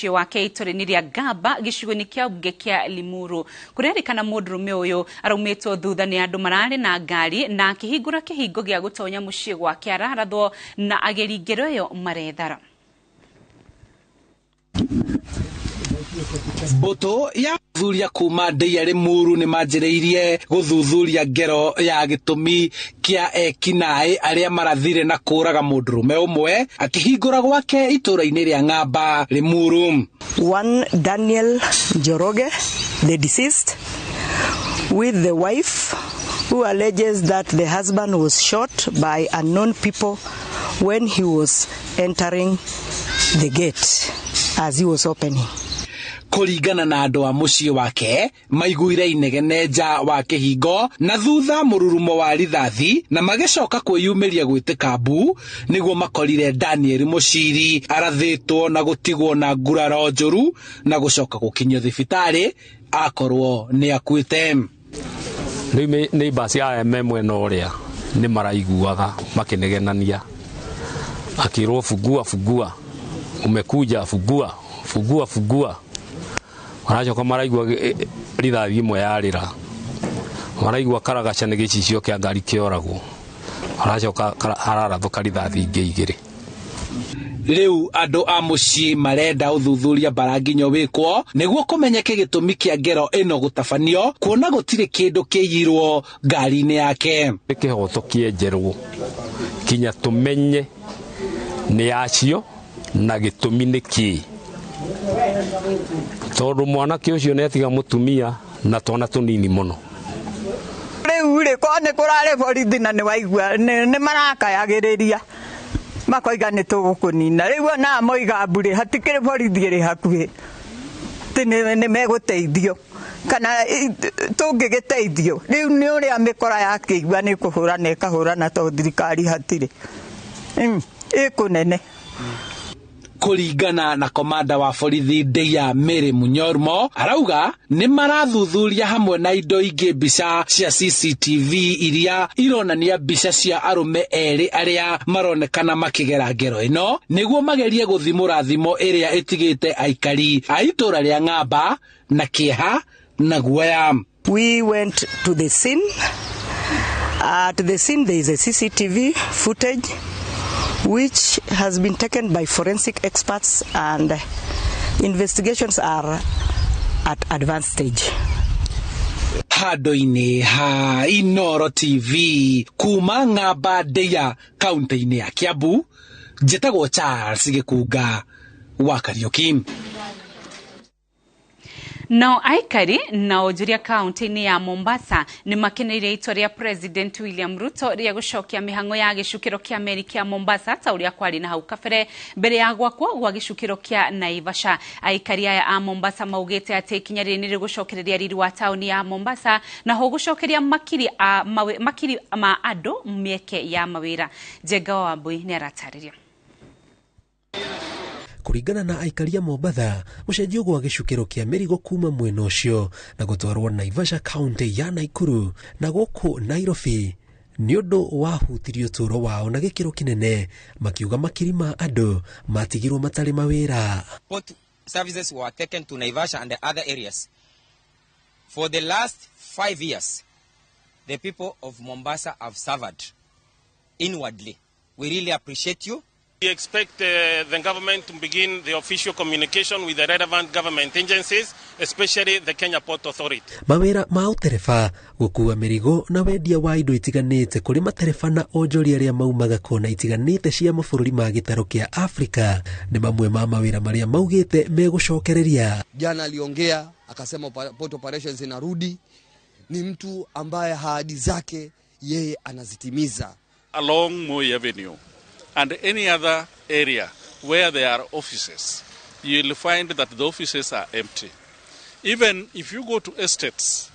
Mũciĩ wake itũra-inĩ rĩa Ngamba gĩcigo-inĩ kĩa mbunge kĩa Limuru. Kũrerĩkana mũndũrũme ũyũ araumĩtwo thutha nĩ andũ mararĩ na ngari na akĩhingũra kĩhingo gĩa gũtonya mũciĩ gwake ararathwo na ageri ngero ĩyo marethara. Mbũtũ ya thuthuria kuma Ndeia Limuru nĩ manjĩrĩirie gũthuthuria ngero ya gĩtũmi kĩa ekinaĩ arĩa marathire na kũraga mũndũrũme ũmwe akĩhingũra gwake itũra-inĩ rĩa Ng'amba Limuru. One Daniel Njoroge, the deceased, with the wife, who alleges that the husband was shot by unknown people when he was entering the gate as he was opening. Kũringana na andũ a mũciĩ wake maiguire inegene nja wa kĩhingo na thutha mũrurumo wa rithathi na magĩcoka kwĩyumĩria gwĩtĩka mbu nĩguo makorire Daniel Mũciri arathĩtwo na gũtigwo na nguraro njũru na gũcoka gũkinyio thibitarĩ akorwo nĩ akuĩte. Rĩu neighbors aya me mwena ũrĩa nĩ maraiguaga makĩnegenania akĩrwo fungua fungua umekuja fungua fungua fungua maracoka maraigua rithathi ĩmwe yarĩra maraigua karagaca nĩ gĩcicio kĩa ngari kĩoragwo maracoka hararathũka rithathi ingĩ igĩrĩ. Rĩu andũ a mũciĩ marenda ũthuthuria baranginyo wĩkwo nĩguo kũmenyeke gĩtũmi kĩa ngero ĩno gũtabanio kuona gũtirĩ kĩndũ kĩiyirwo ngari-inĩ yake. Nĩ kĩhoto kĩenjerwo kinya tũmenye nĩ acio na gĩtũmi nĩ kĩĩ tondũ mwanake ũcio nĩ atiga mũtumia na twana tũnini mũno. Rĩu rĩ ko nĩ kũrarĩ borithi na nĩ waigua nĩ marakayagĩrĩria makoiga nĩ tũgũkũnina rĩu ona moiga mbure hatikĩrĩ borithi ĩrĩ hakuhĩ atĩ nĩ megũteithio kana tũngĩgĩteithio rĩu nĩ ũrĩa mĩkora yakĩigua nĩ kũhũrana ĩkahũrana tondũ thirikari hatirĩ ĩkũnene. Kũringana na komanda wa borithi Ndeia Mary Munyormo arauga nĩ marathuthuria hamwe na indo ingĩ mbica cia CCTV iria ironania mbica cia arũme erĩ arĩa maronekana makĩgera ngero ĩno nĩguo magerie gũthimũra thimo ĩrĩa ĩtigĩte aikari a itũra rĩa Ng'amba na kĩeha na guoya. We went to the scene. At the scene there is a CCTV footage which has been taken by forensic experts and investigations are at advanced stage. Handũ-inĩ ha Inooro TV kuma Ng'amba Ndeia kaunti-inĩ ya Kiambu, njĩtagwo Charles Gĩkunga wa Kariuki. Nao aikari na onjoria kaunti-inĩ ya Mombasa nĩ makeneire itua rĩa President William Ruto rĩa gũcokia mĩhang'o ya gĩcukĩro kĩa meri kĩa Mombasa ta ũrĩa kwarĩ na hau kabere mbere ya gwakwo gwa gĩcukĩro kĩa Naivasha. Aikari aya a Mombasa maugĩte atĩ ikinya rĩrĩ nĩ rĩgũcokereria riri wa taũni ya Mombasa na ho gũcokeria makiri ma andũ mĩeke ya mawĩra. Njenga wa Wambui nĩ aratarĩria. Kũringana na aikari a Mombatha, mũcenjio gwa gĩcukĩro kĩa mĩrigo kuma mwena ũcio na gũtwarwo Naivasha kaunti ya Nakuru na gũkũ Nairobi nĩ ũndũ wahutirie ũtũũro wao na gĩkĩro kĩnene, makiuga makiri ma andũ matigirwo matarĩ mawĩra. Port services were taken to Naivasha and the other areas. For the last 5 years, the people of Mombasa have suffered inwardly. We really appreciate you. We expect the government to begin the official communication with the relevant government agencies, especially the Kenya Port Authority. Mawĩra ma ũtereba, gũkua mĩrigo na wendia wa indo itiganĩte kũrĩ matereba na onjoria arĩa maumaga kona itiganĩte cia mabũrũri ma gĩtarũ kĩa Afrika nĩ mamwe ma mawĩra marĩa maugĩte megũcokereria. Jana aliongea akasema port operations inarudi. Ni mtu ambaye ahadi zake yeye anazitimiza. Along Moi Avenue and any other area where there are offices, you will find that the offices are empty. Even if you go to estates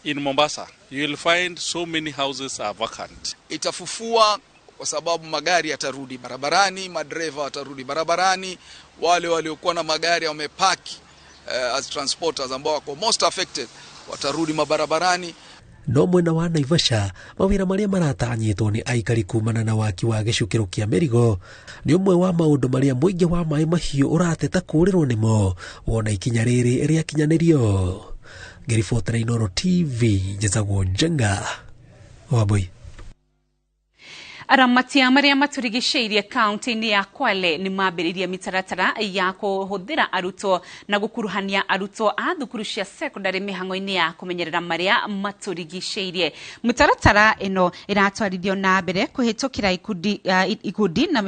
in Mombasa, you will find so many houses are vacant. Itafufua kwa sababu magari yatarudi barabarani, madereva watarudi barabarani, wale waliokuwa na magari wamepaki as transporters ambao wako most affected watarudi mabarabarani. No mwena wa Naivasha mawĩra marĩa maratanyĩtwo nĩ aikari kumana na waki wa gĩcukĩro kĩa mĩrigo nĩ ũmwe wa maũndũ marĩa mũingĩ wa maĩ mahiũ ũrateta kũũrĩrwo nĩmo wona ikinya rĩrĩ rĩakinyanĩrio. Ngĩribotera Inooro TV, njĩtagwo Njenga Wambui. Aramatia marĩa maturigicĩirie kaunti-inĩ ya Kwale nĩ mambĩrĩirie mĩtaratara ya kũhũthĩra arutwo na gũkuruhania arutwo a thukuru cia secondary mĩhang'o-inĩ ya kũmenyerera marĩa maturigicĩirie. Mĩtaratara ĩno ĩratwarithio na mbere kũhĩtũkĩra ikundi na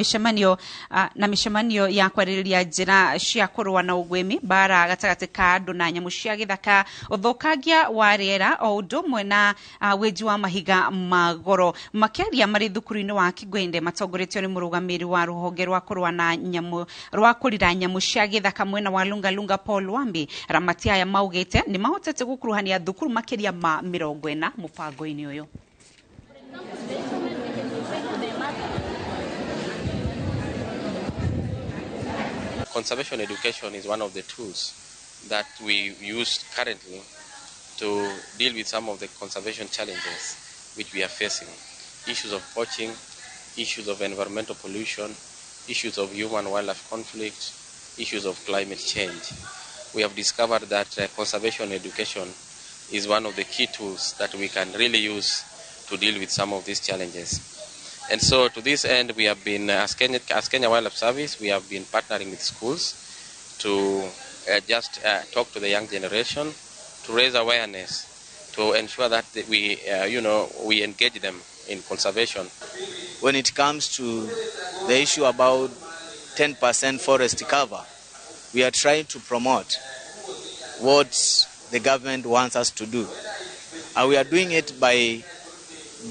mĩcemanio ya kwarĩrĩria njĩra cia kũrũa na ũguĩmi, mbara gatagatĩ ka andũ na nyamũ cia gĩthaka, ũthũkangia wa rĩera o ũndũ ũmwe na wenji wa mahiga ma goro. Makĩaria marĩ thukuru wa Kigwende matongoretio nĩ mũrũgamĩrĩri wa rũhonge rwa kũrũa na nyamũ rwa kũrira nyamũ cia gĩthaka mwena wa Lunga Lunga Paul Wambi, aramati aya maugĩte nĩ mahotete gũkuruhania thukuru makĩria ma 40 mũbango-inĩ ũyũ. Conservation education is one of the tools that we use currently to deal with some of the conservation challenges which we are facing. Issues of poaching, issues of environmental pollution, issues of human-wildlife conflict, issues of climate change. We have discovered that conservation education is one of the key tools that we can really use to deal with some of these challenges. And so to this end, we have been, as Kenya Wildlife Service, we have been partnering with schools to just talk to the young generation, to raise awareness, to ensure that we engage them in conservation. When it comes to the issue about 10% forest cover, we are trying to promote what the government wants us to do. And we are doing it by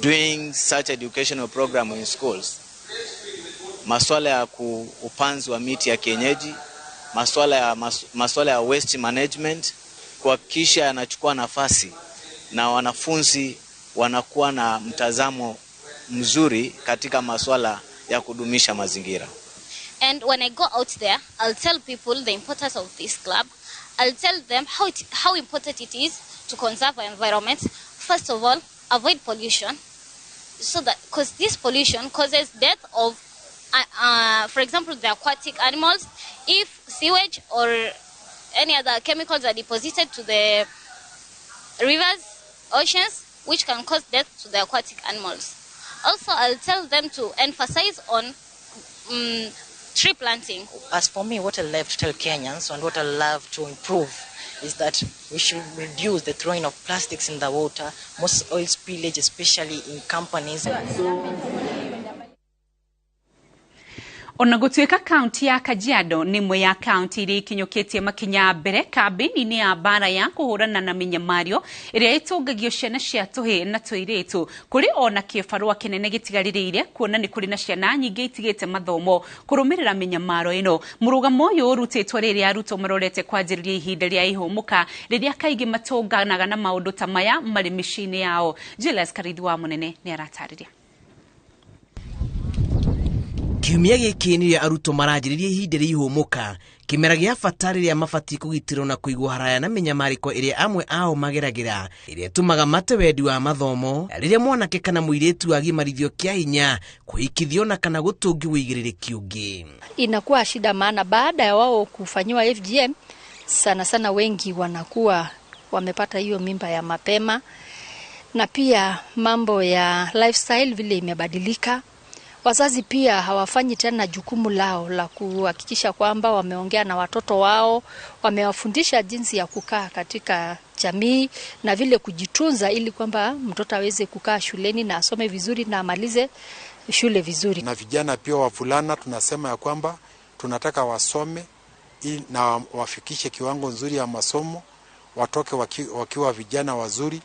doing such educational program in schools. Maswala ya upanzi wa miti ya kienyeji, maswala ya waste management, kuhakikisha yanachukua nafasi na wanafunzi wanakuwa na mtazamo mzuri katika maswala ya kudumisha mazingira. And when I go out there, I'll tell people the importance of this club. I'll tell them how important it is to conserve our environment. First of all, avoid pollution, so that because this pollution causes death of, for example, the aquatic animals. If sewage or any other chemicals are deposited to the rivers, oceans, which can cause death to the aquatic animals. Also, I'll tell them to emphasize on tree planting. As for me, what I love to tell Kenyans and what I love to improve is that we should reduce the throwing of plastics in the water, most oil spillage, especially in companies. Ona gũtuĩka kaunti ya Kajiado nĩ ĩmwe ya kaunti iria ikinyũkĩtie makinya mbere kambĩini-inĩ ya mbara ya kũhũrana na mĩnyamario ĩrĩa ĩtũngagio ciana cia tũhĩĩ na tũirĩtu, kũrĩ ona kĩbarũa kĩnene gĩtigarĩrĩire kuona nĩ kũrĩ na ciana nyingĩ itigĩte mathomo kũrũmĩrĩra mĩnyamaro ĩno. Mũrũgamo ũyũ ũrutĩtwo rĩrĩa arutwo marorete kwanjĩrĩria ihinda rĩa ihũmũka rĩrĩa kaingĩ matũnganaga na maũndũ ta maya marĩ mĩciĩ-inĩ yao. Julius Karithi wa Mũnene nĩ aratarĩria. Kiumia gĩkĩ nĩrĩo arutwo maranjĩrĩria ihinda rĩa ihũmũka, kĩmera gĩa bata rĩrĩa mabatiĩ kũgitĩrwo na kũigwo haraya na mĩnyamarĩko ĩrĩa amwe ao mageragĩra, ĩrĩa ĩtũmaga mate wendi wa mathomo, rĩrĩa mwanake kana mũirĩtu agimarithio kĩa hinya, kũhikithio na kana gũtũngio ũigĩrĩrĩki ũngĩ. Inakuwa shida maana baada ya wao kufanyiwa FGM, sana sana wengi wanakuwa wamepata hiyo mimba ya mapema, na pia mambo ya lifestyle vile imebadilika. Wazazi pia hawafanyi tena jukumu lao la kuhakikisha kwamba wameongea na watoto wao, wamewafundisha jinsi ya kukaa katika jamii na vile kujitunza ili kwamba mtoto aweze kukaa shuleni na asome vizuri na amalize shule vizuri. Na vijana pia wavulana tunasema ya kwamba tunataka wasome na wafikishe kiwango nzuri ya masomo, watoke wakiwa vijana wazuri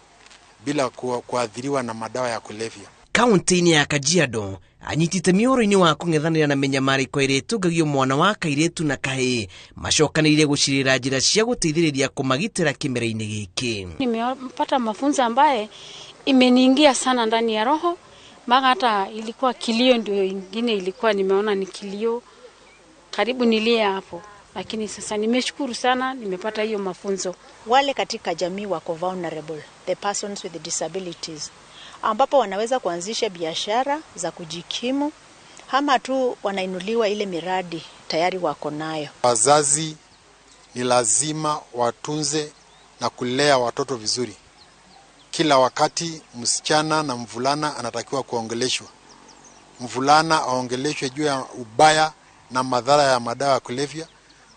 bila kuathiriwa na madawa ya kulevya. Kaunti-inĩ ya Kajiado anyitite mĩoro-inĩ wa kũng'ethanĩra na mĩnyamarĩko ĩrĩa ĩtũngagio mwana wa kairĩtu na kahĩĩ macokanĩrĩire gũcirĩra njĩra cia gũteithĩrĩria kũmagitĩra kĩmera-inĩ gĩkĩ. Nimepata mafunzo ambaye imeniingia sana ndani ya roho, mpaka hata ilikuwa kilio, ndio ingine ilikuwa nimeona ni kilio, karibu nilie hapo. Lakini sasa nimeshukuru sana, nimepata hiyo mafunzo. Wale katika jamii wako vulnerable, the persons with disabilities, ambapo wanaweza kuanzisha biashara za kujikimu ama tu wanainuliwa ile miradi tayari wako nayo. Wazazi ni lazima watunze na kulea watoto vizuri. Kila wakati msichana na mvulana anatakiwa kuongeleshwa. Mvulana aongeleshwe juu ya ubaya na madhara ya madawa ya kulevya.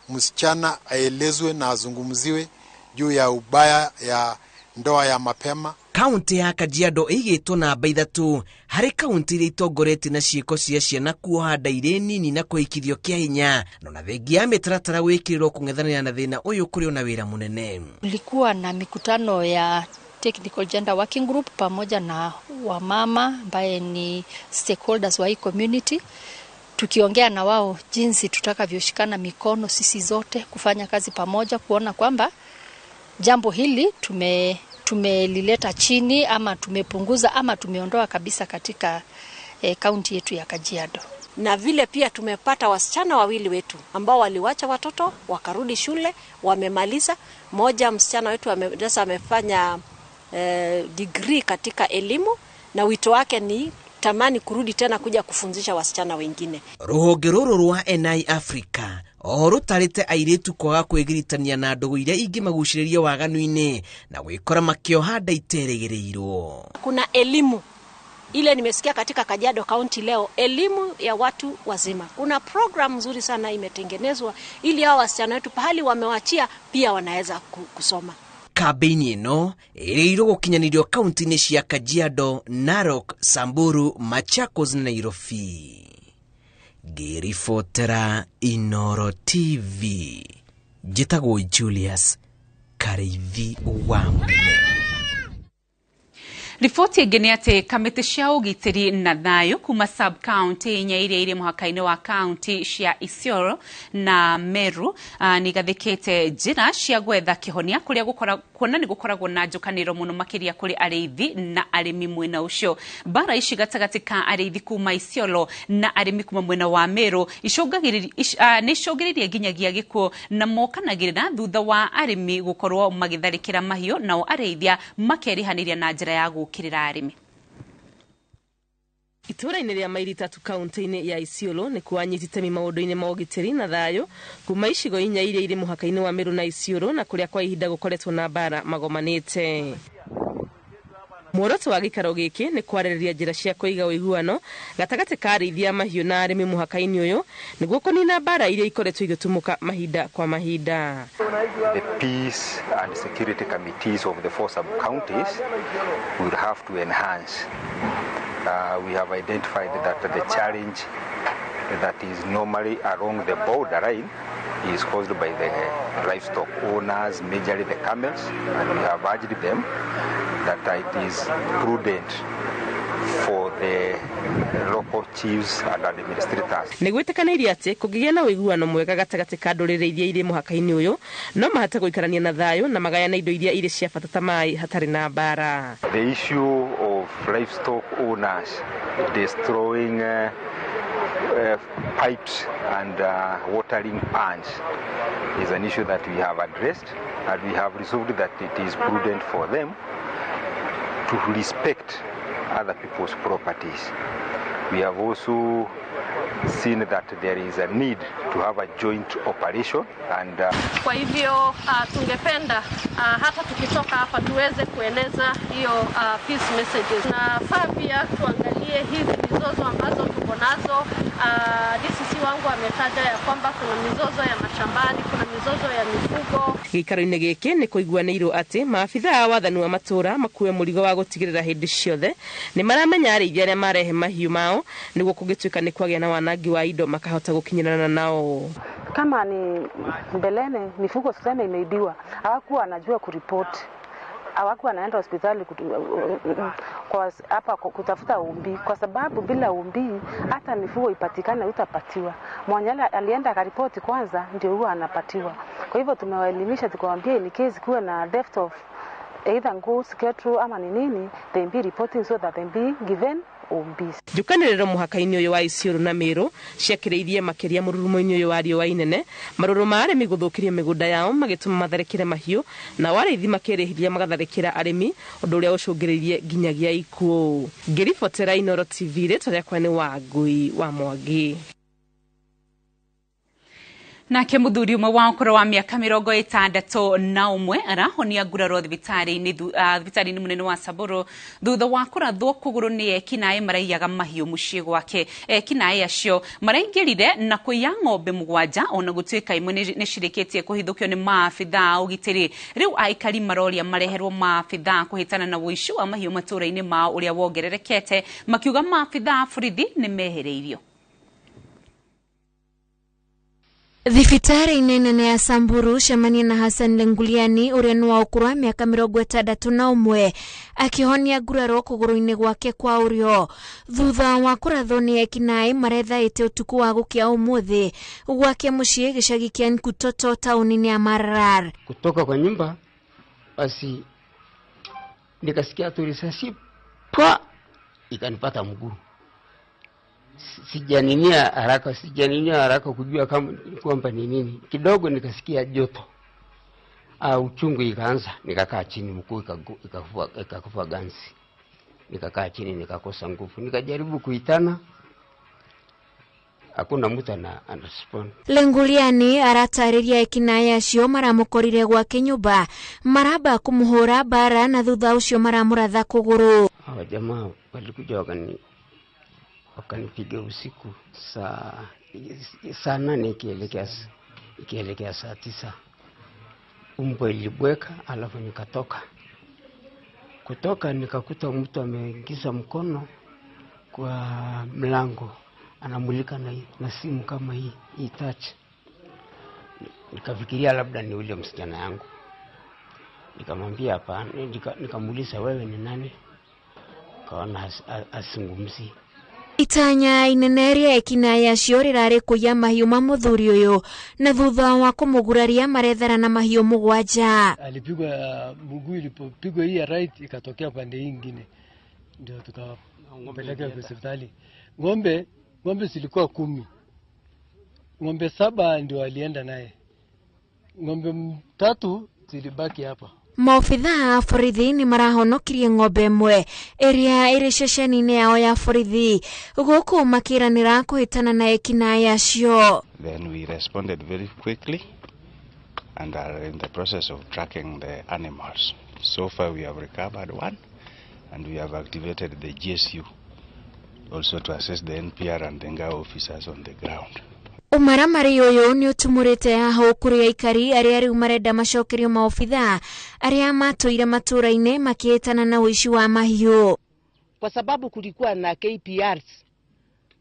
Msichana aelezwe na azungumziwe juu ya ubaya ya ndoa ya mapema. Kaunti ya Kajiado ĩigĩtwo namba 3 harĩ kaunti iria itongoretie na ciĩko cia ciana kuoha nda irĩ nini na kũhikithio kĩa hinya, no na thengia ya mĩtaratara gwĩkĩrĩrwo kũng'ethanĩra na thĩna ũyũ kũrĩ ona wĩra mũnene. Kulikuwa na mikutano ya Technical Gender Working Group pamoja na wamama ambaye ni stakeholders wa hii community, tukiongea na wao jinsi tutakavyoshikana mikono sisi zote kufanya kazi pamoja kuona kwamba jambo hili tumelileta chini ama tumepunguza ama tumeondoa kabisa katika kaunti yetu ya Kajiado. Na vile pia tumepata wasichana wawili wetu ambao waliwacha watoto wakarudi shule, wamemaliza. Moja msichana wetu amefanya degree katika elimu na wito wake ni tamani kurudi tena kuja kufunzisha wasichana wengine. Ruhonge rũrũ rwa NI Africa oho rũtarĩte airĩtu kwaga kwĩgiritania na ndũgũ iria ingĩmagucĩrĩria waganu-inĩ na gwĩkora makĩoha nda iterĩgĩrĩirwo. Kuna elimu ile nimesikia katika Kajiado County leo, elimu ya watu wazima. Kuna program nzuri sana imetengenezwa ili hao wasichana wetu pahali wamewachia pia wanaweza kusoma. Kambĩini ĩno ĩrĩirwo gũkinyanĩrio kaunti-inĩ cia Kajiado, Narok, Samburu, Machakos na Nairobi. Ngĩribotera Inoro TV, njĩtagwo Julius Karĩithi wa Mũnene. Riboti ĩngĩ nĩ atĩ kamĩtĩ cia ũgitĩri na thayũ kuma sub county inya iria irĩ mũhaka-inĩ wa kaunti cia Isiolo na Meru nĩ igathĩkĩte njĩra cia gwetha kĩhonia kũrĩa kuona nĩ gũkoragwo na njũkanĩro mũno makĩria kũrĩ arĩithi na arĩmi mwena ũcio. Mbara ici gatagatĩ ka arĩithi kuma Isiolo na arĩmi kuma mwena wa Meru nĩ icũngĩrĩirie nginyagia gĩkuũ na mokanagĩrĩra thutha wa arĩmi gũkorwo magĩtharĩkĩra mahiũ nao arĩithia makerĩhanĩria na njĩra ya gũũkĩrĩra arĩmi. Itũũra-inĩ rĩa maili 3 kaunti-inĩ ya Isiolo nĩ kuanyita itemi maũndũ-inĩ ma ũgitĩri na thayũ kuma icigo inya iria irĩ mũhaka-inĩ wa Meru na Isiolo na kũrĩa kwa ihinda gũkoretwo na mbara magomanĩte. Muoroto wa gĩikaro gĩkĩ nĩ kwarĩrĩria njĩra cia kũiga ũiguano gatagatĩ ka arĩithia mahiũ na arĩmi mũhaka-inĩ ũyũ nĩguo kũnina mbara iria ikoretwo igĩtumũka mahinda kwa mahinda. The peace and security committees of the 4 sub-counties will have to enhance. We have identified that the challenge that is normally along the border line is caused by the livestock owners, majorly the camels, and we have urged them that it is prudent for the local chiefs and administrators. Nĩ gwĩtĩkanĩirie atĩ kũngĩgĩa na ũiguano mwega gatagatĩ ka ndũrĩrĩ iria irĩ mũhaka-inĩ ũyũ no mahote gũikarania na thayũ na magayane indo iria irĩ cia bata ta maĩ hatarĩ na mbara. The issue of livestock owners destroying pipes and watering pans is an issue that we have addressed, and we have resolved that it is prudent for them to respect other people's properties. We have also seen that there is a need to have a joint operation and kwa hivyo tungependa hata tukitoka hapa tuweze kueneza hiyo peace messages, na faa pia tuangalie hizi mizozo ambazo tuko nazo. DCC wangu ametaja ya kwamba kuna mizozo ya mashambani, kuna mizozo ya mifugo. Gĩikaro-inĩ gĩkĩ nĩ kũiguanĩirwo atĩ maabithaa a wathani wa matũũra makue mũrigo wa gũtigĩrĩra hĩndĩ ciothe nĩ maramenya arĩithia arĩa marehe mahiũ mao nĩguo kũngĩtuĩka nĩ kwagĩa na wanangi wa indo makahota gũkinyĩrana nao. Kama ni mbeleni mifugo tuseme imeibiwa, hawakuwa wanajua kuripoti, hawakuwa wanaenda hospitali kwa hapa kutafuta umbi, kwa sababu bila umbi hata mifugo ipatikane utapatiwa. Mwenye alienda akaripoti kwanza ndio huwa anapatiwa. Kwa hivyo tumewaelimisha tukawaambia in case kuwa na theft of either goods, cattle ama ni nini, they be reporting so that they be given ũmbi. Njukanĩrĩro mũhaka-inĩ ũyũ wa Isiolo na Meru ciakĩrĩirie makĩria mũrurumo-inĩ ũyũ wa riũa inene, marũrũ ma arĩmi gũthũkĩria mĩgũnda yao magĩtũma matharĩkĩre mahiũ, na arĩithi makĩrĩhĩria magatharĩkĩra arĩmi, ũndũ ũrĩa ũcũngĩrĩirie nginyagia ikuũ. Ngĩribotera Inooro TV, rĩtwa rĩakwa nĩ Wangui wa Mwangi. Nake muthuri umwe wa ukuru wa miaka 61 arahonia nguraro thibitari-inĩ munene wa Samburu thutha wa kũrathwo kũgũrũ nĩ ekinaĩ maraiyaga mahiũ mũciĩ gwake. Ekinaĩ acio maraingĩrire na kũiya ng'ombe 7 ona gũtuĩka imwe nĩ cirĩkĩtie kũhithũkio nĩ maabithaa a ũgitĩri. Rĩu aikari maroria mareherwo maabithaa kũhĩtana na ũici wa mahiũ matũũra-inĩ mao ũrĩa wongererekete, makiuga maabithaa a borithi nĩ mehereirio. Thibitarĩ-inĩ nene ya Samburu cemania na Hassan Lenguliani ũrĩa nĩ wa ũkũrũ wa mĩaka 61 akĩhonia nguraro kũgũrũ-inĩ gwake kwa ũrĩo thutha wa kũrathwo nĩ ekinaĩ marethaĩte ũtukũ wa gũkĩa ũmũthĩ gwake mũciĩ gĩcagi kĩa Nkutoto taũni-inĩ ya Maralal. Kutoka kwa nyumba basi nikasikia tu risasi pwa ikanipata mguu. Sijaninia haraka kujua kama kwamba ni nini. Kidogo nikasikia joto. Uchungu ikaanza, nikakaa chini, mguu ikakufa ganzi. Nikakaa chini nikakosa nguvu. Nikajaribu kuitana, hakuna mtu ana respond. Lenguliani aratarĩria ekinaĩ acio maramũkorire gwake nyũmba maramba kũmũhũra bara na thutha ũcio maramũratha kũgũrũ. Hawa jamaa walikuja wakanipiga usiku saa 8 ikielekea saa 9. Umbo ilibweka, alafu nikatoka. Kutoka nikakuta mtu ameingiza mkono kwa mlango, anamulika na simu kama hii touch. Nikafikiria labda ni ule msichana yangu. Nikamwambia hapana, nikamuuliza wewe ni nani? Kaona asingumzi. Itanya inene rĩa ekinaĩ acio rĩrarĩ kũiya mahiũ ma mũthuri ũyũ na thutha wa kũmũguraria marethara na mahiũ 7. Alipigwa mguu, ilipopigwa hii ya right ikatokea pande nyingine, ndio tukampeleka hospitali. Ng'ombe zilikuwa 10. Ng'ombe 7 ndio alienda naye, ng'ombe 3 zilibaki hapa. Maobithaa a borithi nĩ marahonokirie ng'ombe ĩmwe ĩrĩa ĩrĩ ceceni-inĩ yao ya borithi gũkũ makĩranĩra kũhĩtana na ekinaĩ acio. Then we responded very quickly and are in the process of tracking the animals. So far we have recovered one and we have activated the GSU also to assist the NPR and the NGA officers on the ground. Ũmaramari ũyũ nĩ ũtumũrĩte haho kũrĩ aikari arĩa rĩu marenda macokerio maobithaa arĩa matũire matũũra-inĩ makĩhĩtana na ũici wa mahiũ. Kwa sababu kulikuwa na KPRs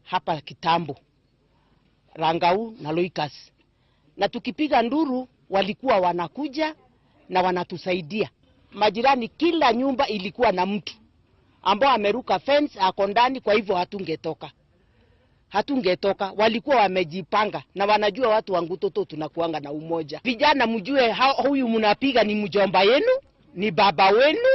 hapa kitambo, Rangau na Loikas, na tukipiga nduru walikuwa wanakuja na wanatusaidia. Majirani, kila nyumba ilikuwa na mtu ambao ameruka fence ako ndani, kwa hivyo hatungetoka. Walikuwa wamejipanga na wanajua watu wa Ngutoto tunakuanga na umoja. Vijana mjue huyu mnapiga ni mjomba yenu, ni baba wenu,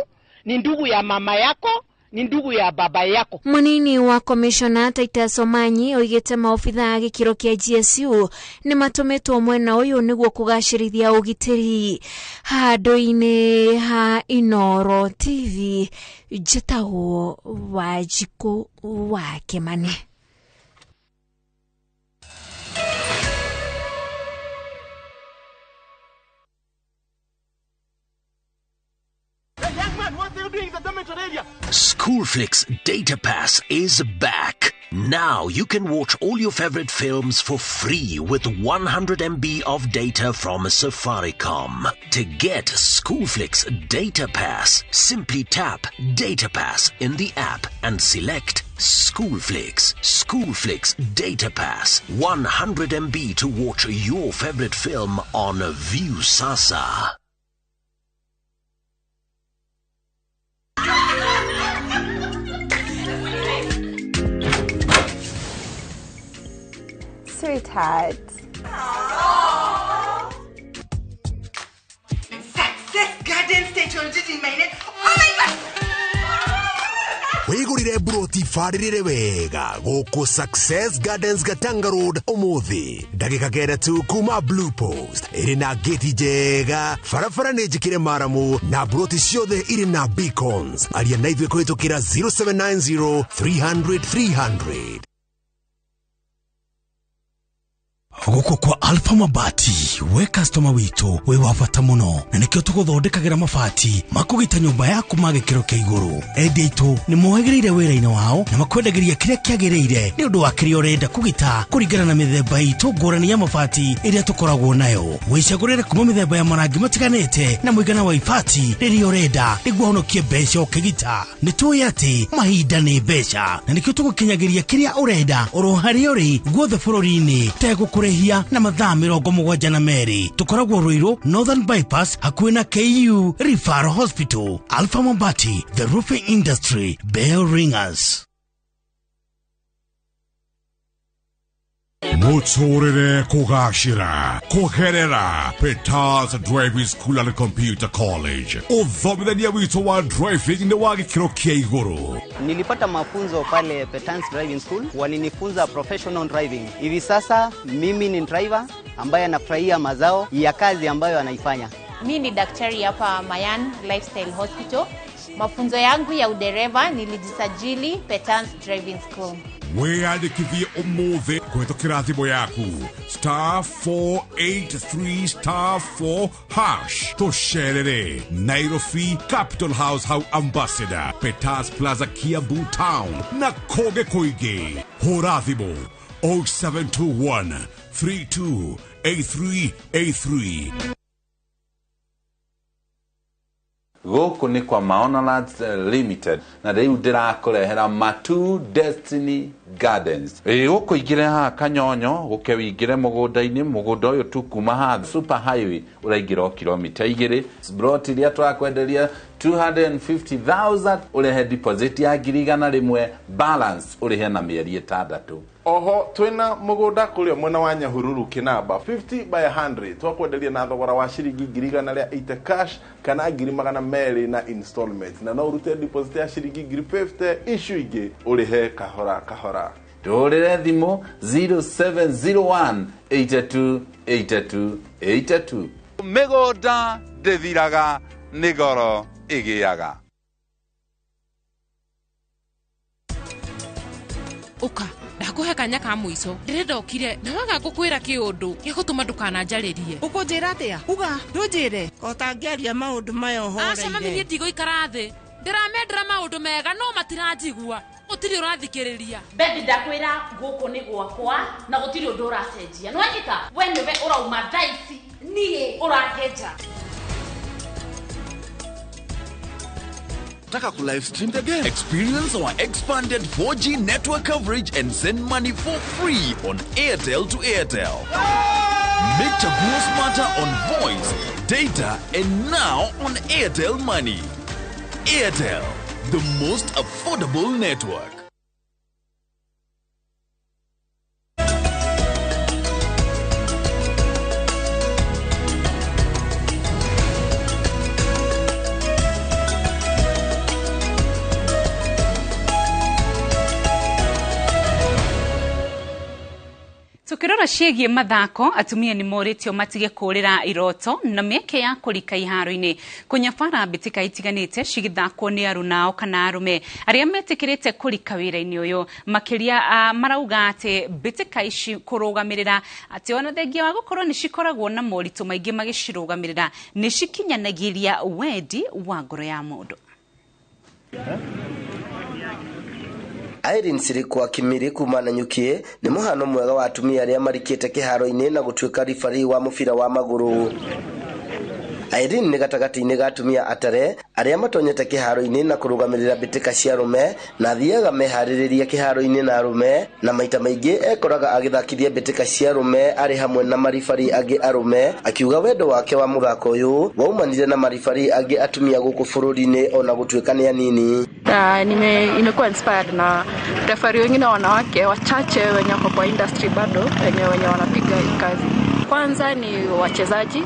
ni ndugu ya mama yako, ni ndugu ya baba yako. Munini wa komishona Titus Omanyi oigĩte maobithaa a gĩkĩro kĩa GSU nĩ matũmĩtwo mwena ũyũ nĩguo kũgacĩrithia ũgitĩri. Handũ-inĩ ha Inooro TV, njĩtagwo Wanjikũ wa Kĩmani. Schoolflix Data Pass is back. Now you can watch all your favorite films for free with 100 MB of data from Safaricom. To get Schoolflix Data Pass, simply tap Data Pass in the app and select Schoolflix. Schoolflix Data Pass, 100 MB to watch your favorite film on Viusasa. Sweetheart. Success Garden State in my name. Oh my God! Wĩgũrĩre mburoti barĩrĩre wega gũkũ Success Gardens Gatanga Road ũmũthĩ. Ndagĩka 9 tu kuma Blue Post. Ĩrĩ na gĩti njega, barabara nĩ njĩkĩre maramu na mburoti ciothe irĩ na beacons. Aria na ithuĩ kũhĩtũkĩra 0790 300 300. Gũkũ kwa Alpha Mabati, we customer witũ wĩ wa bata mũno, na nĩkĩo tũgũthondekagĩra mabati makũgita nyũmba yaku ma gĩkĩro kĩa igũrũ. Endia aitũ nĩ mohĩgĩrĩire wĩra-inĩ wao na makwendagĩria kĩrĩa kĩagĩrĩire nĩ ũndũ wa kĩrĩa ũrenda kũgita kũringana na mĩthemba itũ ngũrani ya mabati ĩrĩa tũkoragwo nayo. Wĩcagũrĩre kuma mĩthemba ya marangi matiganĩte na mũigana wa ibati rĩrĩa ũrenda nĩguo ũhonokie mbeca ũkĩgita. Nĩ tũĩ atĩ mahinda nĩ mbeca, na nĩkĩo tũgũkinyagĩria kĩrĩa ũrenda oro harĩa ũrĩ guothe bũrũri-inĩ tegũkũrĩhia na mathaa 72. Tũkoragwo Ruiru Northern Bypass hakuhĩ na KU Referral Hospital. Alpha Mabati, the roofing industry bell ringers. Mũtũrĩre kũgacĩra kũgerera Peters Driving School and Computer College. Ũthomithania witũ wa driving nĩ wa gĩkĩro kĩa igũrũ. Nilipata mafunzo pale Peters Driving School, walinifunza professional driving. Hivi sasa mimi ni driver ambaye anafurahia mazao ya kazi ambayo anaifanya. Mimi ni daktari hapa Mayan Lifestyle Hospital. Mafunzo yangu ya udereva nilijisajili Peters Driving School. Wĩyandĩkithie ũmũthĩ kũhĩtũkĩra thimũ yaku *483*4 hash. Tũcerere Nairobi Capital House hau Ambassador, Peters Plaza Kiambu Town na kũngĩ kũingĩ. Hũra thimũ 0721 328383. Gũkũ nĩ kwa Maona Lands Limited na rĩu ndĩrakũrehera Matu Destiny Gardens. Gũkũ ingĩre haha Kanyonyo, gũke wĩingĩre mũgũnda-inĩ, mũgũnda ũyũ tu kuma haha super highway ũraingĩra o kilomita 2. Plot iria tũrakwenderia 250,000 ũrehe deposit ya 100,000, balance ũrĩhe na mĩeri 6. Oho twina mugunda kuria mwena wa Nyahururu Kinamba 50 by 100 twakwenderia na thogora wa ciringi 180 cash kana 200 na installment, na no urute deposit ya ciringi 50 icio ingĩ ũrĩhe kahora kahora. Tũhũrĩre thimũ 0701 82 82 82. Mĩgũnda ndĩthiraga nĩ goro ĩgĩaga. Ũka ndakuhe kanya ka mũico, ndĩrendokire na waga ngũkwĩra kĩũndũ gĩgũtũma ndũkananjarĩrie. Ũkũnjĩra atĩa? Uga ndũnjĩre. Ũtangĩaria maũndũ maya ũhoreire. Aca mami, niĩ ndigũikara thĩ, ndĩramendera maũndũ mega no matiranjigua, gũtirĩ ũrathikĩrĩria. Bebi, ndakwĩra gũkũ nĩ gwakwa na gũtirĩ ũndũ ũracenjia. Nĩwanyita? We nĩwe ũrauma thaa ici, niĩ ũrangenja. Taka ku live stream the game. Experience our expanded 4G network coverage and send money for free on Airtel to Airtel. Make Chaguo smarter on voice, data, and now on Airtel Money. Airtel, the most affordable network. Tukirora ciĩgiĩ mathako, atumia nĩ morĩtio matige kũrĩra iroto na mĩeke ya kũrika iharo-inĩ kũnyabara mbĩtĩka itiganĩte cigĩthakwo nĩ arunao kana arũme arĩa metĩkĩrĩte kũrika wĩra-inĩ ũyũ. Makĩria marauga atĩ mbĩtĩka ici kũrũgamĩrĩra atĩ ona thengia wa gũkorwo nĩ cikoragwo na moritũ maingĩ magĩcirũgamĩrĩra nĩ cikinyanagĩria wendi wa ngoro ya mũndũ. Irene Sirikwa Kimiri kuma Nanyuki nĩ mũhano mwega wa atumia arĩa marikĩte kĩharo-inĩ na gũtuĩka ribari wa mũbira wa magũrũ. Irene nĩ gatagatĩ-inĩ ga atumia atare arĩa matonyete kĩharo-inĩ na kũrũgamĩrĩra mbĩtĩka cia arũme na athiaga meharĩrĩria kĩharo-inĩ na arũme, na maita maingĩ ekoraga agĩthakithia mbĩtĩka cia arũme arĩ hamwe na maribari angĩ arũme, akiuga wendo wake wa mũthako ũyũ waumanire na maribari angĩ atumia gũkũ bũrũri-inĩ ona gũtuĩka nĩ anini. Nimekuwa inspired na refari wengine wanawake wachache wenye wako kwa industry bado wenye wanapiga hii kazi. Kwanza ni wachezaji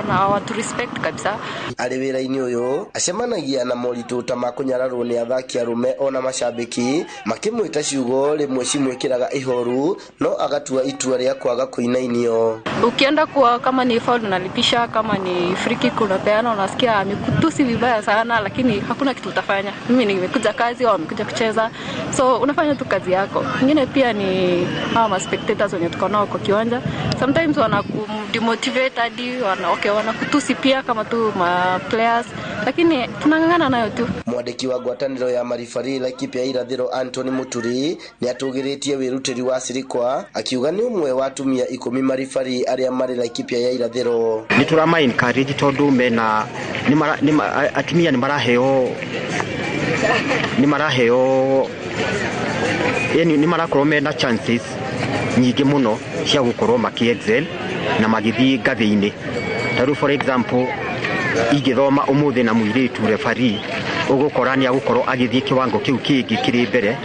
hawatu respect kabisa. Arĩ wĩra-inĩ ũyũ acemanagia na moritũ ta ma kũnyararwo nĩ athaki arũme ona macambĩki makĩmwĩta ciugo rĩmwe cimwĩkĩraga ihoru no agatua itua rĩa kwaga kũinainio. Ukienda kuwa kama ni foul unalipisha, kama ni free kick unapeana, unasikia amekutusi vibaya sana, lakini hakuna kitu utafanya. Mimi nimekuja kazi, wao wamekuja kucheza, so unafanya tu kazi yako. Ingine pia ni hawa spectators wenye tuko nao kwa kiwanja, sometimes wanakudemotivate hadi wanakutusi pia kama tu ma players, lakini tunang'ang'ana nayo tu. Mwandĩki wa ngwatanĩro ya maribari Laikipia irathĩro Anthony Muturi nĩatũgĩrĩtie wĩrutĩri wa Sirikwa akiuga nĩ ũmwe wa atumia 10 maribari arĩa marĩ Laikipia ya irathĩro. Nĩ tũrama encourage tondũ mena atumia nĩ maraheo yani nĩ marakorwo mena chances nyingĩ mũno cia gũkorwo maki excel na magĩthiĩ ngathĩ-inĩ. Tarĩu for example ingĩthoma ũmũthĩ na mũirĩtu referee ũgũkora nĩ agũkorwo agĩthiĩ kĩwango kĩu kĩngĩ kĩrĩ mbere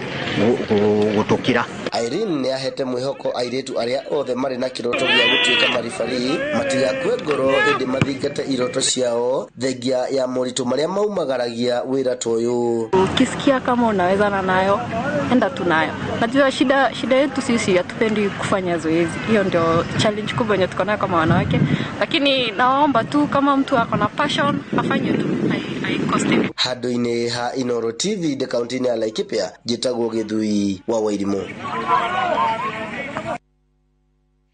gũtũkĩra. Irene nĩ ahete mwĩhoko airĩtu arĩa othe marĩ na kĩroto gĩa gũtuĩka maribari matigakue ngoro ĩndĩ mathingate iroto ciao thengia ya moritũ marĩa maumagaragia wĩra ta ũyũ. Ukisikia kama unawezana nayo, enda tu nayo. Najua shida yetu sisi hatupendi kufanya zoezi. Hiyo ndio challenge kubwa yenye tuko nayo kama wanawake, lakini naomba tu kama mtu ako na passion afanye tu, haikosti. Handũ-inĩ ha Inoro TV ndĩ kaunti-inĩ ya Laikipia njĩtagwo Gĩthui wa Wairimũ.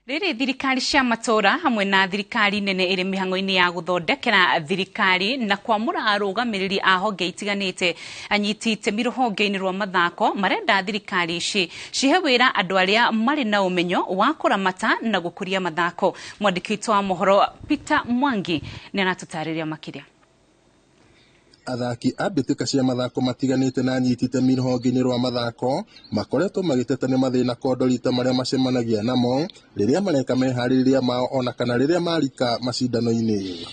Rĩrĩ thirikari cia matũra hamwe na thirikari nene ĩrĩ mĩhang'o-inĩ ya gũthondekera thirikari na kwamũra arũgamĩrĩri a honge itiganĩte anyiti itemi rũhonge-inĩ rwa mathako marenda thirikari ici cihe wĩra andũ arĩa marĩ na ũmenyo wa kũramata na gũkũria mathako. Mwandĩki witũ wa mohoro Peter Mwangi nĩ aratũtarĩria makĩria. Athaki a mbĩtĩka cia mathako matiganĩte na anyiti itemi rũhonge-inĩ rwa mathako makoretwo magĩteta nĩ mathĩna kondorita marĩa macemanagia namo rĩrĩa mareka meharĩrĩria mao ona kana rĩrĩa marika macindano-inĩ.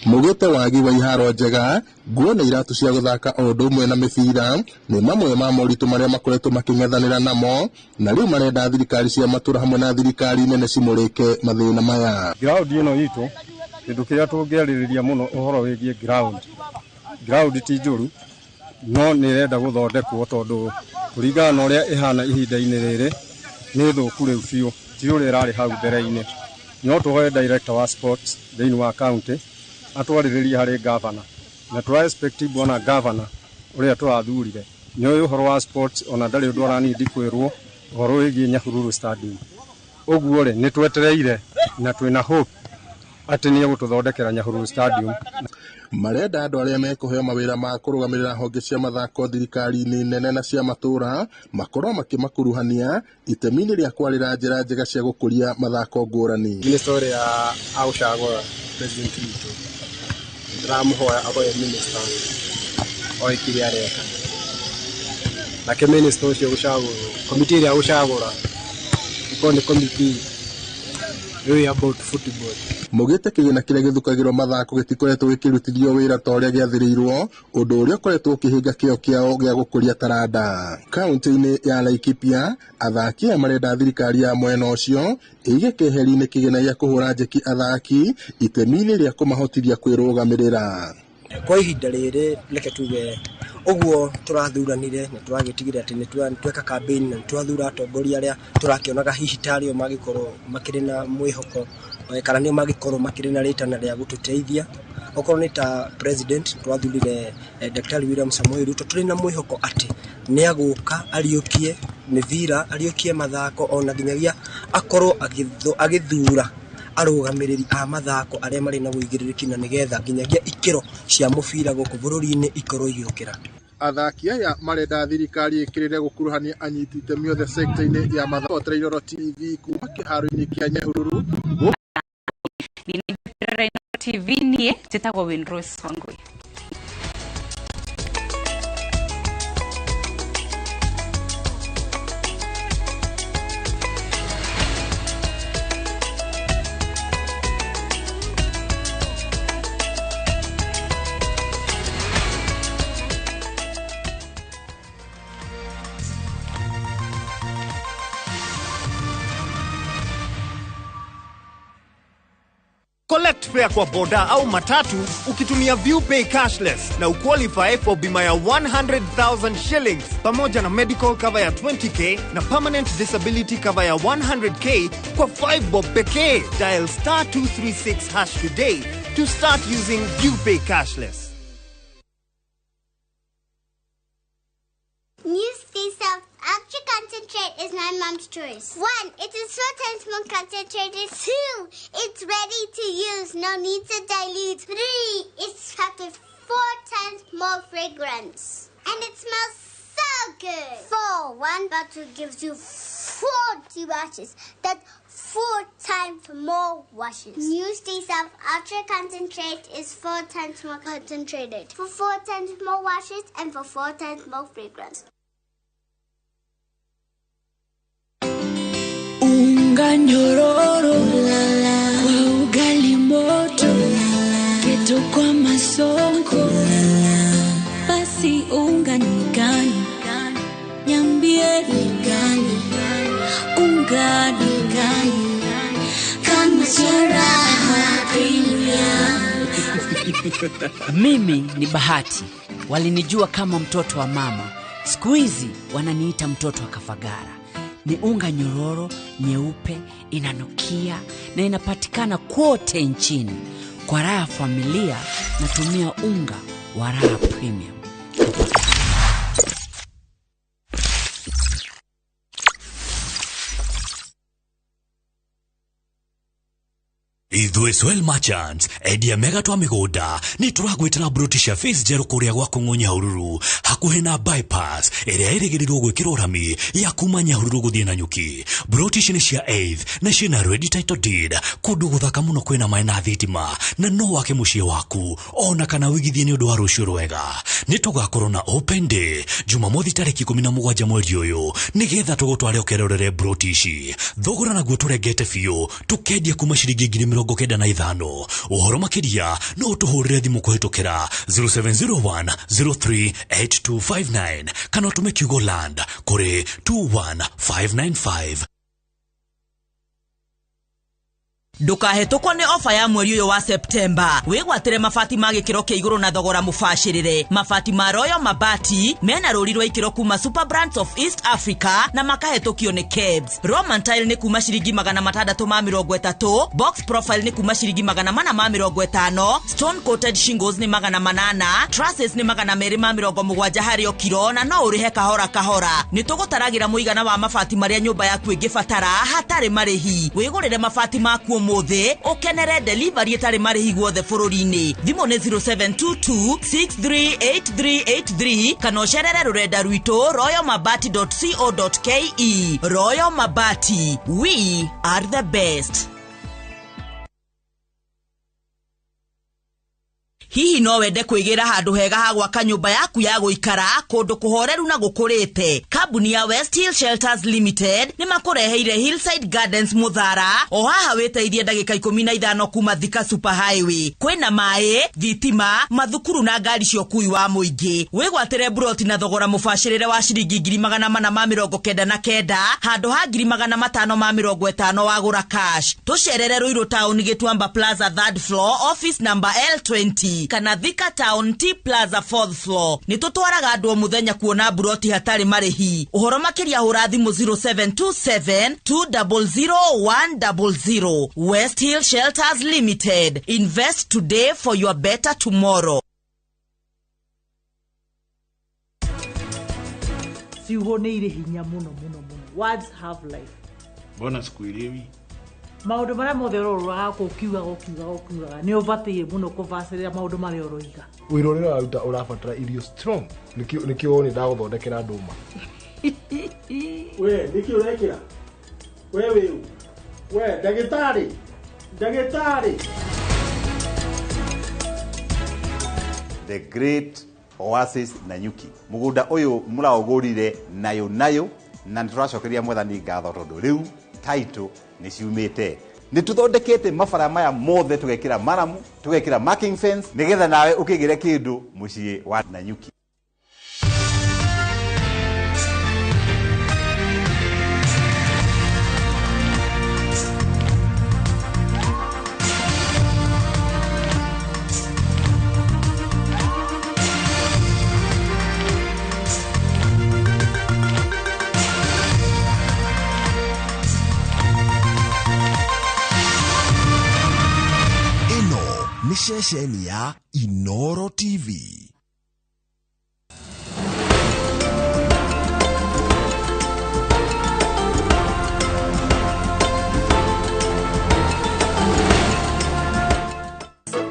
Mũgĩte wagi wa iharo njega, nguo na iratũ cia gũthaka o ũndũ ũmwe na mĩbira nĩ mamwe ma moritũ marĩa makoretwo makĩng'ethanĩra namo na rĩu marenda thirikari cia matũra hamwe na thirikari nene cimũrĩke mathĩna maya. Ground ĩno itũ kĩndũ kĩrĩa tũngĩarĩrĩria mũno ũhoro wĩgiĩ ground ti njũru no nĩ ĩrenda gũthondekwo tondũ kũringana na ũrĩa ĩhana ihinda-inĩ rĩrĩ nĩ thũku rĩu biũ, ti ũrĩa ĩrarĩ hau mbere-inĩ. No tũhoe director wa sports thĩinĩ wa county atwarĩrĩrie harĩ governor na tũra expect bwana governor ũrĩa tũrathurire nĩ ũyũ ũhoro wa sports ona ndarĩ ũndũ aranindi kwĩrwo ũhoro wĩgiĩ Nyahururu Stadium. Ũguo rĩ nĩ twetereire na twĩna hope atĩ nĩ egũtũthondekera Nyahururu Stadium. Marenda andũ arĩa mekũheo mawĩra ma kũrũgamĩrĩra honge cia mathako thirikari-inĩ nene na cia matũra makorwo makĩmakuruhania itemi-inĩ rĩa kwarĩra njĩra njega cia gũkũria mathako ngũrani. Minister ũrĩa agũcagũra president witũ ndĩramũhoya ahoe minister oĩ kĩrĩa areka, nake minister ũcio gũcagũrwo komiti ĩrĩa agũcagũra ĩkorwo nĩ komiti really about football. Mũgĩte kĩgĩna kĩrĩa gĩthukagĩrwo mathako gĩtikoretwo gĩkĩrutithio wĩra ta ũrĩa gĩathĩrĩirwo, ũndũ ũrĩa ũkoretwo ũkĩhĩnga kĩo kĩao gĩa gũkũria taranda. Kaunti-inĩ ya Laikipia, athaki aya marenda thirikari ya mwena ũcio ĩige keheri-inĩ kĩgĩna gĩa kũhũra njeki athaki itemi-inĩ rĩa kũmahotithia kwĩrũgamĩrĩra. Kwa ihinda rĩrĩ reke tuge ũguo tũrathuranire na tũragĩtigĩrĩra atĩ nĩ tweka campaign na twathura atongoria arĩa tũrakĩonaga hihi tarĩo mangĩkorwo makĩrĩ na mwĩhoko kana nĩo mangĩkorwo makĩrĩ na rĩtana rĩa gũtũteithia. Okorwo nĩ ta president twathurire Dr. William Samoei Ruto tũrĩ na mwĩhoko atĩ nĩ agũka ariũkie mĩbira, ariũkie mathako ona nginyagia akorwo agĩthura arũgamĩrĩri a mathako arĩa marĩ na ũigĩrĩrĩki na nĩgetha nginyagia ikĩro cia mũbira gũkũ bũrũri-inĩ ikorwo igĩũkĩra. Athaki aya marenda thirikari ĩkĩrĩre gũkuruhania anyiti itemi othe sekta-inĩ ya mathako. Inooro TV kuma kĩharo-inĩ kĩa Nyahururu. TV niĩ njĩtagwo Winrose Wangui. fare kwa boda au matatu ukitumia ViewPay cashless na uqualify for bima ya 100,000 shillings pamoja na medical cover ya 20k na permanent disability cover ya 100k kwa 5 bob pekee. Dial star 236 hash today to start using ViewPay cashless. New Sea South Ultra Concentrate is my mom's choice. 1, it is 4 times more concentrated. 2, it's ready to use. No need to dilute. 3, it's packed with 4 times more fragrance. And it smells so good. 4, 1 bottle gives you 40 washes. That's 4 times more washes. New Stay South Ultra Concentrate is 4 times more concentrated. For 4 times more washes and for 4 times more fragrance. Unga nyororo kwa ugali moto, keto kwa masonko, basi unga ni gani? Niambie ni gani? Unga ni gani? Kama Raha Premium. Mimi ni Bahati, walinijua kama mtoto wa mama, siku hizi wananiita mtoto wa Kafagara. Ni unga nyororo, nyeupe, inanukia na inapatikana kote nchini. Kwa raha ya familia natumia unga wa Raha Premium. Ithuĩ Swell Merchants endia mega twa mĩgũnda nĩ tũragwĩtĩra broti cia phase njerũ kũrĩa gwa Kũng'ũ Nyahururu hakuhĩ na bypass ĩrĩa ĩrĩgĩrĩirwo gwĩkĩrwo rami ya kuma Nyahururu gũthiĩ Nanyuki. Broti ici nĩ cia eighth na ciĩna ready title deed, kũndũ gũthaka mũno kwĩna maĩ na thitima na no wake mũciĩ waku ona kana wĩigithie nĩ ũndũ wa rũciũ rwega. Nĩ tũgakorwo na open day Jumamothi tarĩki 17 mweri ũyũ nĩgetha tũgũtware ũkerorere broti ici. Thogora naguo tũrengete biũ tũkendia kuma ciringi 95,000. Ũhoro makĩria no ũtũhũrĩre thimũ kũhĩtũkĩra 0701 038259 kana ũtũme kiugo land kũrĩ 21595. Ndũkahetũkwo nĩ ofa ya mweri ũyũ wa Septemba. Wĩgwatĩre mabati ma gĩkĩro kĩa igũrũ na thogora mũbacĩrĩre. Mabati ma Royal Mabati mena rũri rwa ikĩro kuma Super Brands of East Africa na makahetũkio nĩ KEBS. Roman Tile nĩ kuma ciringi 630, Box Profile nĩ kuma ciringi 450, Stone Coated Shingles nĩ 800, Trusses nĩ 270 harĩ o kiro na no ũrĩhe kahora kahora. Nĩ tũgũtaragĩra mũigana wa mabati marĩa nyũmba yaku ĩngĩbatara hatarĩ marĩhi. Wĩgũrĩre mabati maku ũmũthĩ ũkenere delivery ĩtarĩ marĩhi guothe bũrũri-inĩ. Thimũ nĩ 0722 638383 kana ũcerere rũrenda rwitũ royalmabati.co.ke. Royal Mabati, we are the best. Hihi no wende kwĩgĩra handũ hega ha gwaka nyũmba yaku ya gũikara kũndũ kũhoreru na gũkũrĩte. Kambuni ya West Hill Shelters Limited nĩ makũreheire Hillside Gardens Mũthara o haha wĩteithie ndagĩka 15 kuma Thika Super Highway. Kwĩna maĩ, thitima, mathukuru na ngari cia ũkui wa mũingĩ. Wĩgwatĩre buroti na thogora mũbacĩrĩre wa ciringi 499 handũ ha 550 wagũra cash. Tũcerere Ruiru Town Gĩtuamba Plaza 3rd floor office number L20 kana Thika Town T Plaza 4th floor. Nĩ tũtwaraga andũ o mũthenya kuona buroti hatarĩ marĩhi. Ũhoro makĩria hũra thimũ 0727 200 100. West Hill Shelters Limited. Invest today for your better tomorrow. Ciugo nĩ irĩ hinya mũno mũno mũno. Words have life. Mbona sikuelewi? Maũndũ marĩa mothe ũrorũraga kũkiugaga ũkiugaga ũkiugaga nĩ ũbataire mũno kũbacĩrĩra maũndũ marĩa ũroiga. Wĩra ũrĩa ũraruta ũrabatara irio strong nĩkĩo nĩ ndagũthondekera ndũma. We nĩkĩ ũrekĩra? We wĩũ? We ndagĩtarĩ? Ndagĩtarĩ? The Great Oasis Nanyuki. Mũgũnda ũyũ mũraũgũrire nayo nayo na nĩtũracokeria mwathani ngatho tondũ rĩu title nĩ ciumĩte. Nĩ tũthondekete mabara maya mothe tũgekĩra maramu, tũgekĩra marking fence nĩgetha nawe ũkĩgĩre kĩndũ mũciĩ wa Nanyuki. Nĩ ceceni ya Inoro TV.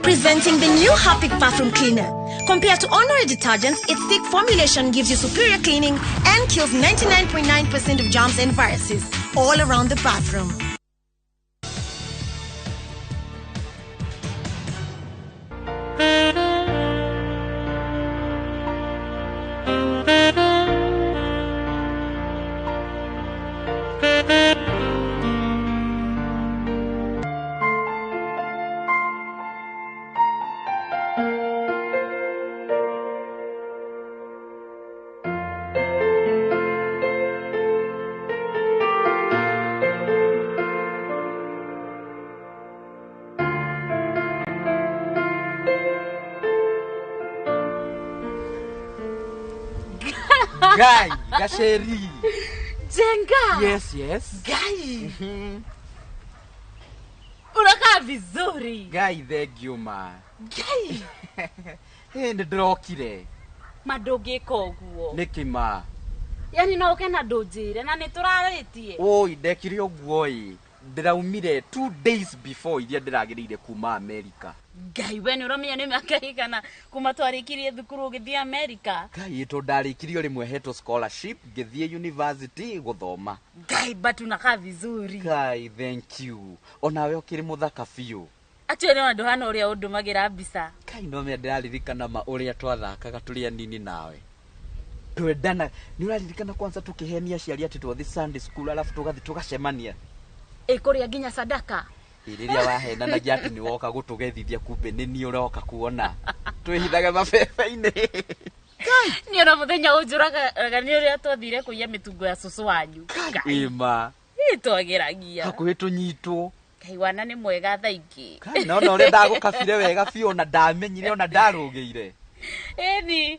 Presenting the new Harpic bathroom cleaner. Compared to ordinary detergents, its thick formulation gives you superior cleaning and kills 99.9% of germs and viruses all around the bathroom. Guy, Gasheri. Jenga. Yes, yes. Guy. Unakaa vizuri. Guy, thank you ma. Guy. Hey, ndĩrokire. Ma ndũngĩka ũguo. Nĩkĩ ma? Yani no ũke na ndũnjĩre na nĩtũrarĩtie. Oi, ndekire ũguo ĩ. Ndĩraumire 2 days before iria ndĩragĩrĩire kuma America. Ngai we nĩ ũramenya nĩ mĩaka ĩigana kuma twarĩkirie thukuru ũgĩthiĩ America? Ngai tondũ ndarĩkirie o rĩmwe hetwo scholarship ngĩthiĩ university gũthoma. Ngai but unakaa vizuri. Ngai thank you. Onawe ũkĩrĩ mũthaka biũ. Actually ona ndũhana ũrĩa ũndũmagĩra mbica. Ngai no menya ndĩraririkana ma ũrĩa twathakaga tũrĩ anini nawe. Twendana, nĩ ũraririkana kwanza tũkĩhenia aciari atĩ twathiĩ Sunday school alafu tũgathiĩ tũgacemania. Ĩ kũrĩa nginya sadaka. Rĩrĩa wahenanagia atĩ nĩ woka gũtũgethithia kumbe nĩ niĩ ũroka kuona. Twĩhithaga mabebe-inĩ. Niĩ ona mũthenya ũnjũragaga nĩ ũrĩa twathire kũiya mĩtungo ya cũcũ wanyu. Ĩma. Ĩ twageragia. Hakuhĩ tũnyitwo. Ngai wana nĩ mwega thaa ingĩ. No na ũrĩa ndagũkabire wega biũ ona ndamenyire ona ndarũgĩire. Ĩni.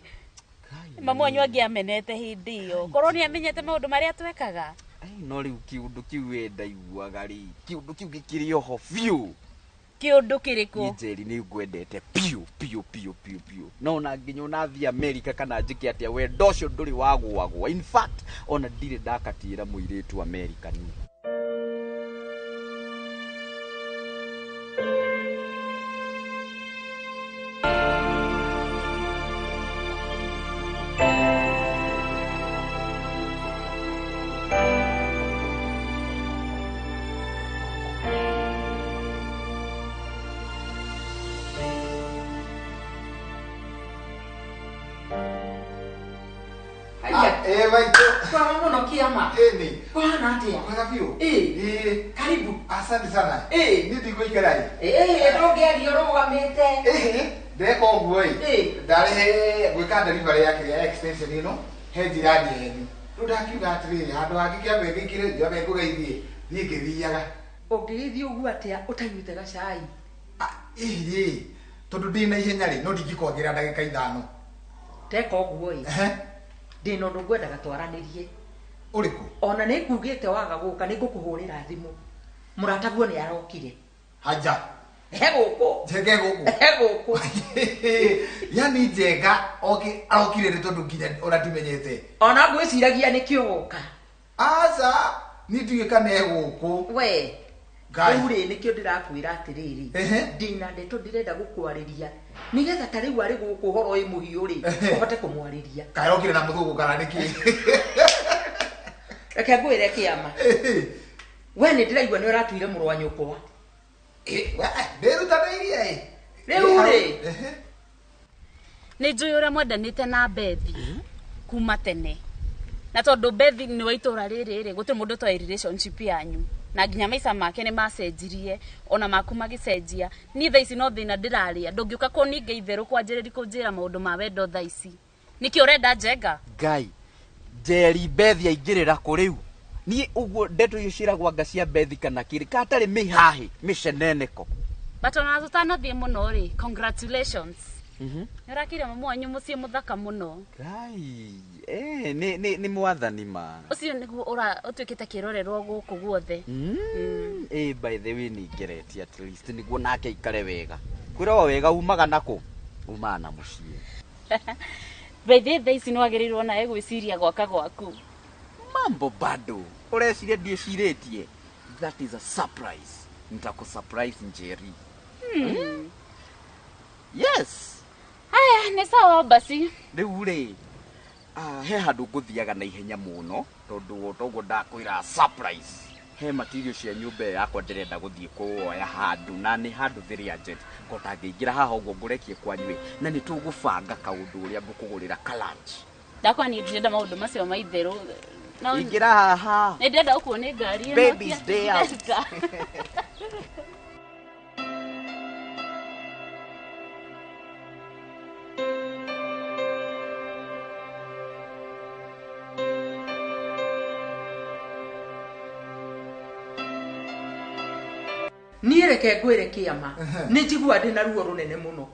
Mamu wanyu angĩamenete hĩndĩ ĩyo. Korwo nĩ amenyete maũndũ marĩa twekaga. No rĩu kĩũndũ kĩu we ndaiguaga rĩ, kĩũndũ kĩu gĩkĩrĩ oho biũ. Kĩũndũ kĩrĩkũ? Niĩ Njeri nĩ ngwendete biũ biũ biũ biũ biũ. No ona nginya ona thiĩ America kana njĩke atĩa wendo ũcio ndũrĩ wagũagũa. In fact ona ndirĩ ndakatiĩra mũirĩtu America niĩ. Muno kiama. Ĩni. Kũhana atĩa? Kwega biũ. Ĩ. Karibu. Asante sana. Ĩ. Niĩ ndigũikara ĩ. Ĩ, ndũngĩaria ũrũgamĩte. Ĩ, ndeka ũguo ĩ. Ndarĩ gwĩka delivery ya kĩrĩa extension ĩno he jirani yanyu. Rĩu ndakiuga atĩrĩrĩ handũ hangĩ kĩambe ngĩingĩre njambe ngũgeithie thiĩ ngĩthiaga. Ũngĩgĩthiĩ ũguo atĩa ũtanyuĩte gacai? Ĩ, tondũ ndĩna ihenya rĩ no ndingĩkwagĩra ndagĩka 5. Teka ũguo ĩ. Ndĩna ũndũ ngwendaga twaranĩrie. Ũrĩkũ? Ona nĩ ngugĩte waga gũka nĩ ngũkũhũrĩra thimũ. Mũrataguo nĩ arokire. Haja. He gũkũ. Njenge gũkũ. He gũkũ. Yani Njenga oke arokire nĩ tondũ nginya ona ndimenyete. Ona ngwĩciragia nĩkĩo gũka. Aca, niĩ ndiũĩ kana e gũkũ. We. Ngai. Rĩu rĩ nĩkĩo ndĩrakwĩra atĩrĩrĩ. Ndĩna ndeto ndĩrenda gũkwarĩria. Nĩgetha ta rĩu arĩ gũkũ ũhoro wĩ mũhiũ rĩ, ũhote kũmwarĩria. Kaĩ arokire na mũthũngũ kana nĩkĩ? Reke ngwĩre kĩama. We nĩ ndĩraigua nĩ ũratuire mũrũ wa nyũkwa. Ndĩrutanĩirie ĩ. Rĩu rĩ. Nĩ njũĩ ũrĩa mwendanĩte na Bethi kuma tene. Na tondũ Bethi nĩ wa itũra rĩrĩ rĩ, gũtirĩ mũndũ ũtoĩ relationship yanyu. Na nginya maica make nĩ macenjirie, ona maku magĩcenjia. Niĩ thaa ici no thĩna ndĩrarĩa, ndũngĩũka kũninga itherũ kwanjĩrĩria kũnjĩra maũndũ ma wendo thaa ici. Nĩkĩ ũrenda Njenga? Ngai, Njeri Bethi aingĩrĩra kũ rĩu? Niĩ ũguo ndeto icio ciĩragwo anga cia Bethi kana kĩrĩ, katarĩ mĩhahĩ mĩceneneko. But ona tũtanathiĩ mũno rĩ, congratulations. Nĩ ũrakire mamu wanyu mũciĩ mũthaka mũno. Ngai, nĩ mwathani ma. Ũcio nĩguo ũtuĩkĩte kĩrorerwo gũkũ guothe. Ĩ by the way nĩ ngeretie at least nĩguo nake aikare wega. Kwĩra wega umaga nako umaga na mũciĩ. By the way, thaa ici nĩ wagĩrĩirwo nawe gwĩciria gwaka gwaku. Mambo bado ũreciria ndiĩcirĩtie. That is a surprise. Nitakusurprise Njeri. Yes. Haya, nĩ sawa basi. Rĩu rĩ, he handũ ngũthiaga na ihenya mũno tondũ toguo ndakwĩra surprise. He material cia nyũmba ĩyo yakwa ndĩrenda gũthiĩ kũoya handũ na nĩ handũ very urgent. Ko tangĩingĩra haha ũguo ngũrekie kwanyu ĩ, na nĩ tũgũbanga kaũndũ ũrĩa ngũkũgũrĩra ka lunch. Ndakwa niĩ ndirenda maũndũ macio ma itherũ. No Ingĩra haha. Nĩ ndĩrenda gũkuo nĩ ngari ĩno. Baby's day out. Niĩ reke ngwĩre kĩama nĩ njigua ndĩ na ruo rũnene mũno.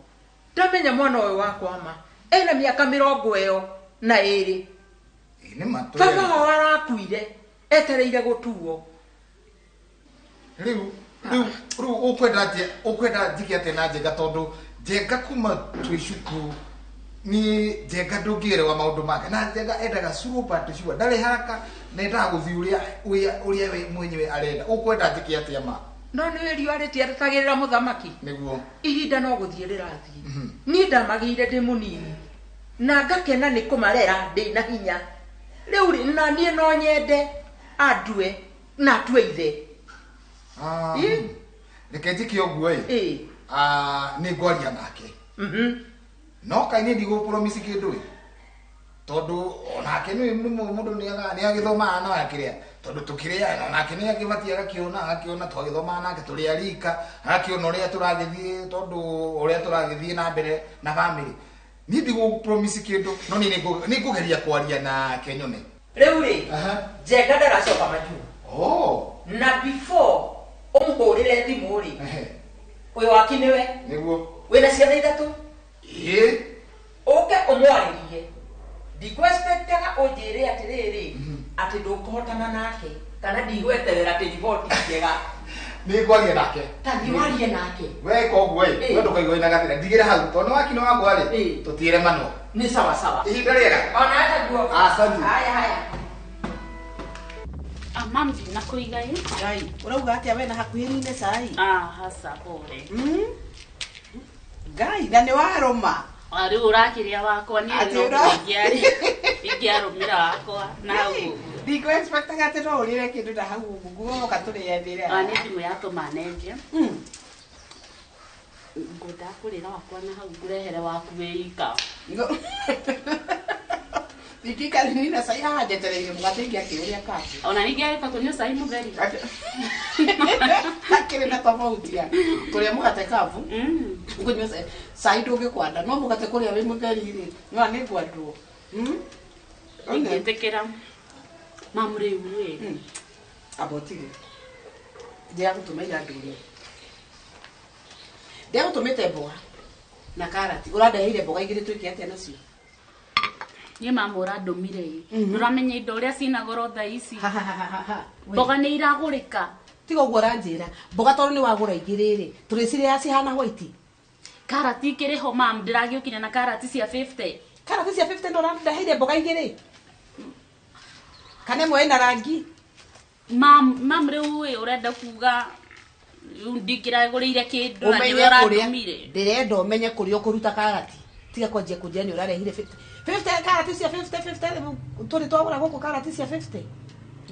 Ndamenya mwana ũyũ wakwa ma ena mĩaka 22. Baba wao arakuire etereire gũtuo. Rĩu rĩu ũkwenda atĩa, ũkwenda njike atĩa na Njenga tondũ Njenga kuma twĩ cukuru ni Njenga ndũngĩerewa maũndũ make na Njenga endaga slow but sure, ndarĩ haraka na endaga gũthiĩ ũrĩa we mwenyewe arenda. Ũkwenda njike atĩa ma? No nĩ wĩrio arĩtie atetagĩrĩra mũthamaki. Nĩguo. Ihinda no gũthiĩ rĩrathiĩ. Niĩ ndamagĩire ndĩ mũnini na ngakena nĩ kũmarera ndĩ na hinya. Rĩu rĩ, na niĩ no nyende andue na atue ithe. Reke njĩke ũguo ĩ. Nĩ ngwaria nake. No kaĩ niĩ ndigũpromise kĩndũ ĩ, tondũ onake nĩ mũndũ nĩ agĩthomaga na akĩrĩa, tondũ tũkĩrĩa onake nĩ agĩbatiĩ agakĩona twagĩthomaga nake tũrĩ a rika, agakĩona ũrĩa tũragĩthiĩ, tondũ ũrĩa tũragĩthiĩ na mbere na family. Niĩ ndigũpromise kĩndũ, no niĩ nĩ ngũgeria kwaria nake nyone. Rĩu rĩ, Njenga ndaracoka majuu. Na before ũmũhũrĩre thimũ rĩ, ũyũ waki nĩwe. Nĩguo. Wĩna ciana ithatũ? Ĩĩ. Ũke ũmwarĩrie. Ndikũexpectaga ũnjĩre atĩrĩrĩ, atĩ ndũkũhotana nake kana ndigweterera atĩ riboti njega. Nĩ ngwaria nake. Ta thiĩ warie nake. Weka ũguo ĩ, we ndũkaigua wĩna gathĩna. Ndigĩra hau tondũ nĩ wakina wakwa rĩ, tũtiĩremanwo. Nĩ sawa sawa. Ihinda rĩega. Ona hata guo. Asante. Haya haya. Mam ndinakũiga ĩ. Ngai, ũrauga atĩa we na hakuhĩ nine cai? Hasa pole. Ngai, na nĩ warũma. Rĩu ũrakĩrĩa wakwa niĩ no ingĩarũmĩra wakwa na hau ũguo. Ndikũ-expectaga atĩ no ũrĩre kĩndũ na hau ũguo, nguoka tũrĩanĩre. Nĩ thimũ yatũma nenje. Ngwendaga kũrĩra wakwa na hau ngũrehere waku wĩ ika. Ndingĩikara nina cai haha njetereire mũgate ingĩakĩũrĩa kabu. Ona ningĩ agĩka kũnyua cai mũtheri. Hakĩrĩ na tofauti ya kũrĩa mũgate kabu, kũnyua cai ndũngĩkwanda, no mũgate kũrĩa wĩ mũtheri rĩ, no nĩ ngwandwo. Ingĩtĩkĩra. Mamu rĩu rĩ. Amba ũtige. Ndĩragũtũma ira ndũrĩre. Ndĩragũtũmĩte mboga na karati. Ũrandeheire mboga igĩrĩ twĩke atĩa nacio? Niĩ mama ũrandũmire ĩ. Ndũramenya indo ũrĩa cina goro thaa ici. Mboga nĩ iragũrĩka. Tiga ũguo ũranjĩra. Mboga tondũ nĩ wagũra igĩrĩ rĩ, tũrĩcirĩaga cihana white. Karati ikĩrĩ ho mam, ndĩragĩũkinya na karati cia 50. Karati cia 50 ndũrandeheire mboga igĩrĩ? Kana ĩmwe ĩna rangi? Mam rĩu ĩ ũrenda kuga rĩu ndingĩragũrĩire kĩndũ na nĩwe ũrandũmire. Ndĩrenda ũmenye kũrĩa ũkũruta karati. Tiga kwanjia kũnjĩra nĩ ũrarehire 50. 50 karati cia 50 50 tũrĩ twagũra gũkũ karati cia 50.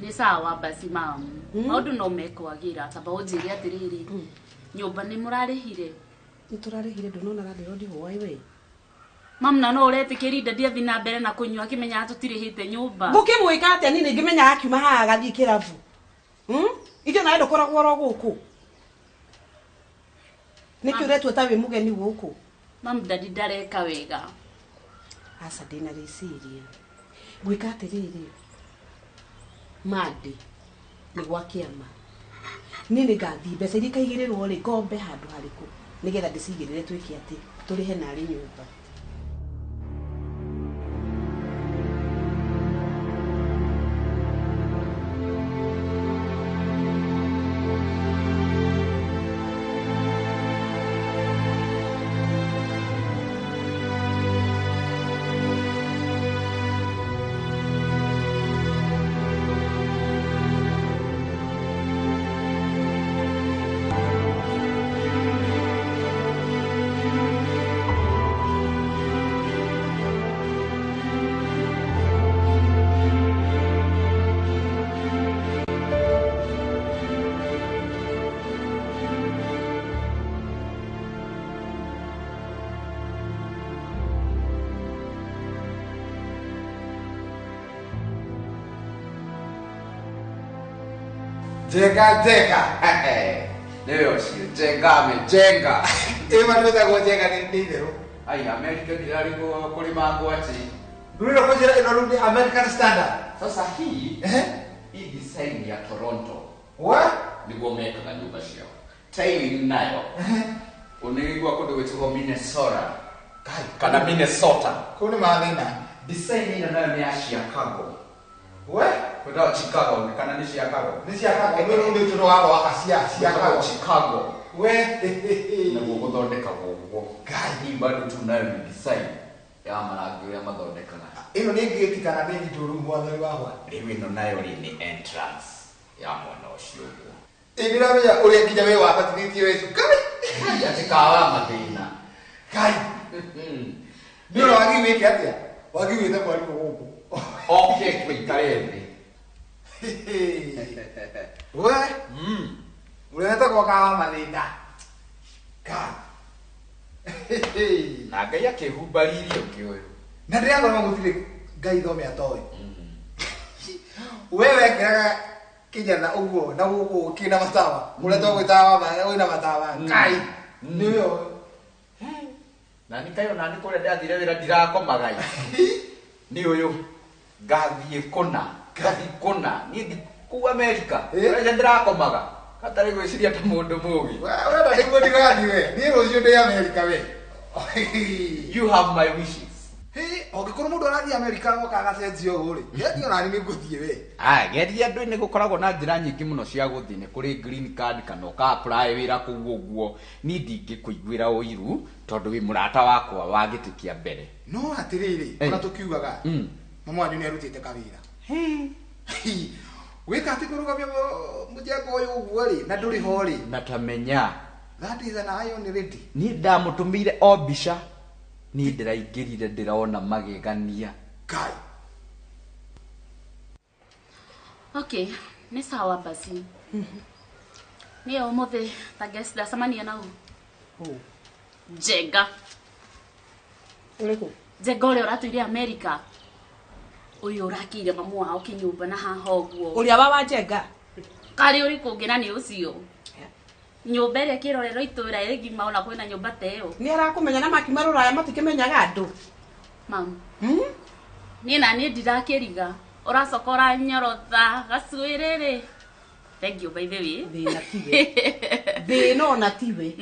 Nĩ sawa basi mam. Maũndũ no mekwagĩra, tamba ũnjĩre atĩrĩrĩ, nyũmba nĩ mũrarĩhire? Nĩ tũrarĩhire, ndũnona landlord hwaĩ we. Mam na no ũretĩkĩria ndadi athiĩ na mbere na kũnyua akĩmenyaga tũtirĩhĩte nyũmba. Ngũkĩmwĩka atĩa niĩ ngĩmenyaga akiuma haha agathiĩ kĩrabu? Ithuĩ nawe ndũkoragwo oro gũkũ. Nĩkĩ ũretua ta wĩ mũgeni gũkũ? Mam dadi ndareka wega. Aca ndĩna rĩciria. Ngwĩka atĩrĩrĩ, Monday nĩ gwa kĩama. Niĩ nĩ ngathiĩ mbeca iria ikaigĩrĩrwo rĩ, ngombe handũ harĩkũ nĩgetha ndĩcigĩrĩre twĩke atĩ tũrĩhe narĩ nyũmba. Njenga njenga. Nĩwe ũcio Njenga amejenga. Ĩ ma nĩwĩtagwo Njenga nĩ itherũ. Ai America ndirarĩ kũrĩma ngwacĩ. Rĩu kũnjĩra ĩno rĩu nĩ American standard. Sasa hii hii design ya Toronto. What? Nĩguo mekaga nyũmba ciao. Tiling nayo. Ũnĩigua kũndũ gwĩtagwo Minnesota. Kana Minnesota. Kũu nĩ mathĩna. Design ĩno nayo nĩ ya Chicago. We? Kwĩtagwo Chicago kana nĩ Chicago? Nĩ Chicago. Nĩ rĩu nĩ tũrũ wa gwaka cia Chicago. Chicago. We. Naguo gũthondekagwo ũguo. Ngai. Hii bado tunayo ni design ya marangi ũrĩa mathondekaga. Ĩno nĩ gate kana nĩ itũru mwathani wakwa? Rĩu ĩno nayo rĩ nĩ entrance ya mwena ũcio ũguo. Ĩ nĩũramenya ũrĩa nginya we wabatithĩtio we cukari. Atĩ kawa mathĩna. Ngai. Nĩ ũrĩa wagĩrĩirwo wĩke atĩa? Wagĩrĩirwo wĩte mwarimũ gũkũ. Oke tũikare thĩ. We? Ũrĩa wetagwo kawa mathĩna. Ngai. Na Ngai akĩhumba riri ũngĩ ũyũ. Na ndĩrathoma gũtirĩ Ngai thome atoĩ. We wekĩraga kĩnyatha ũguo na gũkũ kĩna matawa. Ũrĩa twagwĩtaga wĩna matawa. Ngai. Nĩwe ũyũ. Na nĩ kaĩ ona nĩ kũrĩa ndathire wĩra ndirakomaga. Nĩ ũyũ ngathiĩ kũna. Ngathiĩ kũna. Niĩ kũu America. Ũrĩa ndĩrakomaga. Hatarĩ gwĩciria ta mũndũ mũgĩ. Ũrenda nĩguo ndigathiĩ we. Niĩ rũciũ ndĩ America we. You have my wishes. Ũngĩkorwo mũndũ arathiĩ America oka agacenjia ũũ rĩ, geria ona niĩ nĩngũthiĩ we. Geria andũ nĩ gũkoragwo na njĩra nyingĩ mũno cia gũthiĩ. Nĩ kũrĩ green card kana ũka apply wĩra kũu ũguo. Niĩ ndingĩkũiguĩra ũiru tondũ wĩ mũrata wakwa wa gĩtĩ kĩa mbere. No atĩrĩrĩ, ona tũkiugaga, mama wanyu nĩ arutĩte kawĩra. Wĩka atĩ kũrũgamia mũjengo ũyũ ũguo rĩ, na ndũrĩ ho rĩ. Na tamenya. That is an iron lady. Niĩ ndamũtũmĩire o mbica. Niĩ ndĩraingĩrire ndĩrona magegania. Kai. Okay, nĩ sawa basi. Niĩ ũmũthĩ ta guest ndacemania na ũ? Njenga. Ũrĩkũ? Njenga ũrĩa ũratũire America. Ũyũ ũrakĩire mamu wao kĩnyũmba na haha ũguo. Ũrĩa wa Njenga? Karĩ ũrĩkũ ũngĩ na nĩ ũcio? Nyũmba ĩrĩa kĩrorerwo itũũra ĩgima ona kwĩna nyũmba ta ĩyo. Nĩ arakũmenya na makiuma rũraya matikĩmenyaga andũ. Mamu. Niĩ na niĩ ndirakĩriga. Ũracoka ũranyorotha gacuĩrĩ rĩ. Thank you by the way. Thĩna tiwe. Thĩna ona tiwe.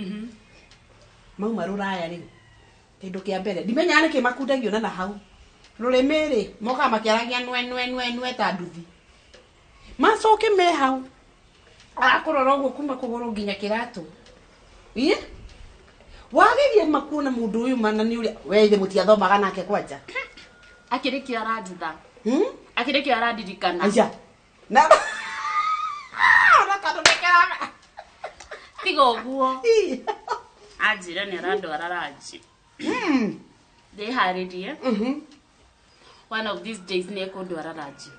Mauma rũraya rĩ. Kĩndũ kĩa mbere ndimenyaga nĩkĩ makundagio na hau. Rũrĩmĩ rĩ mokaga makĩaragia nwe nwe nwe nwe ta nduthi. Macoke me hau. Arakũrora ũguo kuma kũgũrũ nginya kĩratũ. Ĩ? Wageria makuona mũndũ ũyũ mana nĩ ũrĩa we ithe mũtiathomaga nake kwanja. Akĩrĩ kĩo aranjitha. Akĩrĩ kĩo arandirikana. Aja. Na ona kathondekera. Tiga ũguo. Anjĩra nĩ arandwara ranji. Ndĩharĩrie. One of these days nĩ ekũndwara ranji.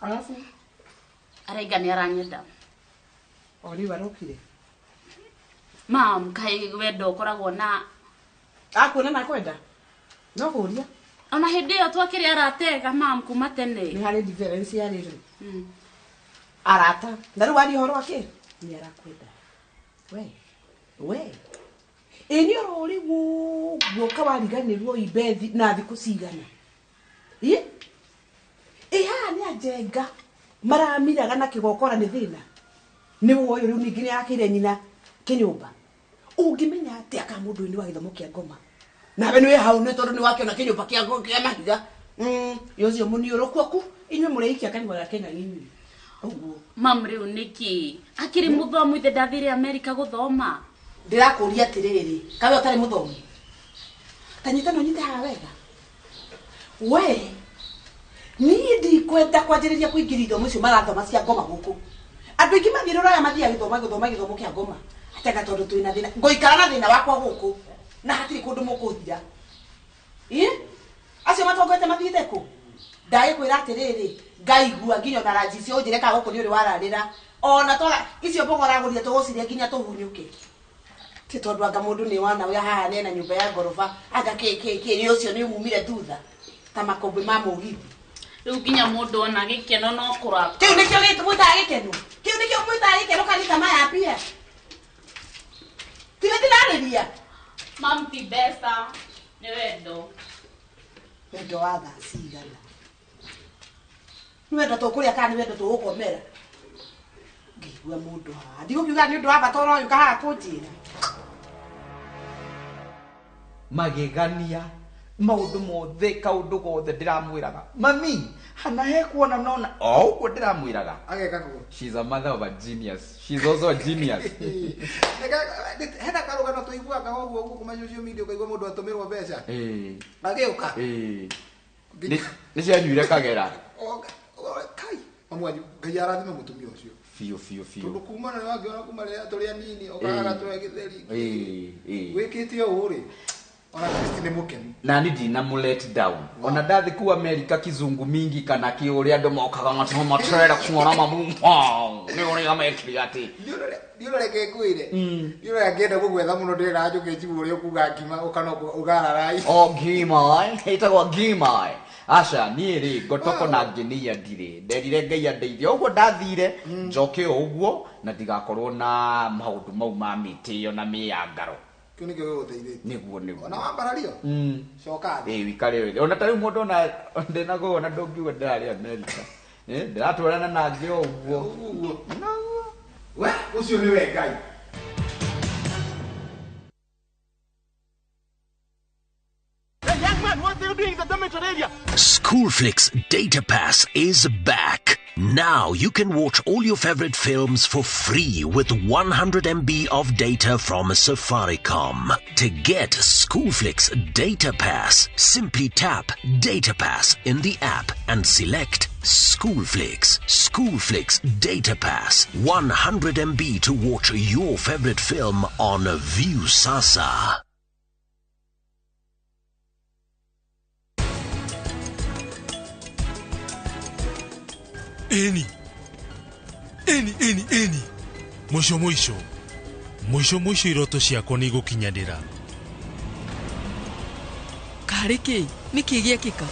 Alafu araiga nĩ aranyenda. O rĩu arokire. Mam, kaĩ wendo ũkoragwo na akuona na kwenda. No kũria. Ona hĩndĩ ĩyo twakĩrĩ aratega mam kuma tene. Nĩ harĩ difference ya rĩrĩ. Arata. Na rĩu waria ũhoro wake? Nĩ arakwenda. We. We. Ĩ nĩ ũrori guo kawariganĩrwo imbethi na thikũ cigana. Ĩ? Ĩ haha nĩ anjenga maramiraga na kĩgokora nĩ thĩna. Nĩ woyo rĩu ningĩ nĩ arakĩire nyina kĩnyũmba. Ũngĩmenya atĩa ka mũndũ ũyũ nĩ wa gĩthomo kĩa ngoma? Nawe nĩ wĩ hau nĩ tondũ nĩ wakĩona kĩnyũmba kĩa mahiga. Ũcio mũniũrũku aku inyuĩ mũrĩikia kanua gake na inyuĩ. Ũguo. Mam rĩu nĩkĩ? Akĩrĩ mũthomu ithe ndathire America gũthoma. Ndĩrakũria atĩrĩrĩ, kawe ũtarĩ mũthomu? Ta nyita no nyite haha wega. We niĩ ndikwenda kwanjĩrĩria kũingĩria ithomo icio marathoma cia ngoma gũkũ. Andũ aingĩ mathiĩ rũraya mathiaga gĩthoma gĩthoma gĩthomo kĩa ngoma. Atega tondũ twĩna thĩna. Ngũikara na thĩna wakwa gũkũ na hatirĩ kũndũ mũkũthira. Ĩ? Acio matongoete mathiĩte kũ? Ndagĩkwĩra atĩrĩrĩ, ngaigua nginya ona ranji icio ũnjĩre kana gũkũ nĩ ũrĩ wararĩra. Ona twaga icio mboga ũragũrire tũgũcirĩa nginya tũhunyũke. Ti tondũ anga mũndũ nĩ wana ũrĩa haha nena nyũmba ya ngoroba anga kĩ kĩ kĩ nĩ ũcio nĩ umire thutha ta makũmbĩ ma mũgithi. Rĩu nginya mũndũ ona gĩkeno no kũraka. Kĩu nĩkĩo mwĩtaga gĩkeno. Kĩu nĩkĩo Mwĩtarĩ kerũka rita maya mbia. Tiwe ndĩrarĩria. Mam ti mbeca nĩ wendo. Wendo wa thaa cigana? Nĩ wendo tũkũrĩa kana nĩ wendo tũgũkomera? Ngĩigua mũndũ haha. Ndigũkiuga nĩ ũndũ wa bata ũroyũka haha kũnjĩra. Magegania maundu mothe kaundu gothe ndiramwiraga mami hana he kuona nona o uguo ndiramwiraga ageka kuo. She's a mother of a genius, she's also a genius. Hena karugano tuiguaga ũguo gũkũ ma social media ũkaigua mũndũ atũmĩrwo mbeca agĩũka nĩ cianyuire kagera. Kai mamwanyu Ngai arathime mũtumia ũcio biũ biũ biũ tondũ kuma na wangĩona kuma rĩrĩa tũrĩ anini ũkaga tũrĩ gĩtheri wĩkĩte ũũ rĩ ona Kristi nĩ mũkenu na ni ndina mu let down. Ona ndathi ku America kizungu mingi kana ki uria andu mokaga matũmatrera kuona mamu ni uria mekire ati nĩ ũreke ngwĩre nĩ ũrĩa ngĩenda gũgwetha mũno ndĩrenda njũke njigue ũrĩa ũkuga ngima ũkana ũgararai. O ngima ĩtagwo ngima. Aca niĩ rĩ ngotoko na ngenia ndirĩ nderire Ngai andeithie ũguo ndathire njoke o ũguo na ndigakorwo na maũndũ mau ma mĩtĩo na mĩyangaro. Kĩu nĩkĩo gĩgũteithĩtie. Nĩguo nĩguo. Ona wambarario coka thĩ. Ĩĩ wikare wega. Ona ta rĩu mũndũ ona ndĩnaguo ona ndũngiuga ndĩrarĩ America. Ndĩratwarana na angĩ o ũguo. Ũguo. We ũcio nĩwe Ngai. Schoolflix Data Pass is back. Now you can watch all your favorite films for free with 100 MB of data from Safaricom. To get Schoolflix Data Pass, simply tap Data Pass in the app and select Schoolflix. Schoolflix Data Pass, 100 MB to watch your favorite film on Viusasa. Eni eni eni eni mũico mũico mũico mũico iroto ciakwa nĩ igũkinyanĩra. Karĩ kĩ nĩkĩ gĩekĩka?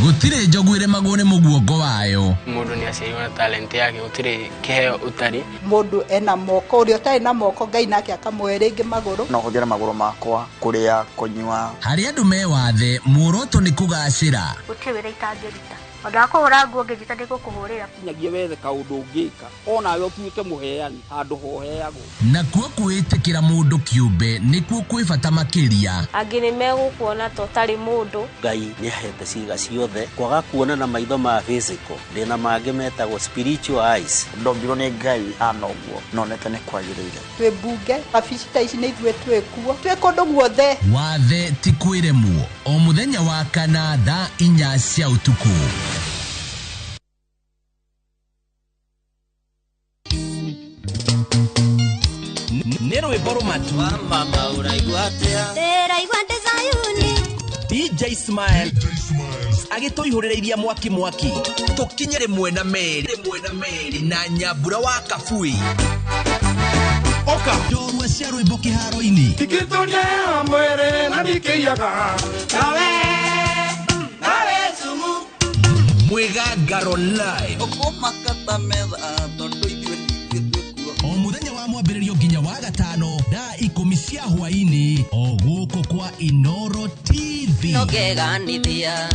Gũtirĩ njogu ĩremagwo nĩ mũguongo wayo. Mũndũ nĩ aciarirwo na talent yake, gũtirĩ kĩheo ũtarĩ. Mũndũ ena moko, ũrĩa ũtarĩ na moko Ngai nake akamũhe rĩngĩ magũrũ. No hũthĩre magũrũ makwa kũrĩa, kũnyua. Harĩ andũ me wathe, muoroto nĩ kũgacĩra. Gũtirĩ wĩra itangĩruta. Ona wa kũhũra nguo ngĩnjĩta nĩngũkũhũrĩra. Kinyagia wethe kaũndũ ũngĩka onawe ũtuĩke mũheani handũ hoheagwo. Nakuo kwĩtĩkĩra mũndũ kĩũmbe nĩkuo kwĩ bata makĩria. Angĩ nĩ megũkuona ta ũtarĩ mũndũ. Ngai nĩ ahete ciĩga ciothe kwaga kuona na maitho ma physical ndĩna mangĩ metagwo spiritual eyes. Ndombirwo nĩ Ngai hana ũguo nonete nĩ kwagĩrĩire. Twĩ mbunge wabici ta ici nĩ ithuĩ twĩkuo twĩ kũndũ guothe. Wathe ti kwĩremwo o mũthenya wa kana thaa 4 cia ũtukũ. Nĩ rwĩmbo rũmatu mama ũraigua atĩa? Ndĩraigua ndĩ Zayuni. DJ Smile agĩtũihũrĩrĩiria mwaki mwaki tũkinye rĩmwe na merĩ na Nyambura wa Kabui. Oka ndorua cia rwĩmbo kĩharo-inĩ Ndikĩtũria mwĩrĩ na ndikĩiyaga nawe nawe sumu Mwĩgangaro live ũkũmakata metha tondũ ithuĩ ningĩ twĩkuo. O mũthenya wa mwambĩrĩrio nginya wa gatano thaa 10 cia hwaĩ-inĩ o gũkũ kwa Inoro TV. Nongeganithia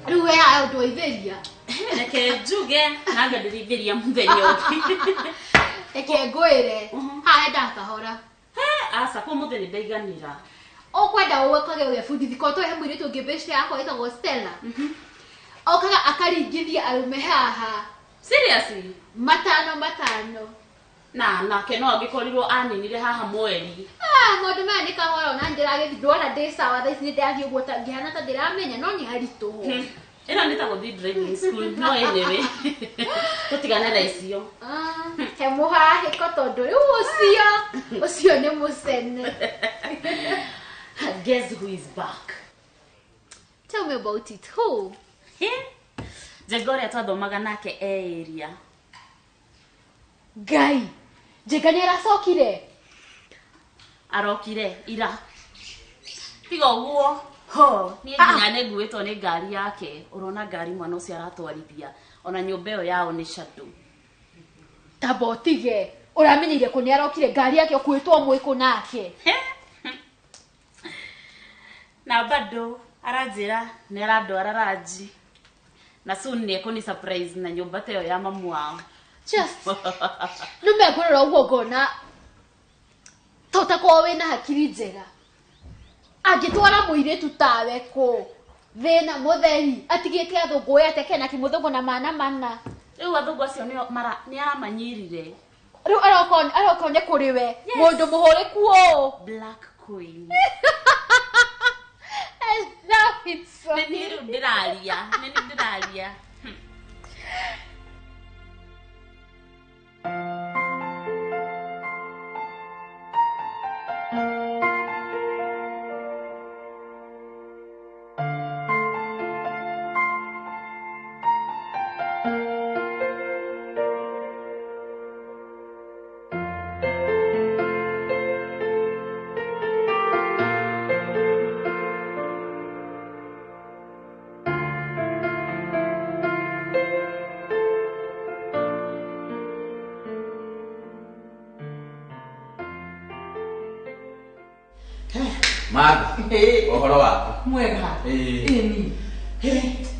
Rĩu we haya ũndũithĩria. Reke njuge na ngandĩrithĩria mũthenya ũngĩ. Reke ngwĩre haha hendaga kahora. Aca kwa mũthĩ nĩ ndaiganĩra. Ũkwenda ũkage ũgebundithia korwo tũhe mũirĩtu ũngĩ beshte yakwa ĩtagwo Stella. Okaga akaringithia arũme haha. Seriously? Matano matano. Na nake no angĩkorirwo aninire haha mweri. Maũndũ maya nĩ kahora ona ndĩragĩthiĩ ndona ndĩ sawa thaa ici nĩ ndĩrathiĩ ũguo ta ngĩhana ta ndĩramenya no nĩ haritũ. Ĩno nĩ ta gũthiĩ driving school no anyway. Tũtigane na icio. He mũhahĩko tondũ rĩu ũcio nĩ mũcene. Guess who is back? Tell me about it. Who? Njenga ũrĩa twathomaga nake e area. Ngai, Njenga nĩ aracokire? Arokire ira. Tiga ũguo. Ho, niĩ nginya nĩ nguĩtwo nĩ ngari yake. Ũrona ngari mwana ũcio aratwarithia. Ona nyũmba ĩyo yao nĩ shadow. Tamba ũtige. Ũramenyeire kũ nĩ arokire ngari yake ũkuĩtwo mwĩkũ nake. Na bado aranjĩra nĩ arandwara ranji. Na soon nĩ ekũni surprise na nyũmba ta ĩyo ya mamu wao. Just nĩ mekũrora ũguo ngona ta ũtakorwo wĩna hakiri njega. Angĩtwara mũirĩtu tawe kũ thĩna mũtheri atigĩte athũngũ ĩ ateke na kĩmũthũngũ na mana mana. Rĩu athũngũ acio nĩ aramanyirire. Rĩu aroka nĩ kũrĩ we mũndũ mũhũrĩku ũũ. Black Queen. I love it so. Nĩ niĩ rĩu ndĩraria, nĩ niĩ ndĩraria. Ũhoro waku? Mwega. Ĩni.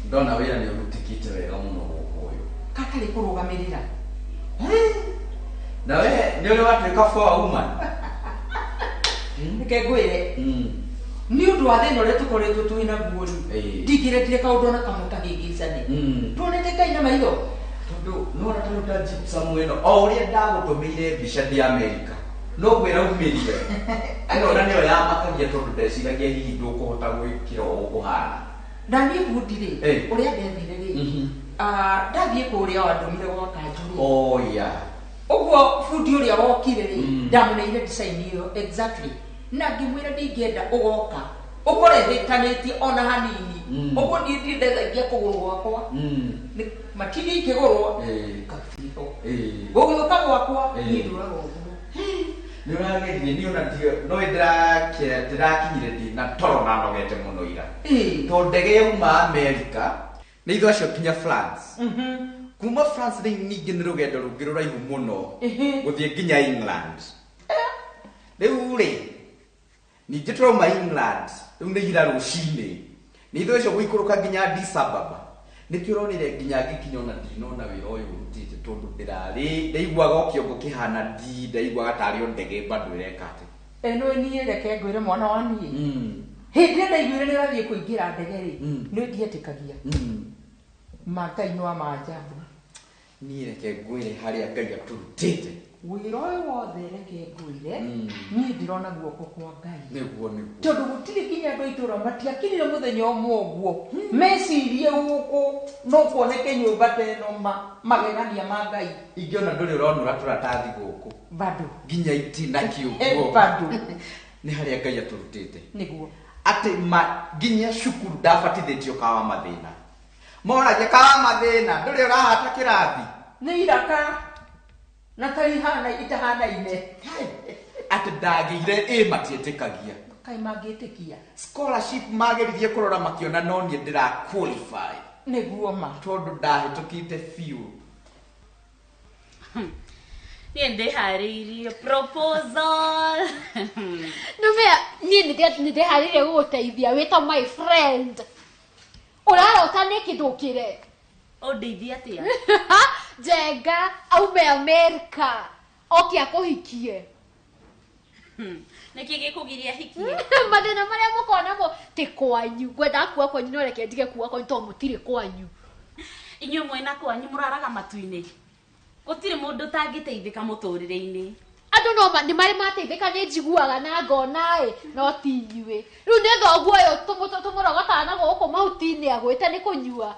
Ndona wĩra nĩ ũrutĩkĩte wega mũno gũkũ ũyũ. Katarĩ kũrũgamĩrĩra. Na we nĩ ũrĩ watuĩka for woman. Reke ngwĩre. Nĩ ũndũ wa thĩna ũrĩa tũkoretwo twĩ naguo rĩ. Ndingĩrendire kaũndũ ona kamwe kahĩngĩcane. Tuonete Ngai na maitho. Tondũ nĩwona ta rĩu ta gypsum ĩno o ũrĩa ndagũtũmĩire mbica ndĩ Amerika. No ngwĩra umĩrire. Ĩno na nĩyo yamakagia tondũ ndeciragia hihi ndũkũhota gwĩkĩra ũũ kũhana. Na niĩ bundi rĩ, ũrĩa ndethire rĩ, ndathiĩ kũrĩa wandũmire gwa kanjũ rĩ. Oh yeah. Ũguo bundi ũrĩa wokire rĩ, ndamũneire design ĩyo exactly. Na ngĩmwĩra ndingĩenda ũgoka ũkore hĩtanĩtie ona hanini. Ũguo niĩ ndirĩ ndethagia kũgũrũ gwakwa. Matindio ikĩgũrwo kabiho. Gũgĩũka gwakwa niĩ ndũraga ũguo. Nĩ ũrageririe niĩ ona no ndĩrakinyire ndina toro na nogete mũno ira. Tondũ ndege yauma Amerika nĩ ithuĩ acio nginya France. Kuma France rĩu ningĩ nĩ rũgendo rũngĩ rũraihu mũno gũthiĩ nginya England. Rĩu rĩ ningĩ tũrauma England rĩu nĩ ira rũcinĩ nĩ ithuĩ acio gũikũrũka nginya Addis Ababa. Nĩkĩo ũronire nginya ngĩkinya ona ndinona wĩra ũyũ ũrutĩte tondũ ndĩrarĩ ndaiguaga o kĩongo kĩhana ndi ndaiguaga tarĩ o ndege bado ĩreka atĩ. Ĩno niĩ reke ngwĩre mwana wa niĩ. Hĩndĩ ĩrĩa ndaiguire nĩ ũrathiĩ kũingĩra ndege rĩ, nĩ ndietĩkagia. Ma Ngai nĩ wa maajabu. Niĩ reke ngwĩre harĩa Ngai atũrutĩte. Wĩra ũyũ wothe reke ngwĩre, niĩ ndĩrona guoko kwa Ngai. Nĩguo nĩguo. Tondũ gũtirĩ nginya andũ a itũũra matiakinyire mũthenya ũmwe ũguo. Mecirie gũkũ no kuoneke nyũmba ta ĩno magegania ma Ngai. Ingĩona ndũrĩ ũronũra tũratathi gũkũ. Bado. Nginya itina kĩũguo. Bado. Nĩ harĩa Ngai atũrutĩte. Nĩguo. Atĩ ma nginya cukuru ndabatithĩtio kawa mathĩna. Moragia kawa mathĩna ndũrĩ ũrahata kĩrathi. Nĩ iraka. Na tarihana itahanaine. Atĩ ndagĩire ĩ matiĩtĩkagia. Kaĩ mangĩtĩkia. Scholarship mageririe kũrora makĩona no niĩ ndĩra qualify. Nĩguo ma. Tondũ ndahĩtũkĩte biũ. Niĩ ndĩharĩirie proposal. Nũmea niĩ nĩ ndĩharĩirie gũgũteithia wĩ ta my friend. Ũrarota nĩkĩ ndũkĩre? Ũndeithie atĩa? Njenga aume Amerika oke akũhikie. Nĩkĩ gĩkũgiria hikie? Mathĩna marĩa mũkoragwo namo ti kwanyu. Ngwendaga kuga kwanyu no reke ndige kuga kwanyu tondũ mũtirĩ kwanyu. Inyuĩ mwĩna kwanyu mũraraga matu-inĩ. Gũtirĩ mũndũ ũtangĩteithĩka mũtũrĩre-inĩ. Andũ no nĩ marĩ mateithĩka nĩ njiguaga na ngona ĩ no ti inyuĩ. Rĩu nĩ thoguo ũyũ tũmũrogotaga na gũkũ mahuti-inĩ agwĩte nĩ kũnyua.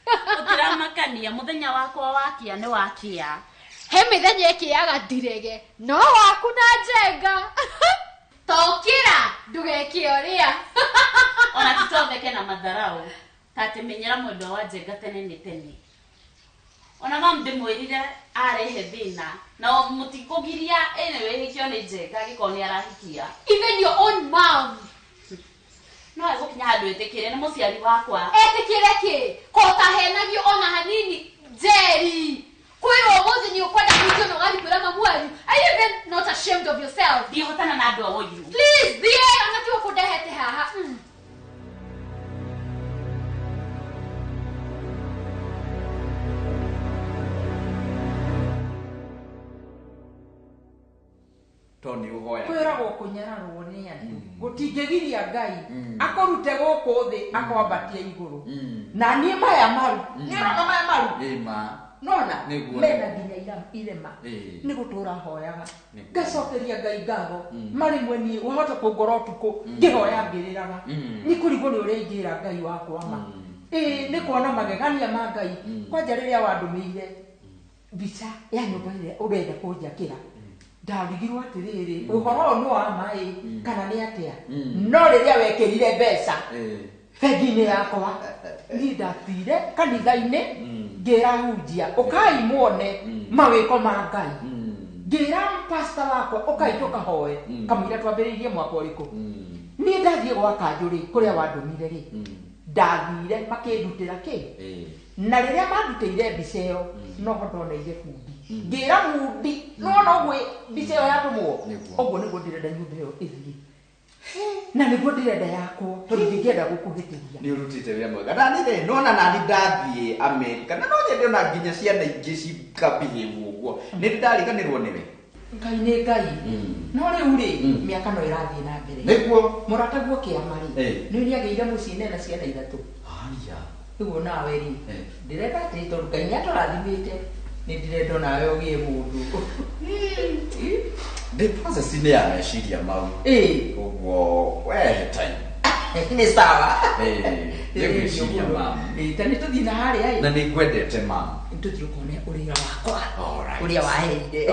Gũtiramakania mũthenya wakwa wakĩa nĩ wakĩa. He mĩthenya ĩkĩaga ndirege no waku na njenga. Tokĩra ndũgeke ũrĩa. Ona ti twatheke na matharau. Ta atĩ menyera mwendwa wa njenga tene nĩ tene. Ona mam ndĩmwĩrire arehe thĩna na mũtikũgiria anyway hikio nĩ Njenga angĩkorwo nĩ arahikia. Even your own mom. No egũkinya handũ ĩtĩkĩre nĩ mũciari wakwa. Etĩkĩre kĩ? Ko ũtahenagio ona hanini Njeri. Kwĩrwo ũmũthĩ nĩ ũkwenda kũhikio na ũgathiĩ kwĩra mamu wanyu. Are you even not ashamed of yourself? Ndihotana na andũ a ũiru. Please thiĩ ona tiwe kũndehete haha. Tony uhoya Kwĩragwo kũnyararwo nĩ andũ gũtingĩgiria Ngai akũrute gũkũ thĩ akwambatie igũrũ. Na niĩ maya maru nĩ ũrona maya maru nona mena nginya irema nĩ gũtũra hoyaga ngacokeria Ngai ngatho marĩmwe niĩ wahota kũngora ũtukũ ngĩhoya ngĩrĩraga nĩ kũrigwo nĩ ũrĩa ingĩra Ngai wakwa ma ĩĩ nĩ kuona magegania ma Ngai. Kwanja rĩrĩa wandũmĩire mbica ya nyũmba ĩrĩa ũrenda kũnjakĩra ndarigirwo atĩrĩrĩ ũhoro ũyũ nĩ wa maĩ kana nĩ atĩa no rĩrĩa wekĩrire mbeca bengi-inĩ yakwa niĩ ndathire kanitha-inĩ ngĩra hunjia ũkai muone mawĩko ma Ngai ngĩra pastor wakwa ũkai tũkahoe kamũira twambĩrĩirie mwaka ũrĩkũ niĩ ndathiĩ gwa kanjũ rĩ kũrĩa wandũmire rĩ ndathire makĩndutĩra kĩ na rĩrĩa mandutĩire mbica ĩyo noho ndoneire bundi ngĩra bundi nĩwona ũguo mbica ĩyo yatũmwo ũguo nĩguo ndĩrenda nyũmba ĩyo ĩthiĩ na nĩguo ndĩrenda yakwo tondũ ndingĩenda gũkũhĩtĩria. Nĩ ũrutĩte wĩra mwega na nĩ nona nani ndathiĩ Amerika na no nyende ona nginya ciana ingĩ cikabehave ũguo nĩ ndariganĩrwo nĩwe. Ngai nĩ Ngai no rĩu rĩ mĩaka no ĩrathiĩ na mbere nĩguo mũrataguo kĩama rĩ nĩ nĩagĩire mũciĩ nena ciana ithatũ. Haya rĩu nawe rĩ ndĩrenda atĩ tondũ Ngai nĩatũrathimĩte nĩ ndĩrenda onawe ũgĩe mũndũ. Ndĩ process-inĩ ya meciria mau ũguo wehe time nĩ sawa nĩngwĩciria mam ta nĩ tũthiĩ na harĩa ĩ na nĩ ngwendete mam nĩ tũthiĩ ũkone ũrĩa wakwa ũrĩa waheire.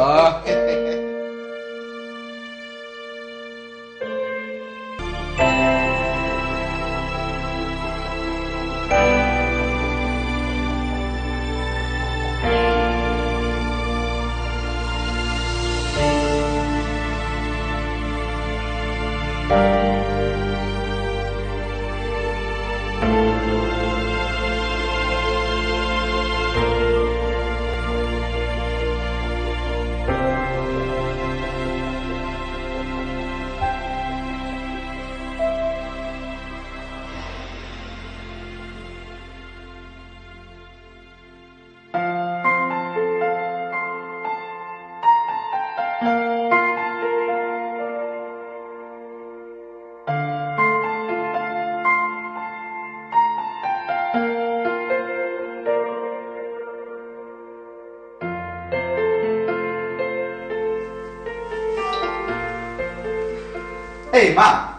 Hey, ma.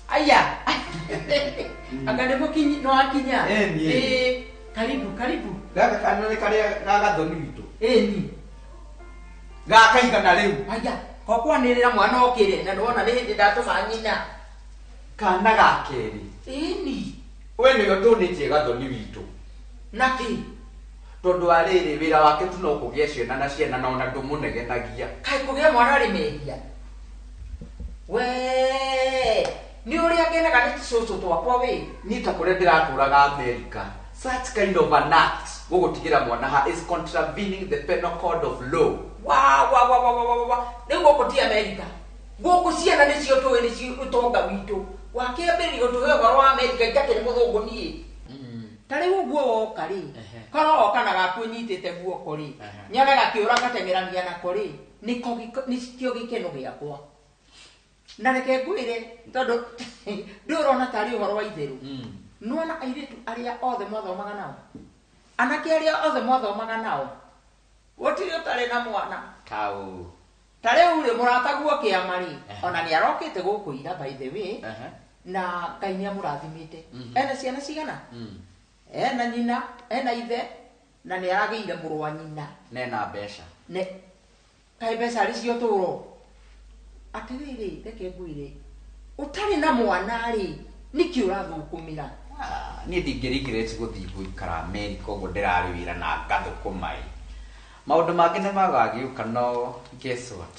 Aya. Anga nĩguo no akinya. Karibu, karibu. Gaka kana nĩ karĩa ga gathoni witũ. Ĩni. Gakaigana rĩu. Aya, ko kwanĩrĩra mwana okĩre na nĩwona nĩ hĩndĩ ndatũma nyina. Kana ga kerĩ. Ĩni. We nĩwe ndũnĩtie gathoni witũ. Nakĩ? Tondũ wa rĩrĩ wĩra wake tu no kũgĩa ciana na ciana na ona ndũmũnegenagia. Kaĩ kũgĩa mwana arĩ mehia? We nĩ ũrĩa ngenaga nĩ tũcũcũ twakwa wĩ niĩ ta kũrĩa ndĩratũraga America such kind of an act gũgũtigĩra mwana ha is contravening the penal code of law. Wa wa wa wa wa wa rĩu gũkũ ti America gũkũ ciana nĩcio tũĩ nĩcio ũtonga witũ wakĩambĩrĩria gũtũhe ũhoro wa America itakĩrĩ mũthũngũ niĩ ta rĩu ũguo woka rĩ korwo woka na gaku ũnyitĩte guoko rĩ nyone gakĩũra ngateng'erania nako rĩ nĩkĩo gĩkeno gĩakwa. Na reke ngwĩre tondũ ndũrona tarĩ ũhoro wa itherũ nĩwona airĩtu arĩa othe mwathomaga nao anake arĩa othe mwathomaga nao gũtirĩ ũtarĩ na mwana tau ta rĩu rĩ mũrataguo kĩama rĩ ona nĩ arokĩte gũkũ ira by the way na Ngai nĩ amũrathimĩte ena ciana cigana ena nyina ena ithe na nĩ aragĩire mũrũ wa nyina nena mbeca ne kaĩ mbeca arĩ cio tũro atĩrĩrĩ reke ngwĩre ũtarĩ na mwana rĩ nĩkĩ ũrathũkũmĩra Niĩ ndingĩ regret gũthiĩ gũikara America ũguo ndĩrarĩ wĩra na ngathũkũma ĩ. Maũndũ mangĩ nĩ magagĩũka no guess what?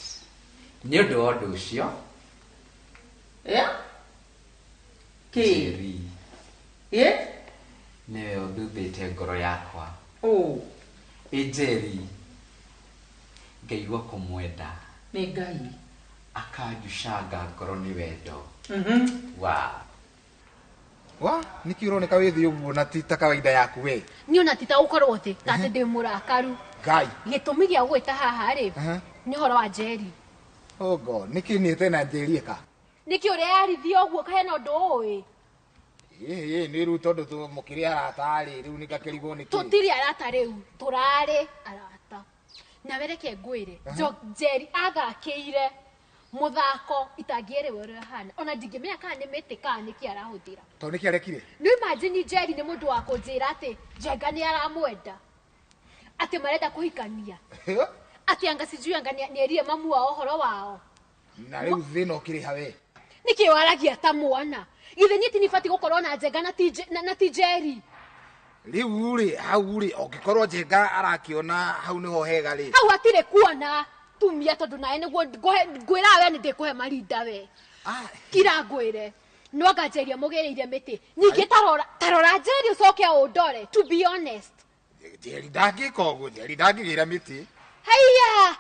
Nĩ ũndũ wa ũndũ ũcio. Yeah? Kĩ? Njeri. Ĩ? Nĩwe ũthuthĩte ngoro yakwa. Oh. Ĩ Njeri. Ngaigua kũmwenda. Nĩ Ngai. Akanjucanga ngoro nĩ wendo. Mhm. Wow. Wa, nĩkĩ ũroneka wĩ thĩ ũguo na ti ta kawaida yaku we? Niĩ ona ti ta gũkorwo thĩ ta atĩ ndĩ mũrakaru. Ngai. Gĩtũmi gĩa gũgwĩta haha rĩ Aha. nĩ ũhoro wa Njeri. Oh God, nĩkĩ niĩ na Njeri ĩka? Nĩkĩ ũreyarithia ũguo kahena ũndũ ũĩ? Ĩ nĩ rĩu tondũ mũkĩrĩ arata rĩ, rĩu nĩngakĩrigwo nĩkĩ? Tũtirĩ arata rĩu, tũrarĩ arata. Nawe reke ngwĩre, Njeri athakĩire mũthako itangĩerewa ũrĩa ũhana. Ona ndingĩmenya kana nĩ mĩtĩ kana nĩkĩ arahũthĩra. Tondũ nĩkĩ arekire? Nĩ imagine Njeri nĩ mũndũ wa kũnjĩra atĩ Njenga nĩ aramwenda. Atĩ marenda kũhikania. Atĩ anga sijui anga nĩerire mamu wao ũhoro wao. Na rĩu thĩna ũkĩrĩ ha we? Nĩkĩ waragia ta mwana? Githĩ niĩ ti nĩbatiĩ gũkorwo na Njenga na ti Njeri? Rĩu rĩ, hau rĩ, ũngĩkorwo Njenga arakĩona hau nĩho hega rĩ. Hau hatirĩ kuona tumia tondũ nawe nĩguo ngwĩra we nĩ ndĩkũhe marinda we. Kira ngwĩre. No anga Njeri amũgĩrĩire mĩtĩ. Ningĩ tarora Njeri ũcoke ũndore, to be honest. Njeri ndangĩka ũguo, Njeri ndangĩgĩra mĩtĩ. Haiya!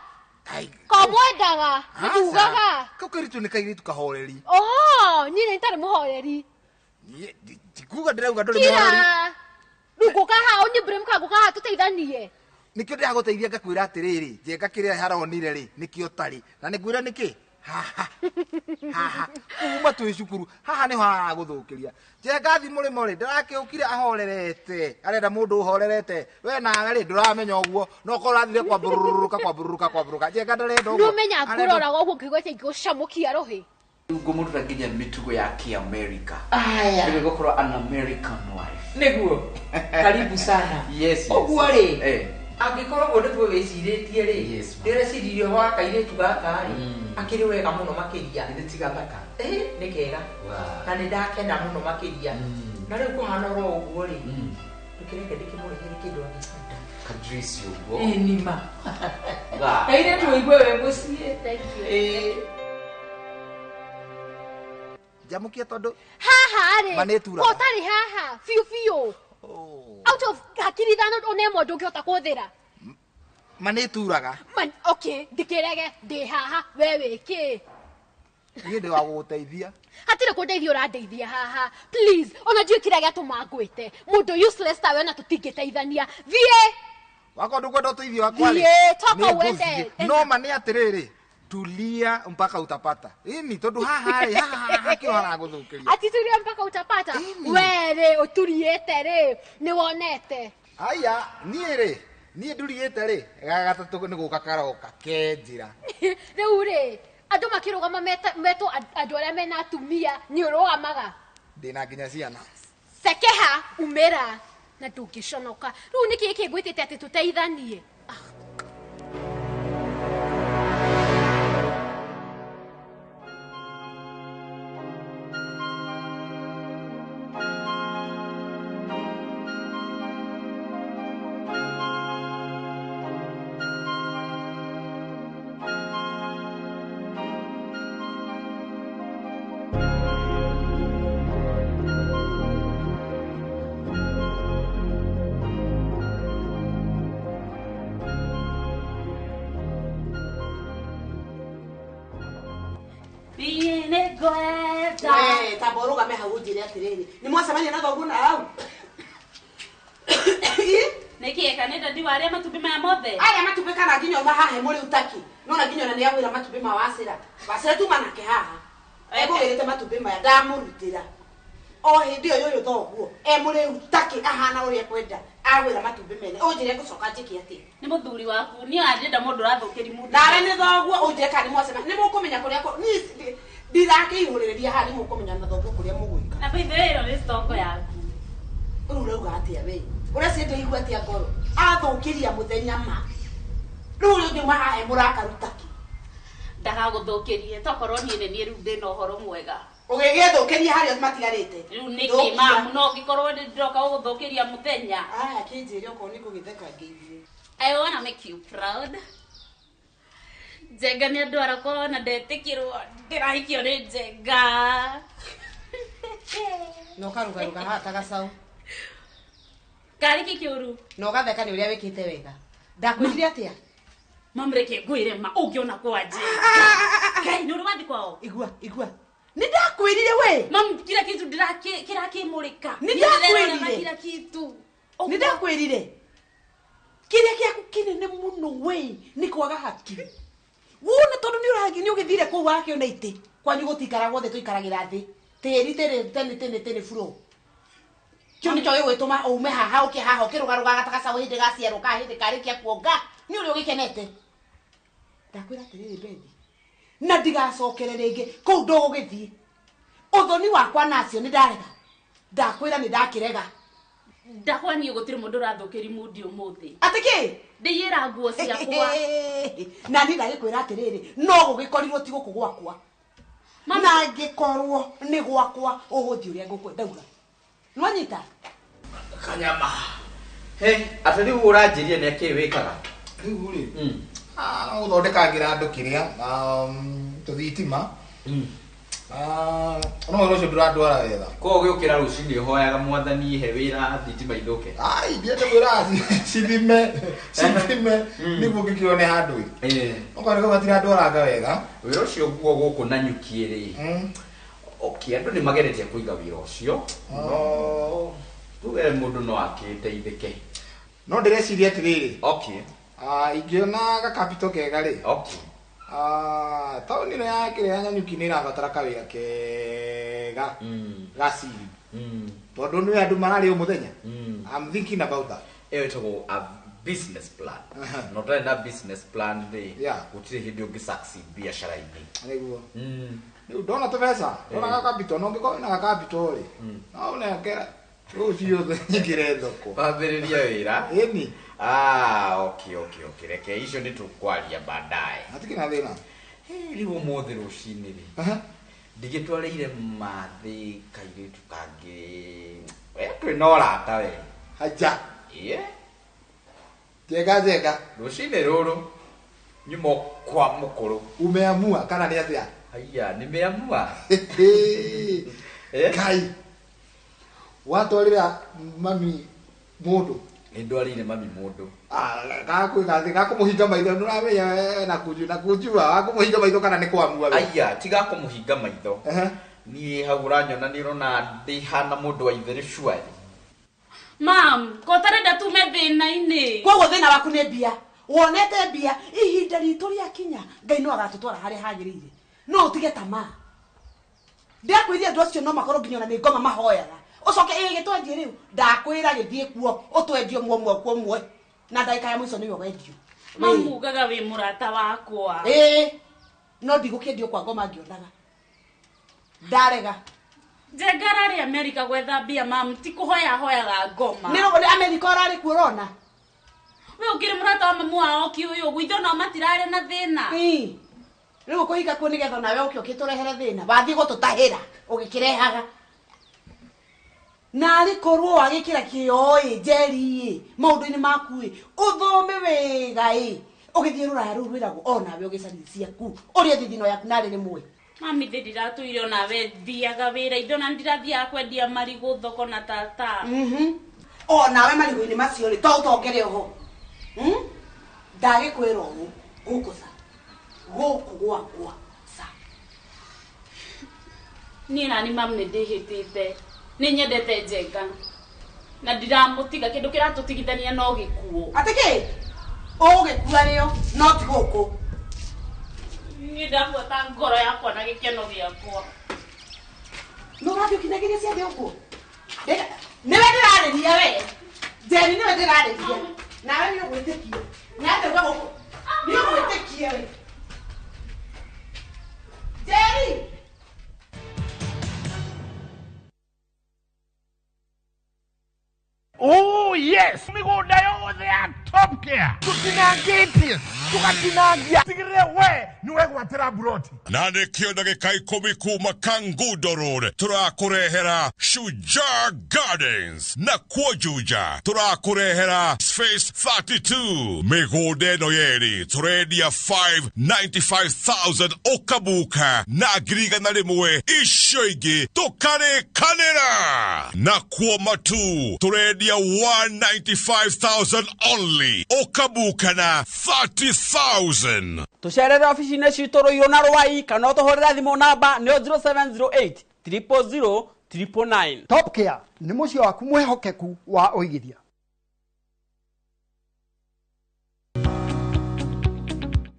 Kamwendaga, ndugaga. Kau kairĩtu nĩ kairĩtu kahoreri. Oho, niĩ nĩ ndarĩ mũhoreri. Niĩ ndikuga ndĩrauga ndũrĩ mũhoreri. Kira! Rĩu ngũka haha, ũnyimbre mũka ngũka haha tũteithanie. Nĩkĩo ndĩragũteithia ngakwĩra atĩrĩrĩ, Njenga kĩrĩa haronire rĩ, nĩkĩo ũtarĩ. Na nĩngwĩra nĩkĩ? Haha. Haha. Kuma twĩ cukuru, haha nĩho haragũthũkĩria. Njenga thiĩ mũrĩmo rĩ, ndĩrakĩũkire ahorerete. Arenda mũndũ ũhorerete. We nawe rĩ, ndũramenya ũguo. No ũkorwo ũrathire kwambũrũrũka, kwambũrũrũka, kwambũrũrũka. Njenga ndarenda ũguo. Nĩũmenya ngũroraga ũguo ngĩigua ta ingĩgũcamũkia rũhĩ. Rĩu ngũmũruta nginya mĩtugo ya kĩ-America. Aya. Rĩu ĩgũkorwo an American wife. Nĩguo. Karibu sana. Yes, yes. Ũguo rĩ, Eh. angĩkorwo ũguo nĩguo wĩcirĩtie rĩ, Yes, ma'am. ndĩreciririe ũhoro wa kairĩtu gaka rĩ, akĩrĩ wega mũno makĩria. Githĩ ti gathaka? Nĩ kega. Wow. Na nĩ ndakena mũno makĩria. Na rĩu kũhana oro ũguo rĩ, ndũkĩreke ndĩkĩmũrehere kĩndũ angĩkunda. Kajuici ũguo. Ĩ, nima. Wow. Kairĩtu ũigue wĩ mũciĩ. Thank you. Ĩ. Njamũkia tondũ Haha rĩ, Ma nĩ ĩturaga. ũtarĩ haha, biũ biũ. Out of hakiri ithano ona ĩmwe ndũngĩhota kũhũthĩra. Ma nĩ ĩturaga. Man, okay, ndĩkĩrege, ndĩ haha, we wĩ kĩ? Niĩ ndĩ wa gũgũteithia. Hatirĩ kũndeithia ũrandeithia haha. Please, ona ndiũĩ kĩrĩa gĩatũma ngwĩte. Mũndũ useless tawe ona tũtingĩteithania. Thiĩ! Wakorwo ndũkwenda ũteithio wakwa rĩ, Thiĩ, toka nĩ uende. ngũthiĩ. No ma nĩ atĩrĩrĩ, tulia mpaka utapata. Ĩni tondũ haha rĩ, haha hakĩo haragũthũkĩria. Ati tulia mpaka utapata. We rĩ, ũturiĩte rĩ, nĩwonete. Aya, niĩ rĩ, niĩ nduriĩte rĩ, gagatatũ nĩ gũka karoka ke njĩra. Rĩu rĩ, andũ makĩrũgama metwo andũ arĩa mena atumia, nĩ ũrũgamaga. Ndĩna nginya ciana. Sekeha, umĩra na ndũngĩconoka. Rĩu nĩkĩ gĩkĩ ngwĩtĩte atĩ tũteithanie? We, tamba ũrũgame hau ũnjĩre atĩrĩrĩ, nĩ mwacemania na thoguo na hau? Nĩkĩ kana ndadi warĩa matumbĩ maya mothe? Aya matumbĩ kana nginya uma haha mũrĩ utaki. Nona nginya ona nĩagwĩra matumbĩ ma wacĩra. Wacĩra tuma nake haha. Egũgĩrĩte matumbĩ maya ndamũrutĩra. O hĩndĩ ĩyo yũyũ thoguo e mũrĩ utaki ahana ũrĩa ekwenda. Agwĩra matumbĩ mene. Ũnjĩre ngũcoka njĩke atĩa? Nĩ mũthuri waku. Niĩ andĩenda mũndũ ũrathũkĩri mũndũ. Nawe nĩ thoguo ũnjĩre kana nĩ mwacemania. Nĩ mũkũmenya kũrĩa niĩ ndirakĩihũrĩrĩria haha nĩ mũkũmenya na thoguo kũrĩa mũgwĩka. Na by the way ĩno nĩ stoko yaku. Rĩu ũrauga atĩa we? Ũreciria ndĩigua atĩa ngoro? Athũkĩria mũthenya ma. Rĩu ũrĩa ũngiuma haha e mũrakaru taki. Ndagagũthũkĩrie tokorwo niĩ nĩ niĩ rĩu ndĩna ũhoro mwega. Ũgĩgĩthũkĩria harĩa matigarĩte. Rĩu nĩkĩ mamu no ngĩkorwo ndĩroka gũgũthũkĩria mũthenya. Aya kĩnjĩre okorwo nĩ gũgĩtheka ngĩigue. I wanna make you proud. Njenga nĩ andwara kwao na ndetĩkĩrwo ndĩrahikio nĩ Njenga. Na ũkarũgarũga haha ta gacaũ. Karĩ kĩ kĩũru? Na ũgatheka nĩ ũrĩa wĩkĩte wega. Ndakwĩrire atĩa? Mam reke ngwĩre ma ũngĩona kwa Njenga. Ngai nĩ ũrĩ wathiĩ kwao? Igua, igua. Nĩ ndakwĩrire we. Mam kila kitu kĩrakĩmũrĩka. Nĩ ndakwĩrire. Kila kitu. Nĩ ndakwĩrire. Kĩrĩa gĩaku kĩnene mũno we nĩ kwaga hakiri. Wona tondũ nĩ ũragi nĩ ũgĩthire kũu wakĩona itĩ. Kwanyu gũtiikaragwo thĩ tũikaragĩra thĩ. Tĩri tĩrĩ tene tene tene furo. Kĩu nĩkĩo gĩgwĩtũma ume haha ũke haha ũkĩrũgarũgaga ta gacaũ hĩndĩ gaciarwo ka hĩndĩ karĩkia kuonga. Nĩ ũrĩa ũgĩkenete. Ndakwĩra atĩrĩrĩ Bethi. Na ndigacokere rĩngĩ kũu ndũgũgĩthiĩ. Ũthoni wakwa nacio nĩ ndarega. Ndakwĩra nĩ ndakĩrega. Ndakwa niĩ gũtirĩ mũndũ ũrathũkĩri mundi ũmũthĩ. Atĩ kĩ? Ndĩiyĩra nguo ciakwa. Na niĩ ndagĩkwĩra atĩrĩrĩ, no gũgĩkorirwo ti gũkũ gwakwa. Na angĩkorwo nĩ gwakwa ũgũthiĩ ũrĩa ngũkwenda. Nĩwanyita? Kanyama. He, atĩ rĩu ũranjĩria nĩ akĩ wĩkaga? Rĩu rĩ, no gũthondekangĩra andũ kĩrĩa, tũthitima. No ũhoro ũcio ndũrandwara wega. Koguo ũgĩũkĩra rũcinĩ ũhoyaga mwathani ihe wĩra thitima ithũke. Ai, ndiende kwĩra cithime, cithime nĩguo ngĩkĩone handũ ĩ. Okorwo nĩguo matirandwaranga wega. Wĩra ũcio guo gũkũ Nanyuki rĩ. Okay, andũ nĩ mageretie kũiga wĩra ũcio. No tuge mũndũ no akĩteithĩke. No ndĩreciria atĩrĩrĩ. Okay. Ingĩona gakapito kega rĩ. Okay. Taũni ĩno ya kĩrĩa ya Nanyuki nĩ ĩrabatara kawĩra kega ga siri. Tondũ nĩ andũ mararĩ o mũthenya. I'm thinking about that. Ĩyo ĩtagwo a business plan. Na ũtarĩ na business plan rĩ, gũtirĩ hĩndĩ ũngĩ succeed biacara-inĩ. Nĩguo. Rĩu ndona tũbeca, ndona gakapito, na ũngĩkorwo wĩna gakapito rĩ, no ũnengere rũciũ nyingĩre thoko. Wambĩrĩrie wĩra. Ĩni. Okay, okay, okay. Reke icio nĩ tũkwaria baadaye. Hatikĩ na thĩna. Rĩu ũmũthĩ rũcinĩ rĩ, ndigĩtwarĩire mathĩ kairĩtu kangĩ. We twĩna ũrata we. Aja. Ĩĩ. Njega njega. Rũcinĩ rũrũ nyuma kwa mũkũrũ. Umeamua kana nĩ atĩa? Haiya, nimeamua. Kai. Watwarĩra mami mũndũ. Nĩ ndwarĩire mami mũndũ. Gakũmũhinga maitho nĩ ũramenya na kunjua gakũmũhinga maitho kana nĩ kwamua we. Aiya, ti gakũmũhinga maitho. Niĩ hau ũranyona nĩ ũrona ndĩhana mũndũ wa itherũ surely. Mam, ko ũtarenda tume thĩna-inĩ. Koguo thĩna waku nĩ mbia. Wonete mbia ihinda ritũ rĩakinya Ngai no agatũtwara harĩa hagĩrĩire. No ũtige tamaa. Ndakwĩrire andũ acio no makorwo nginya ona nĩ ngoma mahoyaga. Ũcoke ĩgĩtwengie rĩu ndakwĩra gĩthiĩ kuo ũtwendio mũmwe kwa ũmwe na ndagĩka ya mũico nĩwe wendio. Mamu ugaga wĩ mũrata wakwa. Ĩĩ, no ndigũkĩendio kwa ngoma ngĩonaga. Ndarega. Njenga ararĩ Amerika gwetha mbia mam, ti kũhoya hoyaga ngoma. Nĩ Amerika ũrarĩ kuo ũrona? We ũkĩrĩ mũrata wa mamu wao kĩ ũyũ ũguo ithuĩ onao matirarĩ na thĩna. Ĩĩ. Rĩu ũkũhika kuo nĩgetha onawe ũke ũkĩtũrehere thĩna. Wathiĩ gũtũtahĩra ũgĩkĩrehaga. Na arĩ korwo wagĩkĩra kĩo ĩ Njeri ĩ maũndũ-inĩ maku ĩ ũthome wega ĩ ũgĩthiĩ rũraya rũu wĩragwo onawe ũgĩcarie ciaku ũrĩe thithino yaku narĩ rĩmwe. Mami thĩ ndiratũire onawe thiaga wĩra ithuĩ ona ndirathiaga kwendia marigũ thoko na tata. Onawe marigũ-inĩ macio rĩ to ũtongere oho. Ndagĩkwĩra ũũ gũkũ ca gũkũ gwakwa ca. Niĩ nani mam nĩ ndĩhĩtĩte. Nĩ nyendete Njenga na ndiramũtiga kĩndũ kĩratũtigithania no gĩkuũ. Atĩ kĩ? Ũgũgĩkua rĩo no ti gũkũ. Niĩ ndabuata ngoro yakwa na gĩkeno gĩakwa. No ũrathiĩ ũkinagĩria ciathĩ ũguo? Nĩwe ndĩrarĩria we. Njeri nĩwe ndĩrarĩria. Nawe nĩ ũgwĩtĩkia. Na ndauga gũkũ. Nĩ ũgwĩtĩkia we. Njeri! Oh yes, mĩgũnda yothe ya top Care. Tũtinangĩtie, tũgatinangia. Tigĩrĩre we nĩ wegwatĩra mburoti. Na nĩkĩo ndagĩka 10 kuma Kangundo Road tũrakũrehera Shujaa Gardens, na kuo Juja tũrakũrehera Space 32. Mĩgũnda ĩno yerĩ tũrendia 595,000 ũkabuka na 100,000, icio ingĩ tũkarĩkanĩra. Na kuo Matu tũrendia 195,000 only, ũkabuka na 30,000. Tũcerere obici-inĩ citũ Rũirũ na Rwai, kana ũtũhũrĩre thimũ namba nĩyo 0708 000 999. Top Care nĩ mũciĩ waku mwĩhokeku wa ũigithia.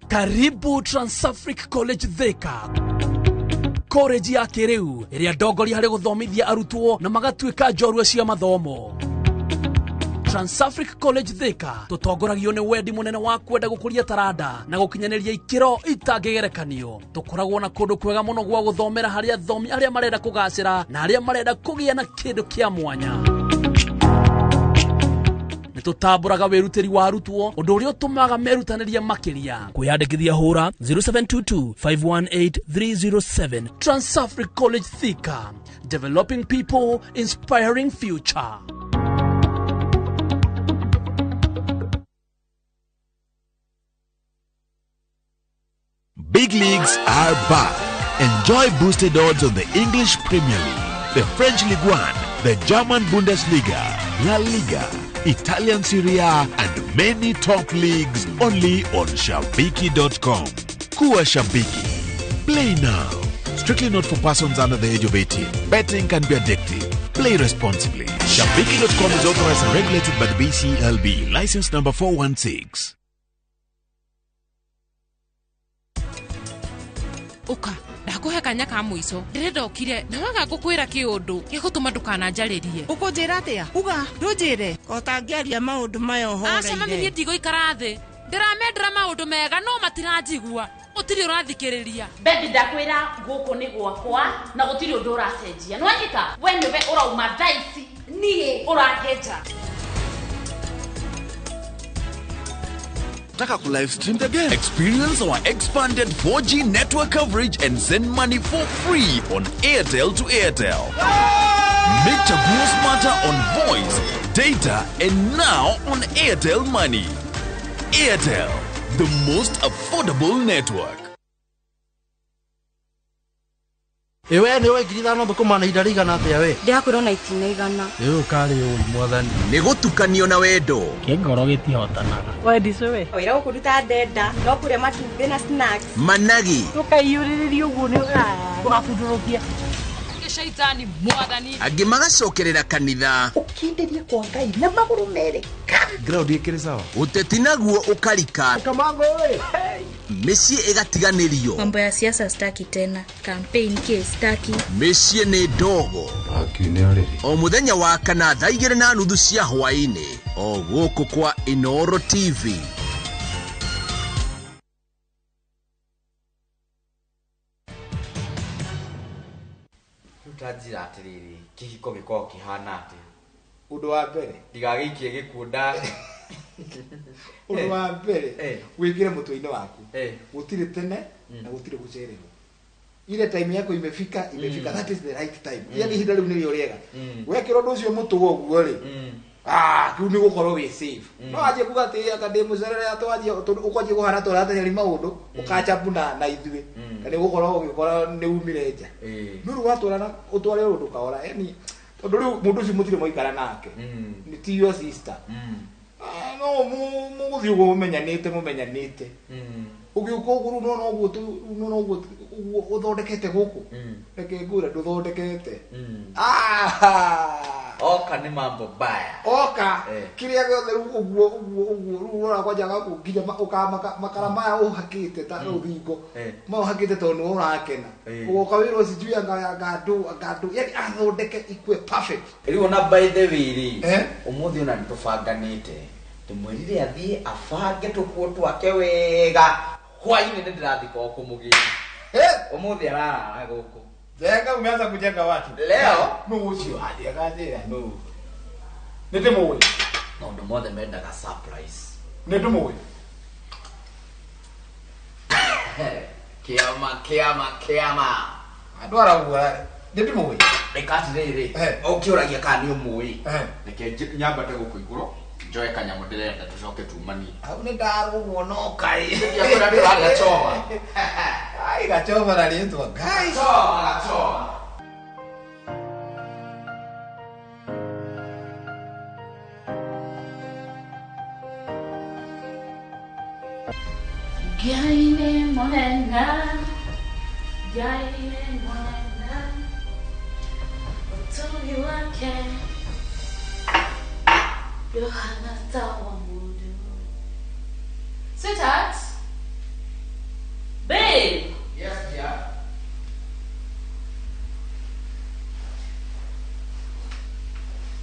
Karibu Transafric College Thika, college ya kĩrĩu ĩrĩa ndongoria harĩ gũthomithia arutwo na magatuĩka njorua cia mathomo. Transafric College Thika tũtongoragio nĩ wendi mũnene wa kwenda gũkũria taranda na gũkinyanĩria ikĩro itangĩgerekanio. Tũkoragwo na kũndũ kwega mũno gwa gũthomera harĩ athomi arĩa marenda kũgacĩra na arĩa marenda kũgĩa na kĩndũ kĩa mwanya. Nĩtũtambũraga wĩrutĩri wa arutwo, ũndũ ũrĩa ũtũmaga merutanĩrie makĩria. Kwĩyandĩkithia hũra 0722 518 307. Transafric College Thika, developing people, inspiring future. Big leagues are back. Enjoy boosted odds on the English Premier League, the French Ligue 1, the German Bundesliga, La Liga, Italian Serie A, and many top leagues only on Shabiki.com. Kuwa Shabiki. Play now. Strictly not for persons under the age of 18. Betting can be addictive. Play responsibly. Shabiki.com is authorized and regulated by the BCLB. License number 416. Uka, ndakuhe kanya ka mũico. Ndĩrenda ũkire na waga ngũkwĩra kĩũndũ gĩgũtũma ndũkananjarĩrie. Ũkũnjĩra atĩa? Uga, ndũnjĩre. Ũtangĩaria maũndũ maya ũhoreire. Aca mami, niĩ ndigũikara thĩ. Ndĩramendera maũndũ mega no matiranjigua. Gũtirĩ ũrathikĩrĩria. Bethi, ndakwĩra gũkũ nĩ gwakwa na gũtirĩ ũndũ ũracenjia. Nĩwanyita? We nĩwe ũrauma thaa ici, niĩ ũrangenja. Taka ku live stream the game. Experience our expanded 4G network coverage and send money for free on Airtel to Airtel. Make Chaguo smarter on voice, data, and now on Airtel Money. Airtel, the most affordable network. Ewe nĩ 5,000 thũkũma na ihinda rĩigana atĩa we? Ndĩrakwĩrwo na itina 100. Rĩu ũkarĩ ũi mwathani. Nĩ gũtukanio na wendo. Kĩngoro gĩtihotanaga. Wendi cũĩ. Wĩra gũkũruta ndenda no kũrĩa matumbĩ na snacks. Managi. Tũkaiyũrĩrĩria ũguo nĩ ũgabundũrũkia. Shaitani mwathani. Angĩ magacokerera kanitha. Ũkindĩrie kwa Ngai na magũrũ merĩ. Ground ĩkĩrĩ sawa. Ũteti naguo ũkarika. Kamango ĩ. Mĩciĩ ĩgatiganĩrio. Mambo ya siasa staki tena. Campaign ke staki. Mĩciĩ nĩ ndogo. O mũthenya wa kana thaa 2:30 cia hwaĩ-inĩ. O gũkũ kwa Inoro TV. Tanjira atiriri, kĩhiko gĩkoragwo kĩhana atĩa? Ũndũ wa mbere ndigagĩikie gĩkuũ nda. Ũndũ wa mbere wĩkĩre mũtwe-inĩ waku, gũtirĩ tene na gũtirĩ gũcererwo. Ile time yako imefika, imefika. That is the right time. Yani ihinda rĩu nĩrĩo rĩega. Wekĩra ũndũ ũcio mũtwe ũguo rĩ, kĩu nĩ gũkorwo wĩ safe. No anjie kuga atĩ anga ndĩ mũcerere atwanjie ũkwanjie kũhana ta ũrateng'eria maũndũ, ũkachapu na ithuĩ. Na nĩ ũgũkorwo ũgĩkora nĩ umire nja. No rĩu watwarana ũtware ũndũ kahora, yani tondũ rĩu mũndũ ũcio mũtirĩ mwaikara nake. Nĩ ti your sister. No mũgũthiĩ ũguo mũmenyanĩte. Ũgĩũka ũguo rĩu nĩwona ũguo nĩwona ũguo ũthondekete gũkũ. Reke ngwĩre ndũthondekete. Oka nĩ mambo baya. Oka kĩrĩa gĩothe rĩu ũguo ũguo ũguo rĩu ũrona kwanja gakũ nginya ũkamaka makara maya ũhakĩte ta rũthingo. Maya ũhakĩte tondũ nĩwe ũrakena. Ũgoka wĩrwo sijui anga andũ yani athondeke ikue perfect. Rĩu ona by the way rĩ, ũmũthĩ ona nĩtũbanganĩte. Ndĩmwĩrire athiĩ abange tũkuo twake wega. Hwaĩ-inĩ nĩndĩrathiĩ kwao kũmũgĩra. Ũmũthĩ ararara gũkũ. Jenga umeanza kujenga watu. Leo nũ ũcio athiĩ akanjĩra nũ. Nĩndĩmũĩ. Maũndũ mothe mendaga surprise. Nĩ ndũmũĩ. Kiama kiama kiama. Andũ arauga nĩ ndũmũĩ. Reka atĩrĩrĩ, ũkĩũragia kana nĩ ũmũĩ. Reke nyambate gũkũ igũrũ njoe kanyamũ ndĩrenda tũcoke tumanie. Hau nĩ ndarũgwo no kaĩ. Ndiakwĩra ndĩrarĩa choma. Ai gachoma na rĩtwa. Ngai. Gachoma gachoma. Ngai nĩ mwega, Ngai nĩ mwega, ũtugi wake ndũhana ta wa mũndũ. Sweetheart, babe. Yes, dear.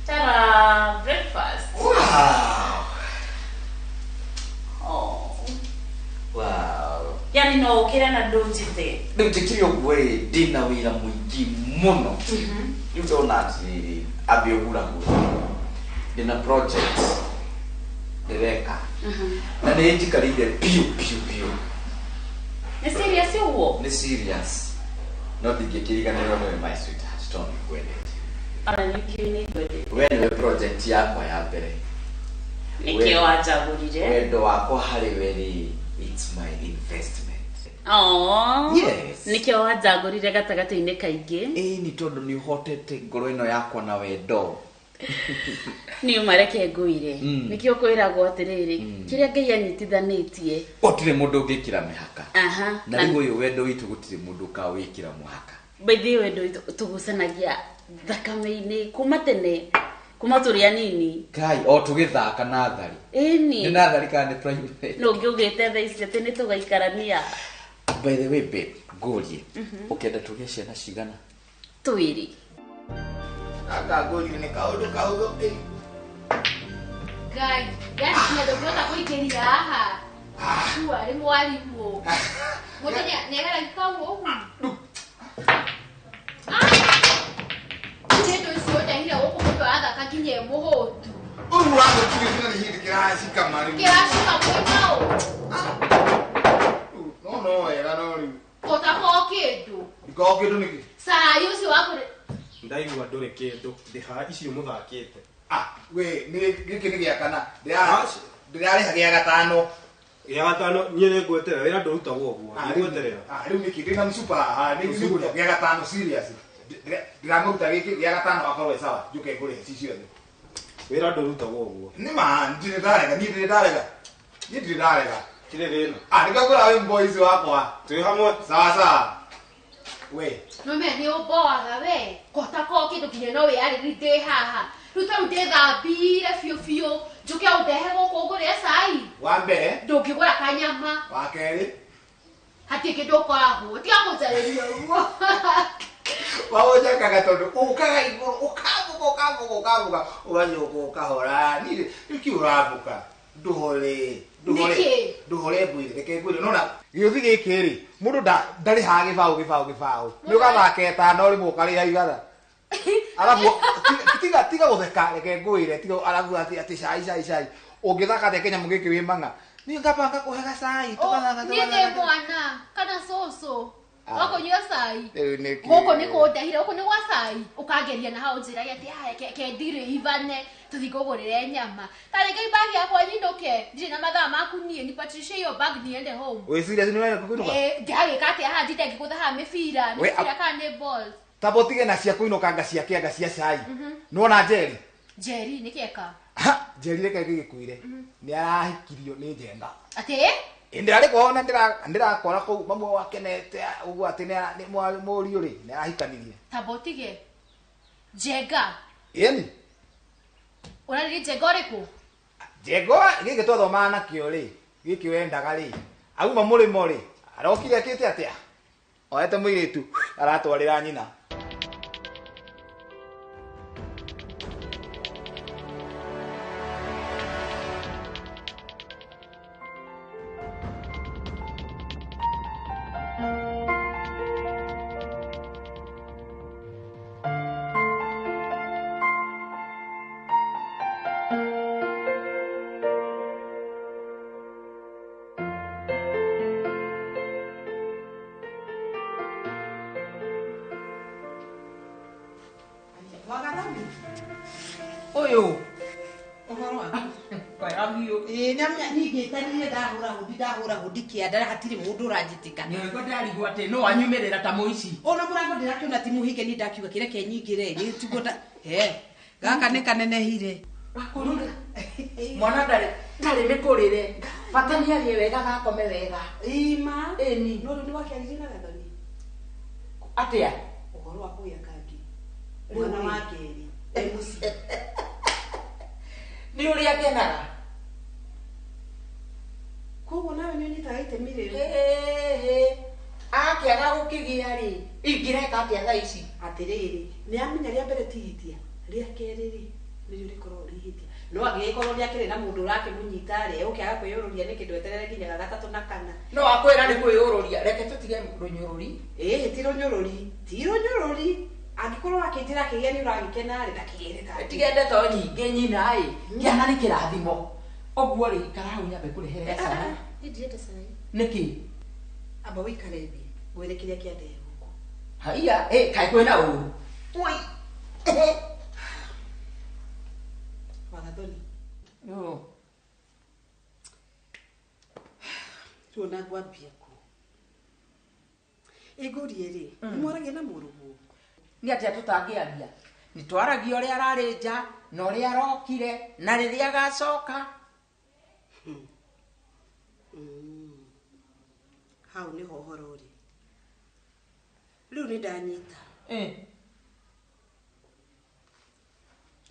Ta-da, breakfast. Wow. Oh. Wow. Yani no ũkĩre na ndũnjĩte. Rĩu njĩkire ũguo ĩ ndĩna wĩra mũingĩ mũno. Rĩu ndona atĩrĩrĩ ambe ũhurahura. Ndĩna project ndĩreka. Na nĩ njikarĩire biũ biũ biũ. Nĩ serious ũguo? Nĩ serious. No ndingĩkĩriganĩrwo nĩwe my sweetheart tondũ nĩngwendete. Ona nĩkĩo nĩ ngwendete. We nĩwe project yakwa ya mbere. Nĩkĩo wanjagũrire. Wendo wakwa harĩ we rĩ, it's my investment. Oh. Yes. Nĩkĩo wanjagũrire gatagatĩ-inĩ kaingĩ. Ĩĩ nĩ tondũ nĩ ũhotete ngoro ĩno yakwa na wendo. Nĩ ũmareke ngũire. Nĩkĩo kwĩragwo atĩrĩrĩ, kĩrĩa Ngai anyitithanĩtie gũtirĩ mũndũ ũngĩkĩra mĩhaka. Aha. Na rĩu ũyũ wendo witũ gũtirĩ mũndũ ũkawĩkĩra mũhaka. By the way wendo witũ tũgucanagia thakame-inĩ kuma tene, kuma tũrĩ anini. Ngai, o tũgĩthaka nathari. Ĩni. Nĩ nathari kana nĩ primary? No ũngĩũgĩte thaa ici atĩ nĩ tũgaikarania. By the way babe, ngũrie. Ũkĩenda tũgĩe ciana cigana? Twĩrĩ. Gaka ngũrie nĩ kaũndũ kahũthũ. Ngai, yani kinya ndũngĩhota kũingĩria haha. Kua arĩ mwarimũ. Mũndũ nĩageragia kau ũguo. Kĩndũ icio ũndehire gũkũ mũndũ arathaka nginya e mũhũtu. Ũguo wagũkirie nginya nĩ hĩndĩ kĩracikama rĩu. Kĩracika mwĩna ũ? No no wega no rĩu. Ũtakorwo kĩndũ. Ndikorwo kĩndũ nĩkĩ? Cai ũcio wa kũrĩ. Ndaigua ndũrĩ kĩndũ ndĩha icio mũthakĩte. We nĩ gĩkĩ nĩ gĩa kana ndĩrarĩha gĩa gatano. Gĩa gatano niĩ nĩ ngweterera wĩra ndũrutagwo ũguo nĩ ngweterera. Rĩu nĩkĩ ndĩna mcupa haha nĩ ngũrĩa gĩa gatano serious. Ndĩramũruta gĩkĩ gĩa gatano akorwo e sawa njũke ngũrĩhe ci ciothe. Wĩra ndũrutagwo ũguo. Nĩ ma ndirĩ ndarega niĩ ndirĩ ndarega. Niĩ ndirĩ ndarega. Tirĩ thĩna. Nĩngakũra wĩ boys wakwa. Twĩ hamwe. Sawa sawa. We. Nome nĩ ũmboaga we. Kotakorwo kĩndũ nginya no wĩyarĩrie ndĩ haha. Rĩu ta rĩu ndĩthambire biũ biũ njũke ũndehe gũkũ ngũrĩe cai. Wa mbere. Ndũngĩgũra kanyama. Wa kerĩ. Hatirĩ kĩndũ ũkoragwo. Tiga kũnjarĩria ũguo. Wawonjekaga tondũ ũkaga igũrũ ũkambũka ũkambũka ũkambũka ũgacoka ũkahora. Niĩ nĩkĩ ũrambũka? Ndũhore. Ndũhore. Nĩkĩ? Ndũhore ngwĩre reke ngwĩre nona gĩũthi gĩkĩ rĩ mũndũ ndarĩhaga gĩbaũ gĩbaũ gĩbaũ. Nĩ ũgathaka ĩtano rĩmwe ũkarĩha igana. Arabu tiga tiga gũtheka reke ngwĩre tiga arabu atĩ cai cai cai. Ũngĩthaka atĩa kĩnyamũ gĩkĩ wĩ mang'a? Niĩ ngamba ngakũhe gacai tũgathaka Niĩ ndĩ mwana kana cũcũ. Wakũnyua cai. Rĩu nĩkĩ? Gũkũ nĩ kũndehire gũkũ nĩ gwa cai. Ũkangeria na hau njĩrage atĩ haya ke ndirĩ ivane tũthiĩ ngũgũrĩre nyama. Ta rĩngĩ bag yakwa nyinũke ndirĩ na mathaa maku niĩ ni Patricia hiyo bag niende home. Wĩ serious nĩ wenda kũinũka? Ndĩragĩka atĩa haha ndinde ngĩgũtha haha mĩbira, We, mĩbira kana nĩ balls. Tamba ũtige na cia kũinũkanga cia kĩanga cia cai. Nĩwona Njeri? Njeri nĩkĩ eka? Njeri reke ngĩgĩkwĩre nĩ arahikirio nĩ Njenga. Atĩ? Ndĩrarĩ kwao na ndĩrakora kũu mamwe wakenete ũguo atĩ nĩ mũriũ rĩ nĩ arahikanirie. Tamba ũtige. Njenga. Ĩni. Ũrarĩria Njenga ũrĩkũ? Njenga gĩkĩ twathomaga nakĩo rĩ gĩkĩ wendaga rĩ auma mũrĩmo rĩ arokire akĩte atĩa? Oete mũirĩtu aratwarĩra nyina. Ũyũ. Ũhoro waku? Kwega biũ. Ĩĩ ningĩtanire ndahũra hũndi kĩanda hatirĩ mũndũ ũranjĩtĩka. Nĩguo ndarigwo atĩ no anyumĩrĩra ta mũici. Ona mũrango ndĩrakĩona ti mũhinge niĩ ndakiuga kĩreke nyingĩre rĩ tiguo nda he gaka nĩ kanenehire. Wakũrire. Mwana ndarĩ mĩkũrĩre. Bata nĩ arĩe wega na akome wega. Ima. Ĩni. No rĩu nĩwakĩaririe na Gathoni? Atĩa? Ũhoro wa kũgĩa kangĩ. Mwana wa kerĩ. Wĩ mũciĩ. Nĩ ũrĩa ngenaga. Koguo nawe nĩ ũnyitaga itemi rĩu. Akĩaga gũkĩgĩa rĩ, ingĩreka atĩa thaa ici? Atĩrĩrĩ, nĩ amenya rĩa mbere ti ihĩtia, rĩa kerĩ rĩ, nĩrĩo rĩkoragwo rĩ ihĩtia. No angĩgĩkorwo nĩ akĩrĩ na mũndũ ũrakĩmũnyita rĩ, egũkĩaga kwĩyũrũria nĩkĩ ndweterere nginya ga gatatũ na kana. No akwĩra nĩ kwĩyũrũria, reke tũtige rũnyũrũri. Ĩĩ ti rũnyũrũri, ti rũnyũrũri. Angĩkorwo akĩnjĩra akĩgĩa nĩ ũragĩkena rĩ, ndakĩgĩre kangĩ. Tige ndeto nyingĩ nyina ĩ, kĩana nĩ kĩrathimo. Ũguo rĩ, ikara hau nyambe ngũrehere cai. Niĩ ndirenda cai. Nĩkĩ? Amba ũikare thĩ, ngwĩre kĩrĩa kĩandehe gũkũ. Haiya, kaĩ kwĩna ũru? Ui. Wagathoni. Yo. Rĩu ona ngwambia kũ? Ĩngũrie rĩ, nĩmwaragia na mũrũguo? Nĩ atĩa tũtangĩaria? Nĩ twaragia ũrĩa ararĩ nja, na ũrĩa arokire, na rĩrĩa agacoka. Hau nĩho ũhoro ũrĩ. Rĩu nĩ ndanyita.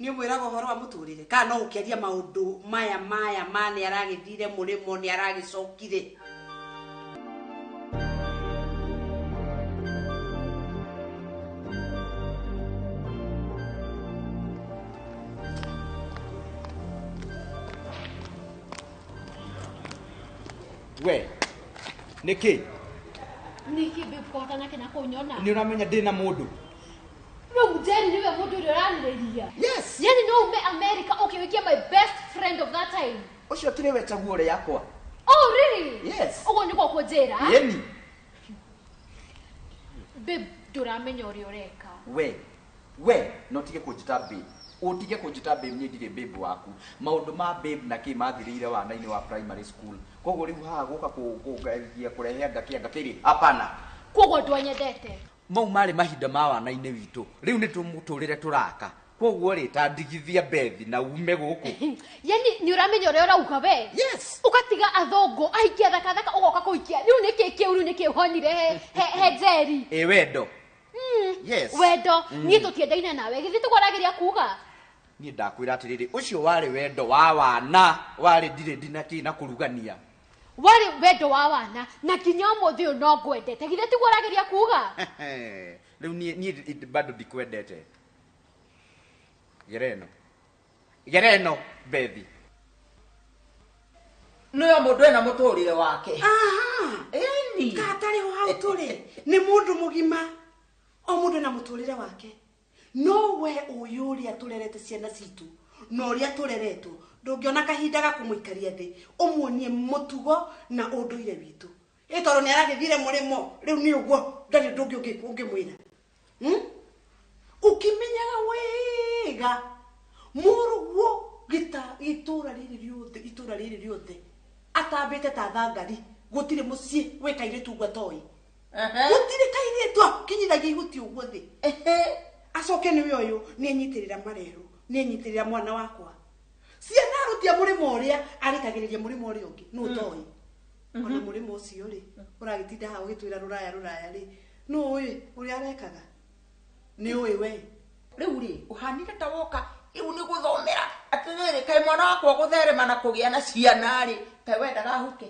Nĩ ũmwĩraga ũhoro wa mũtũrĩre kana no ũkĩaria maũndũ maya ma nĩ aragĩthire mũrĩmo nĩ aragĩcokire. We nĩkĩ? Nĩkĩ babe kũhota nake na kũnyona? Nĩ ũramenya ndĩ na mũndũ. Rĩu Jerry nĩwe mũndũ ũrĩa ũrarĩrĩria. Yes. Yani no ume America ũkĩwĩkia my best friend of that time. Ũcio ti nĩwe chaguo rĩakwa. Oh really? Yes. Ũguo nĩguo kũnjĩra? Yeni. Babe ndũramenya ũrĩa ũreka. We no tige kũnjĩta babe. Ũtige kũnjĩta babe niĩ ndirĩ babe waku. Maũndũ ma babe na kĩ mathirĩire wana-inĩ wa primary school. Koguo rĩu haha gũka kũgeria kũrehe anga kĩrĩ hapana. Koguo ndwanyendete. Mau marĩ mahinda ma wana-inĩ witũ. Rĩu nĩ tũmũtũrĩre tũraka. Koguo rĩ ta ndigithia Bethi na ume gũkũ. Yani nĩ ũramenya ũrĩa ũrauga we? Yes. Ũgatiga athũngũ ahikia thaka ũgoka kũhikia. Rĩu nĩkĩ kĩu rĩu nĩkĩ ũhonire he Jerry? Ĩ wendo. Yes. Wendo niĩ tũtiendaine nawe githĩ tũkwaragĩria kuga. Niĩ ndakwĩra atĩrĩrĩ ũcio warĩ wendo wa wana warĩ ndirĩ ndina kĩ na kũrugania. Warĩ wendo wa wana na nginya ũmũthĩ ũyũ no ngwendete githĩ tiguo ũrageria kuga. Rĩu niĩ bado ndikwendete. Gereno Bethi. Nĩyo mũndũ ena mũtũrĩre wake. Aha. Ĩni. Katarĩ ho hau tũrĩ nĩ mũndũ mũgima. O mũndũ na mũtũrĩre wake. No we ũyũ ũrĩa tũrerete ciana citũ na ũrĩa tũreretwo ndũngĩona kahinda ga kũmũikaria thĩ ũmuonie mũtugo na ũndũire witũ. Ĩ tondũ nĩ aragĩthire mũrĩmo rĩu nĩ ũguo ndarĩ ũndũ ũngĩ ũngĩmwĩra. Ũkĩmenyaga wega mũrũguo itũra rĩrĩ rĩothe atambĩte ta thangari gũtirĩ mũciĩ wĩ kairĩtu ũguo atoĩ. Gũtirĩ kairĩtu akinyithagia ihuti ũguo thĩ. Acoke nĩwe ũyũ nĩenyitĩrĩra marerũ nĩenyitĩrĩra mwana wakwa. Ciana arutia mũrĩmo ũrĩa arĩkagĩrĩria mũrĩmo ũrĩa ũngĩ nũ ũtoĩ. Ona mũrĩmo ũcio rĩ ũragĩtinda haha ũgĩtwĩra rũraya rĩ nũ ũĩ ũrĩa arekaga? Nĩ ũĩ we. Rĩu rĩ ũhanire ta woka rĩu nĩ gũthomera atĩrĩrĩ kaĩ mwana wakwa gũtherema na kũgĩa na ciana rĩ kaĩ wendaga huke.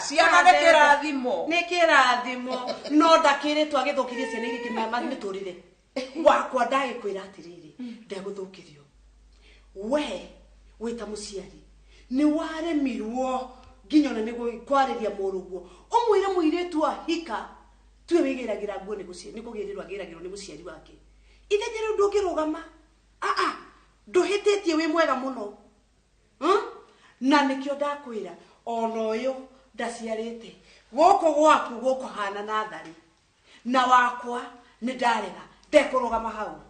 Ciana nĩ kĩrathimo. Nĩ kĩrathimo no ndakĩrĩtwo agĩthũkĩrie ciana iria ingĩ mĩtũrĩre. Wakwa ndagĩkwĩra atĩrĩrĩ ndegũthũkĩrio. We wĩ ta mũciari nĩ waremirwo nginya ona nĩ kwarĩria mũrũguo ũmwĩre mũirĩtu ahika tuwe wĩgĩragĩra nguo nĩ kũgĩrĩrwo agĩragĩrwo nĩ mũciari wake. Ithenya rĩu ndũngĩrũgama. Ndũhĩtĩtie wĩ mwega mũno. Na nĩkĩo ndakwĩra ona ũyũ ndaciarĩte gũkũ gwaku gũkũhana natharĩ na wakwa nĩ ndarega ndekũrũgama hau.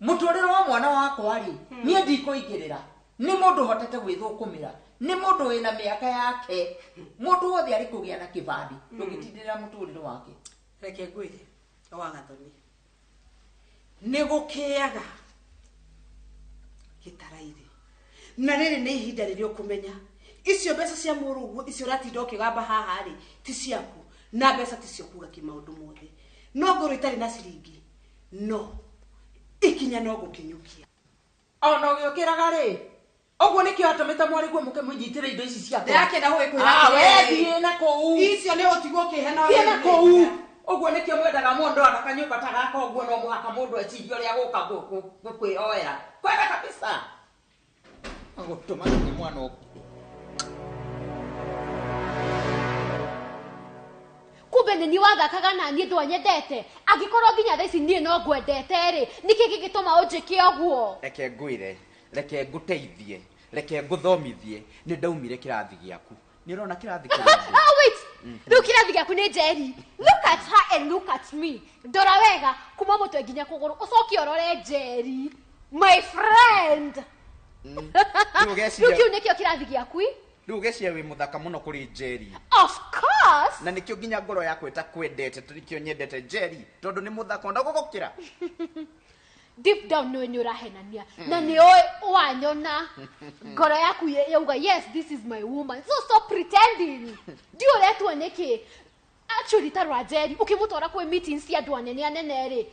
Mũtũrĩre wa mwana wakwa rĩ, niĩ ndikũingĩrĩra. Nĩ mũndũ ũhotete gwĩthũkũmĩra, nĩ mũndũ wĩna mĩaka yake, mũndũ wothe arĩ kũgĩa na kĩbandĩ, ndũngĩtindĩrĩra mũtũrĩre wake. Reke ngwĩre wa Gathoni, nĩ gũkĩaga gĩtaraire, na rĩrĩ nĩ ihinda rĩrĩa ũkũmenya icio mbeca cia mũrũguo icio ũratinda ũkĩgamba haha rĩ ti ciaku, na mbeca ti cio kuga kĩmaũndũ mothe, no ngorwo itarĩ na ciringi no ikinya no gũkinyũkia. Ona ũgĩũkĩraga rĩ, ũguo nĩkĩo atũmĩte mwarĩguo mũke mũnyitĩre indo ici ciakwa. Ndĩrakĩenda gũgĩkwĩra Ah, we atĩrĩrĩ. thiĩ na kũu. Icio nĩ ũtigwo ũkĩhe na Thiĩ na ũrĩa kũu. Ũguo nĩkĩo mwendaga mũndũ ona kanyũmba ta gaka ũguo no mũhaka mũndũ ecirie ũrĩa gũka gũkwĩhoera. Kwenda kabisa. Agũtũma nginya mwana ũkue. Kumbe nĩ niĩ wathakaga na niĩ ndwanyendete. Angĩkorwo nginya thaa ici niĩ no ngwendete rĩ, nĩkĩ gĩgĩtũma ũnjĩke ũguo? Reke ngwĩre, reke ngũteithie, reke ngũthomithie, nĩ ndaumire kĩrathi gĩaku. Nĩ ũrona kĩrathi kĩrĩa ndĩ? Oh, wait. Rĩu kĩrathi gĩaku nĩ Njeri. Look at her and look at me. Ndora wega kuma mũtwe nginya kũgũrũ, ũcoke ũrore Njeri. My friend. Rĩu ũgeciria- Rĩu kĩu nĩkĩo kĩrathi gĩaku? Rĩu ũgeciria wĩ mũthaka mũno kũrĩ Njeri. Of course. Na nĩkĩo nginya ngoro yakwa ĩtakwendete, tondũ nĩkĩo nyendete Njeri, tondũ nĩ mũthaka ona gũgũkĩra. Deep down nĩ nĩ ũrahenania. Na nĩ ũĩ wanyona ngoro yaku yauga yes, this is my woman. So stop pretending. Ndiũ ũretua nĩkĩ? Actually ta rwa Njeri ũkĩmũtwara kwĩ meetings cia andũ anene anene rĩ,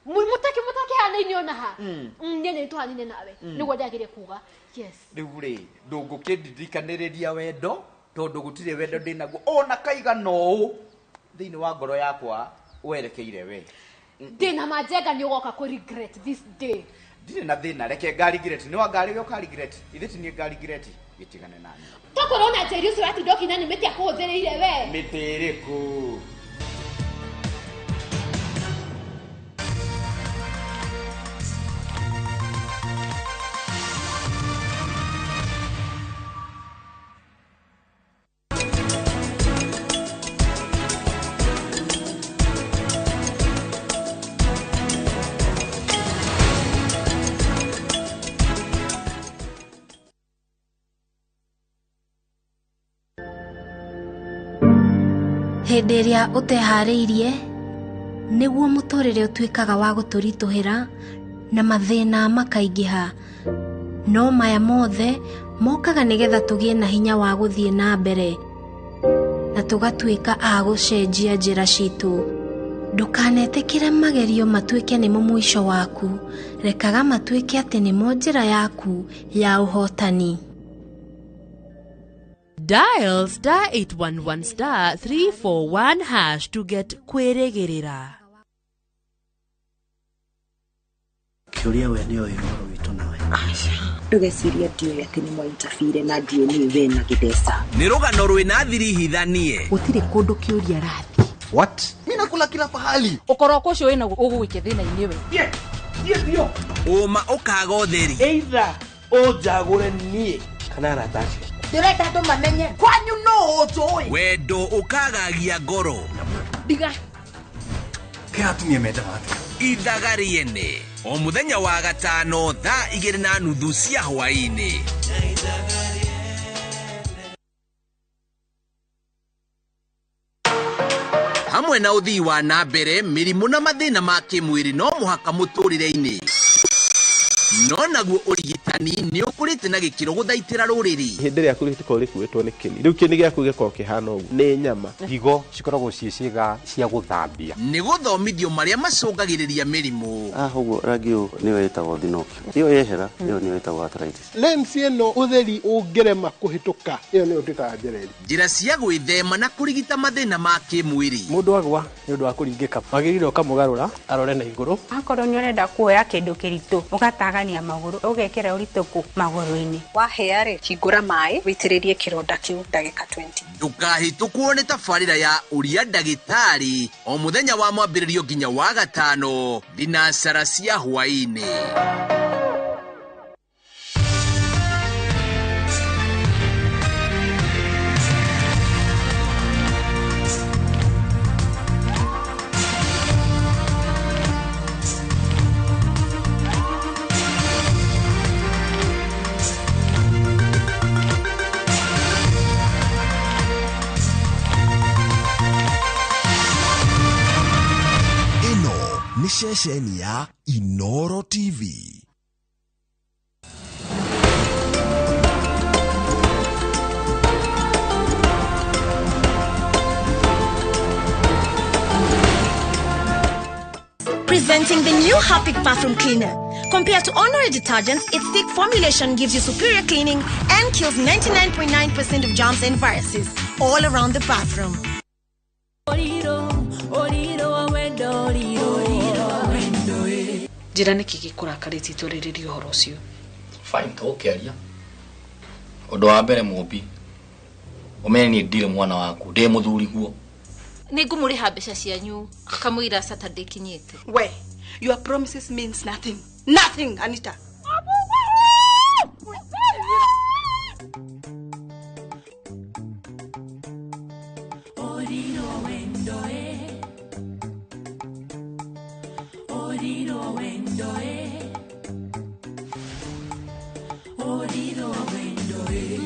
mũtakĩhanaine ona ha. Niĩ nĩ tũhanaine nawe. Nĩguo ndagĩrĩire kuga. Yes. Rĩu rĩ, ndũngũkĩndirikanĩrĩria wendo, tondũ gũtirĩ wendo ndĩnaguo ona kaigana ũũ thĩinĩ wa ngoro yakwa werekeire we. Ndĩna manjenga nĩ ũgoka kũ regret this day. Ndirĩ na thĩna, reke nga regret. Nĩ wa ngari ũka regret. Ithe ti niĩ nga regret. Gĩtigane nani. Tokorwo na Njeri ũcio ũratinda ũkiina nĩ mĩtĩ akũhũthĩrĩire we. Mĩtĩ ĩrĩkũ? Hĩndĩ ĩrĩa ũteharĩirie nĩguo mũtũrĩre ũtuĩkaga wa gũtũritũhĩra na mathĩna makaingĩha, no maya mothe mokaga nĩgetha tũgĩe na hinya wa gũthiĩ na mbere na tũgatuĩka a gũcenjia njĩra citũ. Ndũkanetĩkĩre magerio matuĩke nĩmo mũico waku, rekaga matuĩke atĩ nĩmo njĩra yaku ya ũhotani. Dial star 811 star 341 hash to get Kwĩrĩgĩrĩra. Kĩũria we nĩoĩ ũhoro witũ nawe. Ndũgecirie ndiũĩ atĩ nĩ mwaintabire na ndiũĩ nĩ we na gĩtheca. Nĩ rũgano rwĩna thiri hithanie. Gũtirĩ kũndũ kĩũria arathiĩ. What? Mimi nakula kila pahali. Ũkoroko ũcio wĩna ũgũgũikia thĩna-inĩ we. Ũma ũkaga ũtheri. Either ũnjagũre niĩ kana arata acio. Ndĩrenda andũ mamenye kwanyu nũ ũnjũĩ. Wendo ũkagagia ngoro. Ndiga. Kĩ atumia mendaga atĩa? Ithaga rĩene o mũthenya wa gatano thaa 2:30 cia hwaĩ-inĩ. Hamwe na ũthii wa na mbere, mĩrimũ na mathĩna ma kĩmwĩrĩ no mũhaka mũtũrĩre-inĩ. No naguo ũrigitani nĩ ũkũrĩte na gĩkĩro gũthaitĩra rũrĩrĩ. Hĩndĩ ĩrĩa rĩkoragwo rĩkuĩtwo nĩ kĩni, rĩu kĩni gĩaku gĩkoragwo kĩhana ũguo nĩ nyama. Higo cikoragwo ciĩ ciĩga cia gũthambia. Nĩ gũthomithio marĩa macũngagĩrĩria mĩrimũ. Haha ũguo rangi ũyũ nĩyo ĩtagwo thinokio. Ĩyo yehera, ĩyo nĩyo ĩtagwo arthritis. Lens ĩno ũtheri ũngĩrema kũhĩtũka, ĩyo nĩyo ĩtuĩkaga njereri. Njĩra cia gwĩthema na kũrigita mathĩna ma kĩmwĩrĩ. Mũndũ agwa nĩ ũndũ wa kũringĩka, wagĩrĩire ũkamũgarũra arore na igũrũ. Akorwo nĩ ũrenda kuoya kĩndũ kĩritũ, ũgatagania magũrũ, ũgekĩra ũritũ kũ magũrũ-inĩ. Wahĩa rĩ, hingũra maĩ, wĩitĩrĩrie kĩronda kĩu ndagĩka 20. Ndũkahĩtũkwo nĩ tabarĩra ya ũria ndagĩtarĩ o mũthenya wa mwambĩrĩrio nginya wa gatano thinacara cia hwaĩ-inĩ. Ceceni ya Inoro TV. Presenting the new Harpic bathroom cleaner. Compared to ordinary detergents, its thick formulation gives you superior cleaning and kills 99.9% of germs and viruses all around the bathroom. Njĩra nĩkĩ gĩkũrakarĩtie twarĩrĩrie ũhoro ũcio? Fine, tũgũkĩaria. Ũndũ wa mbere Mũmbi, ũmenye niĩ ndirĩ mwana waku, ndĩ mũthuri guo. Nĩngũmũrĩha mbeca cianyu kamũira Saturday kinyĩte. We, your promises means nothing. Nothing, Anita.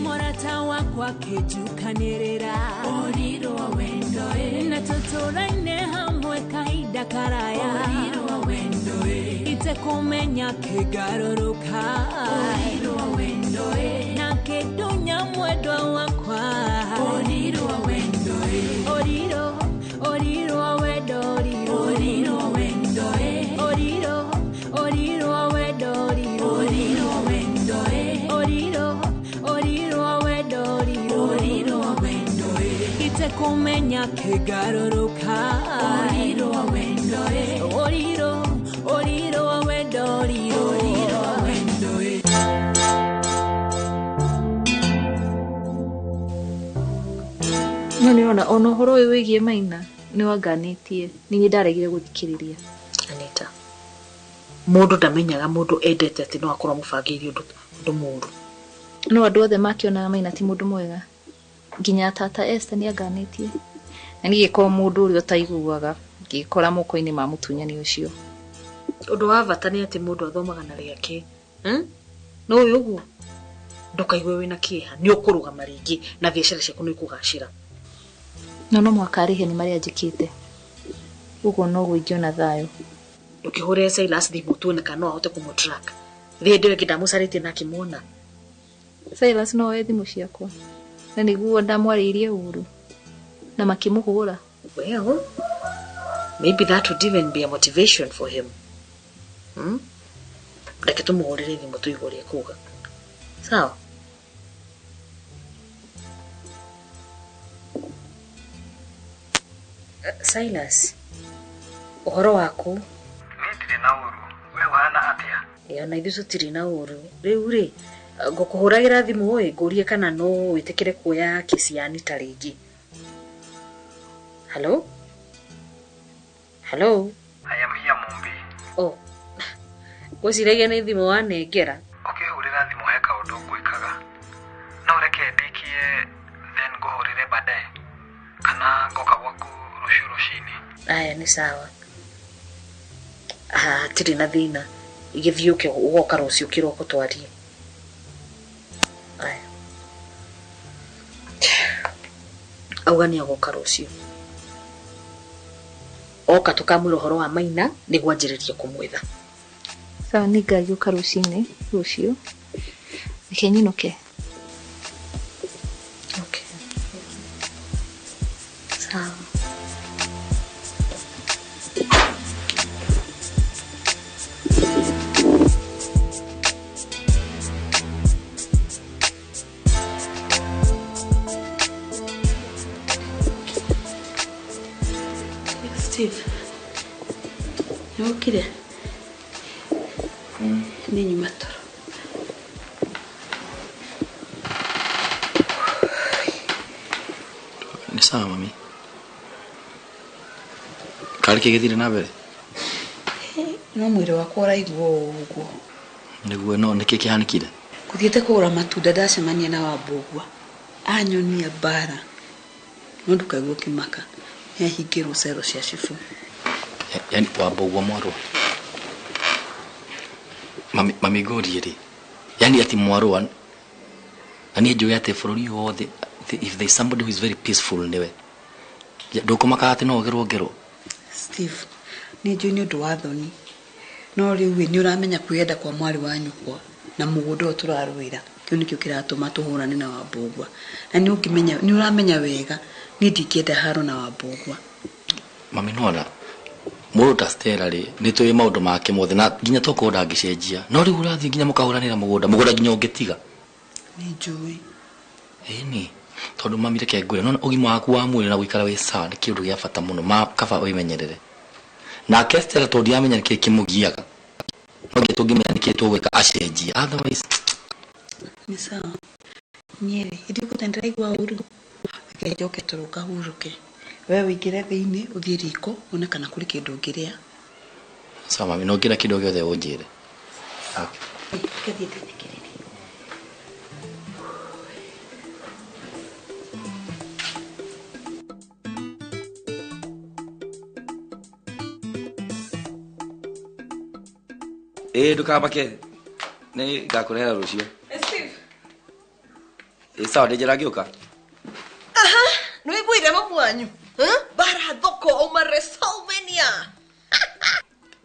Morata wakwa kĩnjukanĩrĩra Orirwo wendo na tũtũraine hamwe kahinda karaya Orirwo wendo itekũmenya kĩngarũrũka Orirwo wendo na kĩndunya mwendwa wakwa Orirwo wendo Orirwo Orirwo wendo Orirwo wendo Orirwo Orirwo wendo Orirwo wendo Orirwo Orirwo wendo Orirwo wendo itekumenya kĩngarũrũka Orirwo wendo Orirwo Orirwo wendo Orirwo wendo. No nĩũrona ona ũhoro ũyũ wĩgiĩ Maina nĩwanganĩtie nĩ ndaregire gũthikĩrĩria. Anita, mũndũ ndamenyaga mũndũ endete atĩ no akorwo amũbangĩire ũndũ mũũru. No andũ othe makĩonaga Maina ti mũndũ mwega nginya tata Esther nĩanganĩtie na niĩ ngĩkorwo mũndũ ũrĩa ũtaiguaga ngĩkora moko-inĩ ma mũtunyani ũcio. Ũndũ wa bata nĩ atĩ mũndũ athomaga na rĩake. No ũyũ ũguo ndũkaigue wĩna kĩeha, nĩ ũkũrũgama rĩngĩ na biacara ciaku nĩ ikũgacĩra. No no mũhaka arĩhe nĩ marĩa njĩkĩte, ũguo noguo ingĩona thayũ. Ndũkĩhũrĩre Silas thimũ tuone kana no ahote kũmũtrack. Hĩndĩ ĩyo ĩngĩ ndamũcarĩtie na akĩmuona. Silas no oe thimũ ciakwa na nĩguo ndamwarĩirie ũru na makĩmũhũra. Well, maybe that would even be a motivation for him. Reke tũmũhũrĩre thimũ tũigue ũrĩa ekuga. Sawa? Silas, ũhoro waku? Niĩ ndirĩ na ũru, we ũhana atĩa? Ĩ ona ithuĩ tũtirĩ na ũru. Rĩu rĩ, ngũkũhũragĩra thimũ ĩ ngũrie kana no wĩtĩkĩre kuoya kesi ya Anita rĩngĩ. Hello? Hello? I am here Mumbi. Oh, ngwĩciragia nĩ thimũ wanengera. Ũkĩhũrĩra thimũ he kaũndũ ngwĩkaga. No ũreke ndĩkie then ngũhũrĩre baadaye kana ngoka gwaku rũciũ rũcinĩ. Aya nĩ sawa. Hatirĩ na thĩna. Gĩthiĩ ũke ũgoka rũciũ kĩroko twarie. Aya. Auga nĩ agoka rũciũ. Oka tũkamwĩra ũhoro wa Maina nĩguo anjĩrĩrie kũmwetha. Sawa, nĩ ngagĩũka rũcinĩ rũciũ. Reke nyinũke. Okay. Sawa. Steve, nĩwokire? Nĩ nyuma toro. Nĩ sawa mami. Karĩ kĩ gĩthire na mbere? No mwĩrĩ wakwa ũraigua ũguo. Nĩguo no nĩkĩ kĩhanĩkire? Ngũthiĩte kũgũra matunda ndacemania na Wambũgua. Anyonia mbara. No ndũkaigue ũkĩmaka. Nĩahingĩrwo cero cia cibũ. Yaani Wambũgua mwarũa. Mami mami ngũrie rĩ. Yaani ati mwarũa na niĩ njũĩ atĩ bũrũri wothe if there is somebody who is very peaceful nĩwe. Ndũkũmaka atĩ no ũgerwo ngerwo. Steve, Nĩ njũĩ nĩ ũndũ wa thoni. No rĩu ĩ nĩ ũramenya kwĩyenda kwa mwarĩ wa nyũkwa na mũgũnda ũyũ tũrarũĩra. Kĩu nĩkĩo kĩratũma tũhũrane na Wambũgua. Na nĩ ũngĩmenya, nĩ ũramenya wega niĩ ndingĩenda haro na Wambũgua. Mami nona mũndũ ta Stella rĩ nĩ tũĩ maũndũ make mothe na nginya tokorwo ndangĩcenjia no rĩu ũrathiĩ nginya mũkahũranĩra mũgũnda mũgũnda nginya ũngĩtiga. Nĩ njũĩ. Ĩni tondũ mami reke ngwĩre nona ũgima waku wa mwĩrĩ na gũikara wĩ sawa nĩ kĩũndũ gĩa bata mũno ma kaba wĩmenyerere. Nake Stella tondũ ndiramenya nĩkĩĩ kĩmũgiaga no nginya tũngĩmenya nĩkĩĩ tũgwĩka acenjie otherwise. Nĩ sawa. Niĩ rĩ ithuĩ kũta ndĩraigua ũru. Reke njoke toro ngahurũke. We ũingĩre thĩinĩ ũthiĩ riko wone kana kũrĩ kĩndũ ũngĩrĩa. Sawa mami, no ngĩra kĩndũ gĩothe ũnjĩre. Okay. Reke thiĩ ndĩthikĩrĩrie. Ĩĩ ndũkamake nĩ ngakũrehera rũciũ. Steve. Ĩĩ sawa ndĩ njĩra ngĩũka. Aha, nĩ wĩiguire mamu wanyu? Bara thoko auma WrestleMania.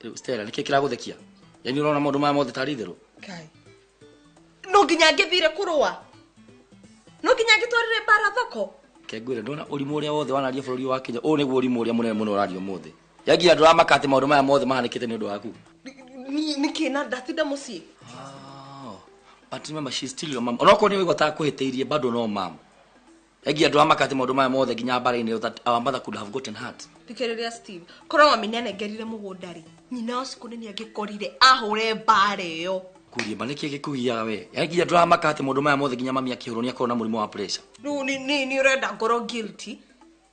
Rĩu Stella nĩkĩĩ kĩragũthekia? Yaani ũrona maũndũ maya mothe tarĩ itherũ? Kai. No nginya ngĩthire kũrũa. No nginya ngĩtwarire bara thoko. Ke ngwĩre ndona ũrimũ ũrĩa wothe wanaria bũrũri wa Kenya ũyũ nĩguo ũrimũ ũrĩa mũnene mũno ũrario ũmũthĩ. Ya nginya ndũramaka atĩ maũndũ maya mothe mahanĩkĩte nĩ ũndũ waku. Nĩkĩ na ndatinda mũciĩ? But remember she's still your mom. Onokorwo nĩ ũigua ta akũhĩtĩirie bado no mom. Yaani ndũramaka atĩ maũndũ maya mothe nginya mbara-inĩ that our mother could have gotten hurt. Thikĩrĩria Steve, korwo mami nĩanengerire mũgũnda rĩ, nyina wa cukuru nĩ angĩkorire ahũre mbara ĩyo. Kurie ma nĩkĩ gĩkũgiaga we? Yaani nginya ndũramaka atĩ maũndũ maya mothe nginya mami akĩhũrwo nĩ akorwo na mũrimũ wa pressure. Rĩu nĩ ũrenda ngorwo guilty?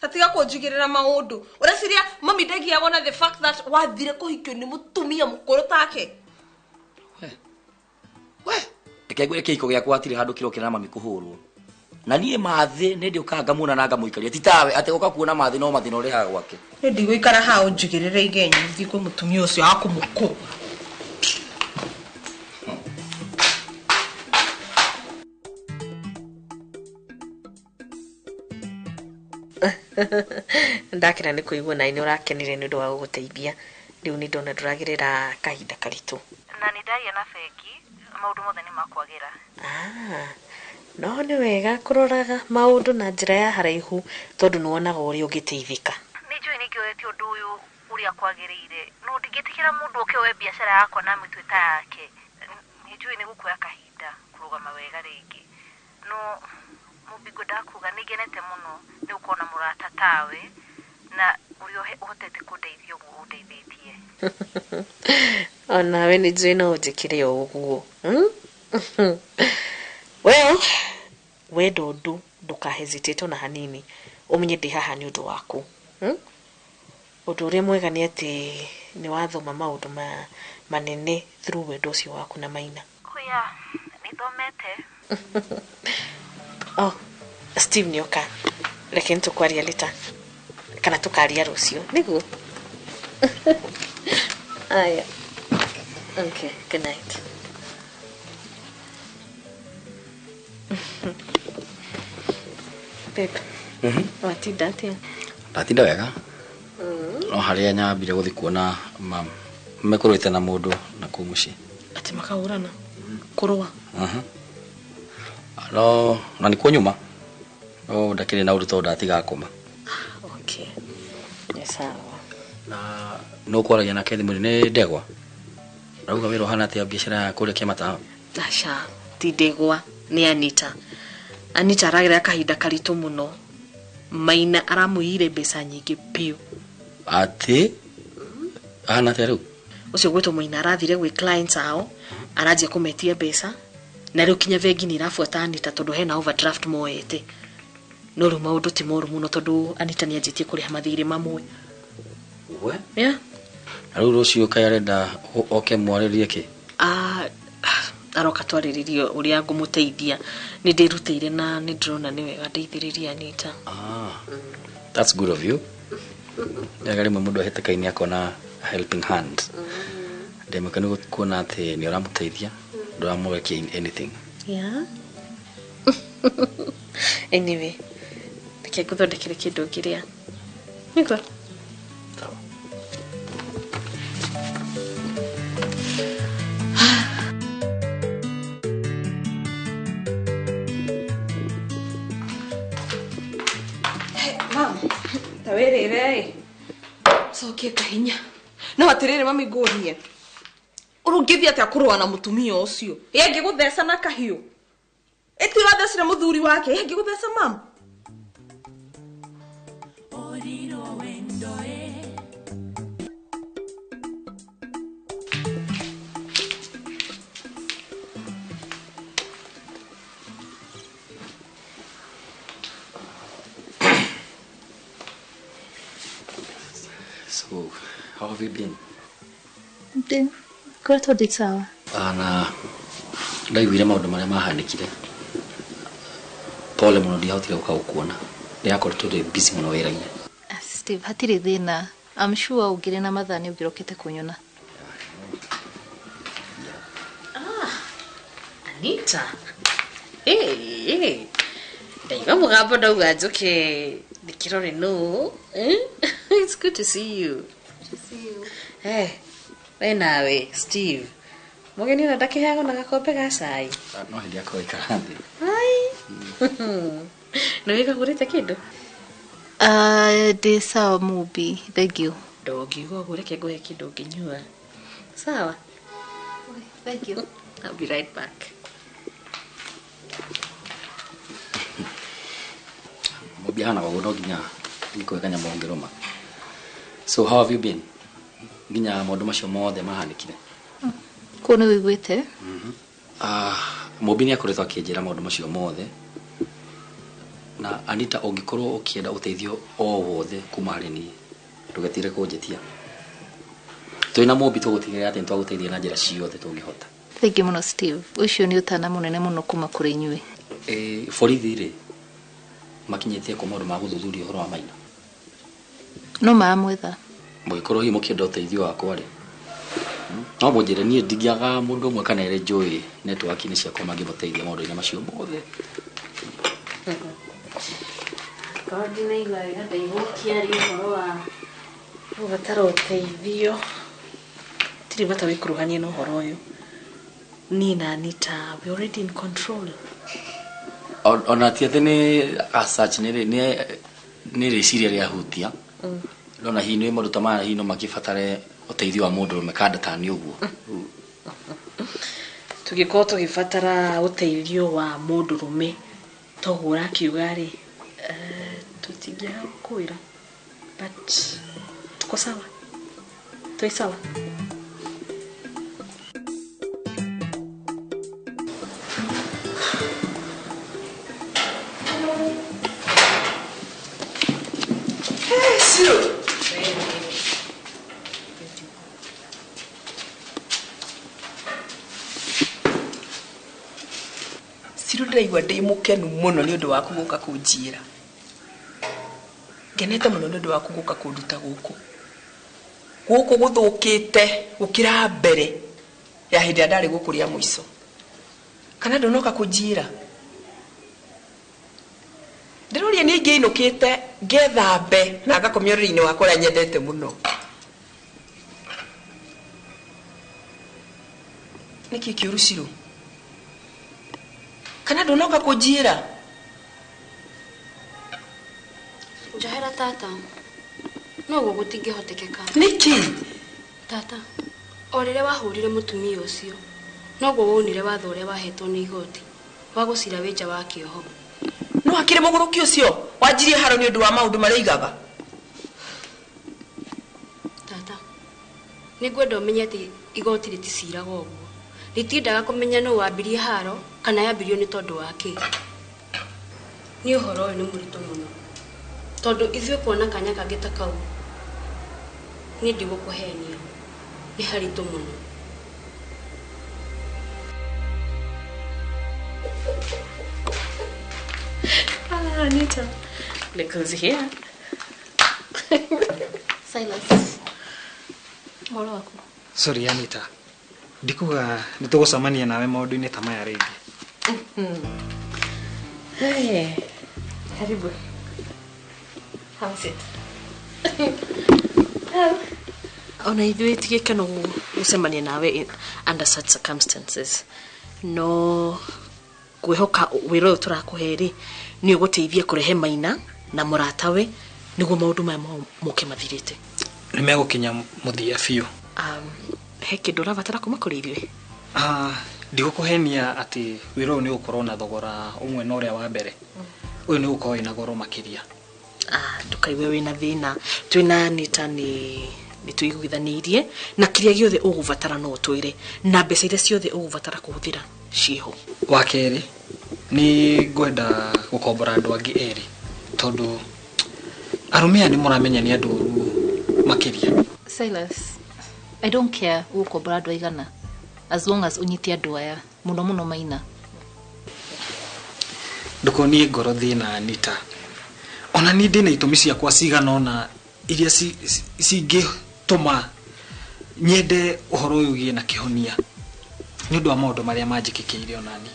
Tatiga kũnjigĩrĩra maũndũ. Ũreciria mami ndagiagwo na the fact that wathire kũhikio nĩ mũtumia mũkũrũ take? We. Reke ngwĩre kĩhiko gĩakwa hatirĩ handũ kĩrokĩra na mami kũhũrwo. Na niĩ mathĩ nĩ ndĩũkaga ngamuona na ngamũikaria ti tawe atĩ gũka kuona mathĩ no mathĩna ũrehaga gwake. Nĩ ndigũikara haha ũnjigĩrĩre igenyo thiĩ kwĩ mũtumia ũcio wa kũmũkũra. Ndakena nĩ kũigua nawe nĩ ũrakenire nĩ ũndũ wa gũgũteithia. Rĩu nĩ ndona ndũragerera kahinda karitũ. Na nĩ ndaria na bengi, maũndũ mothe nĩ makwagĩra. No nĩ wega kũroraga maũndũ na njĩra ya haraihu tondũ nĩ wonaga ũrĩa ũngĩteithĩka. Nĩ njũĩ nĩ ngĩoete ũndũ ũyũ ũrĩa kwagĩrĩire, no ndingĩtĩkĩra mũndũ oke oe biacara yakwa na amĩtue ta yake. Nĩ njũĩ nĩ gũkuoya kahinda kũrũgama wega rĩngĩ. No Mũmbi ngwendaga kuga nĩ ngenete mũno nĩ gũkorwo na mũrata tawe na ũrĩa ũhotete kũndeithia ũguo ũndeithĩtie. Onawe nĩ njũĩ no ũnjĩkĩre o ũguo. Well, wenda ũndũ ndũka hesitate ona hanini ũmenye ndĩ haha nĩ ũndũ waku. Ũndũ ũrĩa mwega nĩ atĩ nĩ wathoma maũndũ manene through wendo ũcio waku na Maina. Oh yeah, nĩ thomete. Oh, Steve nĩoka. Reke nĩ tũkwaria later. Kana tũkaria rũciũ. Nĩguo? Aya. Okay, good night. Babe. Watinda atĩa? Ndatinda wega. No harĩa nyambire gũthiĩ kuona mam mekũrũĩte na mũndũ na kũu mũciĩ. Atĩ makahũrana? Kũrũa? No na nĩkuo nyuma. No ndakĩrĩ na ũndũ tondũ ndatiga kũma. Okay. Nĩ sawa. Na no kwaragia nake thimũ-inĩ nĩ ndegwa. Rauga wĩra ũhana atĩa biacara ya kũrĩa Kĩamata? Aca, ti ndegwa, nĩ Anita. Anita aragerera kahinda karitũ mũno. Maina aramũiyire mbeca nyingĩ biũ. Atĩ? Ahana atĩa rĩu? Ũcio gwĩtwo Maina arathire gwĩ clients ao, aranjia kũmetia mbeca, na rĩu kinya bengi nĩ ĩrabuata Anita tondũ hena overdraft moete. No rĩu maũndũ ti moru mũno tondũ Anita nĩ anjĩtie kũrĩha mathirĩ mamwe. We? Yeah. Na rĩu rũciũ kaĩ arenda oke mwarĩrie kĩ? Aroka twarĩrĩrie ũrĩa ngũmũteithia. Nĩ ndĩrutĩire na nĩ ndĩrona nĩ wega ndeithĩrĩrie Anita. That's good of you. Wega rĩmwe mũndũ ahĩtĩka-inĩ akona helping hand. Ndĩ mũkenu kuona atĩ nĩ ũramũteithia, ndũramũrekia in anything. Yeah. Anyway, reke ngũthondekere kĩndũ ngĩrĩa. Nĩguo? Sawa. Ta wĩrĩre ĩ. Cokie kahinya. No atĩrĩrĩ mami ngũrie. Ũrũngĩthiĩ atĩa kũrũa na mũtumia ũcio? Ĩ angĩgũtheca na kahiũ. Ĩti ũrathecire mũthuri wake, ĩ angĩgũtheca mam. So, how have you been? Ngoretwo ndĩ sawa. Na ndaiguire maũndũ marĩa mahanĩkire. Pole mũno ndiahotire gũka gũkuona. Ndĩrakoretwo ndĩ busy mũno wĩra-inĩ. Steve, hatirĩ thĩna. I'm sure ũngĩrĩ na mathaa nĩ ũngĩrokete kũnyona. Anita. Hey, hey. Ndaigua mũgambo ndauga njũke ndĩkĩrore nũ. It's good to see you. Good to see you. Hey, we nawe Steve. Mũgeni ona ndakĩheagwo na gakombe ga cai. No hĩndĩ yakwa ikara thĩ. Ai. Nĩ wĩkagũrĩte kĩndũ? Ndĩ sawa Mubi, thank you. Ndũngiuga ũguo, reke ngũhe kĩndũ ũngĩnyua. Sawa. Okay, thank you. I'll be right back. Mubi ahana ũguo no nginya ngĩkũhe kanyamũ ũngĩrũma. So how have you been? Nginya maũndũ macio mothe mahanĩkire. Kũu nĩ wĩiguĩte? Mubi nĩ akoretwo akĩnjĩra maũndũ macio mothe. Na Anita, ũngĩkorwo ũkĩenda ũteithio o wothe kuma harĩ niĩ, ndũgetigĩre kũnjĩtia. Twĩ na Mubi tũgũtigĩrĩra atĩ nĩtwagũteithia na njĩra ciothe tũngĩhota. Thank you mũno Steve. Ũcio nĩ ũtana mũnene mũno kuma kũrĩ inyuĩ. Borithi rĩ, makinyĩtie kũ maũndũ ma gũthuthuria ũhoro wa Maina? No maramwetha. Mũngĩkorwo hihi mũkĩenda ũteithio wakwa rĩ, no mũnjĩre niĩ ndingĩaga mũndũ ũmwe kana erĩ njũĩ network-inĩ ciakwa mangĩmũteithia maũndũ-inĩ macio mothe. Korwo ndinaigua wega ndaigua ũkĩaria ũhoro wa gũbatara ũteithio. Tirĩ bata wĩkuruhanie na ũhoro ũyũ. Niĩ na Anita, we already in control. Ona ti atĩ nĩ as such nĩ rĩciria rĩahutia. Ndona hihi nĩ maũndũ ta maya hihi no makĩbatare ũteithio wa mũndũrũme kanda ta niĩ ũguo. Tũngĩkorwo tũgĩbatara ũteithio wa mũndũrũme toguo ũrakiuga rĩ, tũtingĩaga gũkwĩra. But tuko sawa. Twĩ sawa. Ciru ndĩraigua ndĩ mũkenu mũno nĩ ũndũ waku gũka kũnjĩra. Ngenete mũno nĩ ũndũ waku gũka kũnduta gũkũ. Gũkũ gũthũkĩte gũkĩra mbere ya hĩndĩ ĩrĩa ndarĩ gũkũ rĩa mũico. Kana ndũnoka kũnjĩra? Ndĩroria nĩ ingĩinũkĩte ngethambe na ngakomia ũrĩrĩ-inĩ wakwa ũrĩa nyendete mũno. Nĩkĩ kĩũru Ciru? Kana ndũnoka kũnjĩra? Njohera tata. No ũguo gũtingĩhotekeka. Nĩkĩ? Tata, o rĩrĩa wahũrire mũtumia ũcio, noguo wonire watho ũrĩa wahetwo nĩ igoti wa gũcira wĩ nja wa kĩoho. No akĩrĩ mũgũrũki ũcio wanjirie haro nĩ ũndũ wa maũndũ marĩa oigaga. Tata, nĩngwenda ũmenye atĩ igoti rĩticiraga ũguo. Rĩtiendaga kũmenya nũ wambirie haro kana yambirio nĩ tondũ wa kĩ. Nĩ ũhoro ũyũ nĩ mũritũ mũno. Tondũ ithuĩ kuona kanya kangĩ ta kau, niĩ ndigũkũhenia, nĩ haritũ mũno. Anita, look who's here. Silas. Ũhoro waku? Sorry Anita. Ndikuga nĩtũgũcemania nawe maũndũ-inĩ ta maya rĩngĩ. Hey, karibu. Have a seat. Ona ithuĩ ti gĩkeno gũcemania nawe under such circumstances. No ngwĩhoka wĩra ũyũ tũrakũhe rĩ, nĩ ũgũteithia kũrehe Maina na mũratawe Nĩguo maũndũ maya moke mathirĩte. Nĩ megũkinya mũthia biũ. He kĩndũ ũrabatara kuma kũrĩ ithuĩ? Ndigũkũhenia atĩ wĩra ũyũ nĩ ũgũkorwo na thogora ũmwe na ũrĩa wa mbere. Ũyũ nĩ ũgũkorwo wĩna goro makĩria. Ndũkaigue wĩna thĩna. Twĩna Anita nĩ tũiguithanĩirie na kĩrĩa gĩothe ũgũbatara no ũtwĩre na mbeca iria ciothe ũgũbatara kũhũthĩra ciĩho. Wa kerĩ nĩ ngwenda gũkombora andũ angĩ erĩ tondũ arũme aya nĩ mũramenya nĩ andũ oru makĩria. Silas, I don't care ũgũkombora andũ aigana as long as ũnyite andũ aya mũno mũno Maina. Ndũkonie ngoro thĩna Anita. Ona niĩ ndĩna itũmi ciakwa cigana ũna iria cingĩtũma nyende ũhoro ũyũ ũgĩe na kĩhonia nĩ ũndũ wa maũndũ marĩa manjĩkĩkĩire onani.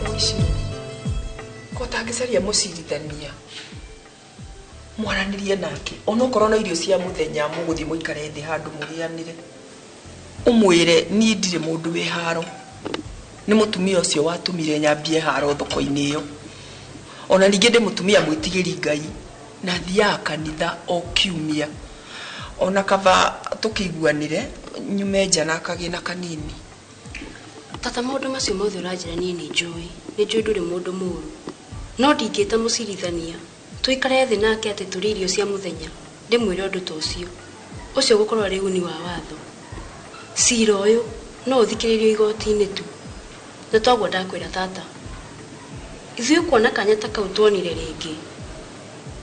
Ũicirũ ko tangĩcaria mũcirithania mwaranĩrie nake onokorwo no irio cia mũthenya mũgũthiĩ mũikare thĩ handũ mũrĩanĩre ũmwĩre niĩ ndirĩ mũndũ wĩ haro nĩ mũtumia ũcio watũmire nyambie haro thoko-inĩ ĩyo ona ningĩ ndĩ mũtumia mwĩtigĩri Ngai na thiaga kanitha o kiumia ona kaba tũkĩiguanĩre nyume nja na kagĩna kanini. Tata maũndũ macio mothe ũranjĩra niĩ nĩ njũĩ ndũrĩ mũndũ mũũru no ndingĩta mũcirithania tũikare thĩ nake atĩ tũrĩ irio cia mũthenya ndĩmwĩre ũndũ ta ũcio ũcio ũgũkorwo arĩ uni wa watho. Cira ũyũ no ũthikĩrĩrio igoti-inĩ tu na toguo ndakwĩra tata ithuĩ kuona kanya ta kau tuonire rĩngĩ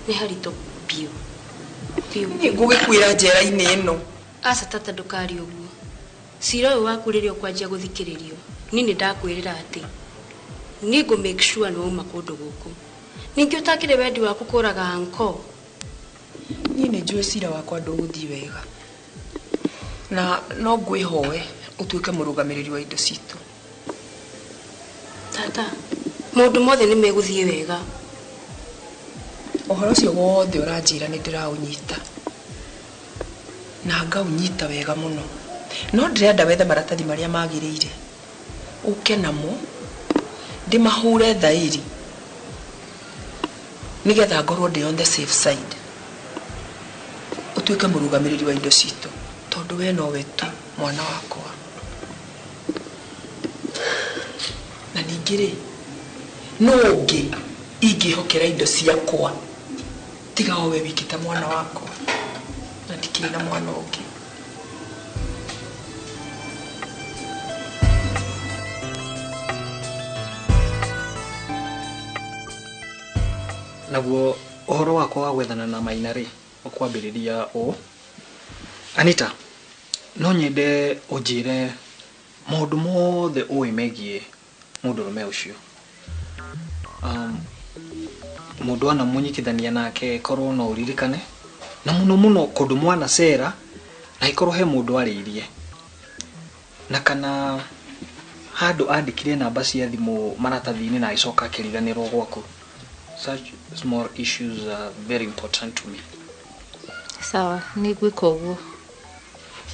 nĩ haritũ biũ biũ. Niĩ ngũgĩkuĩra njera-inĩ ĩno. Aca tata ndũkarie ũguo. Cira ũyũ waku rĩrĩa ũkwanjia gũthikĩrĩrio niĩ nĩ ndakwĩrĩra atĩ niĩ ngũ make sure nĩ wauma kũndũ gũkũ. Ningĩ ũtakĩrĩ wendi waku kũraga anko. Niĩ nĩ njũĩ cira wakwa ndũgũthiĩ wega na no ngwĩhoe ũtuĩke mũrũgamĩrĩri wa indo citũ. Tata maũndũ mothe nĩ megũthiĩ wega. Ũhoro ũcio wothe ũranjĩra nĩ ndĩraũnyita na ngaũnyita wega mũno no ndĩrenda wethe maratathi marĩa magĩrĩire ũke namo ndĩmahũre thaĩri nĩgetha ngorwo ndĩ on the safe side ũtuĩke mũrũgamĩrĩri wa indo citũ tondũ we nowe tu mwana wakwa. Na ningĩ rĩ no ũngĩ ingĩhokera indo ciakwa tiga o we wiki ta mwana wakwa na ndikĩrĩ na mwana ũngĩ. Naguo ũhoro wakwa wa gwethana na Maina rĩ ũkwambĩrĩria ũũ. Anita, no nyende ũnjĩre maũndũ mothe ũĩ megiĩ mũndũrũme ũcio. Mũndũ anamũnyitithania nake korwo no ũririkane na mũno mũno kũndũ mwanacera na ikorwo he mũndũ arĩirie na kana handũ andĩkire namba cia thimũ maratathi-inĩ na agĩcoka akĩriganĩrwo gwaku. Such small issues are very important to me. Sawa, nĩ ngwĩka ũguo.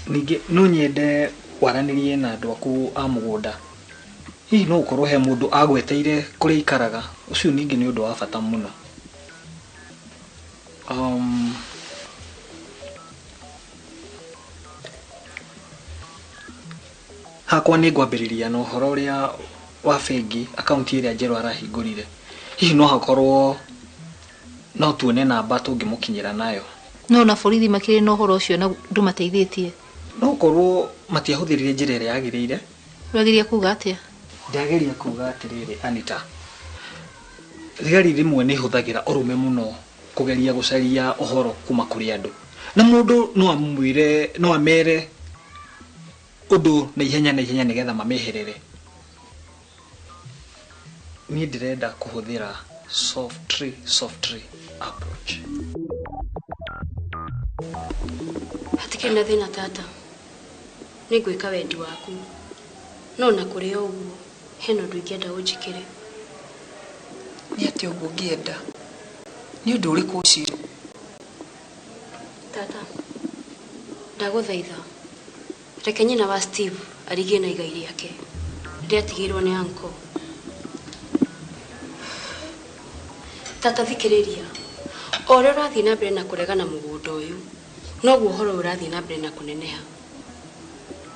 Ningĩ no nyende waranĩrie na andũ aku a mũgũnda. Hihi no ũkorwo he mũndũ agweteire kũrĩa ikaraga ũcio ningĩ nĩ ũndũ wa bata mũno. Hakwa nĩ ngwambĩrĩria na ũhoro ũrĩa wa bengi akaunti ĩrĩa njerũ arahingũrire. Hihi no hakorwo no tuone namba tũngĩmũkinyĩra nayo. No na borithi makĩrĩ na ũhoro ũcio na ndũmateithĩtie. No ũkorwo matiahũthĩrire njĩra ĩrĩa yagĩrĩire. Ũrageria kuga atĩa? Ndageria kuga atĩrĩrĩ Anita, thigari rĩmwe nĩ ihũthagĩra ũrũme mũno kũgeria gũcaria ũhoro kuma kũrĩ andũ na mũndũ no amwĩre no amere ũndũ na ihenya nĩgetha mameherere. Niĩ ndĩrenda kũhũthĩra softly approach. Hatikĩrĩ na thĩna tata, nĩ ngwĩka wendi waku no na kũrĩ o ũguo hena ũndũ ingĩenda ũnjĩkĩre. Nĩ atĩa ũguo ũngĩenda? Nĩ ũndũ ũrĩkũ ũcio? Tata, ndagũthaitha reke nyina wa Steve arigie na igai rĩake rĩatigĩirwo nĩ uncle. Tata thikĩrĩria. O ũrĩa ũrathiĩ na mbere na kũregana mũgũnda ũyũ, noguo ũhoro ũyũ ũrathiĩ na mbere na kũneneha.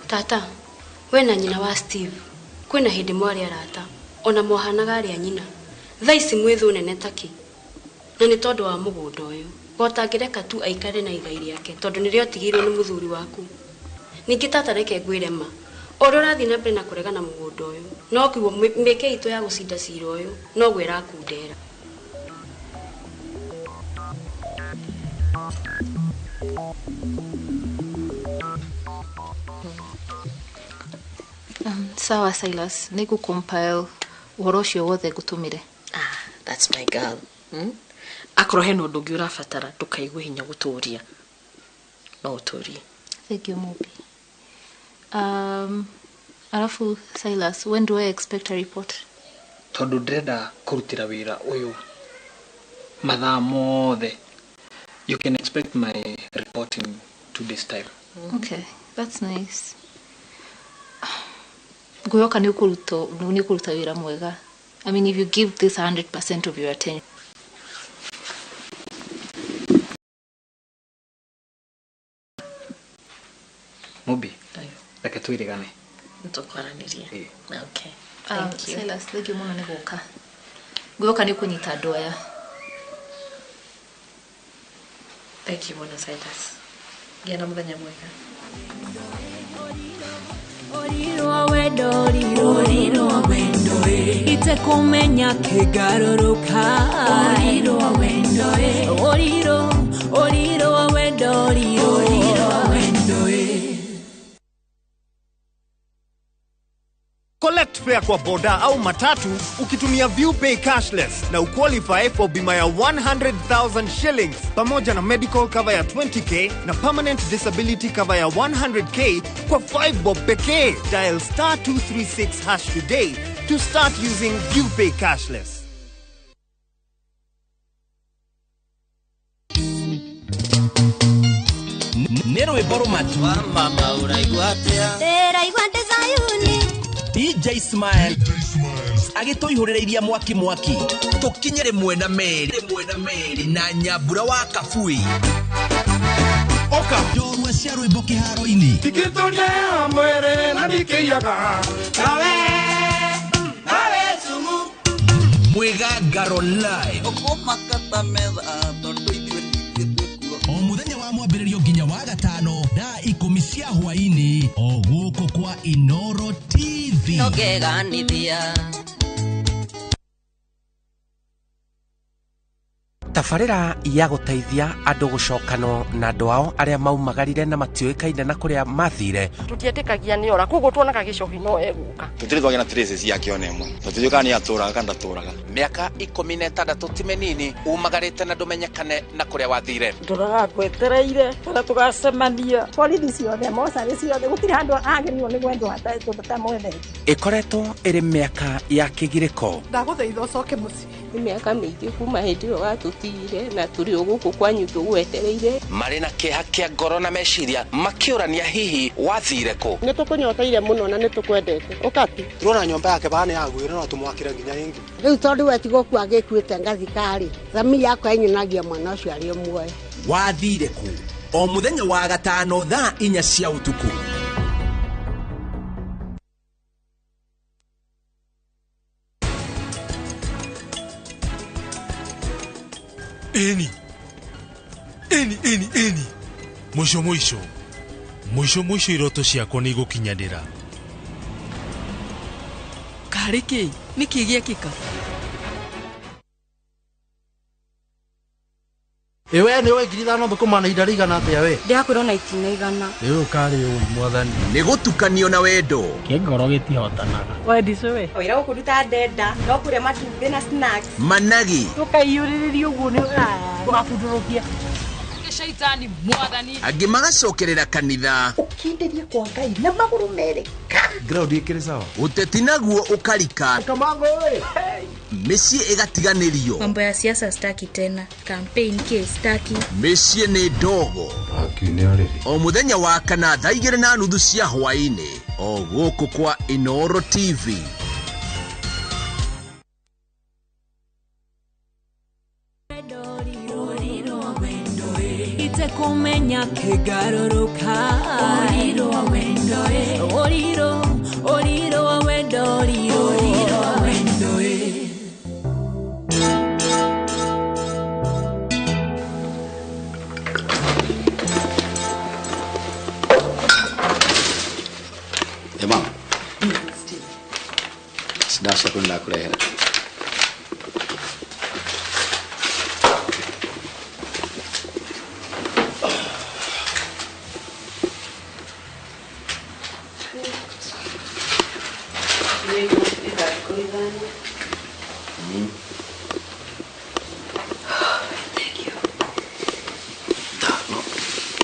Tata, we na nyina wa Steve, kwĩna hĩndĩ mwarĩ arata, ona mwahanaga arĩ a nyina. Thaa ici mwĩ thũ nene takĩ. Na nĩ tondũ wa mũgũnda ũyũ. Gotangĩreka tu aikare na igai rĩake, tondũ nĩrĩo atigĩirwo nĩ mũthuri waku. Ningĩ tata reke ngwĩre ma. O ũrĩa ũrathiĩ na mbere na kũregana mũgũnda ũyũ, noguo mĩeke itũ ya gũcinda cira ũyũ, noguo ĩrakundera. Sawa Silas, nĩ compile ũhoro ũcio wothe ngũtũmĩre. Ah, that's my girl. Akorwo hena ũndũ ũngĩ ũrabatara ndũkaigue hinya gũtũria. No ũtũrie. Thank you, Mobi. Alafu Silas, when do I expect a report? Tondũ ndĩrenda kũrutĩra wĩra ũyũ mathaa mothe. You can expect my report in 2 days time. Okay, that's nice. Ngwĩhoka nĩ ũkũruta wĩra mwega. I mean, if you give this 100% of your attention. Mobi, reke twĩrĩgane. Nĩtũkwaranĩria. Okay. Thank you. Silas, thank you mũno nĩ gũka. Ngwĩhoka nĩ ũkũnyita andũ aya. Thank you mũno Silas. Gĩa na mũthenya mwega. Orirwo wendo, orirwo wendo, itekumenya kĩgarũrũka. Orirwo wendo, orirwo, orirwo wendo, orirwo wendo. Collect fare kwa boda au matatu ukitumia ViewPay cashless na uqualify for bima ya 100,000 shillings pamoja na medical cover ya 20k na permanent disability cover ya 100k kwa 5 bob pekee. Dial star 236 hash today to start using ViewPay cashless. Nĩ rwĩmbo rũmatu. Mama ũraigua atĩa? Ndĩraigua ndĩ Zayuni. DJ Smile agĩtũihũrĩrĩiria mwaki mwaki tũkinye rĩmwe na merĩ na Nyambura wa Kabui oka njorua cia rwĩmbo kĩharo-inĩ ndikĩtũria mwĩrĩ na ndikĩiyaga nawe nawe cumu Mwĩgangaro live ũkũmakata metha tondũ ithuĩ ningĩ twĩkuo o mũthenya wa mwambĩrĩrio nginya wa gatano thaa 10 cia hwaĩ-inĩ o gũkũ kwa Inoro TV. Nongeganithia Tabarĩra ya gũteithia andũ gũcokanwo na andũ ao arĩa maumagarire na matiũĩkaine na kũrĩa mathire. Tũtietĩkagia nĩ ora, koguo tuonaga gĩcohi no egũka. Tũtirĩ twagĩa na traces yake ona ĩmwe. Tũtiũĩ kana nĩ atũraga kana ndatũraga. Mĩaka 16 ti mĩnini umagarĩte na ndũmenyekane na kũrĩa wathire. Ndoraga ngwetereire kana tũgacemania. Borithi ciothe, mocarĩ ciothe, gũtirĩ handũ agĩrĩirwo nĩ gwendwo atamwendete. Ĩkoretwo ĩrĩ mĩaka ya kĩgirĩko. Ndagũthaitha ũcoke mũciĩ. Nĩ mĩaka mĩingĩ kuma hĩndĩ ĩyo watũtigire na tũrĩ o gũkũ kwanyu tũgwetereire. Marĩ na kĩeha kĩa ngoro na meciria makĩũrania hihi wathire kũ. Nĩ tũkũnyoteire mũno na nĩ tũkwendete. Ũka tu. Turona nyũmba yake bana yagwĩre no tũmwakĩre nginya ĩngĩ. Rĩu tondũ we tigũkua agĩkuĩte ngathika-rĩ, thamiri yakwa ĩnyonagia mwana ũcio arĩ o muoyo. Wathire kũ? O mũthenya wa gatano thaa 4 cia ũtukũ. Eni eni eni eni mwisho mwisho mwisho mwisho iroto ciakwa nĩ igũkinyanĩra. Karĩ kĩ? Nĩ kĩ gĩekĩka? Ĩwe nĩ ũĩ 5,000 thũkũma na ihinda rĩigana atĩa we? Ndĩrakwĩrwo na itina 100. Rĩu ũkarĩ ũi mwathani. Nĩ gũtukanio na wendo. Kĩngoro gĩtihotanaga. Wendicũ we. Wĩra gũkũruta ndenda no kũrĩa matumbĩ na snacks. Managi. Tũkaiyũrĩrĩria ũguo nĩ ũgabundũrũkia. Shaitani mwathani. Angĩ magacokerera kanitha. Ũkindĩrie kwa Ngai na magũrũ merĩ. Ground ĩkĩrĩ sawa. Ũteti naguo ũkarika. Kamango ĩ. Mĩciĩ ĩgatiganĩrio. Mambo ya siasa staki tena. Campaign ke staki. Mĩciĩ nĩ ndogo. O mũthenya wa kana thaa 2:30 cia hwaĩ-inĩ o gũkũ kwa Inoro TV. Itekũmenya kĩngarũrũka. Ũrirũ wa wendo ĩ. Ũrirũ, ũrirũ wa wendo, ũrirũ, ũrirũ wa wendo ĩ. Ĩ mama. Ndawa ciaku nĩ ndakũrehera.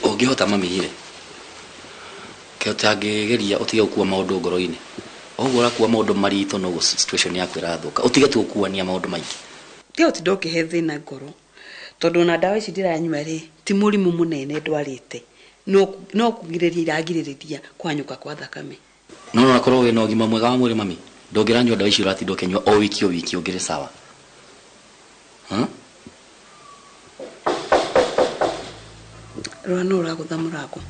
Ũngĩhota mami rĩ, ũtangĩgeria ũtige gũkua maũndũ ngoro-inĩ. Ũguo ũrakua maũndũ maritũ noguo situation yaku ĩrathũka. Ũtige tu gũkuania maũndũ maingĩ. Tiga ũtinda ũkĩhe thĩna ngoro tondũ ona ndawa ici ndĩranyua rĩ ti mũrimũ mũnene ndwarĩte, no kũgirĩrĩria iragirĩrĩria kũhanyũka kwa thakame. No no akorwo wĩna ũgima mwega wa mwĩrĩ mami, ndũngĩranyua ndawa ici ũratinda ũkĩnyua o wiki o wiki ũngĩrĩ sawa. Rora no ũragũtha mũrango.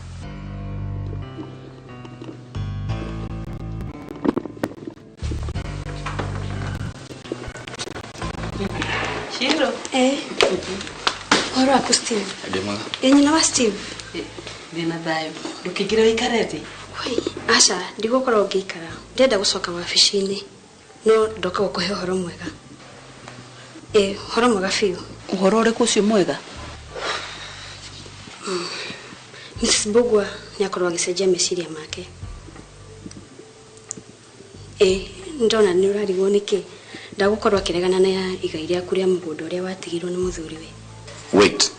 Shiro. Ũhoro waku Steve? Ndĩ mwega. Ĩ nyina wa Steve? Ndĩna thayũ. Ndũkĩingĩre ũikare thĩ. Wai, aca, ndigũkorwo ngĩikara. Ndĩrenda gũcoka wabici-inĩ. No ndoka gũkũhe ũhoro mwega. Ĩ, ũhoro mwega biũ. Ũhoro ũrĩkũ ũcio mwega? Mrs. Mbugua nĩakorwo agĩcenjia meciria make. Ĩ, ndona nĩ ũrarigwo nĩkĩ ndagũkorwo akĩregana na igai rĩaku rĩa mũgũnda ũrĩa watigirwo nĩ mũthuriwe. Wait.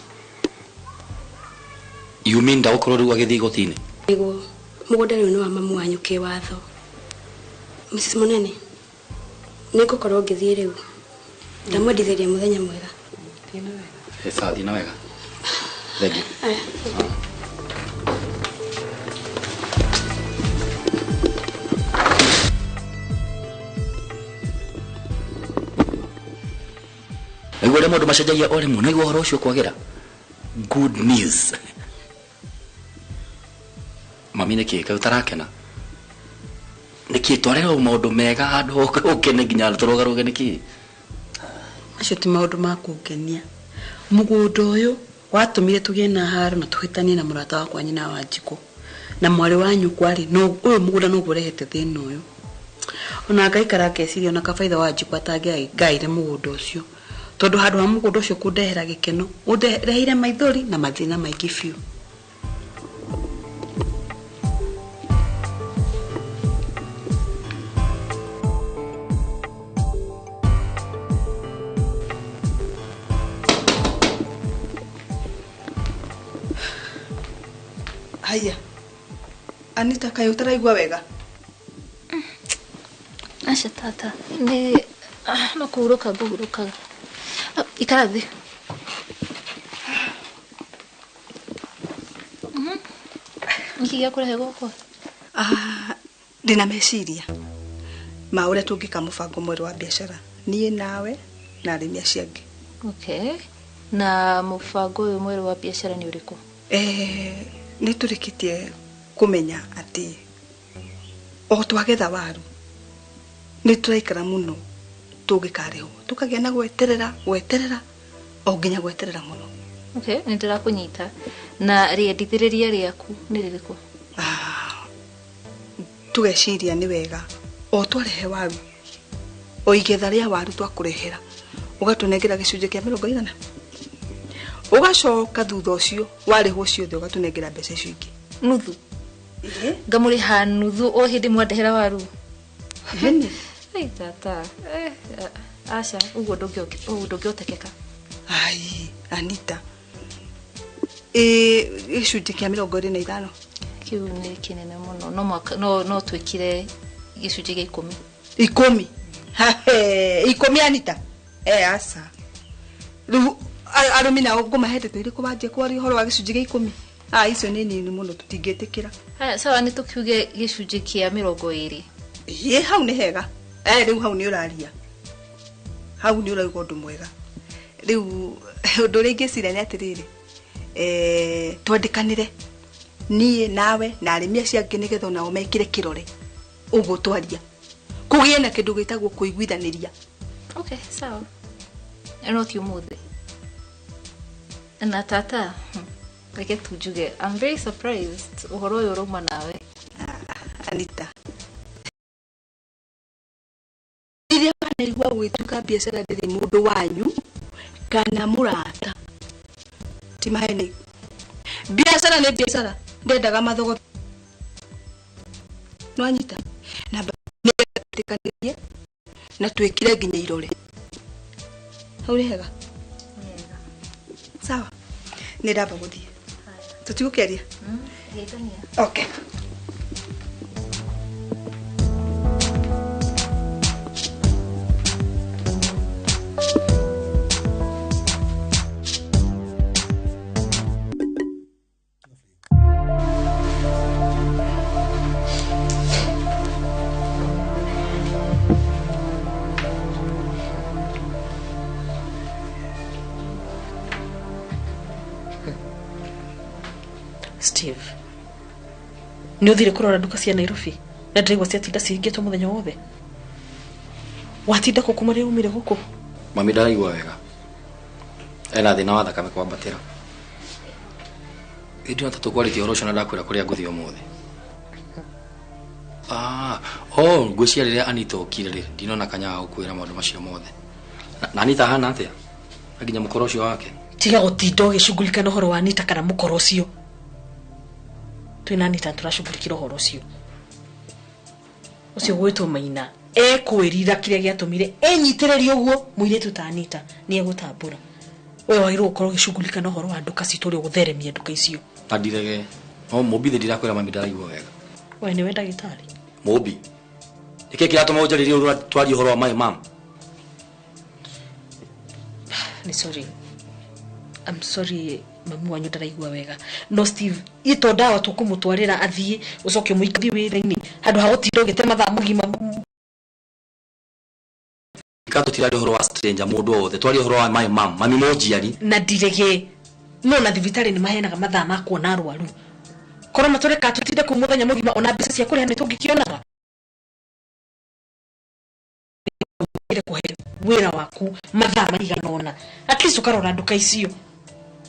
You mean ndagũkorwo rĩu agĩthiĩ igoti-inĩ? Nĩguo, mũgũnda rĩu nĩ wa mamu wanyu kĩwatho. Mrs. Mũnene, nĩngũkorwo ngĩthiĩ rĩu. Ndamwendithĩria mũthenya mwega. Ĩ sawa, thiĩ na wega. Thank you. Aya. Naigua ũrĩa maũndũ macenjagia o rĩmwe, naigua ũhoro ũcio kwagĩra. Good news. Mami nĩkĩ kaĩ ũtarakena? Nĩkĩ twarehwo maũndũ mega handũ ũkene nginya tũrũgarũge nĩkĩ? Macio ti maũndũ ma kũngenia. Mũgũnda ũyũ watũmire tũgĩe na haro na tũhĩtanie na mũrata wakwa nyina wa Njikũ na mwarĩ wa nyũkwa rĩ, no ũyũ mũgũnda noguo ũrehete thĩna ũyũ. Ona ngaikara ngeciria ona kaba ithe wa Njikũ atangĩagaire mũgũnda ũcio, tondũ handũ ha mũgũnda ũcio kũndehera gĩkeno ũndeheire maithori na mathĩna maingĩ biũ. Haya. Anita kaĩ ũtaraigua wega? Aca tata, nĩ no kũhurũka ngũhurũkaga. Ikara thĩ. Nĩkĩ gĩakũrehe gũkũ? Ndĩna meciria ma ũrĩa tũngĩka mũbango mwerũ wa biacara niĩ nawe na arĩmi acio angĩ. Okay. Na mũbango ũyũ mwerũ wa biacara nĩ ũrĩkũ? Nĩ tũrĩkĩtie kũmenya atĩ o twagetha waru nĩ tũraikara mũno tũngĩkarĩhwo tũkagĩa na gweterera gweterera o nginya gweterera mũno. Okay, nĩ ndĩrakũnyita. Na rĩendithĩrĩria rĩaku nĩ rĩrĩkũ? Tũgeciria nĩ wega o twarehe waru o igetha rĩa waru twakũrehera ũgatũnengera gĩcunjĩ kĩa 80 ũgacoka thutha ũcio warĩhwo ciothe ũgatũnengera mbeca icio ingĩ. Nuthu? Ngamũrĩha nuthu o hĩndĩ mwandehera waru? Ai tata, aca ũguo ndũngĩhotekeka. Ai Anita, gĩcunjĩ kĩa 25 kĩu nĩ kĩnene mũno. No twĩkire gĩcunjĩ gĩa 10. 10? 10 Anita? Aca rĩu arũmi nao ngũmahete tũirĩkũ wanjie kwaria ũhoro wa gĩcunjĩ gĩa 10? Icio nĩ nini mũno tũtingĩtĩkĩra. Haya sawa, nĩ tũkiuge gĩcunjĩ kĩa 20. Ĩ hau nĩ hega. Rĩu hau nĩ ũraria, hau nĩ ũrauga ũndũ mwega. Rĩu ũndũ ũrĩa ingĩciria nĩ atĩrĩrĩ, Twandĩkanĩre niĩ nawe na arĩmi acio angĩ nĩgetha onao mekĩre kĩrore ũguo twaria. Kũgĩe na kĩndũ gĩtagwo kũiguithanĩria. Okay, sawa. No ti ũmũthĩ. Na tata, reke tu njuge, I'm very surprised ũhoro ũyũ ũrauma nawe. Anita. Rĩrĩa wanaigua ũgĩtuĩka biacara ndĩrĩ mũndũ wanyu kana mũrata. Ti maheni. Biacara nĩ biacara, ndendaga mathogo. Nĩwanyita? Na nĩtĩkanĩrie na twĩkĩre nginya irore. Hau nĩ hega? Sawa. Nĩ ndamba gũthiĩ. Tũtigũkĩaria? Geithania. Okay. Steve, nĩ ũthire kũrora nduka cia Nairobi na ndĩraigua ciatinda cihingĩtwo mũthenya wothe. Watinda kũ kuma rĩrĩa umire gũkũ? Mami ndaraigua wega. Ena thĩna wa thakame kwambatĩra. Ĩndĩ ona tũkwarĩtie ũhoro ũcio na ndakwĩra kũrĩa ngũthiĩ ũmũthĩ. Ngwĩciria rĩrĩa Anita okire rĩ, ndinona kanya ga gũkwĩra maũndũ macio mothe. Na Anita ahana atĩa? Na nginya mũkoro ũcio wake. Tiga gũtinda ũgĩcugurika na ũhoro wa Anita kana mũkoro ũcio. Twĩna Anita tũracugurikĩra ũhoro ũcio. Ũcio gwĩtwo Maina ekwĩrira kĩrĩa gĩatũmire enyitĩrĩrie ũguo mũirĩtu ta Anita nĩ egũtambũra. We wagĩrĩirwo gũkorwo ũgĩcugurika na ũhoro wa nduka citũ ũrĩa ũgũtheremia nduka icio. Na ndirege. No Mũmbi thĩ ndirakwĩra mami ndaraigua wega. We nĩwe ndagĩtarĩ. Mũmbi. Nĩkĩ kĩratũma ũnjarĩrie ũru twarie ũhoro wa my mom? Nĩ sorry. I'm sorry mami wanyu ndaraigua wega. No Steve, ito ndawa tũkũmũtwarĩra athiĩ ũcoke ũmũikithie wĩra-inĩ handũ ha gũtinda ũgĩte mathaa mũgima. Ka tũtiraria ũhoro wa stranger mũndũ o wothe, twarie ũhoro wa my mom, mami mũnjiari. Na ndirege. No na thibitarĩ nĩ maheanaga mathaa ma kuona arwaru. Korwo matũreka tũtinde kũu mũthenya mũgima ona mbeca cia kũrĩha nĩ tũngĩkĩonaga. Kũhe wĩra waku mathaa maigana ũna. At least ũkarora nduka icio.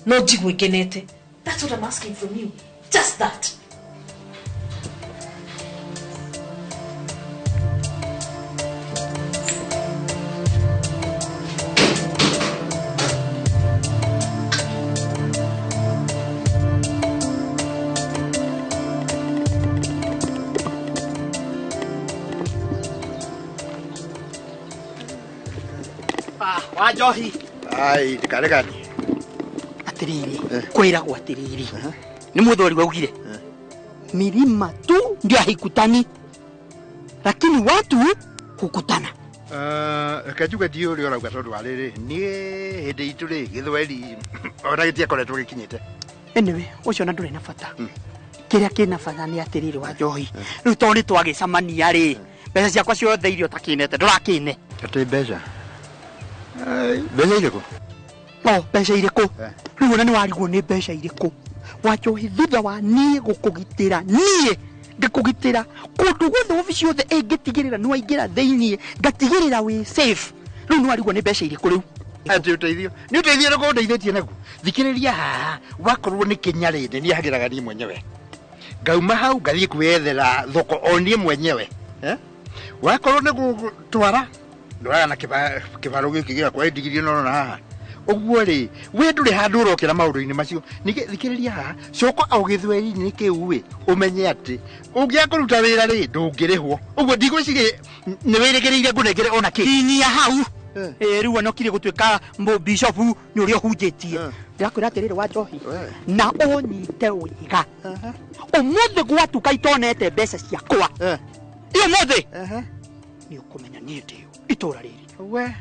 No njigue ngenete. That's what I'm asking from you. Just that. Wa njohi. Ai, ndikaregani. Atiriri, kwiragwo atiriri. Ni muthuri waugire. Milima tu ndio haikutani. Lakini watu hukutana. Reke njuge ndiũĩ ũrĩa ũrauga tondũ wa rĩrĩ, niĩ hĩndĩ itũ rĩ, gĩthweri ona gĩtiakoretwo gĩkinyĩte. Anyway, ũcio ona ndũrĩ na bata. Kĩrĩa kĩna bata nĩ atĩrĩrĩ wa njohi. Rĩu tondũ nĩ twagĩcemania rĩ, mbeca ciakwa ciothe iria ũtakĩnete, ndũrakĩne. Atĩ mbeca? Mbeca irĩkũ? No, mbeca irĩkũ? Rĩu ona nĩ warigwo nĩ mbeca irĩkũ? Wa njohi thutha wa niĩ gũkũgitĩra, niĩ ngĩkũgitĩra kũndũ guothe obici yothe ĩngĩtigĩrĩra nĩ waingĩra thĩiniĩ, ngatigĩrĩra wĩ safe. Rĩu nĩ warigwo nĩ mbeca irĩkũ rĩu? Atĩ ũteithio. Nĩ ũteithio ũrĩkũ ũndeithĩtie naguo? Thikĩrĩria haha, wakorwo nĩ kĩnya rĩ, nĩ niĩ hagĩraga niĩ mwenyewe. Ngauma hau ngathiĩ kwĩyethera thoko o niĩ mwenyewe. Wakorwo nĩ gũtwara, ndoraga na kĩbaro gĩkĩ gĩakwa ĩndigirie no na haha. Ũguo rĩ, we ndũrĩ handũ ũrokĩra maũndũ-inĩ macio. Ningĩ thikĩrĩria haha, coka o gĩthweri-inĩ kĩu ĩ, ũmenye atĩ ũngĩaga kũruta wĩra rĩ, ndũngĩrĩhwo. Ũguo ndigwĩciria nĩ wĩrĩgĩrĩire ngũnengere ona kĩ. Kinyia hau. Rĩu ona ũkire gũtuĩka mũbishopu nĩ ũrĩa ũhunjĩtie. Ndĩrakwĩra atĩrĩrĩ wa njohi, na ũnyite wega. Ũmũthĩ gwatuka itonete mbeca ciakwa. Ũmũthĩ nĩ ũkũmenya niĩ ndĩ ũ itũra rĩrĩ. We,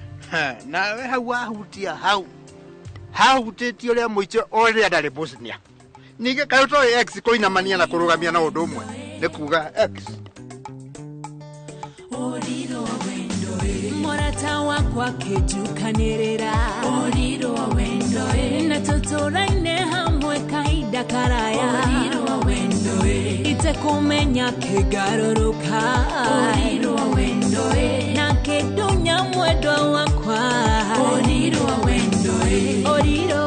nawe hau wahutia hau. Hahutĩtie ũrĩa mũico o rĩrĩa ndarĩ Bosnia. Ningĩ kaĩ ũtoĩ X kũinamania na kũrũgamia na ũndũ ũmwe? Nĩ kuga X. Mũrata wakwa wakwa akĩnjukanĩrĩra Ũrirũ wa wendo ĩ na tũtũraine hamwe kahinda karaya Ũrirũ wa wendo ĩ itekũmenya kĩngarũrũka Ũrirũ wa wendo ĩ na kĩndunya mwendwa wakwa Ũrirũ wa wendo ĩ Ũrirũ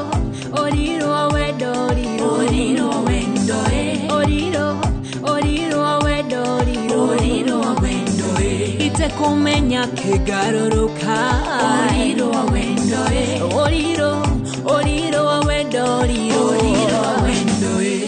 Ũrirũ wa wendo ũrirũ Ũrirũ wa wendo ĩ Ũrirũ Ũrirũ wa wendo ũrirũ Ũrirũ wa wendo ĩ Itekumenya kĩngarũrũka Ũrirũ wa wendo ĩ Ũrirũ Ũrirũ wa wendo ũrirũ Ũrirũ wa wendo ĩ.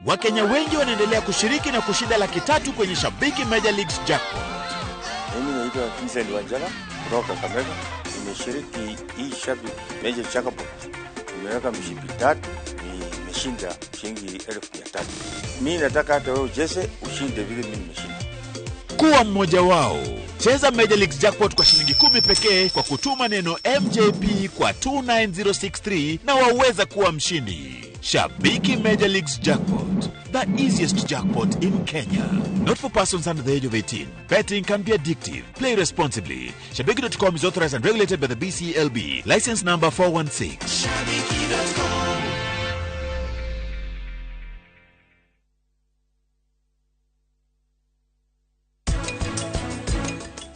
Wakenya wengi wanaendelea kushiriki na kushinda 300,000 kwenye Shabiki Major Leagues Jackpot. Mimi naitwa Vincent Wanjala kutoka Kakamega. Nimeshiriki hii Shabiki Major Jackpot. Nimeweka mshipi 3, nimeshinda shilingi 300,000. Mimi nataka hata wewe ucheze ushinde vile mimi nimeshinda. Kuwa mmoja wao. Cheza Major Leagues Jackpot kwa shilingi 10 pekee kwa kutuma neno MJP kwa 29063 na waweza kuwa mshindi. Shabiki Major Leagues Jackpot, the easiest jackpot in Kenya. Not for persons under the age of 18. Betting can be addictive. Play responsibly. Shabiki.com is authorized and regulated by the BCLB. License number 416. Shabiki.com.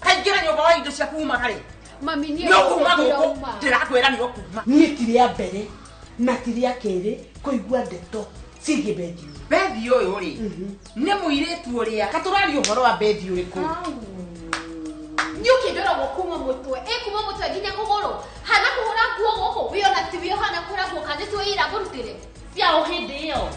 Kaingĩra nyũmba wa indo cia kuma karĩ. Mami niĩ no kuma gũkũ ndĩrakwĩra nĩ ũkuma. Niĩ ti rĩa mbere na ti rĩa kerĩ kũigua ndeto ciĩgiĩ Bethi. Bethi ũyũ rĩ nĩ mũirĩtu ũrĩa katũraria ũhoro wa Bethi ũrĩkũ? Niĩ ũkĩndoragwo kuma mũtwe ĩ kuma mũtwe nginya kũgũrũ hana kũhũra nguo gũkũ wĩona ti wĩ hana kũhũra nguo kana nĩ tiwe ira ngũrutĩre ciao hĩndĩ ĩyo.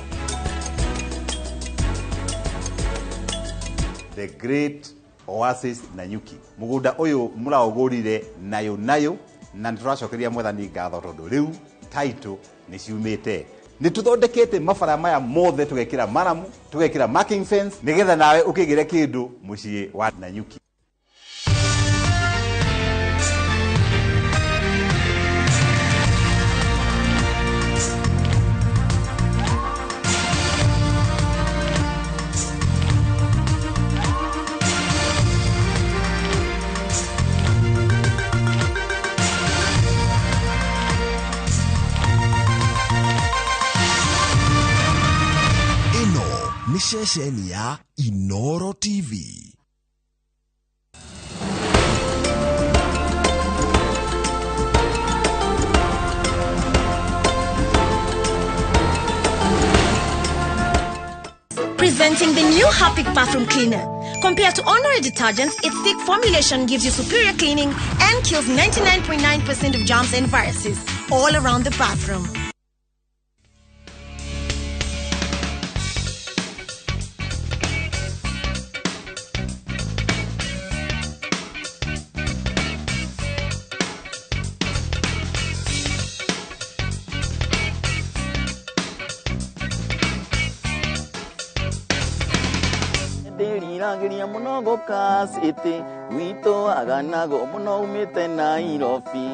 The Great Oasis Nanyuki mugunda uyu muraugurire nayo nayo na nituracokeria mwathani ngatho tondu riu title ni ciumite ni tuthondekete mabara maya mothe tugekira maramu tugekira marking fence nigetha nawe ukigire kindu mucii wa Nanyuki. Ni ceceni ya Inoro TV. Presenting the new Harpic bathroom cleaner. Compared to ordinary detergents, its thick formulation gives you superior cleaning and kills 99.9% of germs and viruses all around the bathroom. Ndĩriragĩria mũno gũka city gwitũ aganago mũno umĩte Nairobi.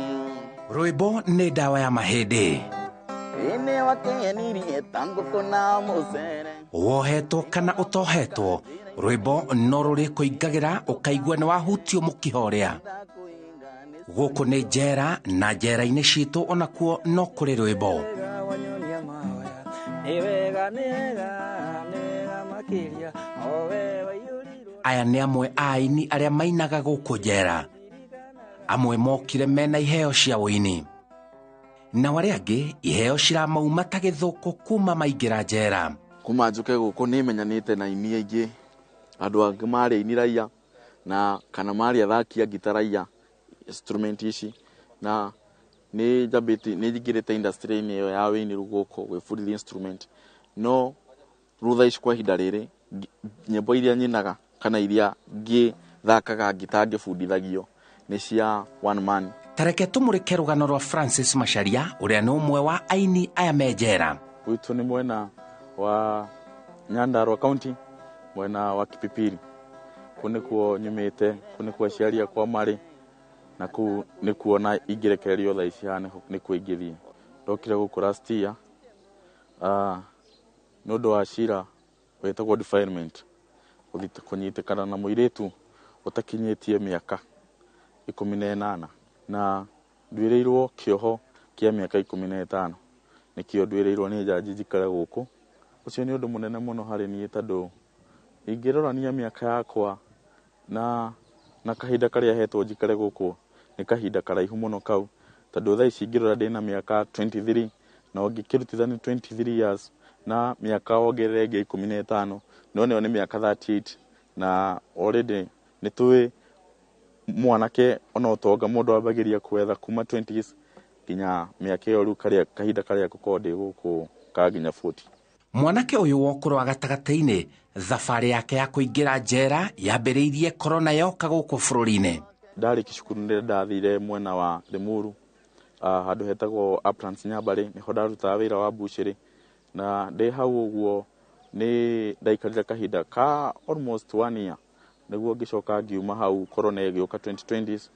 Rwĩmbo nĩ ndawa ya mahĩndĩ. Ĩnĩ wakenirie ta ngũkũ na mũcere. Wohetwo kana ũtohetwo, rwĩmbo no rũrĩ kũingagĩra ũkaigua nĩ wahutio mũkiha ũrĩa. Gũkũ nĩ njera na njera-inĩ citũ onakuo no kũrĩ rwĩmbo. Aya nĩ amwe a aini arĩa mainaga gũkũ njera. Amwe mokire mena iheo cia ũini, nao arĩa angĩ iheo ciramauma ta gĩthũkũ kuma maingĩra njera. Kuma njuke gũkũ nĩ menyanĩte na aini aingĩ, andũ angĩ marĩ aini raia na kana marĩ athaki a ngita raia instrument ici, na nĩ njambĩtie nĩ njingĩrĩte industry-inĩ ĩyo ya wĩini rĩu gũkũ gwĩbundithia instrument, no rĩu thaa ici kwa ihinda rĩrĩ nyĩmbo iria nyinaga kana iria ngĩthakaga ngita ngĩbundithagio nĩ cia one man. Tareke tũmũrĩke rũgano rwa Francis Macharia ũrĩa nĩ ũmwe wa aini aya me njera. Gwitũ nĩ mwena wa Nyandarua County, mwena wa Kipipiri. Kũu nĩkuo nyumĩte, kũu nĩkuo aciari akwa marĩ, na kũu nĩkuo na ingĩrekererio thaa ici haha nĩkuo ingĩthiĩ. Ndokire gũkũ last year nĩ ũndũ wa cira wĩtagwo defilement, kũnyitĩkana na mũirĩtu ũtakinyĩtie mĩaka 18, na nduĩrĩirwo kĩoho kĩa mĩaka 15. Nĩkĩo nduĩrĩirwo nĩ njanji njikare gũkũ. Ũcio nĩ ũndũ mũnene mũno harĩ niĩ tondũ ingĩrorania mĩaka yakwa na kahinda karĩa hetwo njikare gũkũ nĩ kahinda karaihu mũno kau, tondũ thaa ici ingĩrora ndĩna mĩaka 23, na ũngĩkĩrutithania 23 years na mĩaka wongerere ĩngĩ 15, no ĩyo nĩ mĩaka 38, na already nĩ tũĩ mwanake ona ũtonga mũndũ ambagĩria kwetha kuma 20s nginya mĩaka ĩyo rĩu karĩa kahinda karĩa ngũkorwo ndĩ gũkũ ka nginya 40. Mwanake ũyũ wa ũkũrũ wa gatagatĩ-inĩ thabarĩ yake ya kũingĩra njera yambĩrĩirie korona yoka gũkũ bũrũri-inĩ. Ndarĩkia cukuru nĩ ndathire mwena wa Limuru, handũ hetagwo Uplands Nyambarĩ, nĩho ndarutaga wĩra wa mbucĩrĩ, na ndĩ hau ũguo nĩ ndaikarire kahinda ka almost 1 year nĩguo ngĩcoka ngiuma hau korona ĩgĩũka 2020s,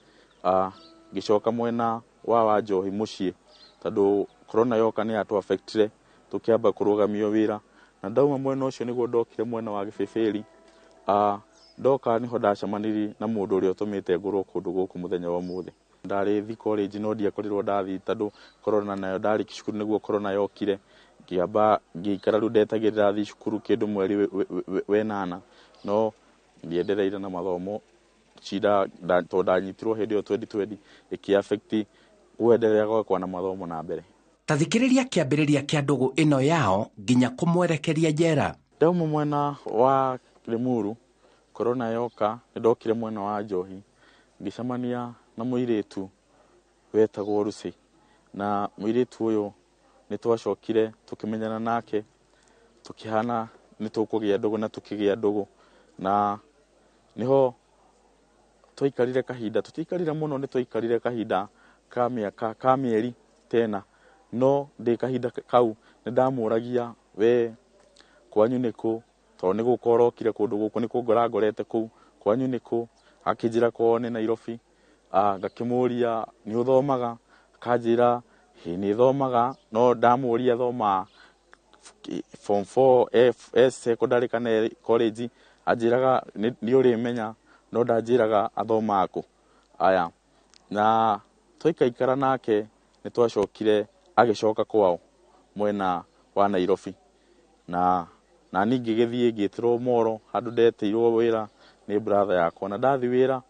ngĩcoka mwena wa Wanjohi mũciĩ tondũ korona yoka nĩ yatũ affectire, tũkĩamba kũrũgamio wĩra, na ndauma mwena ũcio nĩguo ndokire mwena wa Gĩbĩbĩri. Ndoka nĩho ndacemanirie na mũndũ ũrĩa ũtũmĩte ngũrwo kũndũ gũkũ mũthenya wa ũmũthĩ. Ndarĩ thi college no ndiakorirwo ndathiĩ tondũ korona nayo ndarĩkia cukuru nĩguo korona yokire, ngĩamba ngĩikara rĩu ndetagĩrĩra thiĩ cukuru kĩndũ mweri wenana, no ndiendereire na mathomo cira tondũ ndanyitirwo hĩndĩ ĩyo 2020 ĩkĩ affect kũenderea gwakwa na mathomo na mbere. Ta thikĩrĩria kĩambĩrĩria kĩa ndũgũ ĩno yao nginya kũmwerekeria njera. Ndauma mwena wa Limuru korona yoka nĩ ndokire mwena wa Njohi ngĩcemania na mũirĩtu wetagwo Lucy, na mũirĩtu ũyũ nĩ twacokire tũkĩmenyana nake tũkĩhana nĩ tũkũgĩa ndũgũ na tũkĩgĩa ndũgũ, na nĩho twaikarire kahinda, tũtiaikarire mũno, nĩ twaikarire kahinda ka mĩaka ka mĩeri tena, no ndĩ kahinda kau nĩ ndamũragia we kwanyu nĩkũ, tondũ nĩ gũka ũrokire kũndũ gũkũ nĩ kũngora ngorete kũu, kwanyu nĩkũ, akĩnjĩra kwao nĩ Nairobi. Ngakĩmũria nĩ ũthomaga, akanjĩra ĩĩ nĩ thomaga, no ndamũria thoma form 4 F S secondary kana college, anjĩraga nĩ ũrĩmenya, no ndanjĩraga athomaga kũ. Aya, na twaikaikara nake nĩ twacokire agĩcoka kwao mwena wa Nairobi, na niĩ ngĩgĩthiĩ ngĩtĩrwo Moro handũ ndetĩirwo wĩra nĩ brother yakwa, na ndathi wĩra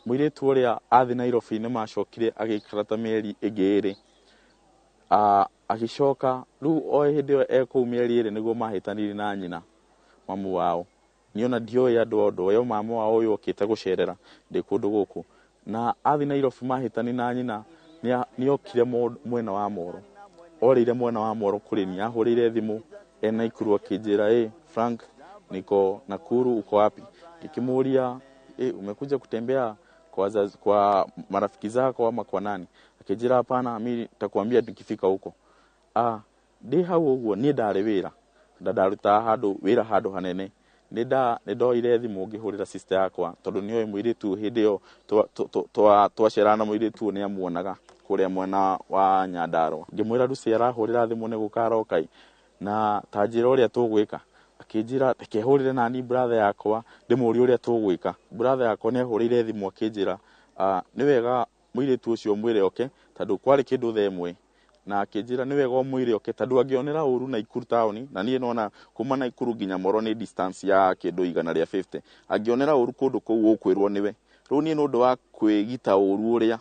mũirĩtu ũrĩa athi Nairobi nĩ macokire agĩikara ta mĩeri ĩngĩ ĩrĩ, agĩcoka rĩu o hĩndĩ ĩyo e kũu mĩeri ĩrĩ nĩguo mahĩtanirie na nyina mamu wao. Niĩ ona ndioĩ andũ ũndũ ũyũ mama wao ũyũ okĩte gũcerera ndĩ kũndũ gũkũ, na athi Nairobi mahĩtani na nyina nĩokire mwena wa Moro, orĩire mwena wa Moro kũrĩ niĩ, ahũrĩire thimũ e Nakuru akĩnjĩra ĩ Frank niko Nakuru uko wapi? Ngĩkĩmũria umekuja kutembea kwa marafiki zako ama kwa nani? Akĩnjĩra hapana, mimi nitakwambia nikifika huko. Ndĩ hau ũguo niĩ ndarĩ wĩra na ndarutaga handũ wĩra handũ hanene, nĩ ndoire thimũ ngĩhũrĩra sister yakwa tondũ nĩoĩ mũirĩtu hĩndĩ ĩyo twacerana na mũirĩtu nĩ amuonaga kũrĩa mwena wa Nyandarua. Ngĩmwĩra Lucy arahũrĩra thimũ nĩ gũka aroka na ta njĩra ũrĩa tũgwĩka. Akĩnjĩra reke hũrĩre nani brother yakwa ndĩmũrie ũrĩa tũgwĩka. Brother yakwa nĩ ahũrĩire thimũ akĩnjĩra nĩ wega mũirĩtu ũcio ũmwĩre oke tondũ kwarĩ kĩndũ thaa ĩmwe, na akĩnjĩra nĩ wega ũmwĩre oke tondũ angĩonera ũru Nakuru taũni, na niĩ nona kuma Nakuru nginya Moro nĩ distance ya kĩndũ 150, angĩonera ũru kũndũ kũu ũkwĩrwo nĩwe. Rĩu niĩ nĩ ũndũ wa kwĩgita ũru ũrĩa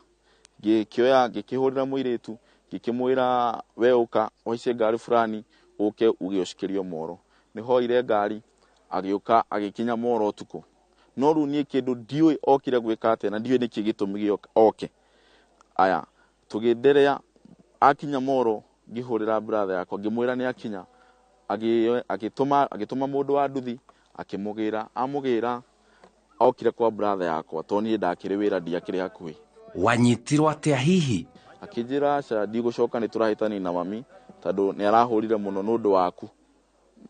ngĩkĩoya ngĩkĩhũrĩra mũirĩtu ngĩkĩmwĩra we ũka ũhaice ngari fulani ũke uge ũcikĩrio Moro. Nĩ hoire ngari agĩũka agĩkinya Moro ũtukũ, no rĩu niĩ kĩndũ ndiũĩ okire gwĩka atĩa na ndiũĩ nĩkĩ gĩtũmi oke. Aya, tũgĩenderea akinya Moro ngĩhũrĩra brother yakwa ngĩmwĩra nĩ akinya, agĩtũma mũndũ wa nduthi akĩmũgĩra, amũgĩra okire kwa brother yakwa tondũ niĩ ndakĩrĩ wĩra ndiakĩrĩ hakuhĩ. Wanyitirwo atĩa hihi? Akĩnjĩra aca ndigũcoka nĩ tũrahĩtania na mami tondũ nĩ arahũrire mũno nĩ ũndũ waku,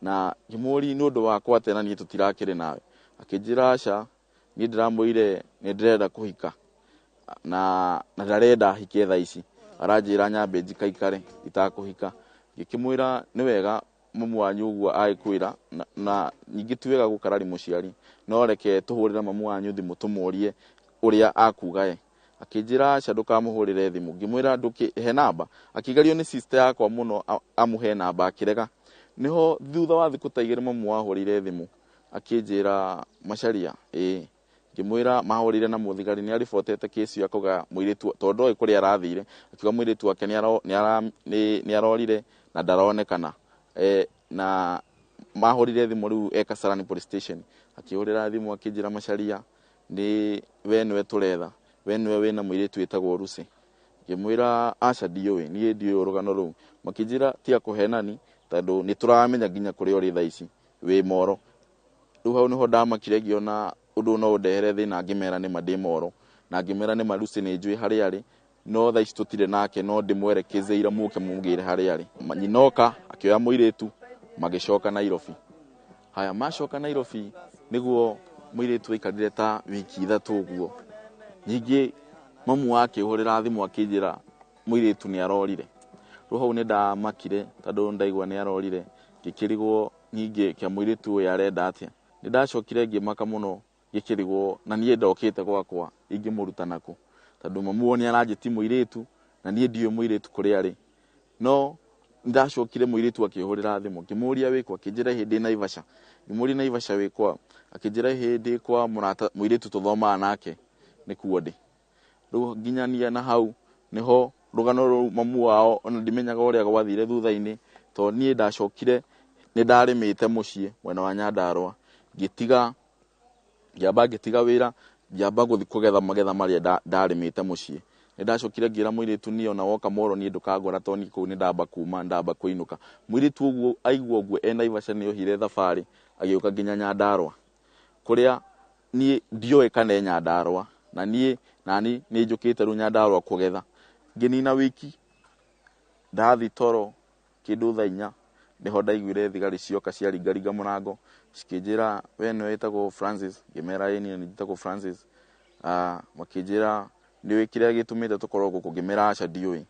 na ngĩmũũria nĩ ũndũ wakwa atĩa na niĩ tũtirakĩrĩ nawe. Akĩnjĩra aca Niĩ ndĩramwĩrire nĩ ndĩrenda kũhika na ndarenda hike thaa ici, aranjĩra nyambe njikaikare itakũhika. Ngĩkĩmwĩra nĩ wega mamu wanyu ũguo agĩkwĩra, na ningĩ ti wega gũkarari mũciari, no reke tũhũrĩre mamu wanyu thimũ tũmũrie ũrĩa akuga ye. Akĩnjĩra aca ndũkamũhũrĩre thimũ. Ngĩmwĩra ndũkĩhe namba, akĩgerio nĩ sister yakwa mũno amũhe namba akĩrega. Nĩho thutha wa thikũ ta igĩrĩ mamu wahũrĩire thimũ akĩnjĩra Macharia ĩĩ. Ngĩmwĩra mahũrĩire na mũthigari nĩ aribotete kesi akauga mũirĩtu tondũ ndoĩ kũrĩa arathire, akiuga mũirĩtu wake nĩ arorire na ndaronekana. Na mahũrire thimũ rĩu e Kasarani police station, akĩhũrĩra thimũ akĩnjĩra Macharia nĩ we nĩwe tũretha, we nĩwe wĩna mũirĩtu wĩtagwo Lucy. Ngĩmwĩra aca ndiũĩ, niĩ ndiũĩ rũgano rũu. Makĩnjĩra tiga kũhenani tondũ nĩ tũramenya nginya kũrĩa ũrĩ thaa ici wĩ Moro. Rĩu hau nĩho ndamakire ngĩona ũndũ no ũndehere thĩna, ngĩmera nĩma ndĩ Moro, na ngĩmera nĩma Lucy nĩ njũĩ harĩa arĩ, no thaa ici tũtirĩ nake, no ndĩmwerekezeire mũke mũmũgĩre harĩa arĩ. Nyina oka akĩoya mũirĩtu magĩcoka Nairobi. Haya macoka Nairobi nĩguo mũirĩtu aikarire ta wiki ithatũ ũguo. Ningĩ mamu wake akĩhũrĩra thimũ akĩnjĩra mũirĩtu nĩ arorire. Rĩu hau nĩ ndamakire tondũ ndaigua nĩ arorire, ngĩkĩrigwo ningĩ kĩa mũirĩtu ũyũ arenda atĩa. Nĩ ndacokire ngĩmaka mũno ngĩkĩrigwo na niĩ ndokĩte gwakwa ingĩmũruta nakũ, tondũ mamu nĩ aranjĩti mũirĩtu na niĩ ndiũĩ mũirĩtu kũrĩa arĩ. No ndacokire mũirĩtu akĩhũrĩra thimũ ngĩmũria wĩkwa, akĩnjĩra hĩndĩ Naivasha. Ngĩmũria Naivasha wĩkwa, akĩnjĩra hĩndĩ kwa mũrata mũirĩtu tũthomaga nake nĩkuo ndĩ. Rĩu nginyania na hau nĩho rũgano rũu mamu wao ona ndimenyaga ũrĩa gwathire thutha-inĩ, tondũ niĩ ndacokire nĩ ndarĩmĩte mũciĩ mwena wa Nyandarũa, ngĩtiga ngĩamba ngĩtiga wĩra, ngĩamba gũthiĩ kũgetha magetha marĩa ndarĩmĩte mũciĩ. Nĩ ndacokire ngĩra mũirĩtu niĩ ona woka Moro niĩ ndũkangora tondũ niĩ kũu nĩ ndamba kuma, ndamba kũinũka. Mũirĩtu ũguo aigua ũguo e Naivasha nĩ ohire thabarĩ agĩũka nginya Nyandarũa, kũrĩa niĩ ndioĩ kana e Nyandarũa, na niĩ nani nĩ njũkĩte rĩu Nyandarũa kũgetha. Ngĩnina wiki ndathi toro kĩndũ thaa inya nĩho ndaiguire thigari cioka ciaringaringa mũrango cikĩnjĩra we nĩwe wĩtagwo Francis. Ngĩmera ĩĩ niĩ njĩtagwo Francis. Makĩnjĩra nĩũĩ kĩrĩa gĩtũmĩte tũkorwo gũkũ? Ngĩmera aca ndiũĩ,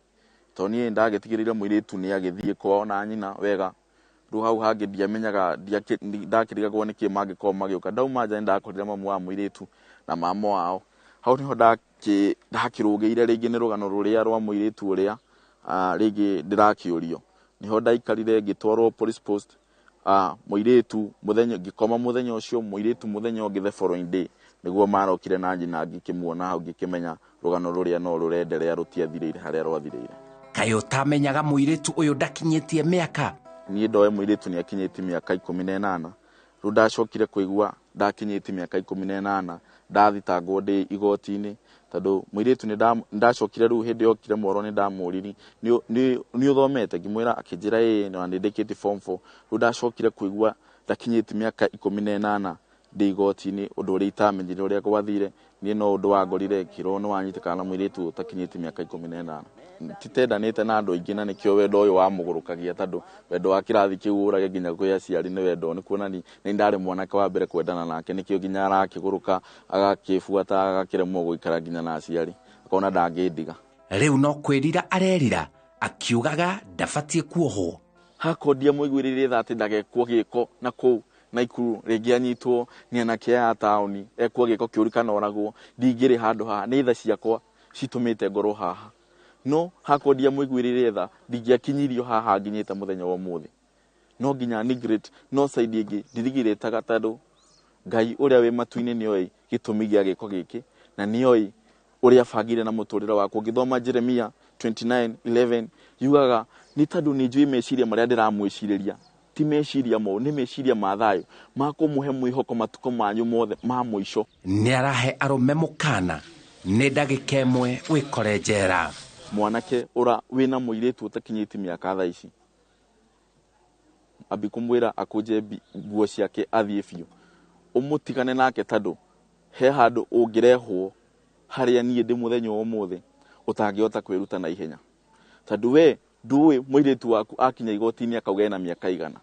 tondũ niĩ ndagĩtigĩrĩire mũirĩtu nĩ agĩthiĩ kwao na nyina wega. Rĩu hau hangĩ ndiamenyaga, ndakĩrigagwo nĩkĩ mangĩkorwo magĩũka. Ndauma nja nĩndakorire mamu wa mũirĩtu na mama wao. Hau nĩho ndakĩrũgĩire rĩngĩ nĩ rũgano rũrĩa rwa mũirĩtu ũrĩa rĩngĩ ndĩrakĩũrio. Nĩho ndaikarire ngĩtwarwo police post. Mũirĩtu mũthenya ngĩkoma mũthenya ũcio, mũirĩtu mũthenya ũngĩ the following day nĩguo marokire na nyina, ngĩkĩmuona hau ngĩkĩmenya rũgano rũrĩa no rũrenderea rũtiathirĩire harĩa rwathirĩire. Kaĩ ũtamenyaga mũirĩtu ũyũ ndakinyĩtie mĩaka? Niĩ ndoĩ mũirĩtu nĩ akinyĩtie mĩaka 18. Rĩu ndacokire kũigua ndakinyĩtie mĩaka 18 ndathitangwo ndĩ igoti-inĩ, tondũ mũirĩtu nĩ ndacokire rĩu hĩndĩ yokire Moro nĩ ndamũririe nĩ ũthomete? Ngĩmwĩra, akĩnjĩra ĩĩ na nĩ ndĩkĩtie form 4. Rĩu ndacokire kũigua ndakinyĩtie mĩaka 18 ndĩ igoti-inĩ, ũndũ ũrĩa itamenyire ũrĩa gwathire. Niĩ no ũndũ wangorire ngĩrwo nĩ wanyitĩkana na mũirĩtu ũtakinyĩtie mĩaka 18. Titendanĩte na andũ aingĩ na nĩkĩo wendo ũyũ wamũgũrũkagia, tondũ wendo wa kĩrathi kĩu ũrage nginya kwĩ aciari nĩ wendo. Nĩ kuonania nĩ ndarĩ mwanake wa mbere kwendana nake, nĩkĩo nginya arakĩgũrũka agakĩbuata agakĩremwo gũikara nginya na aciari, akona ndangĩndiga. Rĩu no kwĩrira arerira akiugaga ndabatiĩ kuohwo. Hakwa ndiamũiguĩrĩire tha atĩ ndagekwo gĩko na kũu Naikuru rĩngĩ anyitwo nĩ anake aya a taũni ekwo gĩko kĩũru kana oragwo, ndingĩrĩ handũ haha, nĩ tha ciakwa citũmĩte ngorwo haha. No hakwa ndiamũiguĩrĩire tha, ndingĩakinyirio haha nginyĩte mũthenya wa ũmũthĩ. No nginya regret, no side ĩngĩ ndirigirĩtaga tondũ Ngai ũrĩa wĩ matu-inĩ nĩoĩ gĩtũmi gĩa gĩko gĩkĩ na nĩoĩ ũrĩa abangire na mũtũrĩre wakwa. Ũngĩthoma Jeremia 29:11 yugaga nĩ tondũ nĩ njũĩ meciria marĩa ndĩramwĩcirĩria ti meciria moru, nĩ meciria ma thayũ ma kũmũhe mwĩhoko matukũ manyu mothe ma mũico. Nĩ arahe arũme mũkana nĩ ndagĩka ĩmwe wĩkore njera. Mwanake ũra wĩna mũirĩtu ũtakinyĩtie mĩaka thaa ici ambi kũmwĩra akũnje nguo ciake athiĩ biũ, ũmũtigane nake tondũ he handũ ũngĩrehwo harĩa niĩ ndĩ mũthenya wa ũmũthĩ ũtangĩhota kwĩruta na ihenya, tondũ we ndũĩ mũirĩtu waku akinya igoti-inĩ akauga ena mĩaka igana,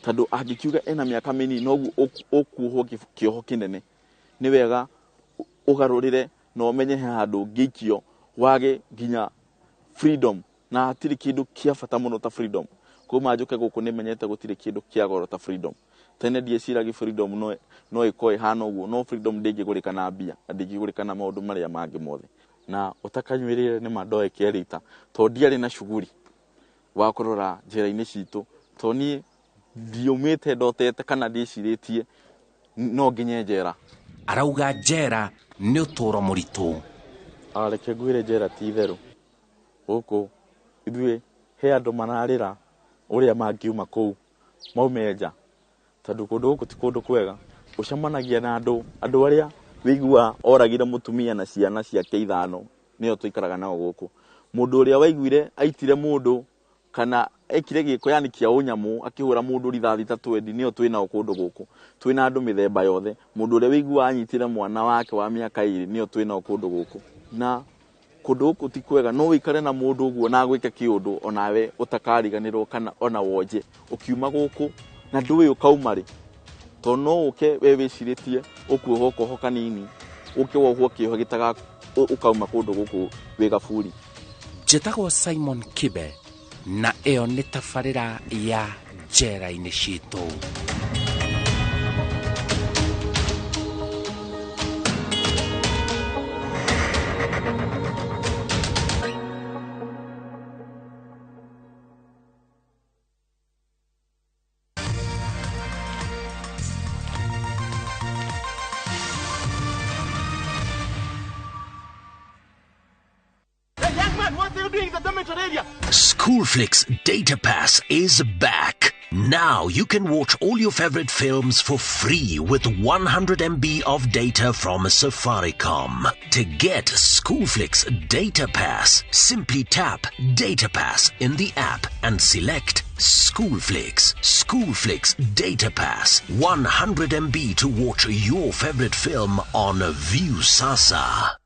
tondũ angĩkiuga ena mĩaka mĩnini noguo ũkuohwo kĩoho kĩnene. Nĩ wega ũgarũrĩre na ũmenye he handũ ũngĩikio wage nginya freedom na hatirĩ kĩndũ kĩa bata mũno ta freedom. Kuma njoke gũkũ nĩmenyete gũtirĩ kĩndũ kĩa goro ta freedom. Tene ndieciragia freedom no ĩkorwo ĩhana ũguo, no freedom ndĩngĩgũrĩka na mbia na ndĩngĩgũrĩka na maũndũ marĩa mangĩ mothe. Na ũtakanyuĩrĩire nĩ ma ndoe kĩarĩta tondũ ndiarĩ na shughuli wa kũrora njĩra-inĩ citũ, tondũ niĩ ndiumĩte ndotete kana ndĩcirĩtie no nginye njera. Arauga njera nĩ ũtũũro mũritũ. Reke ngwĩre njera ti itherũ. Gũkũ ithuĩ he andũ mararĩra ũrĩa mangiuma kũu maume nja, tondũ kũndũ gũkũ ti kũndũ kwega. Ũcemanagia na andũ arĩa wĩigua oragire mũtumia na ciana ciake 5 nĩo tũikaraga nao gũkũ. Mũndũ ũrĩa waiguire aitire mũndũ kana ekire gĩko yani kĩa ũnyamũ akĩhũra mũndũ rithathi ta 20 nĩo twĩ nao kũndũ gũkũ. Twĩna andũ mĩthemba yothe. Mũndũ ũrĩa wĩigua anyitire mwana wake wa mĩaka 2 nĩo twĩ nao kũndũ gũkũ. Na kũndũ gũkũ ti kwega, no wĩikare na mũndũ ũguo na agwĩke kĩũndũ onawe ũtakariganĩrwo kana ona wonje ũkiuma gũkũ na ndũĩ ũkauma rĩ, tondũ no ũke we wĩcirĩtie ũkuohwo koho kanini ũke wohwo kĩoho gĩtaga ũkauma kũndũ gũkũ wĩ gaburi. Njĩtagwo Simon Kibe na ĩyo nĩ tabarĩra ya njera-inĩ citũ. Schoolflix Data Pass is back. Now you can watch all your favorite films for free with 100 MB of data from Safaricom. To get Schoolflix Data Pass, simply tap Data Pass in the app and select Schoolflix. Schoolflix Data Pass, 100 MB to watch your favorite film on Viusasa.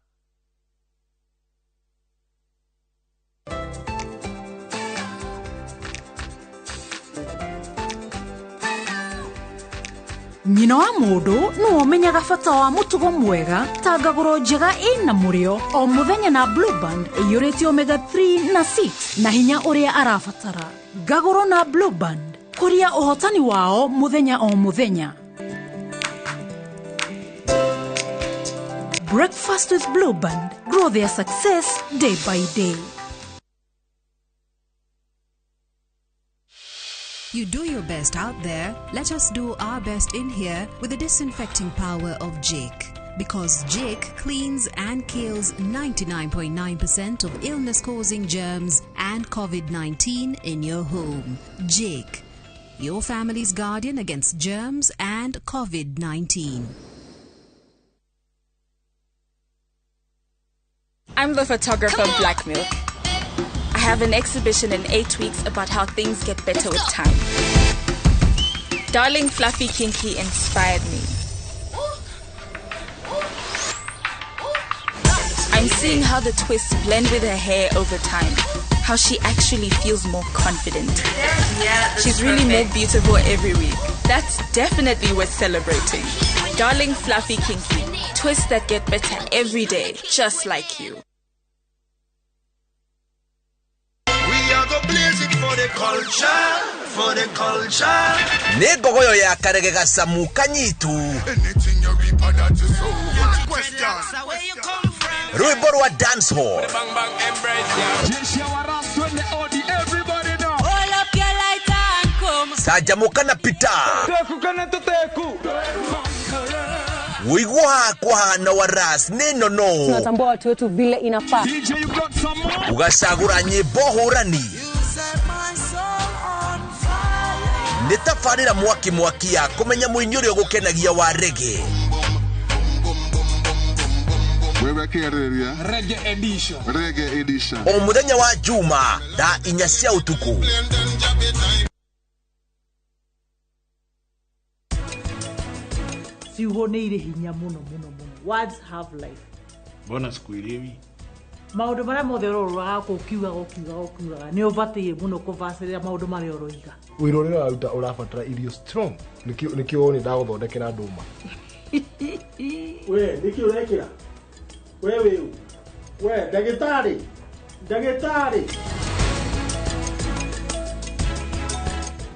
Nyina wa mũndũ nĩwe ũmenyaga bata wa mũtugo mwega ta ngagũro njega ĩna mũrĩo o mũthenya na Blue Band ĩiyũrĩte omega 3 na 6 na hinya ũrĩa arabatara. Ngagũro na Blue Band kũria ũhotani wao mũthenya o mũthenya. Breakfast with Blue Band. Grow their success day by day. You do your best out there, let us do our best in here with the disinfecting power of Jik. Because Jik cleans and kills 99.9% of illness-causing germs and COVID-19 in your home. Jik, your family's guardian against germs and COVID-19. I'm the photographer of Black Milk. I have an exhibition in 8 weeks about how things get better with time. Darling Fluffy Kinky inspired me. I'm seeing how the twists blend with her hair over time, how she actually feels more confident. Yeah, she's really more beautiful every week. That's definitely worth celebrating. Darling Fluffy Kinky, twists that get better every day, just like you. For the culture, for the culture. Nĩ ngogoyo ya karege gacamu kanyitu. Rwĩmbo rwa dance hall. Canjamũka na Peter. Wĩiguo hakwa hana wa ras nĩ nono. Tunatambua watu wetu vile inafaa. Ũgacagũra nyĩmbo hũrani. Nĩ tabarĩra mwaki mwaki ya kũmenya mũini ũrĩa ũgũkenagia wa reggae. Reggae edition. Reggae edition. O mũthenya wa Juma thaa 4 cia ũtukũ. Ciugo nĩ irĩ hinya mũno mũno mũno. Words have life. Mbona sikuelewi? Maũndũ marĩa mothe ũrorũraga kũu ũkiugaga nĩ ũbatiĩ mũno kũbacĩrĩra maũndũ marĩa ũroiga. Wĩra ũrĩa ũraruta ũrabatara irio strong nĩkĩo nĩ ndagũthondekera ndũma. We, nĩkĩ ũrekĩra? Wewe we ndagĩtarĩ, ndagĩtarĩ.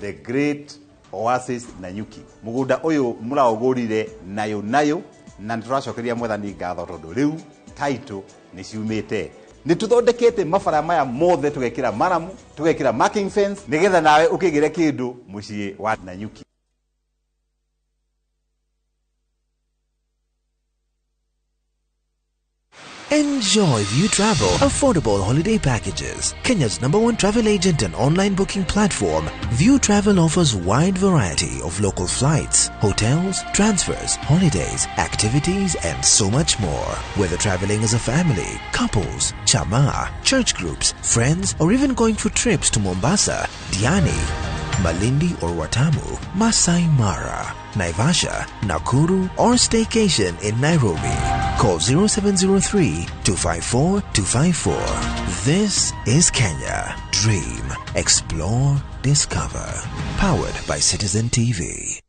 The Great Oasis Nanyuki. Mũgũnda ũyũ mũraũgũrire nayo nayo na nĩtũracokeria mwathani ngatho tondũ rĩu title nĩ ciumĩte. Nĩ tũthondekete mabara maya mothe, tũgekĩra maramu, tũgekĩra marking fence, nĩgetha nawe ũkĩgĩre kĩndũ mũciĩ wa Nanyuki. Enjoy View Travel affordable holiday packages. Kenya's #1 travel agent and online booking platform, View Travel offers wide variety of local flights, hotels, transfers, holidays, activities, and so much more. Whether traveling as a family, couples, chama, church groups, friends, or even going for trips to Mombasa, Diani, Malindi or Watamu, Masai Mara, Naivasha, Nakuru, or staycation in Nairobi. Call 0703 254 254. This is Kenya. Dream, explore, discover. Powered by Citizen TV.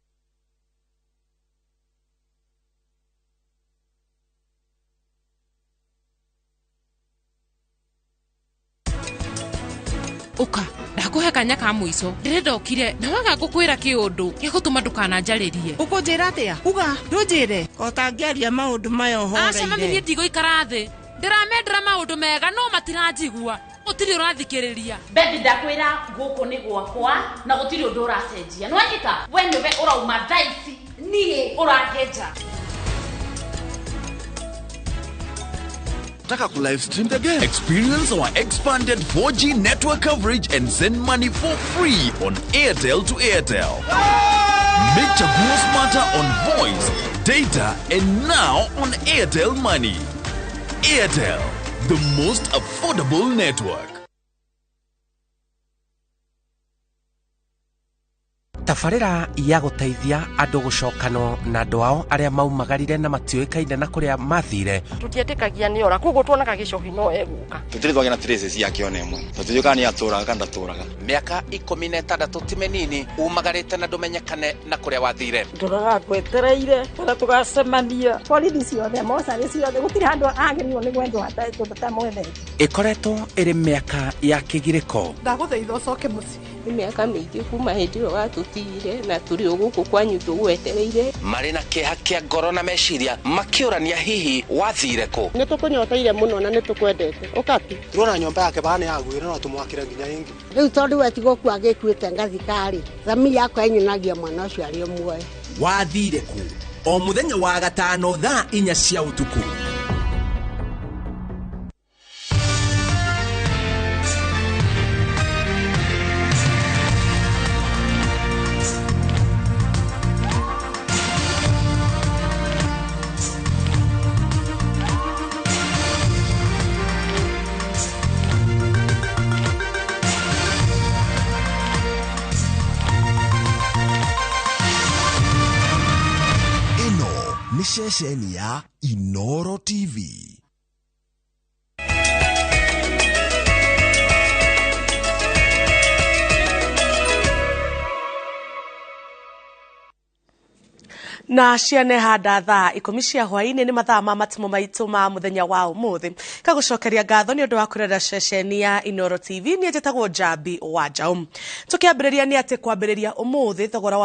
Uka ndakuhe kanya ka mũico, ndĩrendokire na waga ngũkwĩra kĩũndũ gĩgũtũma ndũkananjarĩrie. Ũkũnjĩra atĩa? Uga, ndũnjĩre. O tangĩaria maũndũ maya ũhoreire. Aca mami, niĩ ndigũikara thĩ. Ndĩramendera maũndũ mega no matiranjigua. Gũtirĩ ũrathikĩrĩria. Bebi, ndakwĩra gũkũ nĩ gwakwa na gũtirĩ ũndũ ũracenjia. Nĩwanyita? We nĩwe ũrauma thaa ici, niĩ ũrangenja. Taka ku live stream the game. Experience our expanded 4G network coverage and send money for free on Airtel to Airtel. Make Chaguo smarter on voice, data, and now on Airtel Money. Airtel, the most affordable network. Tabarĩra ya gũteithia andũ gũcokanwo na andũ ao arĩa maumagarire na matiũĩkaine na kũrĩa mathire. Tũtietĩkagia nĩ ora, koguo tuonaga gĩcohi no egũka. Tũtirĩ twagĩa na traces yake ona ĩmwe, tũtiũĩ kana nĩ atũraga kana ndatũraga. Mĩaka 16 ti mĩnini umagarĩte na ndũmenyekane na kũrĩa wathire. Ndoraga ngwetereire kana tũgacemania. Borithi ciothe, mocarĩ ciothe, gũtirĩ handũ agĩrĩirwo nĩ gwendwo atamwendete. Ĩkoretwo ĩrĩ mĩaka ya kĩgirĩko. Ndagũthaitha ũcoke mũciĩ. Nĩ mĩaka mĩingĩ kuma hĩndĩ ĩyo watũtigire na tũrĩ o gũkũ kwanyu tũgwetereire. Marĩ na kĩeha kĩa ngoro na meciria makĩũrania hihi wathire kũ. Nĩ tũkũnyoteire mũno na nĩ tũkwendete. Ũka tu. Turona nyũmba yake bana yagwire no tũmwakĩre nginya ĩngĩ. Rĩu tondũ we tigũkua agĩkuĩte ngathika-rĩ, thami yakwa ĩnyonagia mwana ũcio arĩ o muoyo. Wathire kũ? O mũthenya wa gatano thaa 4 cia ũtukũ. Ceceni ya Inoro TV. Na ciane handa thaa 10 cia hwaini ni mathaa ma matimo maitu ma muthenya wa umuthi. Kagucokeria ngatho ni undu wa kurera ceceni ya Inoro TV. Ni njitagwo Njambi wa Njaũ. Tukiambiriria ni ati kwambiriria umuthi thogora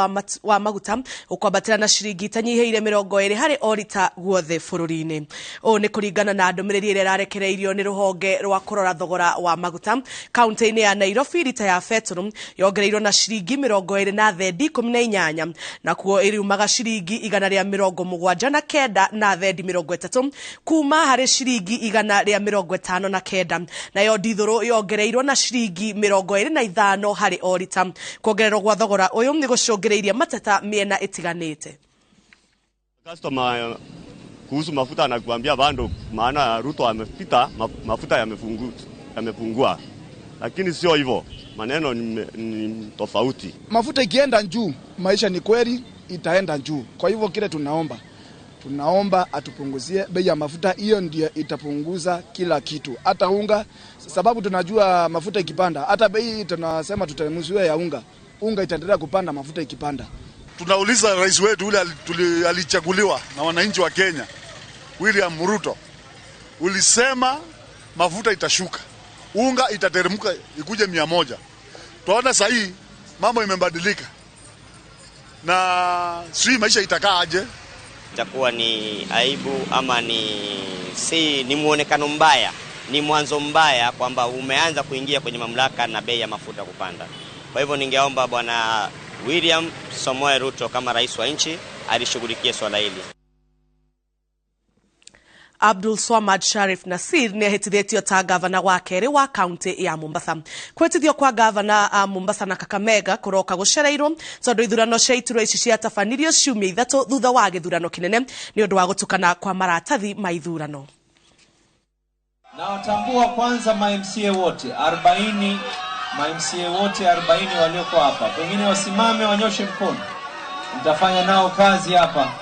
wa maguta ukwambatira na ciringi itanyihiire 20 hari o rita guothe bururi-ini. Uu ni kuringana na ndumiriri iria irarekereirio ni ruhonge rwa kurora thogora wa maguta kaunti-ini ya Nairobi. Rita ya betũrũ yongereirwo na ciringi 20 na thendi 18, nakuo iriumaga ciringi 179 na thendi 30 kuma harĩ ciringi 159, nayo ndithũrũ yongereirwo na ciringi 25 harĩ o rita. Kuongererwo gwa thogora ũyũ nĩ gũcũngĩrĩirie mateta mĩena ĩtiganĩte. Customer kuhusu mafuta anakuambia bado, maana Ruto amepita, mafuta yamepungua, lakini sio hivyo, maneno ni tofauti. Mafuta ikienda juu, maisha ni kweli itaenda juu. Kwa hivyo kile tunaomba atupunguzie bei ya mafuta. Hiyo ndio itapunguza kila kitu, hata unga, sababu tunajua mafuta ikipanda, hata bei tunasema tutapunguziwa ya unga, unga itaendelea kupanda mafuta ikipanda. Tunauliza rais wetu yule alichaguliwa na wananchi wa Kenya, William Ruto, Ulisema mafuta itashuka, unga itateremka ikuje 100. Tunaona sasa hii mambo imebadilika, na sijui maisha itakaa aje. Itakuwa ni aibu ama ni muonekano mbaya, ni mwanzo mbaya kwamba umeanza kuingia kwenye mamlaka na bei ya mafuta kupanda. Kwa hivyo ningeomba Bwana William Samoei Ruto kama rais wa nchi alishughulikie swala hili. Abdul Swamad Sharif Nasir nĩ ahĩtithĩtio ta gavana wa kerĩ wa kaunti ya Mombasa. Kwĩtithio kwa gavana Mombasa na Kakamega kũroka gũcereirwo tondũ ithurano cia iturwa ici ciatabanirio ciumia 3 thutha wa gĩthurano kĩnene nĩ ũndũ wa gũtukana kwa maratathi ma ithurano. Nawatambua kwanza ma MCA wote 40, ma MCA wote 40 walioko hapa. Pengine wasimame wanyoshe mkono. Nitafanya nao kazi hapa.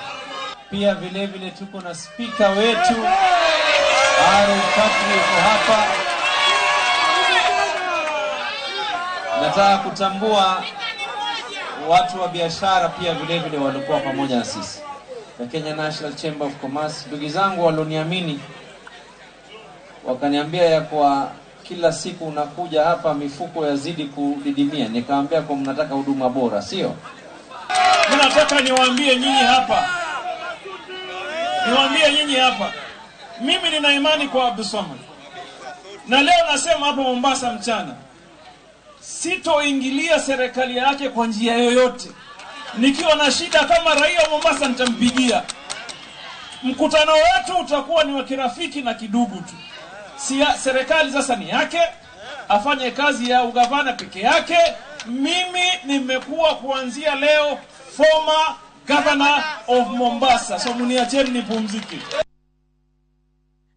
Pia vile vile tuko na speaker wetu Aaron Katri yuko hapa. Nataka kutambua watu wa biashara pia vile vile walikuwa pamoja na sisi. The Kenya National Chamber of Commerce, ndugu zangu walioniamini wakaniambia ya kwa kila siku unakuja hapa mifuko yazidi kudidimia. Nikamwambia kwa mnataka huduma bora, sio? Mimi nataka niwaambie nyinyi hapa. Niwaambie nyinyi hapa. Mimi nina imani kwa Abdulswamad. Na leo nasema hapo Mombasa mchana, sitoingilia serikali yake kwa njia yoyote. Nikiwa na shida kama raia wa Mombasa nitampigia. Mkutano wetu utakuwa ni wa kirafiki na kidugu tu. Serikali sasa ni yake, afanye kazi ya ugavana peke yake. Mimi nimekuwa kuanzia leo former governor of Mombasa. So muniacheni nipumzike.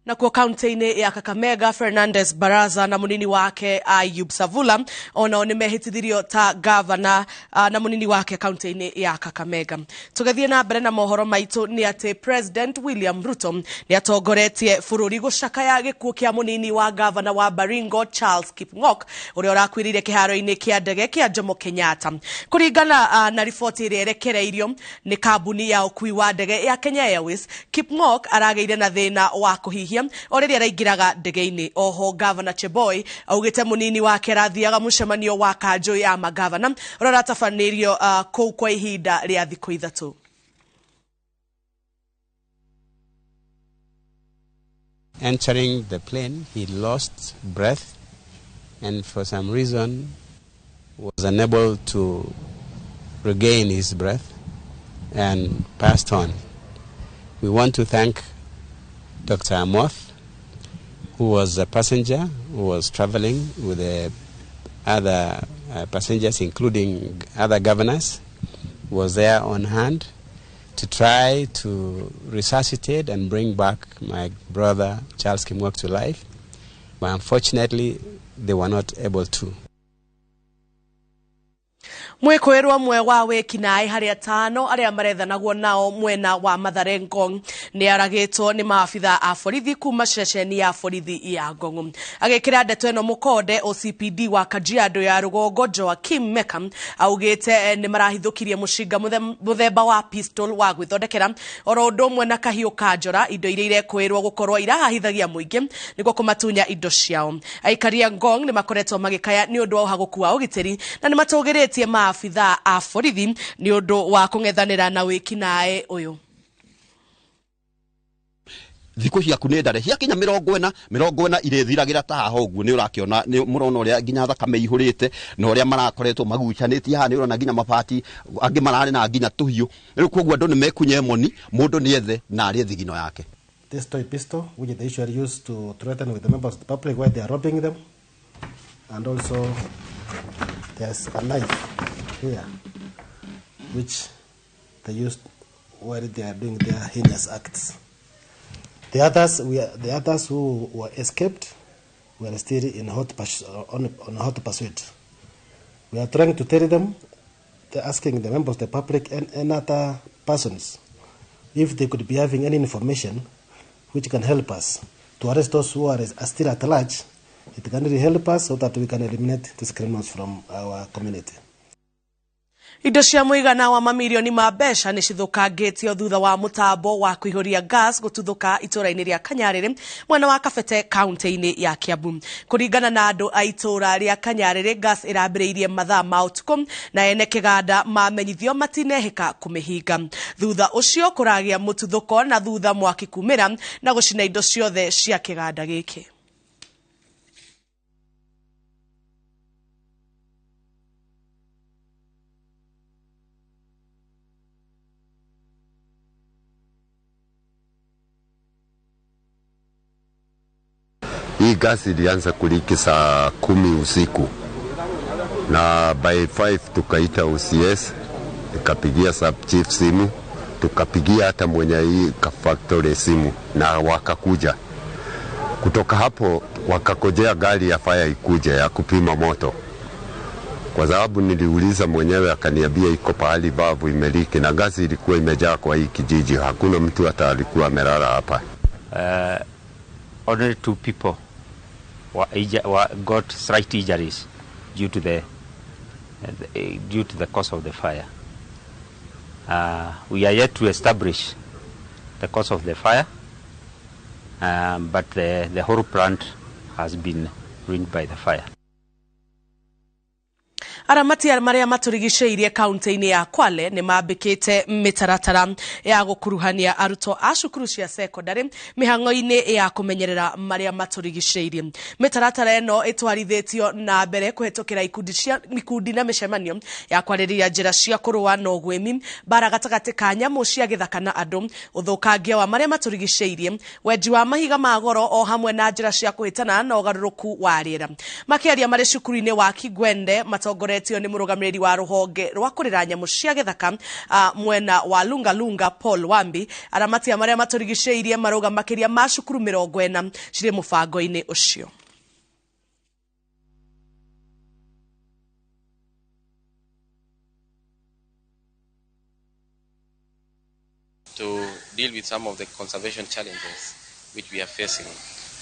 Na kwa kaunti-inĩ ya Kakamega, Fernandez Baraza na munini wake Ayub Savula onao nĩmehĩtithirio ta gavana na munini wake kaunti-inĩ ya Kakamega. Tũgĩthiĩ na mbere na mohoro maitũ nĩ atĩ President William Ruto nĩ atongoretie bũrũri gũcakaya gĩkuũ kĩa munini wa gavana wa Baringo Charles Kipng'ok ũrĩa ũrakuĩrĩire kĩharo-inĩ kĩa ndege kĩa Jomo Kenyatta. Kũringana na riboti ĩrĩa ĩrekereirio nĩ kambuni ya ũkui wa ndege ya Kenya Airways, Kipng'ok aragĩire na thĩna wa kũhihia o rĩrĩa araingĩraga ndege-inĩ. Oho Gavana Cheboy augĩte munini wake arathiaga mũcemanio wa kanjũ ya magavana ũrĩa ũratabanĩrio kũu kwa ihinda rĩa thikũ 3. Entering the plane, he lost breath and for some reason was unable to regain his breath and passed on. We want to thank Dr. Amoth, who was a passenger who was traveling with the other passengers, including other governors, was there on hand to try to resuscitate and bring back my brother Charles Kimwok to life. But unfortunately, they were not able to. Mwĩkũĩrwo mwe wa wĩkinaĩ harĩ 5 arĩa marethanagwo nao mwena wa Mathare Ngong nĩ aragĩtwo nĩ maabitha a borithi kuma ceceni ya borithi ya Ngong. Agĩkĩra ndeto ĩno mũkonde, OCPD wa Kajiado ya rũgongo Joakim Meka augĩte nĩ marahithũkirie mũcinga mũthemba wa pistol wa gwĩthondekera oro ũndũ ũmwe na kahiũ ka njora, indo iria irekũĩrwo gũkorwo irahahithagia mũingĩ nĩguo kũmatunya indo ciao. Aikari a Ngong nĩ makoretwo magĩkaya nĩ ũndũ wa ũhagũku wa ũgitĩri na nĩ matũgĩrĩtie maabitha a borithi nĩ ũndũ wa kũng'ethanĩra na wĩkinaĩ ũyũ. Thikũ ciaku nĩ ndare ciakinya 40 irĩthiragĩra ta haha ũguo. Nĩ ũrakĩona, nĩ mũrona ũrĩa nginya thakame ihũrĩte na ũrĩa marakoretwo magucanĩtie haha. Nĩ ũrona nginya mabati angĩ mararĩ na nginya tũhiũ. Rĩu koguo andũ nĩ mekunye moni, mũndũ nĩ ethe na arĩe thigino yake. This toy pistol, which they usually use to threaten with the members of the public while they are robbing them, and also there's a knife here, which they use while they are doing their heinous acts. The others who were escaped were still in hot on hot pursuit. We are trying to tell them, they're asking the members of the public and other persons if they could be having any information which can help us to arrest those who are still at large. It can really help us so that we can eliminate these criminals from our community. Indo cia mũigana wa mamirioni ma mbeca nĩ cithũkangĩtio thutha wa mũtambo wa kũihũria gas gũtuthũka itũũra-inĩ rĩa Kanyarĩrĩ mwena wa Kabete kaunti-inĩ ya Kiambu. Kũringana na andũ a itũũra rĩa Kanyarĩrĩ, gas ĩrambĩrĩirie mathaa ma ũtukũ na ene kĩganda mamenyithio matinehĩka kũmĩhinga. Thutha ũcio kũragĩa mũtuthũko na thutha mwaki kumĩra na gũcina indo ciothe cia kĩganda gĩkĩ. Hii gasi ilianza kuliki saa 10 usiku na by 5 tukaita OCS, nikapigia sub chief simu, tukapigia hata mwenye hii factory simu na wakakuja. Kutoka hapo wakakojea gari ya fire ikuje ya kupima moto, kwa sababu niliuliza mwenyewe akaniambia iko pahali bavu imeliki na gasi ilikuwa imejaa kwa hii kijiji, hakuna mtu hata alikuwa amelala hapa. Only 2 people got slight injuries due to the cause of the fire. We are yet to establish the cause of the fire, but the whole plant has been ruined by the fire. Aramati maria maturigicĩirie kaunti-inĩ ya Kwale nĩ mambĩkĩte mĩtaratara ya gũkuruhania arutwo a cukuru cia secondary mĩhang'o-inĩ ya kũmenyerera maria maturigicĩirie. Mĩtaratara ĩno ĩtwarithĩtio na mbere kũhetũkĩra ikundi na mĩcemanio ya kwarĩrĩria njĩra cia kũrũa na ũgwĩmi, mbara gatagatĩ ka nyamũ cia gĩthaka na andũ, ũthũkangia wa maria maturigicĩirie, wenji wa mahiga ma goro o hamwe na njĩra cia kũhĩtana na ũgarũrũku wa rĩera. Makĩaria marĩ cukuru-inĩ wa Kigwende matongoretio nĩ mũrũgamĩrĩri wa rũhonge rwa kũrera nyamũ cia gĩthaka mwena wa Lunga Lunga Paul Wambi, aramati a marĩa matũrigicĩirie marauga makĩria ma cukuru 40 cirĩ mũbango-inĩ ũcio. To deal with some of the conservation challenges which we are facing,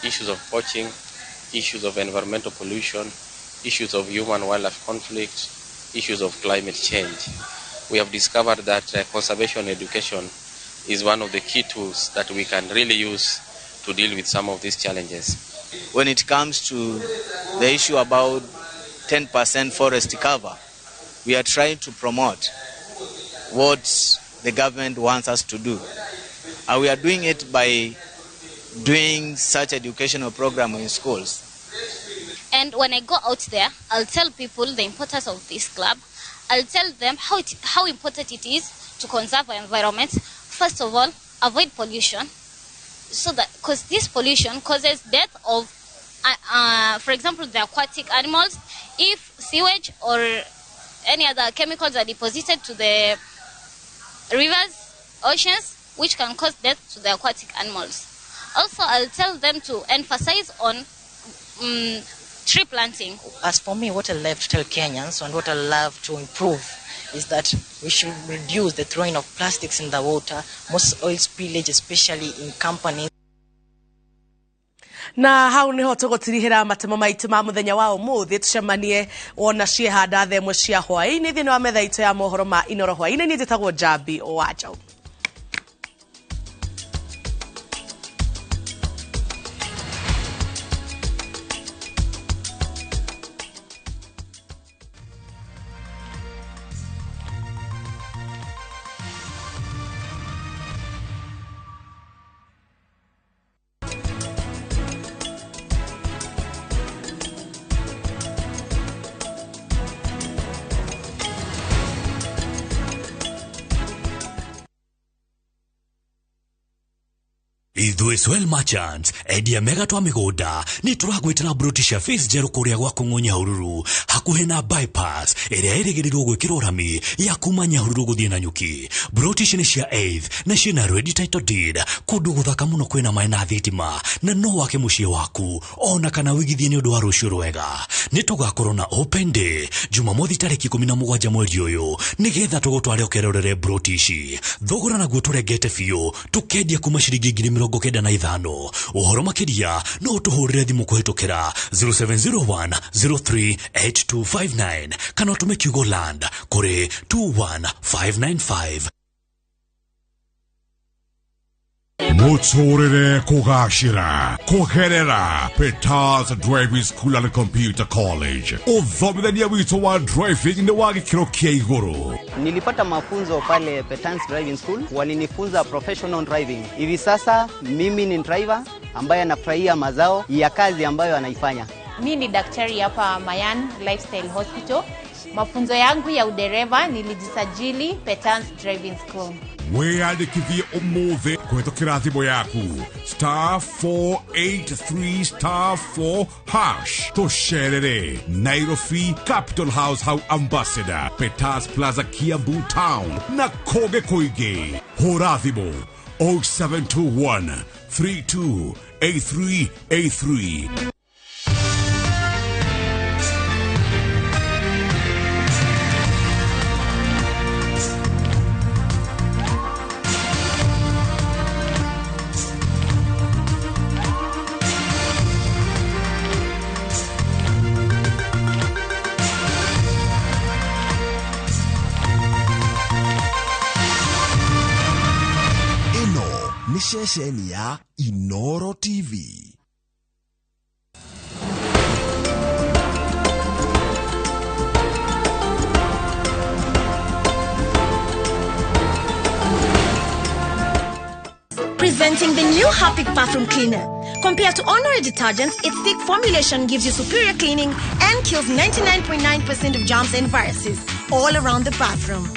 issues of poaching, issues of environmental pollution, issues of human-wildlife conflict, issues of climate change. We have discovered that conservation education is one of the key tools that we can really use to deal with some of these challenges. When it comes to the issue about 10% forest cover, we are trying to promote what the government wants us to do. And we are doing it by doing such educational program in schools. And when I go out there, I'll tell people the importance of this club. I'll tell them how important it is to conserve our environment. First of all, avoid pollution, so that because this pollution causes death of, for example, the aquatic animals. If sewage or any other chemicals are deposited to the rivers, oceans, which can cause death to the aquatic animals. Also, I'll tell them to emphasize on tree planting. As for me, what I love to tell Kenyans and what I love to improve is that we should reduce the throwing of plastics in the water, most oil spillage, especially in companies. Na hau niho tũgũtirihĩra matemo maitũ ma mũthenya wa ũmũthĩ, tũcemanie wona ciehanda thaa ĩmwe cia hwaĩ-inĩ thĩinĩ wa metha itũ ya mohoro ma Inoro hwaĩ-inĩ. Niĩ njĩtagwo Njambi wa Njaũ. Ithuĩ Swell Merchants endia mega twa mĩgũnda nĩ tũragwĩtĩra broti cia face njerũ kũrĩa gwa Kũng'ũ Nyahururu hakuhĩ na bypass ĩrĩa ĩrĩgĩrĩirwo gwĩkĩrwo rami ya kuma Nyahururu gũthiĩ Nanyuki. Broti ici nĩ cia eighth na ciĩna ready title deed, kũndũ gũthaka mũno kwĩna maĩ na thitima, na no wake mũciĩ waku ona kana wĩigithie nĩ ũndũ wa rũciũ rwega. Nĩ tũgakorwo na open day Jumamothi tarĩki 17 mweri ũyũ nĩgetha tũgũtware ũkerorere broti ici. Thogora naguo tũrengete biũ, tũkendia kuma ciringi ngiri 95. Ũhoro makĩria no ũtũhũrĩre thimũ kũhĩtũkĩra 0701 038259 kana ũtũme kiugo land kũrĩ 21595. Muturire kugashira kugerera Petars Driving School and Computer College. Uthomithania witũ wa driving nĩ wa gĩkĩro kĩa igũrũ. Nilipata mafunzo pale Petans Driving School, walinifunza professional driving. Hivi sasa mimi ni driver ambaye anafurahia mazao ya kazi ambayo anaifanya. Mi ni daktari hapa Mayan Lifestyle Hospital. Mafunzo yangu ya udereva nilijisajili Petans Driving School. Wĩyandĩkithie ũmũthĩ kũhĩtũkĩra thimũ yaku star 483 star 4 hash. Tũcerere Nairobi Capital House hau Ambassador, Peters Plaza, Kiambu Town na kũngĩ kũingĩ. Hũra thimũ 0721 328383. Ceceni ya Inoro TV. Presenting the new Harpic bathroom cleaner. Compared to ordinary detergents, its thick formulation gives you superior cleaning and kills 99.9% of germs and viruses all around the bathroom.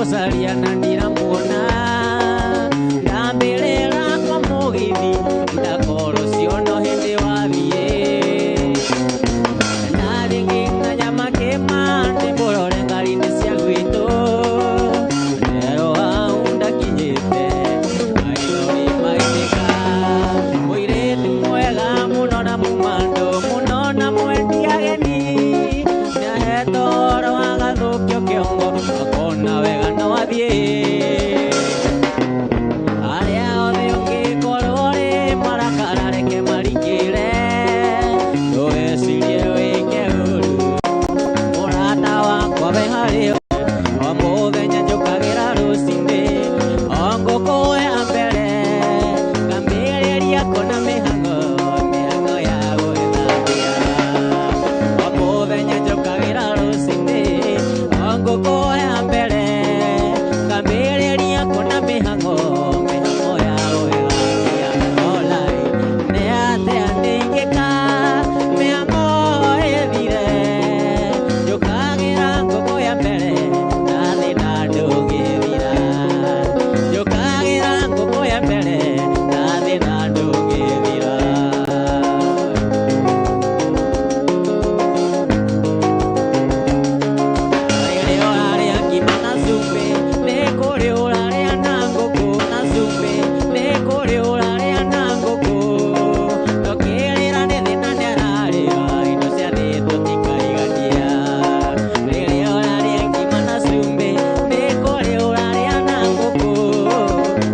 Ndamũcaria na ndiramuona ndambĩrĩra kwa mũgithi ndakorwo ciono hĩndĩ wathiĩ ndathiĩ nginya Nyamakĩma ndĩmũrore ngari-inĩ cia gwitũ rero hau ndakinyĩte maithori maitĩka mũirĩtu mwega mũno na mumando mũno na mwendi ageni nĩahetwo ũhoro agathũkio kĩongo akona wega no athiĩ arĩa othe ũngĩkorwo rĩ marakara reke marikĩre ndũgecirie wĩke ũru mũrata wakwa we harĩ o mũthenya njũkagĩra rũcinĩ o ngũkũ ya mbere ngambĩrĩria kuona mĩhang'o mĩhang'o ya gwĩthambia o mũthenya njũkagĩra rũcinĩ o ngũkũ ya mbere ngambĩrĩria kuona mĩhang'o mĩhang'o ya gwĩthambia olai nĩ atĩa ndingĩka mĩhang'o ĩthire njũkagĩra ngũkũ ya mbere na thĩna ndũngĩthira njũkagĩra ngũkũ ya mbere na thĩna ndũngĩthira. Rĩrĩa ũrarĩa ngima na cumbĩ nĩ kũrĩ ũrarĩa na ngũkũ na cumbĩ nĩ kũrĩ ũrarĩa na ngũkũ ndũkĩrĩra nĩ thĩna nĩararĩra indo cia thĩ tũtikaigania rĩrĩa ũrarĩa ngima na cumbĩ nĩ kũrĩ ũrarĩa na ngũkũ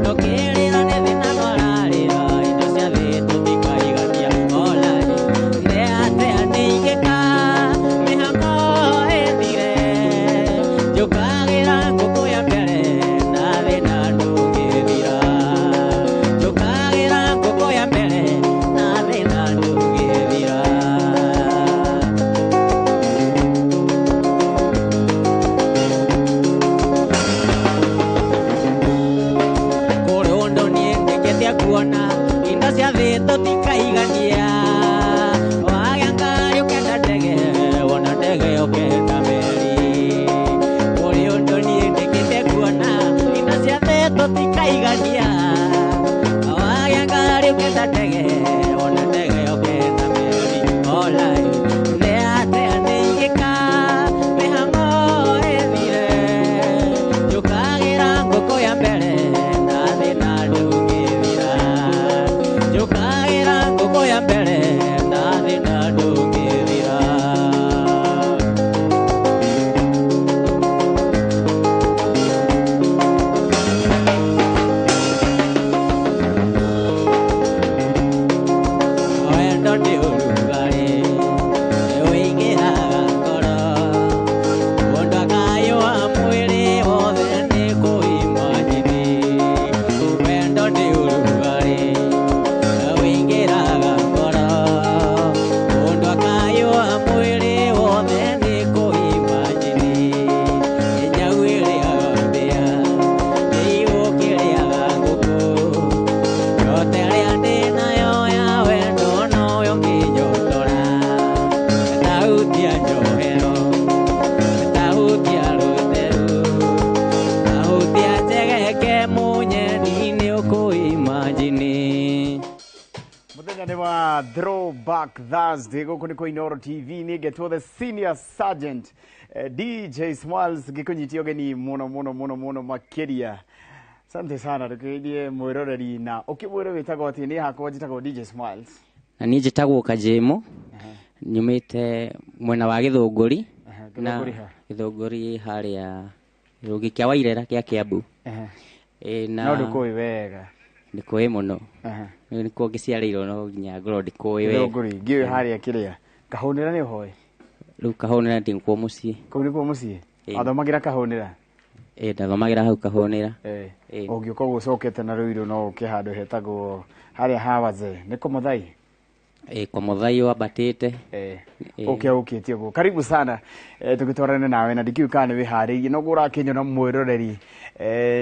ndũkĩrĩra nĩ thĩna nĩararĩra indo cia thĩ tũtikaigania olai nĩ atĩa nĩingĩka mĩhang'o ĩthire njũkagĩra ngũkũ ya mbere na thĩna ndũngĩthira njũkagĩra ngũkũ ya mbere na thĩna ndũngĩthira. Kũrĩ ũndũ niĩ ndĩkĩte kuona indo cia thĩ tũtikaigania wagĩa ngari ũkenda ndege wona ndege ũkenda meri kũrĩ ũndũ niĩ ndĩkĩte kuona indo cia thĩ tũtikaigania wagĩa ngari ũkenda ndege wona ndege ũkenda meri olai nĩ atĩa nĩingĩka mĩhang'o ĩthire njũkagĩra ngũkũ ya mbere na thĩna ndũngĩthira njũkagĩra ngũkũ ya mbere na thĩna ndũngĩthira. Wendo nĩ ũrugarĩ nĩũingĩraga ngoro mũndũ akayũa mwĩrĩ wothe nĩ kũimajini wendo nĩ ũrugarĩ nĩũingĩraga ngoro mũndũ akayũa mwĩrĩ wothe nĩ kũimajini nyau ĩrĩaga mbĩa nĩigũkĩrĩaga ngũkũ yote ĩrĩa ndĩ nayo ya wendo noyo ngĩnyotora tahutia njohero tahutia rũteru tahutia njegeke mũnyeni nĩ ũkũimajini. Muthenya nĩ wa Throwback Thursday gũkũ nĩ kwa Inooro TV nĩ ngetwo the senior sergeant DJ Smiles ngĩkũnyitia ũgeni mũno mũno mũno mũno makĩria. Asante sana tukiithie mwĩroreri na ũkĩmwĩre wĩtagwo atĩ niĩ hakwa njĩtagwo DJ Smiles. Na niĩ njĩtagwo Kajemo nyumĩte mwena wa Gĩthũngũri na Gĩthũngũri ha? Gĩthũngũri harĩa Gĩthũngĩ kĩa Wairera kĩa Kiambu. Ĩ, na No ndũkũĩ wega. Ndikũĩ mũno. Nĩkuo ngĩciarĩirwo no nginya ngorwo ndikũĩ wega. Gĩthũngũri ngĩũĩ harĩa kĩrĩa Kahũnĩra nĩ ũhoe Rĩu Kahũnĩra ndĩkuo mũciĩ. Kũu nĩkuo mũciĩ. Ĩ. Athomagĩra Kahũnĩra. Ĩ, ndathomagĩra hau Kahũnĩra. Ĩ. Ũngĩũka ũguo ũcokete na Ruiru no ũke handũ hetagwo harĩa ha wazee nĩ Kũmũthai. Ĩ, Kũmũthai wambatĩte. Ũke ũkĩtie ũguo karibu sana tũgĩtwarane nawe na ndikiũĩ kana nĩ wĩharĩirie noguo ũrakĩnyona mwĩroreri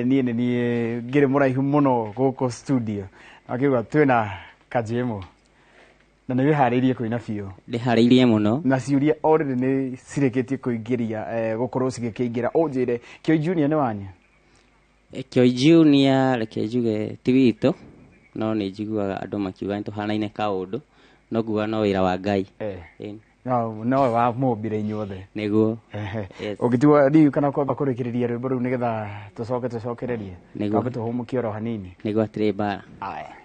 niĩ nĩ niĩ ngĩrĩ mũraihu mũno gũkũ studio akiuga twĩna Kajemo na nĩ wĩharĩirie kũina biũ. Ndĩharĩirie mũno. Na ciũria already nĩ cirĩkĩtie kũingĩria gũkorwo cigĩkĩingĩra ũnjĩre Kĩoi Junior nĩ wanyu? Kĩoi Junior reke njuge ti witũ, no nĩ njiguaga andũ makiuga nĩ tũhanaine kaũndũ, no nguga no wĩra wa Ngai. Ĩĩ. No no wa mũmbire inyuothe. Nĩguo. Yes. Ũngĩtua ndiũ kana kwamba kũrĩkĩrĩria rwĩmbo rũu nĩgetha tũcoke tũcokererie. Nĩguo. Twambe tũhũmũkie oro hanini. Nĩguo hatirĩ mbara. Aya.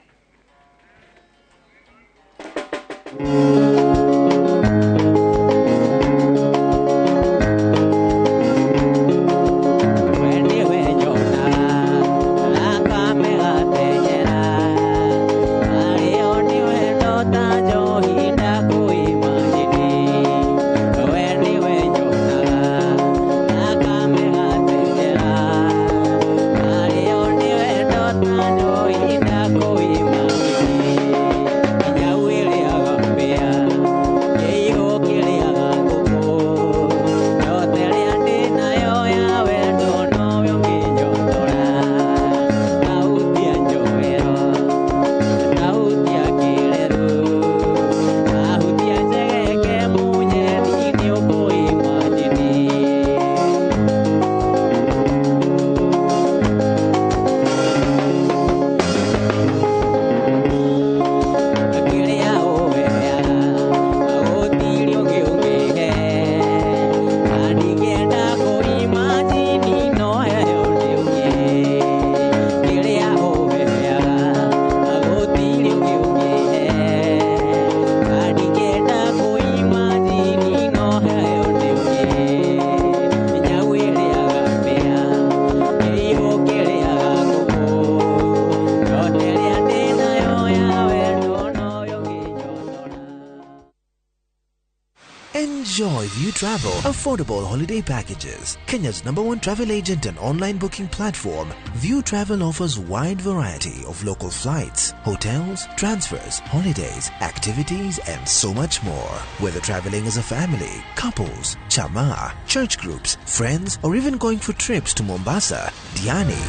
Enjoy View Travel affordable holiday packages. Kenya's number one travel agent and online booking platform, View Travel offers wide variety of local flights, hotels, transfers, holidays, activities, and so much more. Whether traveling as a family, couples, chama, church groups, friends, or even going for trips to Mombasa, Diani,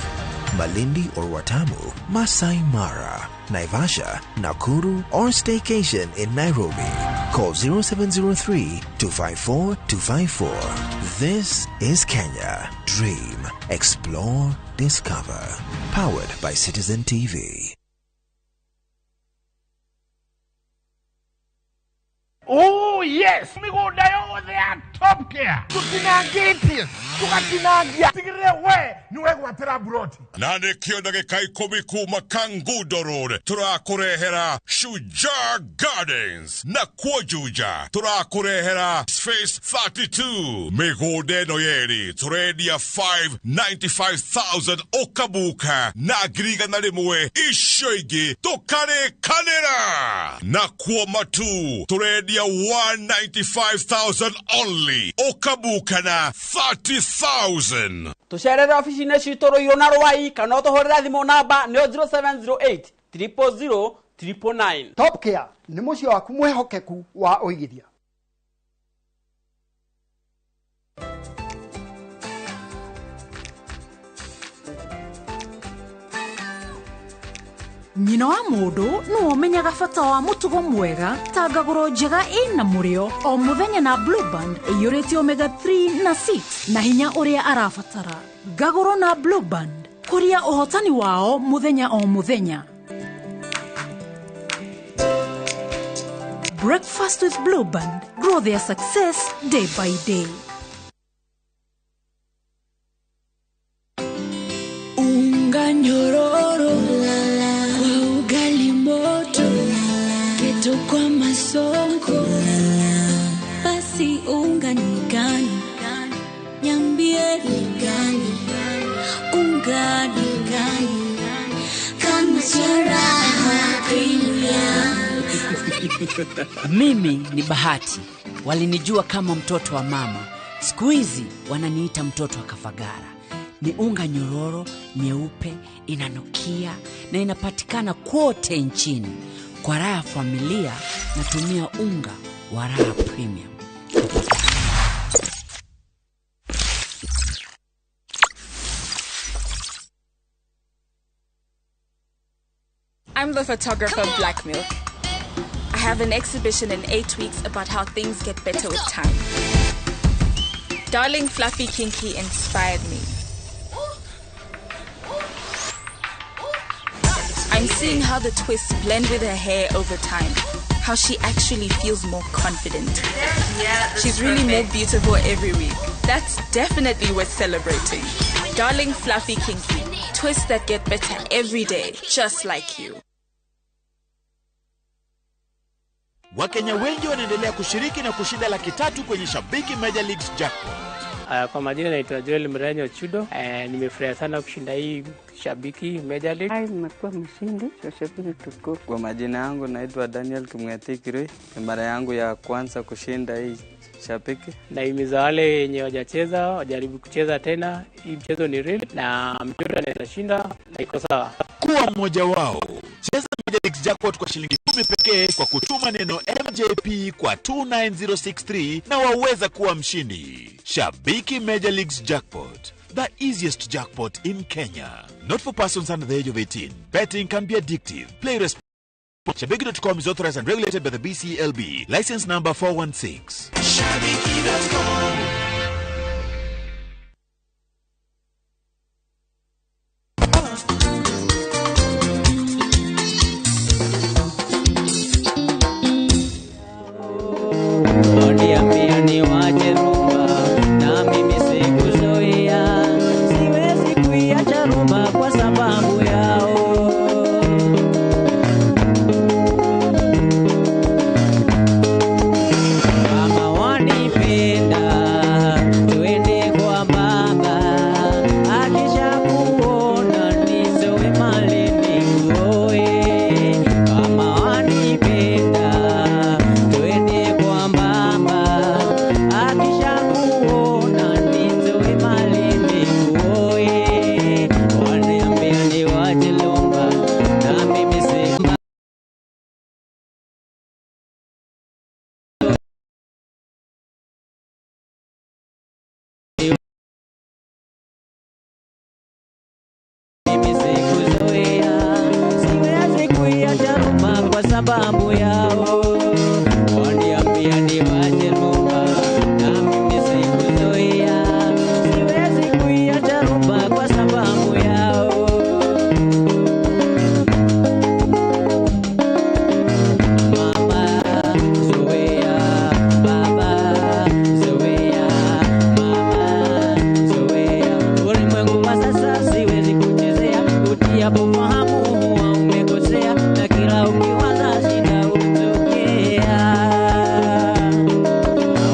Malindi or Watamu, Masai Mara, Naivasha, Nakuru, or staycation in Nairobi. Call 0703 254 254. This is Kenya. Dream, explore, discover. Powered by Citizen TV. Oh yes, migunda yothe ya Top Care tutinangĩtie tũgatinangia tigĩrĩre we nĩ wegwatĩra mburoti. Na nĩkĩo ndagĩka 10 kuma Kangundo Road tũrakũrehera Shujaa Gardens, na kuo Juja tũrakũrehera Space 32. Mĩgũnda ĩno yerĩ tũrendia 595,000 ũkabuka na 100,000, icio ingĩ tũkarĩkanĩra. Na kuo Matu tũrendia 195,000 only, ũkabuka na 30,000. Tũcerere obici-inĩ citũ Rũirũ na Rwai, kana ũtũhũrĩre thimũ namba nĩyo 0708 000 999. Top Care nĩ mũciĩ waku mwĩhokeku wa ũigithia. Nyina wa mũndũ nĩwe ũmenyaga bata wa mũtugo mwega ta ngagũro njega ĩna mũrĩo o mũthenya na Blue Band ĩiyũrĩte omega 3 na 6 na hinya ũrĩa arabatara. Ngagũro na Blue Band, kũria ũhotani wao mũthenya o mũthenya. Breakfast with Blue Band. Grow their success day by day. Unga nyororo kwa ugali moto, keto kwa masonko, basi unga ni gani? Niambie ni gani? Unga ni gani? Kama charaha premium. Mimi ni Bahati. Walinijua kama mtoto wa mama. Siku hizi wananiita mtoto wa Kafagara. Ni unga nyororo, nyeupe, inanukia na inapatikana kote nchini. Kwa raha ya familia natumia unga wa Raha Premium. I'm the photographer of Black Milk. I have an exhibition in 8 weeks about how things get better with time. Darling Fluffy Kinky inspired me. I'm seeing how the twists blend with her hair over time, how she actually feels more confident. She's really more beautiful every week. That's definitely worth celebrating. Darling Fluffy Kinky, twists that get better every day, just like you. Wakenya wengi wanaendelea kushiriki na kushinda 300,000 kwenye Shabiki Major Leagues Jackpot. Kwa majina naitwa Joel Mrenyo Chudo. Nimefurahia sana kushinda hii Shabiki Major League. Nimekuwa mshindi wa Shabiki tukufu. Kwa majina yangu naitwa Daniel Kimweti Kirui. Ni mara yangu ya kwanza kushinda hii Shabiki. Nahimiza wale wenye hawajacheza wajaribu kucheza tena. Hii mchezo ni real na mtu anaweza shinda na iko sawa. Kuwa mmoja wao. Cheza Major Leagues Jackpot kwa shilingi 10 pekee kwa kutuma neno MJP kwa 29063 na waweza kuwa mshindi. Shabiki Major Leagues Jackpot, the easiest jackpot in Kenya. Not for persons under the age of 18. Betting can be addictive. Play responsibly. Shabiki.com is authorized and regulated by the BCLB. License number 416. Shabiki.com. Waniambia niwache rumba na mimi sikuzoea, siwezi kuiacha rumba kwa sababu yao. Kama wanipenda tuende kwa baba, akishakuona nizoe mali nikuoe. Kama wanipenda tuende kwa baba, akishakuona nizoe mali nikuoe. Waniambia niwache rumba na mimi si mimi sikuzoea, siwezi kuiacha rumba kwa sababu yao. Waniambia niwache rumba na mimi sikuzoea, siwezi kuiacha rumba kwa sababu yao. Mama zoea, baba zoea, mama zoea. Ulimwengu wa sasa siwezi kuchezea, utiapo fahamu huwa umekosea, na kila ukiwaza shida hutokea.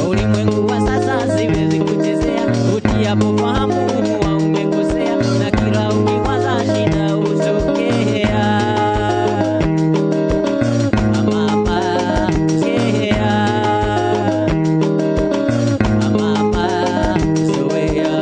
Ulimwengu wa sasa siwezi kuchezea, utiapo fahamu huwa umekosea, na kila ukiwaza shida hutokea. Mama zoea, mama zoea.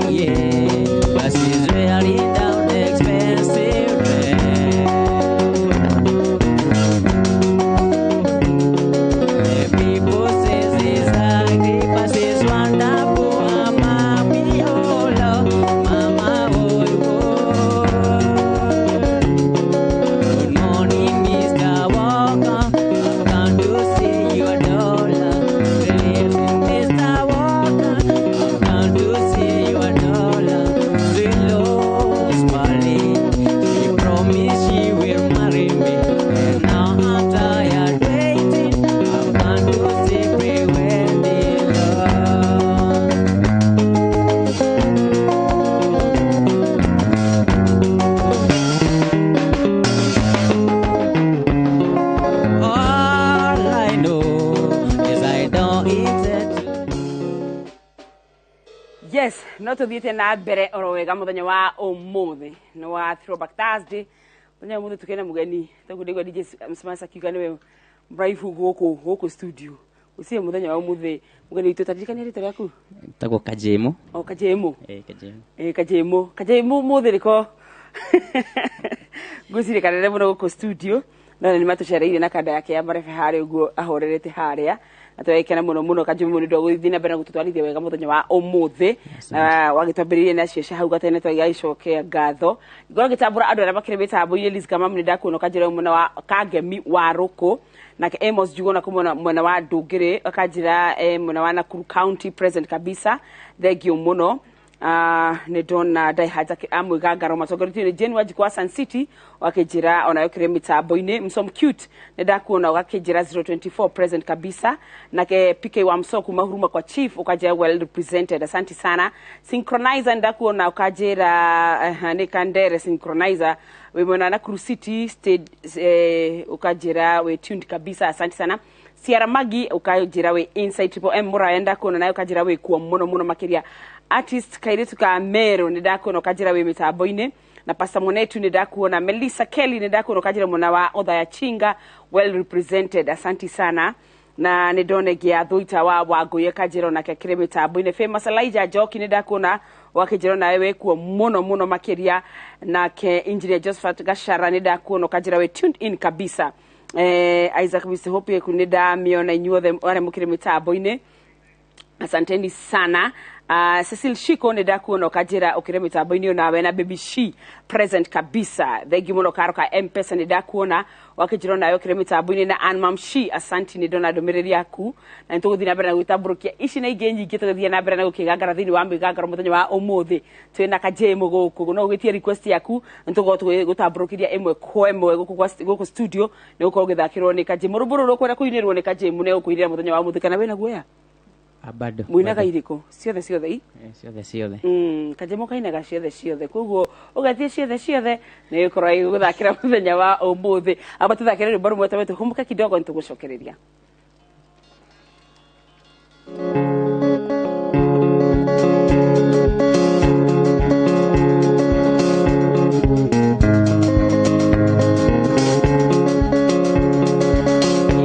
But she's really down expensive The people say she's ugly, but she's wonderful. Mama, we all love Mama, oh, oh. Good morning, Mr. Walker. I've come to see your daughter. Good evening, Mr. Walker. I've come to see your daughter. She loves money. She promised she will marry me. And now I'm tired waiting. I've come to see pre-wedding love. All I know is I don't intend to. Yes, no tuthiĩte na mbere oro wega mũthenya wa ũmũthĩ nĩ wa Throwback Thursday. Mũthenya wa ũmũthĩ tũkĩrĩ na mũgeni toguo ndĩgua DJ Msmasa akiuga nĩwe mraibu gũkũ studio. Gũtirĩ mũthenya wa ũmũthĩ mũgeni witũ, taririkania rĩtwa rĩaku. Tagwo Kajemo. O Kajemo. Eh, Kajemo. Eh, Kajemo. Kajemo mũthĩ rĩko ngwĩciria kanene mũno gũkũ studio no nĩ matũcereire na kanda yake ya marebe harĩa ũguo ahorerete harĩa Na twagĩkena mũno mũno Kajũmi nĩ ũndũ wa gũthiĩ na mbere na gũtũtwarithia wega mũthenya wa ũmũthĩ. Na wagĩtwambĩrĩria na cio cia hau gatene, twagĩcokia ngatho. Ngorwo ngĩtambũra andũ arĩa makĩrĩ mĩtambo-inĩ. Liz Kamamu, nĩ ndakuona, ũkanjĩra mwena wa Kangemi wa Rũkũ. Nake Amos Njuguna kuma mwena wa Ndũngĩrĩ akanjĩra mwena wa Nakuru County, present kabisa, thank you mũno. Nĩ ndona Daihaja amwĩga ngaro matongoretio nĩ Jane Wanjikũ wa Sun City, wakĩnjĩra onayo kĩrĩ mĩtambo-inĩ. Msom Cute, nĩ ndakuona, ũgakĩnjĩra 024, present kabisa. Nake PK wa Mso kuma Huruma kwa Chief ũkanjĩra well represented, asante sana. Synchronizer, ndakuona, ũkanjĩra nĩ Kandere Synchronizer wĩ mwena wa Nakuru City State, ũkanjĩra wĩ tuned kabisa, asante sana. Ciara Magi ũkanjĩra wĩ inside. Triple M Mũraya, ndakuona nayo, ũkanjĩra wĩ kuo mũno mũno makĩria. Artist kairitu ka Meru, nĩ ndakuona, ũkanjĩra wĩ mĩtambo-inĩ. Na Pastor Monetu, nĩ ndakuona. Melissa Kelly, nĩ ndakuona, ũkanjĩra mwena wa Othaya Chinga, well represented, asanti sana. Na nĩ ndona ĩngĩ ya Thuita wa Wangũi, akanjĩra onake akĩrĩ mĩtambo-inĩ. Famous Elijah Njoki, nĩ ndakuona, wakĩnjĩra nawe wĩ kuo mũno mũno makĩria. Nake Engineer Josephat Gashara, nĩ ndakuona, ũkanjĩra wĩ tuned in kabisa. Isaac Mr. Hope, nĩ ndamĩona. Inyuothe arĩa mũkĩrĩ mĩtambo-inĩ, asanteni sana. Cecil Shiko, nĩ ndakuona, ũkanjĩra ũkĩrĩ mĩtambo-inĩ onawe, na Baby She, present kabisa, thank you mũno. Karo ka Mpesa, nĩ ndakuona, wakĩnjĩra onawe ũkĩrĩ mĩtambo-inĩ. Na Ann Mamshi, asanti, nĩ ndona ndũmĩrĩri yaku. Na nĩ tũgũthiĩ na mbere na gwĩtambũrũkia ici na ingĩ nyingĩ, tũgĩthiĩ na mbere na gũkĩgangara thĩinĩ wa mĩgangaro mũthenya wa ũmũthĩ. Twĩna Kajemo gũkũ, no ũgĩtie request yaku, nĩ tũgũkorwo tũgĩgũtambũrũkĩria ĩmwe kwa ĩmwe gũkũ gũkũ studio. Nĩ gũkorwo ũgĩthakĩrwo nĩ Kajemo rũmbo rũrũ ũkwenda kũinĩrwo nĩ Kajemo, nĩ gũkũinĩra mũthenya wa ũmũthĩ. Kana wĩna guoya? Bado. Mwinaga Bado. Irĩkũ ciothe ciothe i? Ciothe ciothe. Kajemo kainaga ciothe ciothe, koguo ũgathiĩ ciothe ciothe nĩ gũkorwo ĩgũthakĩra mũthenya wa ũmũthĩ. Amba tũthakĩre rwĩmbo rũmwe tũmwe, tũhũmũke kidogo, nĩ tũgũcokereria.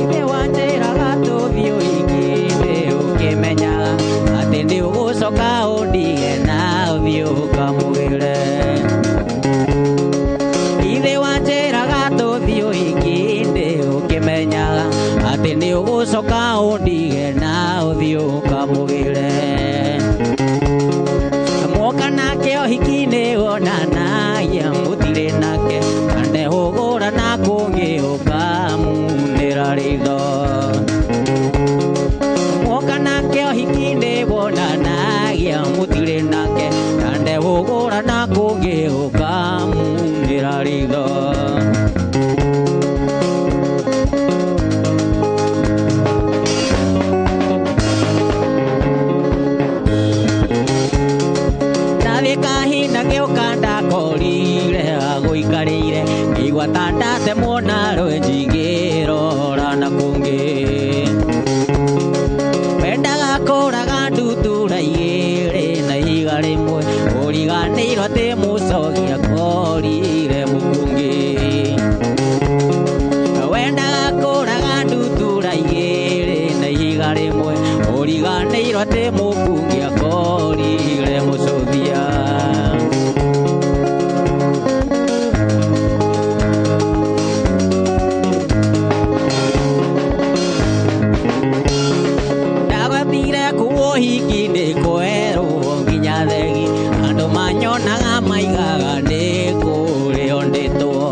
Ithe wanjĩraga tũthiĩ ũhiki-inĩ ũkĩmenyaga atĩ nĩ ũgũcoka ũndige na ũthiĩ ũkamũgĩre. Ithe wanjĩraga tũthiĩ ũhiki-inĩ ũkĩmenyaga atĩ nĩ ũgũcoka ũndige na ũthiĩ ũkamũgĩre. Mwoka nake ũhiki-inĩ wonanagia mũtirĩ nake, na ndehũgũra na kũngĩ ũkamunĩra ritho. Mwoka nake ũhiki-inĩ wonanagia mũtirĩ nake, na ndehũgũra na kũngĩ ũkamunĩra ritho. Ndathiĩ kahinda ngĩũka ndakorire agũikarĩire, ngĩigua ta ndatemwo na rwenji ngĩrora na kũngĩ. Wendaga kũraga ndutura igĩrĩ na ihiga rĩmwe, ũriganĩirwo atĩ mũcogi akorire mũkũngĩ. Wendaga kũraga ndutura igĩrĩ na ihiga rĩmwe, ũriganĩirwo atĩ mũkũngĩ akorire mũcũthia. Ndagwathire kuo ũhiki-inĩ kwerwo nginya thegi, andũ manyonaga maigaga nĩ kũrĩo ndĩtwo.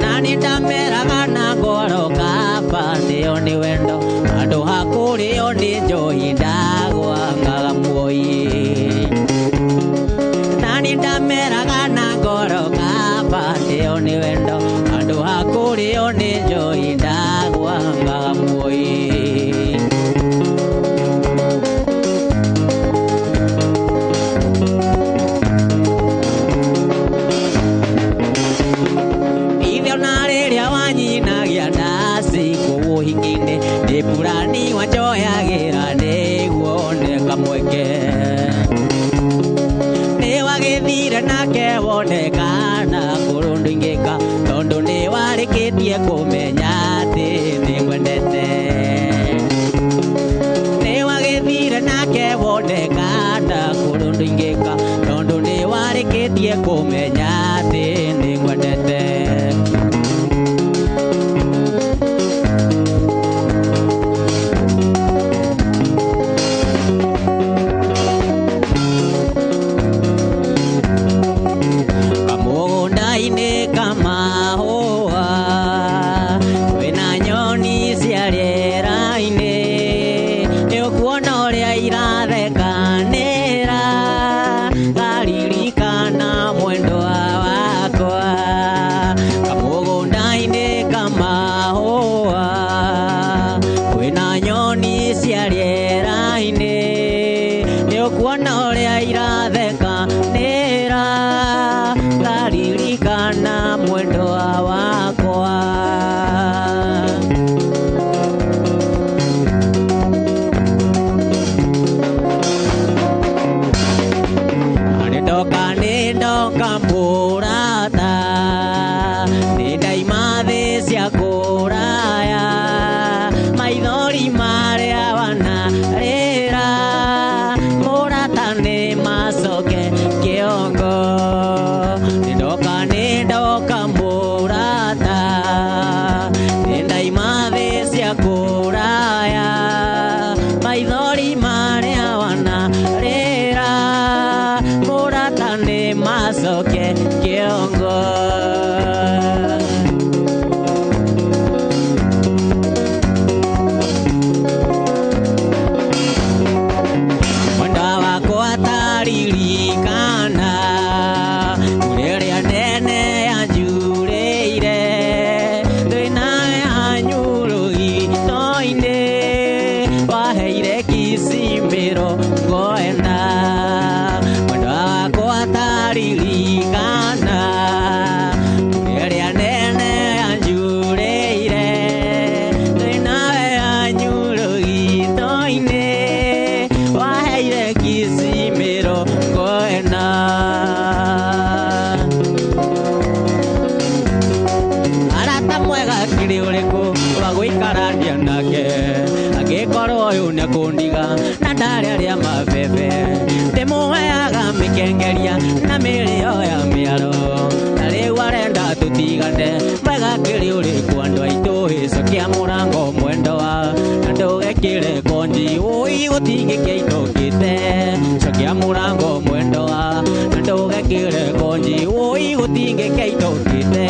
Na nĩ ndameraga na ngoro kaba ndĩo nĩ wendo, handũ ha kũrĩo nĩ njohi ndagwangaga muoyi. Na nĩ ndameraga na ngoro kaba ndĩo nĩ wendo, handũ ha kũrĩo nĩ njohi ndagwangaga muoyi. Ithe ona rĩrĩa wanyinagia ndaci kũu ũhiki-inĩ, nĩ burani wanjoyagĩra nĩguo one kamweke. Nĩ wagĩthire nake wonekana kũrũ ndũingĩka, tondũ nĩ warĩkĩtie kũmenya atĩ nĩ ngwendete. Nĩ wagĩthire nake wonekana kũrũ ndũingĩka, tondũ nĩ warĩkĩtie kũmenya atĩ nĩ ngwendete. Mũrata nĩ ndaima thĩ cia kũraya maithori marĩa wanarĩra mũrata nĩ macoke kĩongo nĩ ndoka mũrata nĩ ndaima thĩ cia kũraya maithori marĩa wanarĩra mũrata nĩ macoke kĩongo. Mwenda wakwa taririkana rĩrĩa nene yanjurĩire twĩ nawe anyũrũgito-inĩ waheire kicimĩro ngoenda. Mwenda wakwa taririkana rĩrĩa nene yanjurĩire twĩ nawe anyũrũgito-inĩ waheire kicimĩro ngoenda. Arata mwega kĩrĩ ũrĩkũ wa gũikarania nake angĩkorwo ũyũ nĩakũndiga na ndarĩ arĩa mabebe ndĩmũheaga mĩkengeria na mĩrĩo ya mĩaro na rĩu arenda tũtigane mwega kĩrĩ ũrĩkũ andũ aitũ ĩcokia mũrango mwendo wa na ndũgekĩre konji ũi gũtingĩkĩa itũkĩte cokia mũrango mwendo wa na ndũgekĩre konji ũi gũtingĩkĩa itũkĩte.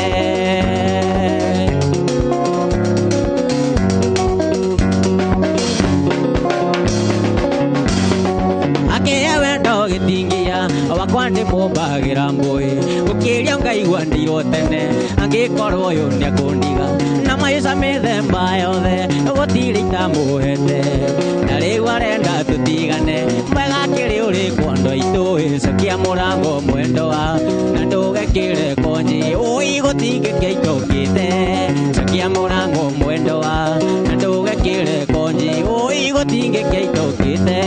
Akĩhe wendo gĩtingia wakwa ndĩmũmbagĩra mbũĩ gũkĩria ngaigua ndirwo tene angĩkorwo ũyũ nĩakũndiga na maica mĩthemba yothe gũtirĩ itamũhete na rĩu arenda tũtigane mwega kĩrĩ ũrĩkũ andũ aitũ ĩcokia mũrango mwendo wa na ndũgekĩre konji ũi gũtingĩkĩa itũkĩte cokia mũrango mwendo wa na ndũgekĩre konji ũi gũtingĩkĩa itũkĩte.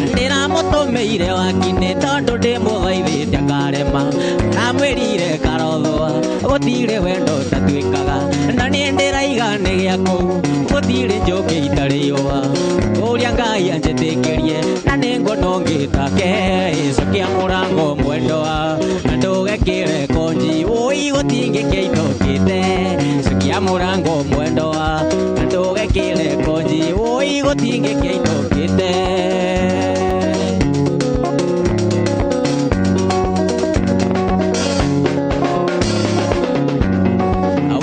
Ndĩramũtũmĩire wakinĩ tondũ ndĩmũthaithĩte akarema ndamwĩrire karothwa gũtirĩ wendo ũtatuĩkaga na niĩ ndĩraiga nĩ gĩa kũu gũtirĩ njũkĩ itarĩ yũa ũrĩa Ngai anjĩtĩkĩrie na nĩnguona ũngĩ take ĩcokia mũrango mwendo wa na ndũgekĩre konji ũi gũtingĩkĩa itũkĩte cokia mũrango mwendo wa na ndũgekĩre konji ũi gũtingĩkĩa itũkĩte.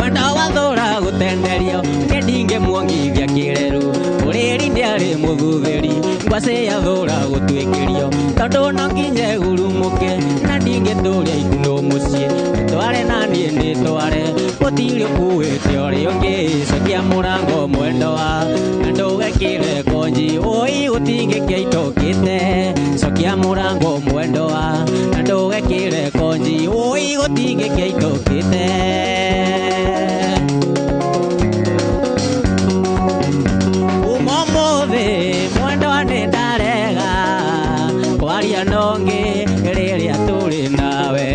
Wenda wathũra gũtenderio nĩ ndingĩmuongithia kĩreru ũrĩri nĩarĩ mũthuthĩri ngwacĩ yathũra gũtuĩkĩrio tondũ no nginya ĩgurumũke na ndingĩtũria ikuno mũciĩ ndĩtware na niĩ ndĩtware gũtirĩ ũkuĩte ũrĩa ũngĩ cokia mũrango mwendo wa na ndũgekĩre konji ũi gũtingĩkĩa itũkĩte cokia mũrango mwendo wa na ndũgekĩre konji ũi gũtingĩkĩa itũkĩte. Ũmũthĩ mwendwa nĩ ndarega kwaria na ũngĩ rĩrĩa tũrĩ nawe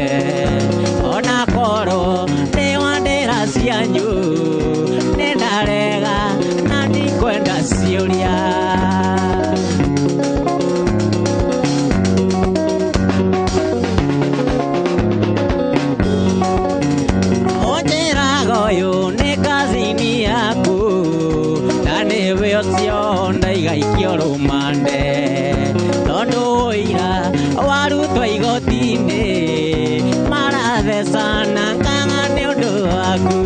ona korwo nĩ wandĩra cianyu nĩ ndarega na ndikwenda ciũria. Ũnjĩraga ũyũ nĩ kazini yaku na nĩwe ũcio ndaigaikio rũmande tondũ ũira warutwo igoti-inĩ marathecana ng'ang'a nĩ ũndũ waku.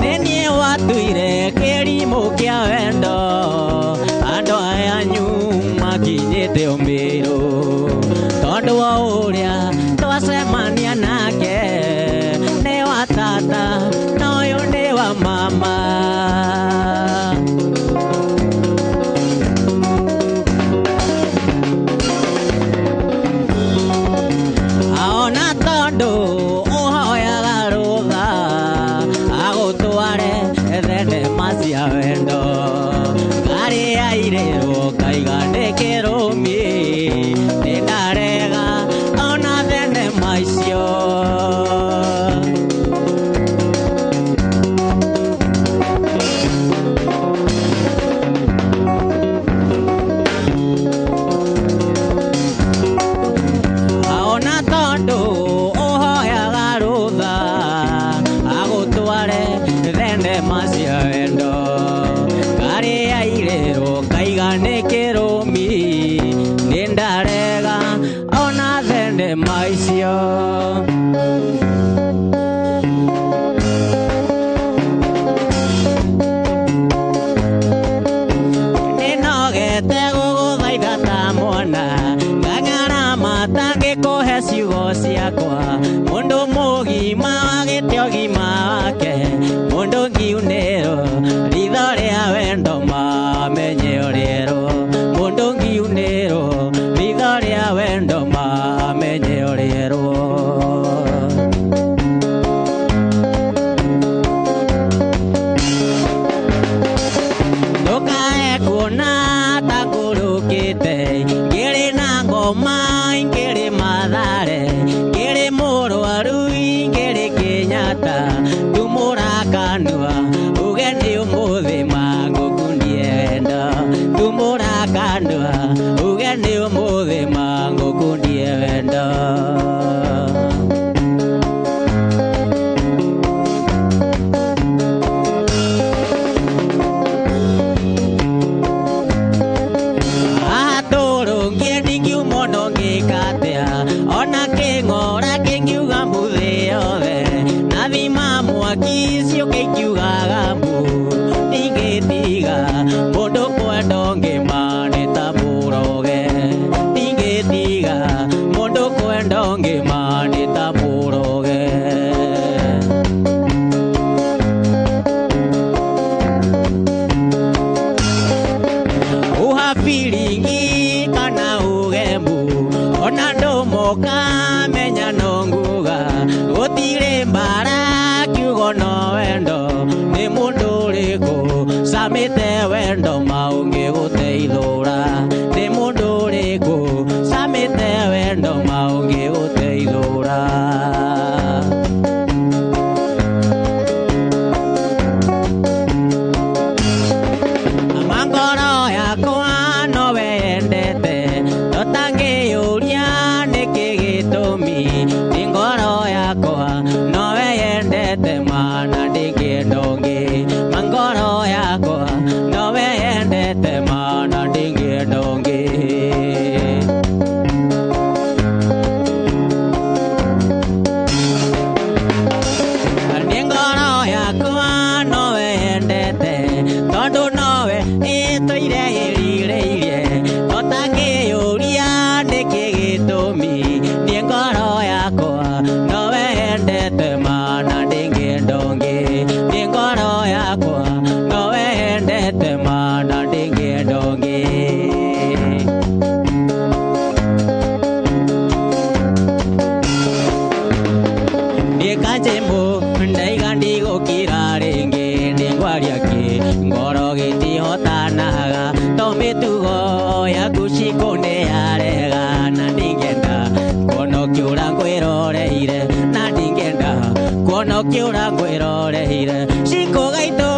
Nĩ niĩ watuire kĩrimũ kĩa wendo andũ aya anyu makinyĩte ũmĩrũ tondũ wa ũrĩa twacemania nake Thinema icio. Nĩnogete gũgũthaitha ta mwana ngang'ara matangĩkũhe ciugo ciakwa mũndũ mũgima wagĩte ũgima wake mũndũ ngiunĩrwo ritho rĩa wendo mamenye ũrĩerwo mũndũ ngiunĩrwo ritho rĩa wendo mamenye ũrĩerwo. Ndũkae kuona ta ngũrũkĩte ngĩrĩ na ngoma ngĩrĩ Mathare ngĩrĩ mũrwaru ngĩrĩ Kenyatta tumũra kanua uge nĩ ũmũthĩ mangũkundie wendo tumũra kanua uge nĩ ũmũthĩ mangũkundie wendo. Atũrũngie ndingiuma ũndũ ngĩka atĩa ona kĩng'ora kĩngiuga mbu thĩ yothe na thima mwaki ciũke ikiugaga mbu ndingĩtiga mũndũ kwenda ũngĩ ma nĩ ta mũroge ndingĩtiga mũndũ kwenda ũngĩ ma nĩ ta mũroge. Uha biringi kana uge mbu ona ndũmoka menya no nguga gũtirĩ mbara kiugo no wendo nĩ mũndũ ũrĩkũ camĩte wendo maũngĩgũteithũra nĩ mũndũ ũrĩkũ camĩte wendo maũngĩgũteithũra. Ngoro yakwa nowe yendete tũtangĩyũria nĩkĩ gĩtũmi nĩ ngoro yakwa nowe yendete mana ndingĩenda ũngĩ ma ngoro yakwa nowe yendete mana ndingĩenda ũngĩ. Nĩ ngoro yakwa nowe yendete tondũ nowe ĩtũire ĩrirĩirie tũtangĩyũria nĩkĩ gĩtũmi nĩ ngoro yakwa nowe yendete mana ndingĩenda ũngĩ nĩ ngoro yakwa nowe yendete mana ndingĩenda ũngĩ. Nĩkanjĩmũ ndaiga ndigũkira rĩngĩ nĩngwaria kĩ ngoro gĩtihotanaga to mĩtugo yaku cikũ nĩyarega na ndingĩenda kuona ũkĩũra ngwĩroreire na ndingĩenda kuona ũkĩũra ngwĩroreire cikũ gaitũ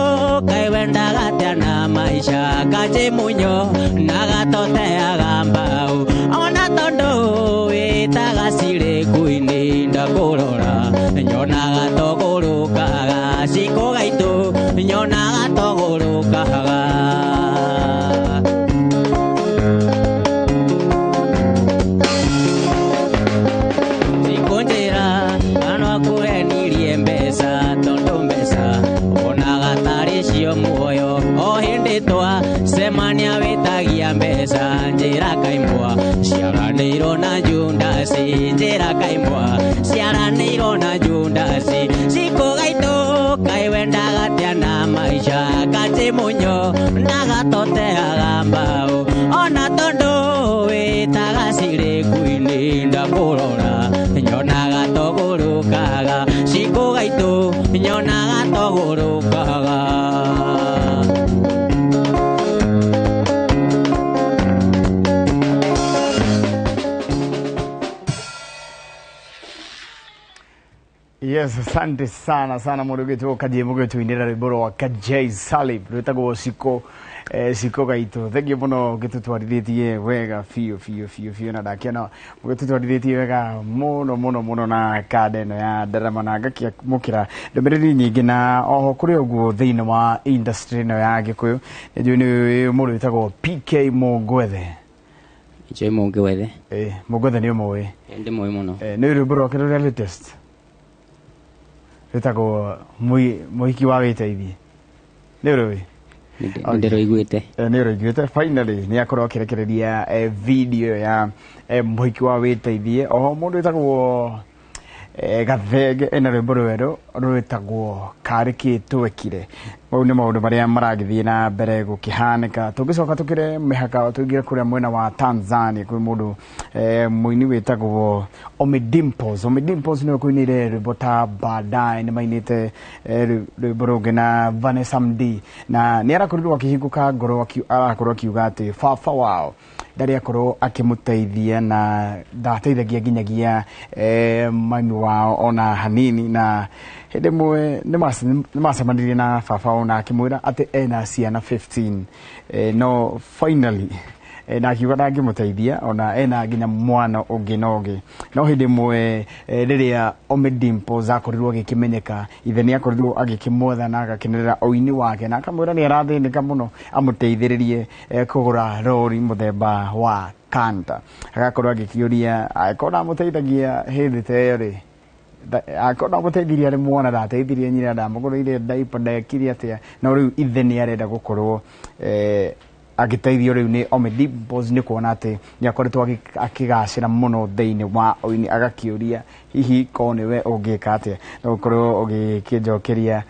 kaĩ wendaga atĩa na maica kanjĩmunyo na gatoteaga mbau ona tondũ wĩtaga cirĩ kuini ndakũrora nyonaga tũgũrũkaga cikũ gaitũ nyonaga tũgũrũkaga. Cikũ njĩra kana akũhenirie mbeca tondũ mbeca wonaga tarĩ cio muoyo o hĩndĩ twacemania wĩtagia mbeca njĩra kaimbwa ciaranĩirwo na Jundasi njĩra kaimbwa ciaranĩirwo na Jundasi cikũ gaitũ kaĩ wendaga atĩa na maica kanjĩmunyo na gatoteaga mbau ona tondũ wĩtaga cirĩ kuini ndakũrora nyonaga tũgũrũkaga cikũ gaitũ nyonaga tũgũrũkaga. Yes, asante sana sana mũndũ ũgĩtwo Kajĩ mũgĩtũinĩra rwĩmbo rwa Kajay Salib rwĩtagwo Ciko Ciko gaitũ. Thengiũ mũno ũgĩtũtwarithĩtie wega biũ biũ biũ biũ na ndakena mũgĩtũtwarithĩtie wega mũno mũno mũno na kanda ĩno ya ndarama na ngakĩamũkĩra ndũmĩrĩri nyingĩ na oho kũrĩ ũguo thĩinĩ wa industry ĩno ya Gĩkũyũ nĩnjũĩ nĩ mũndũ wĩtagwo PK Mũngwethe. Njũĩ Mũngĩ Wethe. Ĩĩ, Mũngĩ Wethe nĩ ũmũĩ? Ĩĩ, ndĩmũĩ mũno. Nĩ rwĩmbo rwake rũrĩa latest rwĩtagwo Mũhiki wa Wĩteithie, nĩ ũrũĩ? Nĩ ndĩrũiguĩte. Nĩ ũrũiguĩte. Finally nĩ akorwo akĩrekereria video ya Mũhiki wa Wĩteithie. Oho mũndũ wĩtagwo Gathenge ena rwĩmbo rwerũ rwĩtagwo Karĩ Kĩ Twekire. Mau nĩ maũndũ marĩa maragĩthiĩ na mbere gũkĩhanĩka. Tũngĩcoka tũkĩre mĩhaka tũingĩre kũrĩa mwena wa Tanzania, kwĩ mũndũ mũini wĩtagwo Ommy Dimpoz. Ommy Dimpoz nĩwe kũinĩire rwĩmbo ta Baadaye, nĩ mainĩte rwĩmbo rũngĩ na Vanessa Mdee, na nĩ arakorirwo akĩhingũka ngoro, arakorwo akiuga atĩ baba wao ndarĩ akorwo akĩmũteithia na ndateithagia nginyagia mami wao ona hanini. Na hĩndĩ ĩmwe nĩ macemanirie na baba wao na akĩmwĩra atĩ ena ciana 15, no finally na akiuga ndangĩmũteithia ona ena nginya mwana ũngĩ na ũngĩ. No hĩndĩ ĩmwe rĩrĩa Ommy Dimpoz akorirwo agĩkĩmenyeka, ithe nĩ akorirwo agĩkĩmwetha na agakenerera ũini wake na akamwĩra nĩ arathĩnĩka mũno amũteithĩrĩrie kũgũra rori mũthemba wa Kanta. Agakorwo agĩkĩũria angĩkorwo ndamũteithagia hĩndĩ ta ĩyo rĩ, angĩkorwo ndamũteithirie arĩ mwana, ndateithirie nyina, ndamũgũrĩire diaper, ndekire atĩa? No rĩu ithe nĩ arenda gũkorwo agĩteithio rĩu nĩ Ommy Dimpoz, nĩ kuona atĩ nĩ akoretwo akĩgacĩra mũno thĩinĩ wa ũini. Agakĩũria hihi korwo nĩwe ũngĩka atĩa? No ũkorwo ũgĩkĩnjokeria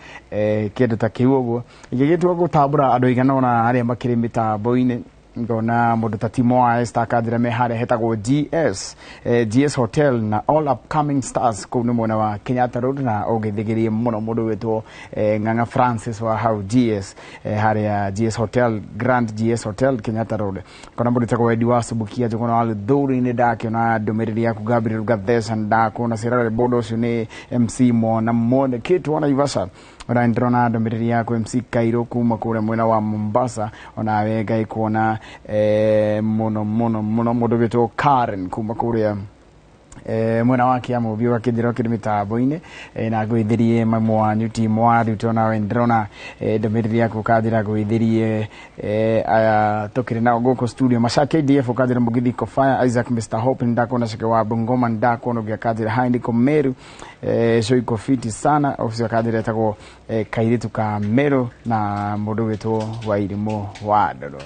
kĩndũ ta kĩu ũguo. Ingĩgĩtua gũtambũra andũ aigana ũna arĩa makĩrĩ mĩtambo-inĩ, ngona mũndũ ta Timo wa Esther akanjĩra me harĩa hetagwo GS, GS Hotel na all upcoming stars kũu nĩ mwena wa Kenyatta Road, na ũngĩthĩgĩrie mũno mũndũ wĩtwo Ng'ang'a Francis wa hau GS, harĩa GS Hotel, Grand GS Hotel, Kenyatta Road. Ngona mũndũ wĩtagwo Edi wa Subukia, Njũgũna wa Luthuri, nĩ ndakĩona ndũmĩrĩri yaku. Gabriel Gatheca ndakuona. Sierra Bodo, ũcio nĩ MC Mwana Mwone Kitu wa Naivasha, ona ndĩrona ndũmĩrĩri yaku. MC Kairo kuma kũrĩa mwena wa Mombasa, onawe Ngai kuona mũno mũno mũno. Mũndũ wĩtwo Karen kuma kũrĩa mwena wa Kiambu ũgakĩnjĩra ũkĩrĩ mĩtambo-inĩ, na ngwĩthĩrie mamu wanyu Timo wa Ruto, nawe ndĩrona ndũmĩrĩri yaku, ũkanjĩra ngwĩthĩrie aya tũkĩrĩ nao gũkũ studio. Masha KDF ũkanjĩra Mũgithi Kofaya, Isaac Mr Hope ndakuona, Ceke wa Bungoma ndakuona, ũngĩ akanjĩra hi, ndiko Meru, show iko fiti sana. Ũcio akanjĩra etagwo kairĩtu ka Meru, na mũndũ wĩtwo Wairimũ wa Ndoro.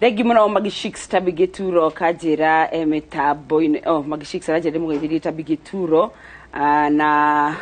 Thengi muno Magishix Tabigituro kanjĩra mĩtambo-inĩ. Oh, Magishix aranjĩra ndĩmũgeithirie Tabigituro na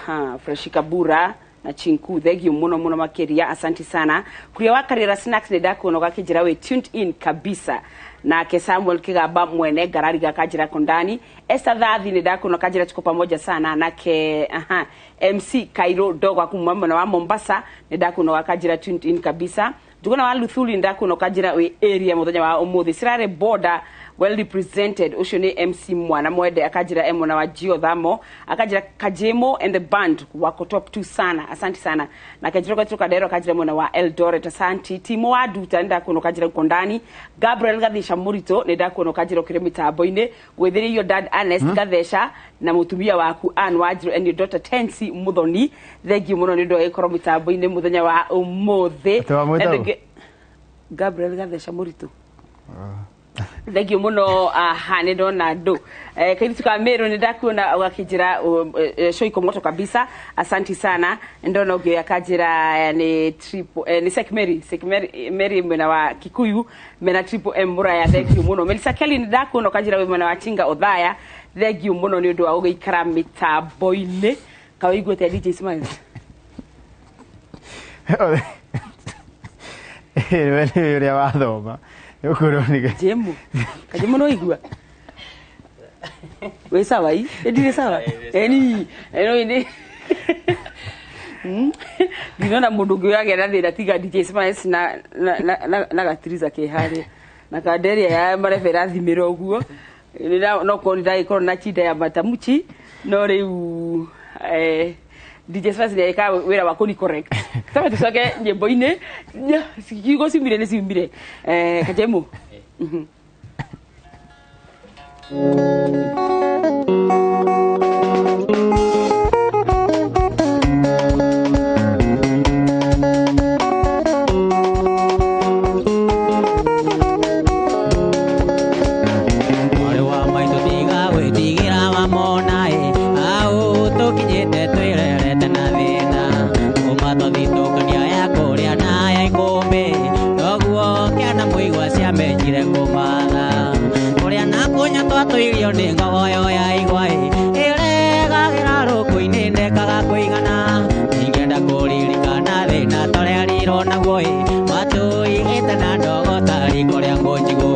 Fresh Kabura na Chinku. Thengiũ mũno mũno makĩria, asanti sana. Kuria wa Karĩra Snacks nĩ ndakuona ũgakĩnjĩra wĩ tuned in kabisa. Nake Samuel Kigaba mwene Ngarari gakanjĩra kondani. Esther Thathi nĩ ndakuona, kanjĩra tuko pamoja sana. Nake aha, MC Kairo Dogo kuma mwena wa Mombasa nĩ ndakuona gakanjĩra tuned in kabisa. Njuguna wa Luthuli ndakuona kanjĩra wĩ area mũthenya wa ũmũthĩ. Sirare Border well represented, ũcio nĩ MC Mwana Mwende akanjĩra e mwena wa Gio Thamo, akanjĩra Kajemo and the band wako top 2 sana, asante sana. Na kanjĩra gatũ Kadero akanjĩra mwena wa Eldoret, asanti. Timo wa Duta ndakuona kanjĩra uko ndani. Gabriel Gathisha Murito nĩ ndakuona kanjĩra ũkĩrĩ mĩtambo-inĩ. Gwĩthĩrĩrio dad Ernest Gathesha na mũtumia waku Ann Wanjiru and your daughter Tensi Muthoni, thengiũ mũno nĩ ũndũ wa gũkorwo mĩtambo-inĩ mũthenya wa ũmũthĩ. Atĩ wamwĩta Na ũ? Gabriel Gathesha Murito, thengiũ mũno. Aha, nĩ ndona andũ kairitu ka Meru nĩ ndakuona ũgakĩnjĩra show iko moto kabisa, asanti sana. Ndona ũngĩ akanjĩra nĩ triple nĩ Sek Mary, Sek Mary, Mary mwena wa Kikuyu mena Triple M Muraya, thengiũ mũno. Melissa Kelly nĩ ndakuona ũkanjĩra wĩ mwena wa Chinga Othaya, thengiũ mũno nĩ ũndũ wa gũgĩikara mĩtambo-inĩ. Kawĩiguĩte DJ Smiles? We nĩ ũrĩa wathoma nĩ ũkwĩrwo nĩ Jemu kajemu no igua wĩ sawa i ndirĩ sawa eni eno ĩndĩ ndinona mũndũ ũngĩ ũragĩa na thĩna tiga DJ Smiles na gatiriza ke harĩa na kanderia ya marebe ĩrathimĩra ũguo. No korwo nĩ ndagĩkorwo na chinda ya matamuchi, no rĩu DJ Smiles nĩ eka wĩra wa kũni correct. Sasa tucoke nyĩmbo-inĩ. Kiugo ciumire nĩ ciumire. Kajemu. kũmona ĩ au tũkinyĩte twĩrerete na thĩna kuma twathitũkania ya kũrĩa na ya ikũmbĩ noguo kĩana mũigua ciamenyire kũmatha kũrĩa na kũnyua twatũirio nĩ ngogoyo ya igwa ĩ ĩregagĩra rũkũ-inĩ ndekaga kũigana ingĩenda kũririkana thĩna tũrerirwo naguo ĩ matũigĩte na ndogo ta riko rĩa ngũnjigũ.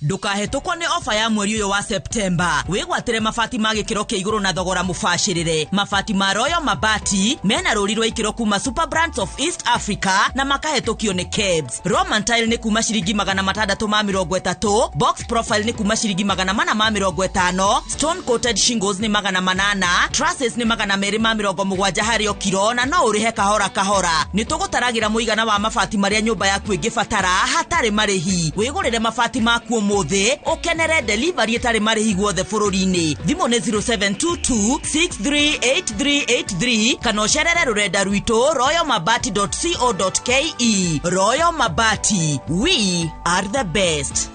Ndũkahetũkwo nĩ ofa ya mweri ũyũ wa Septemba. Wĩgwatĩre mabati ma gĩkĩro kĩa igũrũ na thogora mũbacĩrĩre. Mabati ma Royal Mabati mena rũri rwa ikĩro kuma Super Brands of East Africa na makahetũkio nĩ KEBS. Roman Tile nĩ kuma ciringi 630, Box Profile nĩ kuma ciringi 450, Stone Coated Shingles nĩ 800, Trusses nĩ 270 harĩ o kiro na no ũrĩhe kahora kahora. Nĩ tũgũtaragĩra mũigana wa mabati marĩa nyũmba yaku ĩngĩbatara hatarĩ marĩhi. Wĩgũrĩre mabati maku ũmũthĩ ũkenere delivery ĩtarĩ marĩhi guothe bũrũri-inĩ. Thimũ nĩ 0722 638383 kana ũcerere rũrenda rwitũ royalmabati.co.ke. Royal Mabati, we are the best.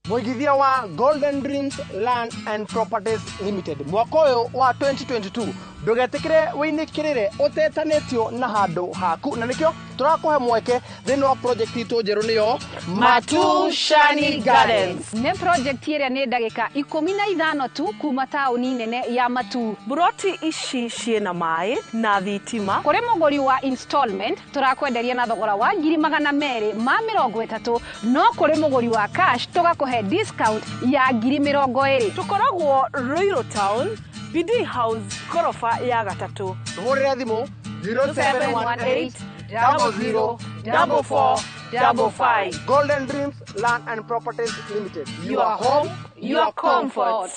Mũigithia wa Golden Dreams Land and Properties Limited mwaka ũyũ wa 2022 ndũgetĩkĩre wĩinĩkĩrĩre ũtetanĩtio na handũ haku na nĩkĩo tũrakũhe mweke thĩinĩ wa project itũ njerũ nĩyo Matu Shani Gardens. Nĩ project ĩrĩa nĩ ndagĩka 15 tu kuma taũni nene ya Matu. Buroti ici ciĩna maĩ na thitima. Kũrĩ mũgũri wa installment tũrakwenderia na thogora wa 230,000 no kũrĩ mũgũri wa cash tũgakũhe discount ya 20,000. Tũkoragwo Ruiru Town, BD House, koroba ya gatatũ. Tũhũrĩre thimũ 0718 00 44 55. Golden Dreams Land and Properties Limited. Your home, your comfort.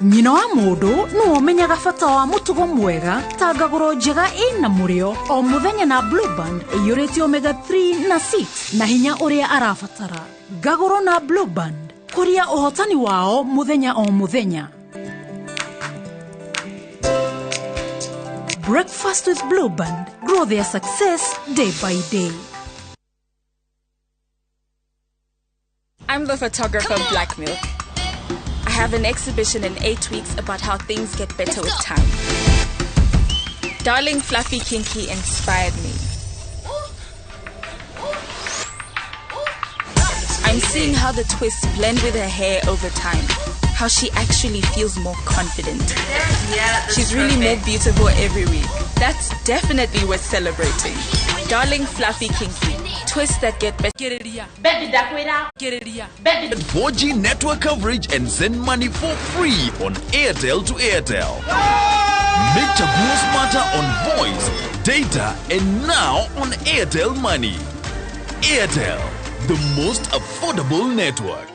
Nyina wa mũndũ nĩwe ũmenyaga bata wa mũtugo mwega ta ngagũro njega ĩna mũrĩo o mũthenya na Blue Band ĩiyũrĩte omega 3 na 6 na hinya ũrĩa arabatara. Ngagũro na Blue Band kũria ũhotani wao mũthenya o mũthenya. Breakfast with Blue Band, grow their success day by day. I'm the photographer of Black Milk. I have an exhibition in 8 weeks about how things get better with time. Darling Fluffy Kinky inspired me. I'm seeing how the twists blend with her hair over time, how she actually feels more confident. She's really more beautiful every week. That's definitely worth celebrating. Darling Fluffy Kinky, twists that get better. 4G network coverage and send money for free on Airtel to Airtel. Make Chaguo smarter on voice, data, and now on Airtel Money. Airtel, the most affordable network.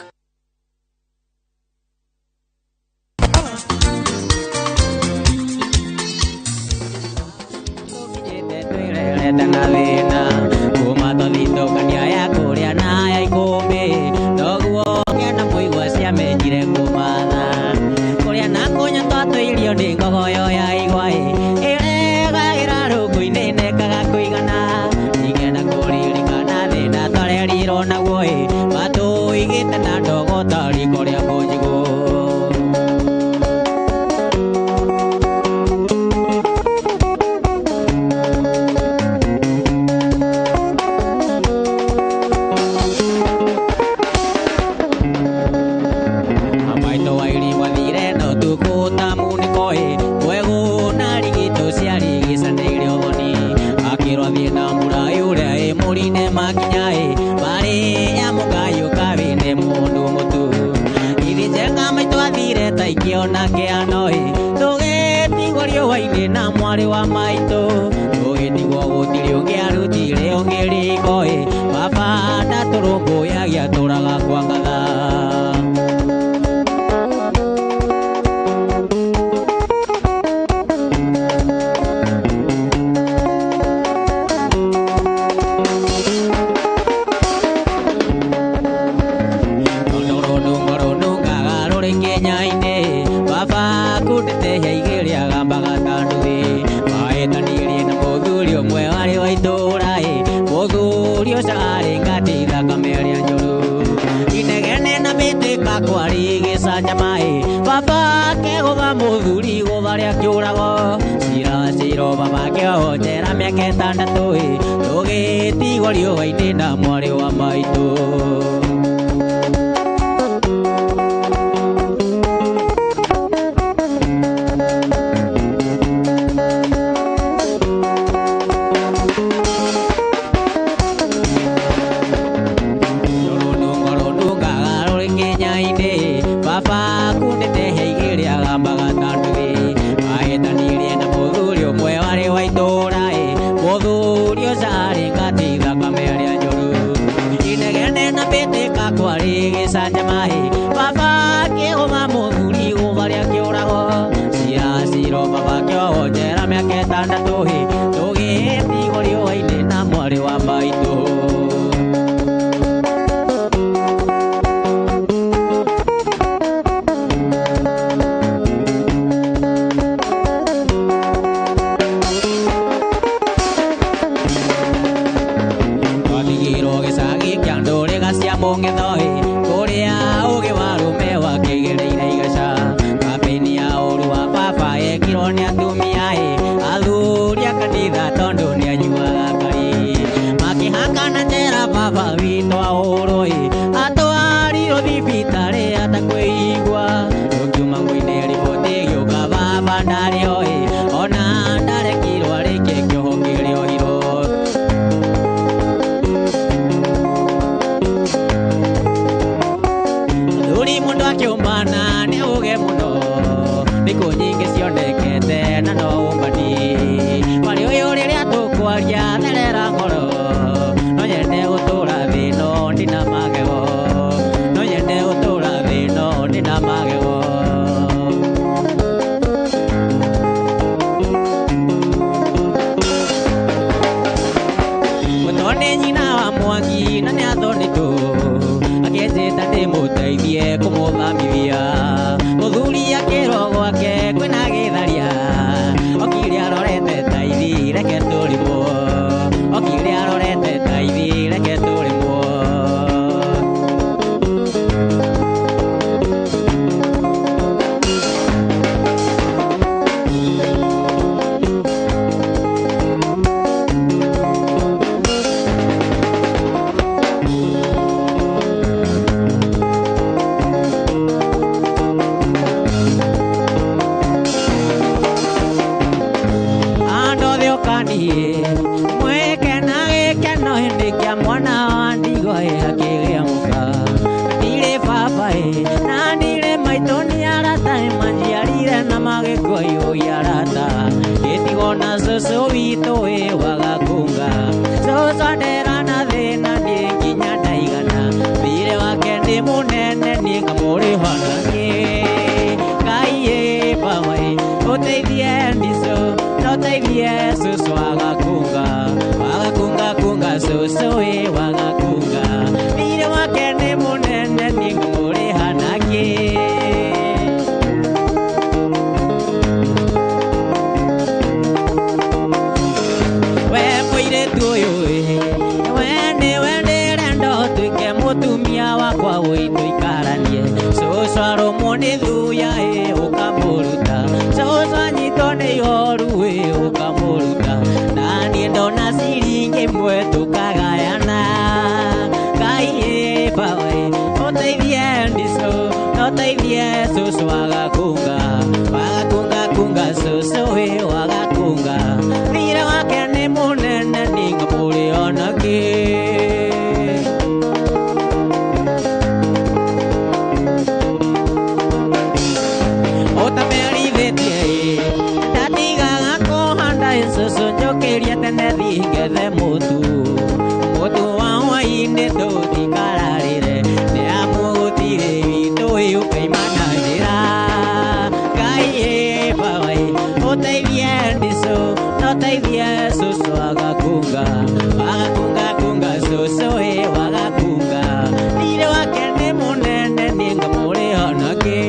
Makinya mbarĩ ya mũkayo kabine mũndũ mũtu Irijenga maitũ athire ta ikĩona kĩano tũgĩtigwo riũa-inĩ na mwarĩ wa maitũ tũgĩtigwo gũtirĩ ũngĩ arutire ũngĩ riko baba ndatũrũmbũyagia tũraga kwa ngatha. Tũgĩtigwo riũa-inĩ na mwarĩ wa maitũ. Wagakunga, wagakunga susu wagakunga. Thira wake nĩ mũnene nĩ ngamũrĩ onake. Cucu njũkĩrie tene thiĩ ngethe mũtu mũtu wa hwaĩ-inĩ tũtikararĩre nĩ amu gũtirĩ witũ ũkaima na njĩra Ngai ĩ baba ĩ ũteithie ndicũ na ũteithie cucu agakunga agakunga kunga cucu ĩ wagakunga thirĩ wake nĩ mũnene niĩ ngamũrĩha nakĩ.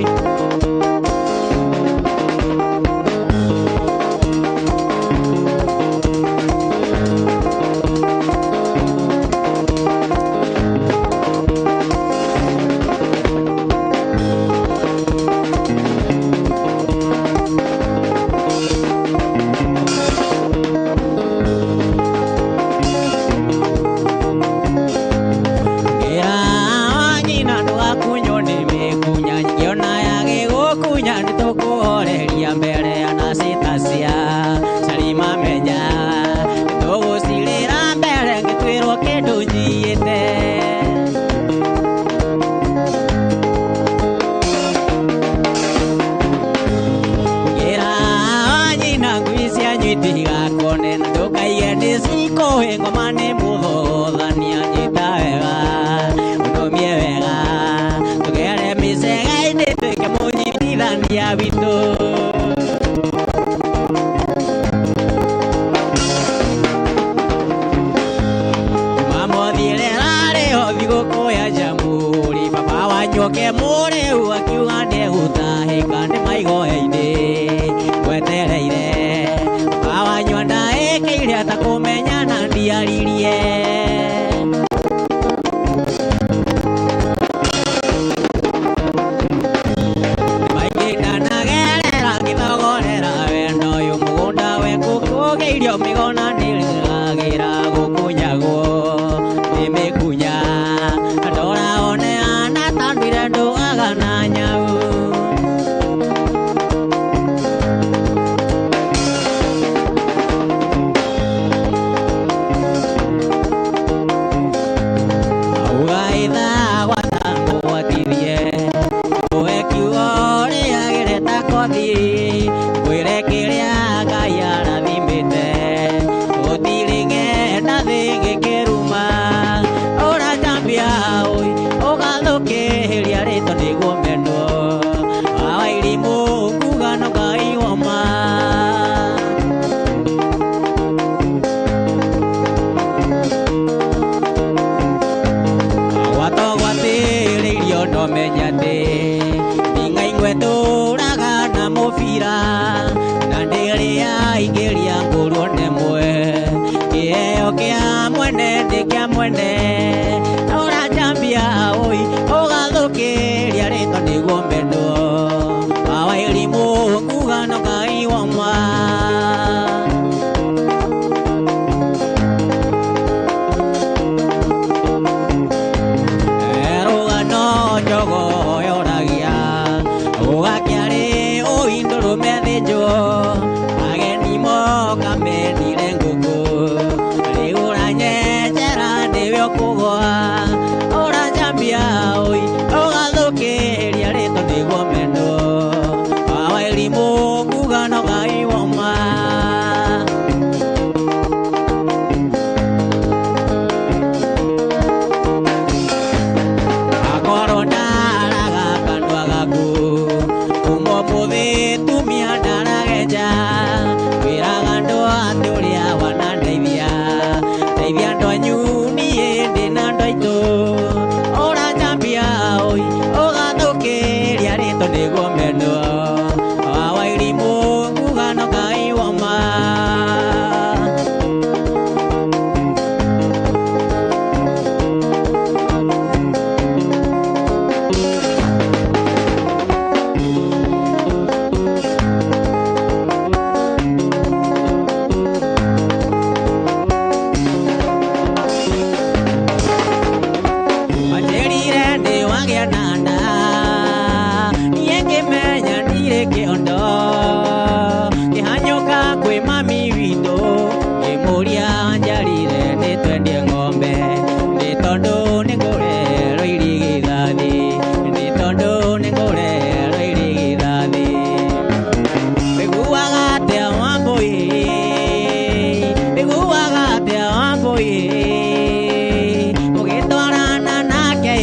Wambui ũgĩtwarana nake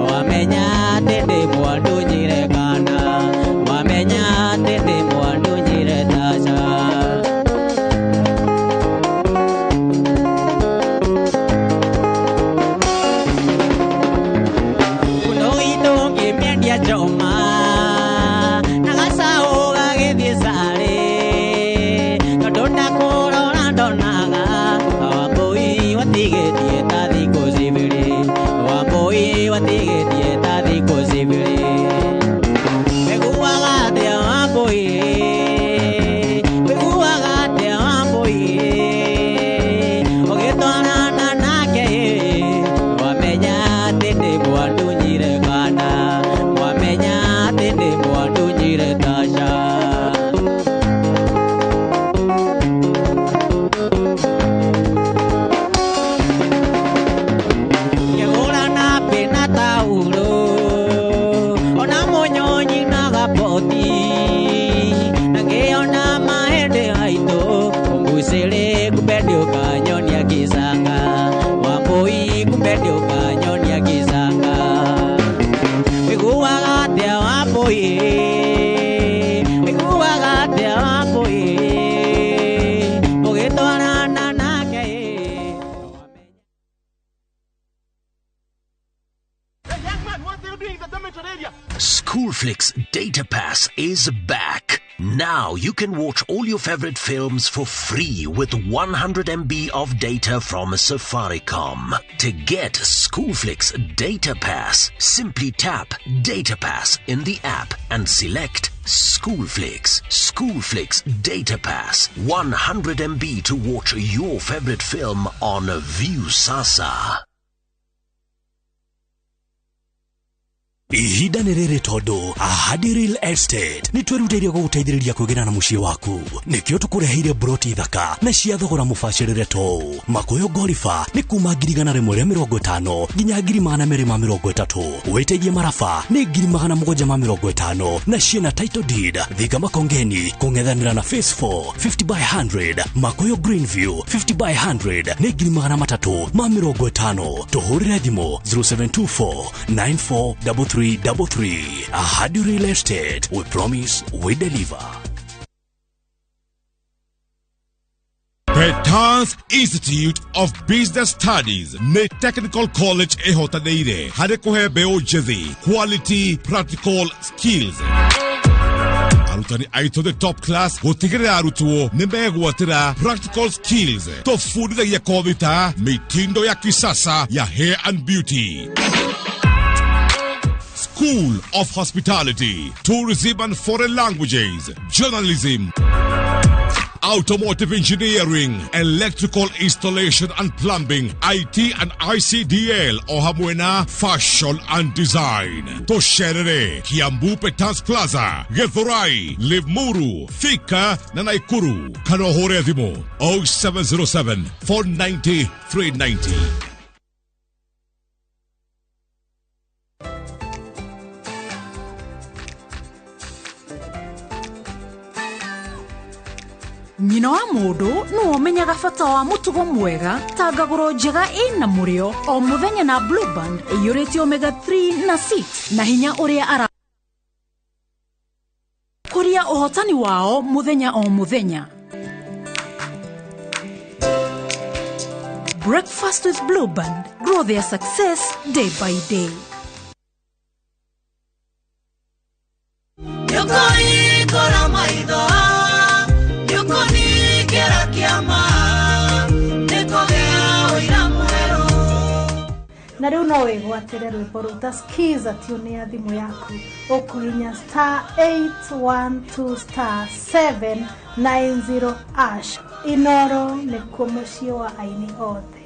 wamenya atĩ ndĩ mwandunyire kana wamenya atĩ ndĩ mwandunyire taca. Kuno witũ ngĩmĩendia choma na gacaũ gagĩthiĩ carĩ tondũ ndakũrora ndonaga Wambui watigĩtie ta thikũ cibĩrĩ Wambui watigĩtie ta thikũ cibĩrĩ. Wĩiguaga atĩa Wambui wĩiguaga atĩa Wambui ũgĩtwarana nake wamenya atĩ ndĩ mwandunyire kana wamenya atĩ ndĩ mwandunyire taca. Ngĩgũra nappy na taurũ ona mũnyonyi na gaboti na ngĩona mahĩndĩ maitũ ũmbucĩrĩ kumbe ndĩũkanyonia gĩcanga Wambui kumbe ndĩũkanyonia gĩcanga. Wĩiguaga atĩa Wambui wĩiguaga atĩa Wambui ũgĩtwarana nake. Schoolflix Data Pass is back. Now you can watch all your favorite films for free with 100 MB of data from Safaricom. To get Schoolflix Data Pass, simply tap Data Pass in the app and select Schoolflix. Schoolflix Data Pass, 100 MB to watch your favorite film on Viusasa. Ihinda nĩ rĩrĩ tondũ Ahadi Real Estate nĩ twĩrutĩire gũgũteithĩrĩria kwĩgĩra na mũciĩ waku nĩkĩo tũkũreheire broti thaka na cia thogora mũbacĩrĩre to Makuyu Gorifa nĩ kuma 150 nginya 230 wĩteithie maraba nĩ 750 na ciĩna title deed Thika Makongeni kũng'ethanĩra na phase 4 50 by 100 Makuyu Greenview 50 by 100 nĩ 350 tũhũrĩre thimũ 0724 943333. Ahadi Real Estate, we promise, we deliver. Petans Institute of Business Studies nĩ Technical College ĩhotanĩire harĩ kũhe mbeũ njĩthĩ quality practical skills. Arutani aitũ the top class gũtigĩrĩra arutwo nĩ megwatĩra practical skills. Tũbundithagia kothi ta mitindo ya kisasa ya hair and beauty, School of Hospitality, Tourism and Foreign Languages, Journalism, Automotive Engineering, Electrical Installation and Plumbing, IT and ICDL, o hamwe na Fashion and Design. Tosherere, Kiambu Petans Plaza, Githurai, Limuru, Thika na Naikuru. Kana ũhũre thimũ 0707 490 390. Nyina wa mũndũ nĩwe ũmenyaga bata wa mũtugo mwega ta ngagũro njega ĩna mũrĩo o mũthenya na Blue Band ĩiyũrĩte omega 3 na 6 na hinya ũrĩa ara kũria ũhotani wao mũthenya o mũthenya. Breakfast with Blue Band, grow their success day by day. Nĩũkũhingũra maitho nĩũkũningĩra kĩama nĩkũgĩa ũira mwerũ. Na rĩu no wĩgwatĩre rwĩmbo rũu ta skiza tune ya thimũ yaku ũkũhinya star 812 star 790 ash. Inoro nĩkuo mũciĩ wa aini othe.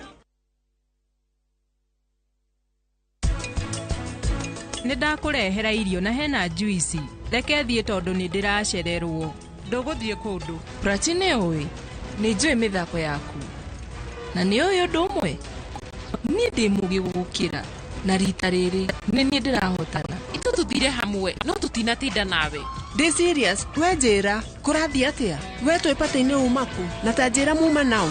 Nĩ ndakũrehera irio na hena juici reke thiĩ tondũ nĩ ndĩracererwo. Ndũgũthiĩ kũndũ. Prachi nĩ ũĩ nĩ njũĩ mĩthako yaku na nĩ ũĩ ũndũ ũmwe niĩ ndĩ mũgĩ gũgũkĩra na rita rĩrĩ nĩ niĩ ndĩrahotana. Itũ tũthire hamwe no tũtinatinda nawe. Ndĩ serious we njĩra kũrathiĩ atĩa we twĩ patĩ-inĩ uma kũ na ta njĩra muma nao.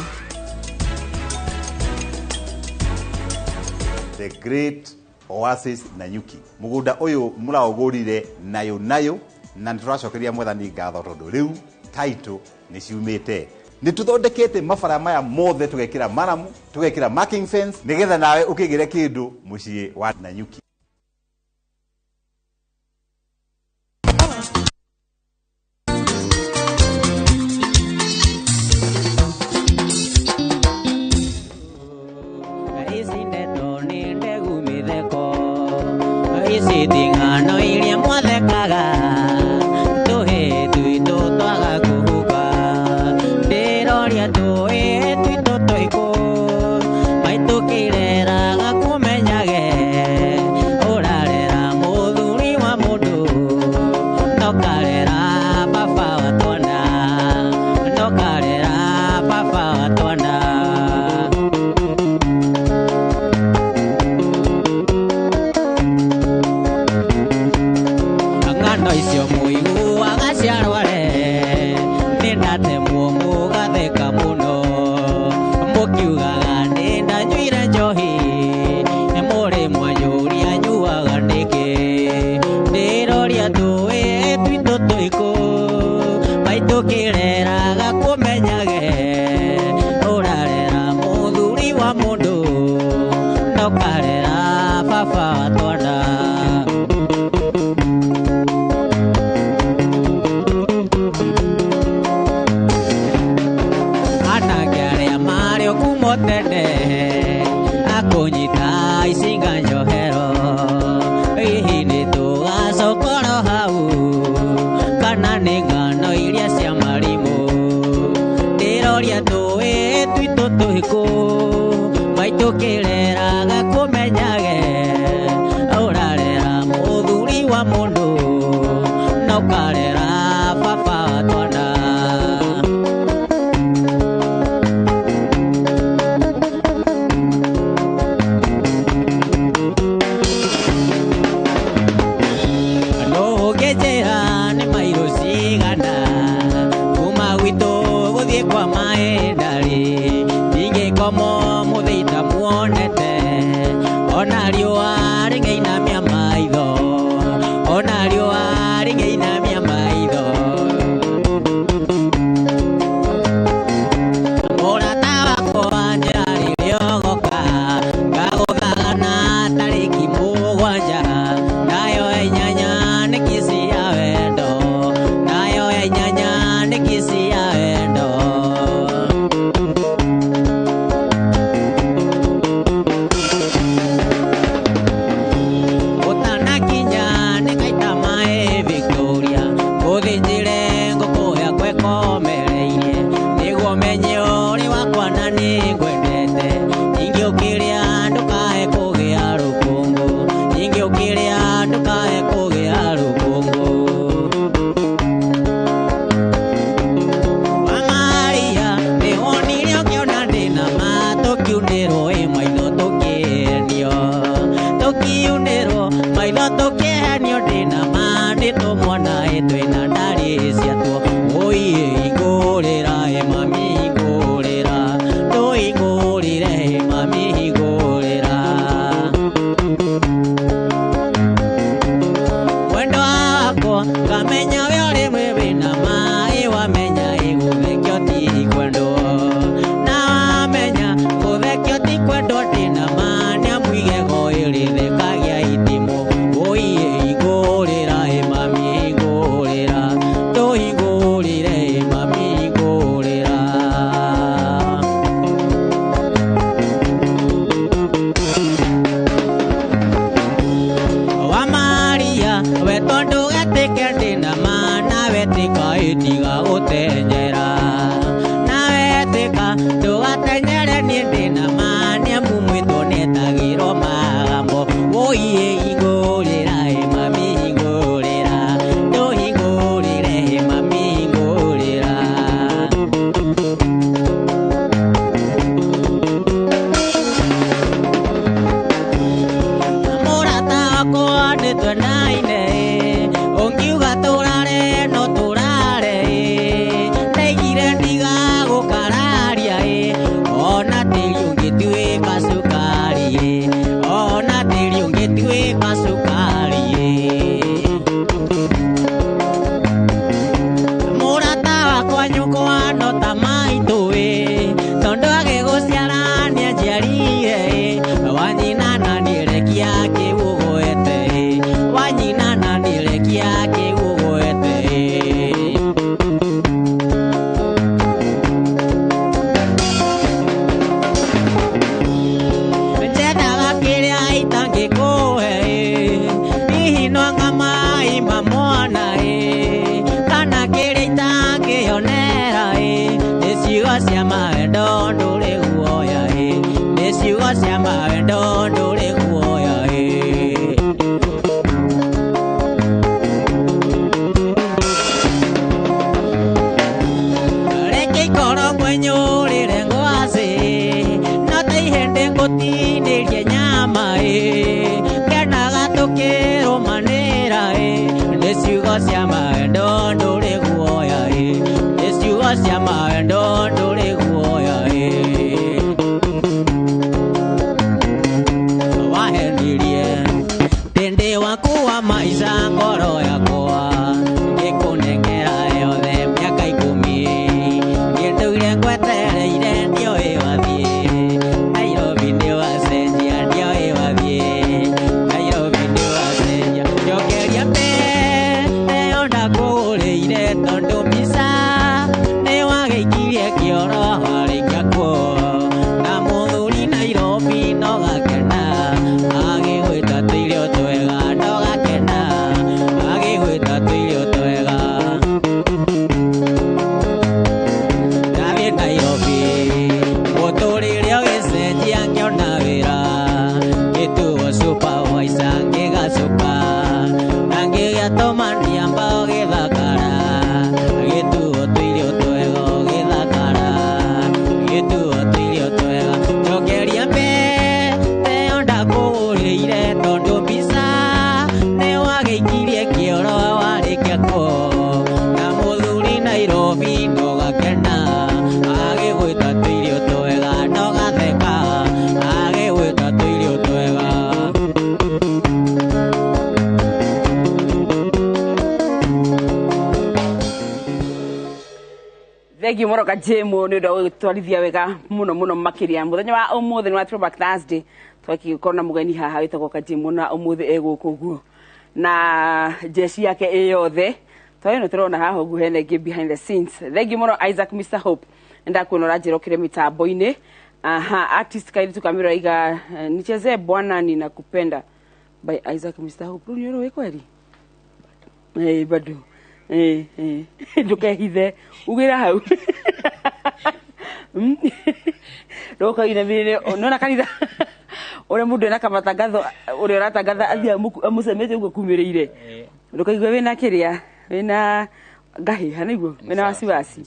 The Great Oasis Nanyuki. Mũgũnda ũyũ mũraũgũrire nayo nayo, na nĩ tũracokeria mwathani ngatho tondũ rĩu title nĩ ciumĩte. Nĩ tũthondekete mabara maya mothe, tũgekĩra maramu, tũgekĩra marking fence, nĩgetha nawe ũkĩgĩre kĩndũ mũciĩ wa Nanyuki. Ici ndeto nĩ ndegu mĩtheko, ici ti ng'ano iria mwathekaga, tũhĩ twitũ twaga kũhuka, ndĩroria tũhĩ twitũ tũikũ, maitũ kĩreraga kũmenyage, ũrarera mũthuri wa mũndũ, nokarera baba wa twana, nokarera baba wa twana. Ng'ano icio mũiguaga cia rware, nĩ ndatemwo mũgatheka mũno, mũkiugaga nĩ ndanyuire njohi, mũrĩ mwanyũria nyuaga nĩkĩ, ndĩroria tũĩ twitũ tũikũ, maitũ kĩreraga kũmenyage, ũrarera mũthuri wa mũndũ, nokarera baba wa twana. Anake arĩa marĩ okumo tene, akũnyita icinga njohero, hihi nĩ tũgacokoro hau, kana nĩ ng'ano iria cia marimũ, ndĩroria tũĩ twitũ tũhĩkũ, maitũ kĩreraga kũmenyage, ũrarera mũthuri wa mũndũ, nokarera baba wa twana. Ndũngĩnjĩra nĩ mairũ cigana kuma gwitũ gũthiĩ kwa maĩndarĩ, ndingĩkomo mũthĩ itamuonete, ona riũa rĩngĩinamia maitho, ona riũa rĩngĩinamia maitho. Mũrata wakwa njĩra rĩrĩa ũgoka, ngagũthaga na tarĩki 7, nayo ya 8 nĩ kici ya wendo, nayo ya 8 nĩ kici ya wendo. Ũtanakinya nĩ ngaita maĩ Victoria, ngũthĩnjĩre ngũkũ yakwa ĩkomereirie, nĩguo menye ũrĩ wakwa na nĩ ngwendete, ningĩ ũkĩrĩa ndũkae kũgĩa rũkũngũ, ningĩ ũkĩrĩa ndũkae kũgĩa rũkũngũ. Wa Maria nĩwonire ũkĩona ndĩna ma, tũkiunĩrwo ĩ maitho tũkĩenio, tũkiunĩrwo maitho tũkĩhenio, ndĩna ma nĩ tũmwana ĩ twĩna ndarĩ ciatuo, ũiĩ hingũrĩra ĩ mami hingũrĩra, tũhingũrĩre ĩ mami hingũrĩra. Mwendwa wakwa ngamenya we ũrĩ wĩna ma, ĩ wamenya ĩ gũthekio ti kwendwo, na wamenya gũthekio ti kwendwo, ndĩna ma nĩamu igego ĩrĩthekagia itimũ, ũiĩ hingũrĩra ĩ mami hingũrĩra, tũhingũrĩre ĩ mami hingũrĩra. Wa Maria we tondũ getĩke ndĩna ma, na wetĩka ĩtiga gũtenyera, na wetĩka ndũgatenyere, niĩ ndĩna ma nĩamu mwĩtwo nĩetagĩrwo magambo, ũiĩ hingũrĩra ĩ mami hingũrĩra, ndũhingũrĩre ĩ mami hingũrĩra. Mũrata wakwa nĩ twendaine, ũngiuga tũrare no tũrare, ndaigire ndigagũkararia, ona tĩri ũngĩtuĩka mawendo ndũrĩ guoya ĩ, nĩ ciugo cia mawendo ndũrĩ guoya ĩ. Reke ikorwo ngwenyũrĩre ngwacĩ, no ta ihĩndĩ ngũtinĩrie nyama ĩ, kenaga tũkĩrũmanĩra ĩ, nĩ ciugo cia mawendo ndũrĩ guoya ĩ, nĩ ciugo cia mawendo ndũrĩ guoya ĩ. Wahenirie tĩndĩ waku wa maica ngoro yakwa, ngĩkũnengera yothe mĩaka 10, ngĩtũire ngwetereire ndioĩ wathiĩ, Nairobi nĩwacenjia ndioĩ wathiĩ, Nairobi nĩwacenjia. Njokeria mbere ĩyo ndakũgũrĩire, tondũ mbica nĩwagĩikirie kĩoro warĩkia kuo, na mũthuri Nairobi no gakena, agĩgwĩta tũirio twega no gakena, agĩgwĩta tũirio twega. Ndathiĩ Nairobi mũtũrĩre ũgĩcenjia ngĩona wĩra, ngĩtuo supervisor ngĩgacũka, na ngĩgĩa tũmania mbao gĩthakara, gĩtuo tũirio twega ũgĩthakara, gĩtuo tũirio twega. Njokeria mbere ĩyo ndakũgũrĩire, tondũ mbica nĩwagĩikirie kĩoro warĩkia kuo, na mũthuri Nairobi no gakena, agĩgwĩta tũirio twega no gatheka, agĩgwĩta tũirio twega. Thengiå må no kajemo nä å ndå wa gũtwarithia wega må no må no makä muthenya wa ũmũthĩ nĩ wa Throwback Thursday, twagĩkorwo na mũgeni haha wĩtagwo Kajemo na ũmũthĩ e gũkũ ũguo na jeshi yake ĩ yothe twayo nĩ tũrona haha ũguo hena ĩngĩ behind the scenes. Thengiũ mũno Isaac Mr Hope, nĩndakuona ũranjĩra ũkĩrĩ mĩtambo-inĩ. Aha, artist kairitu kamĩro aiga nichezee bwana ninakupenda by Isaac Mr Hope. Rĩu nĩ ũrũĩ kweri? Eh, bado eh eh ndũkehithe ugĩra hau ndũkainamĩrĩre nona kanitha ũrĩa mũndũ ena kamatangatho ũrĩa ũratangatha athiĩ amũcemete ũguo kumĩrĩire, ndũkaigue wĩna kĩrĩa wĩna ngahĩha nĩguo wĩna wasiwasi.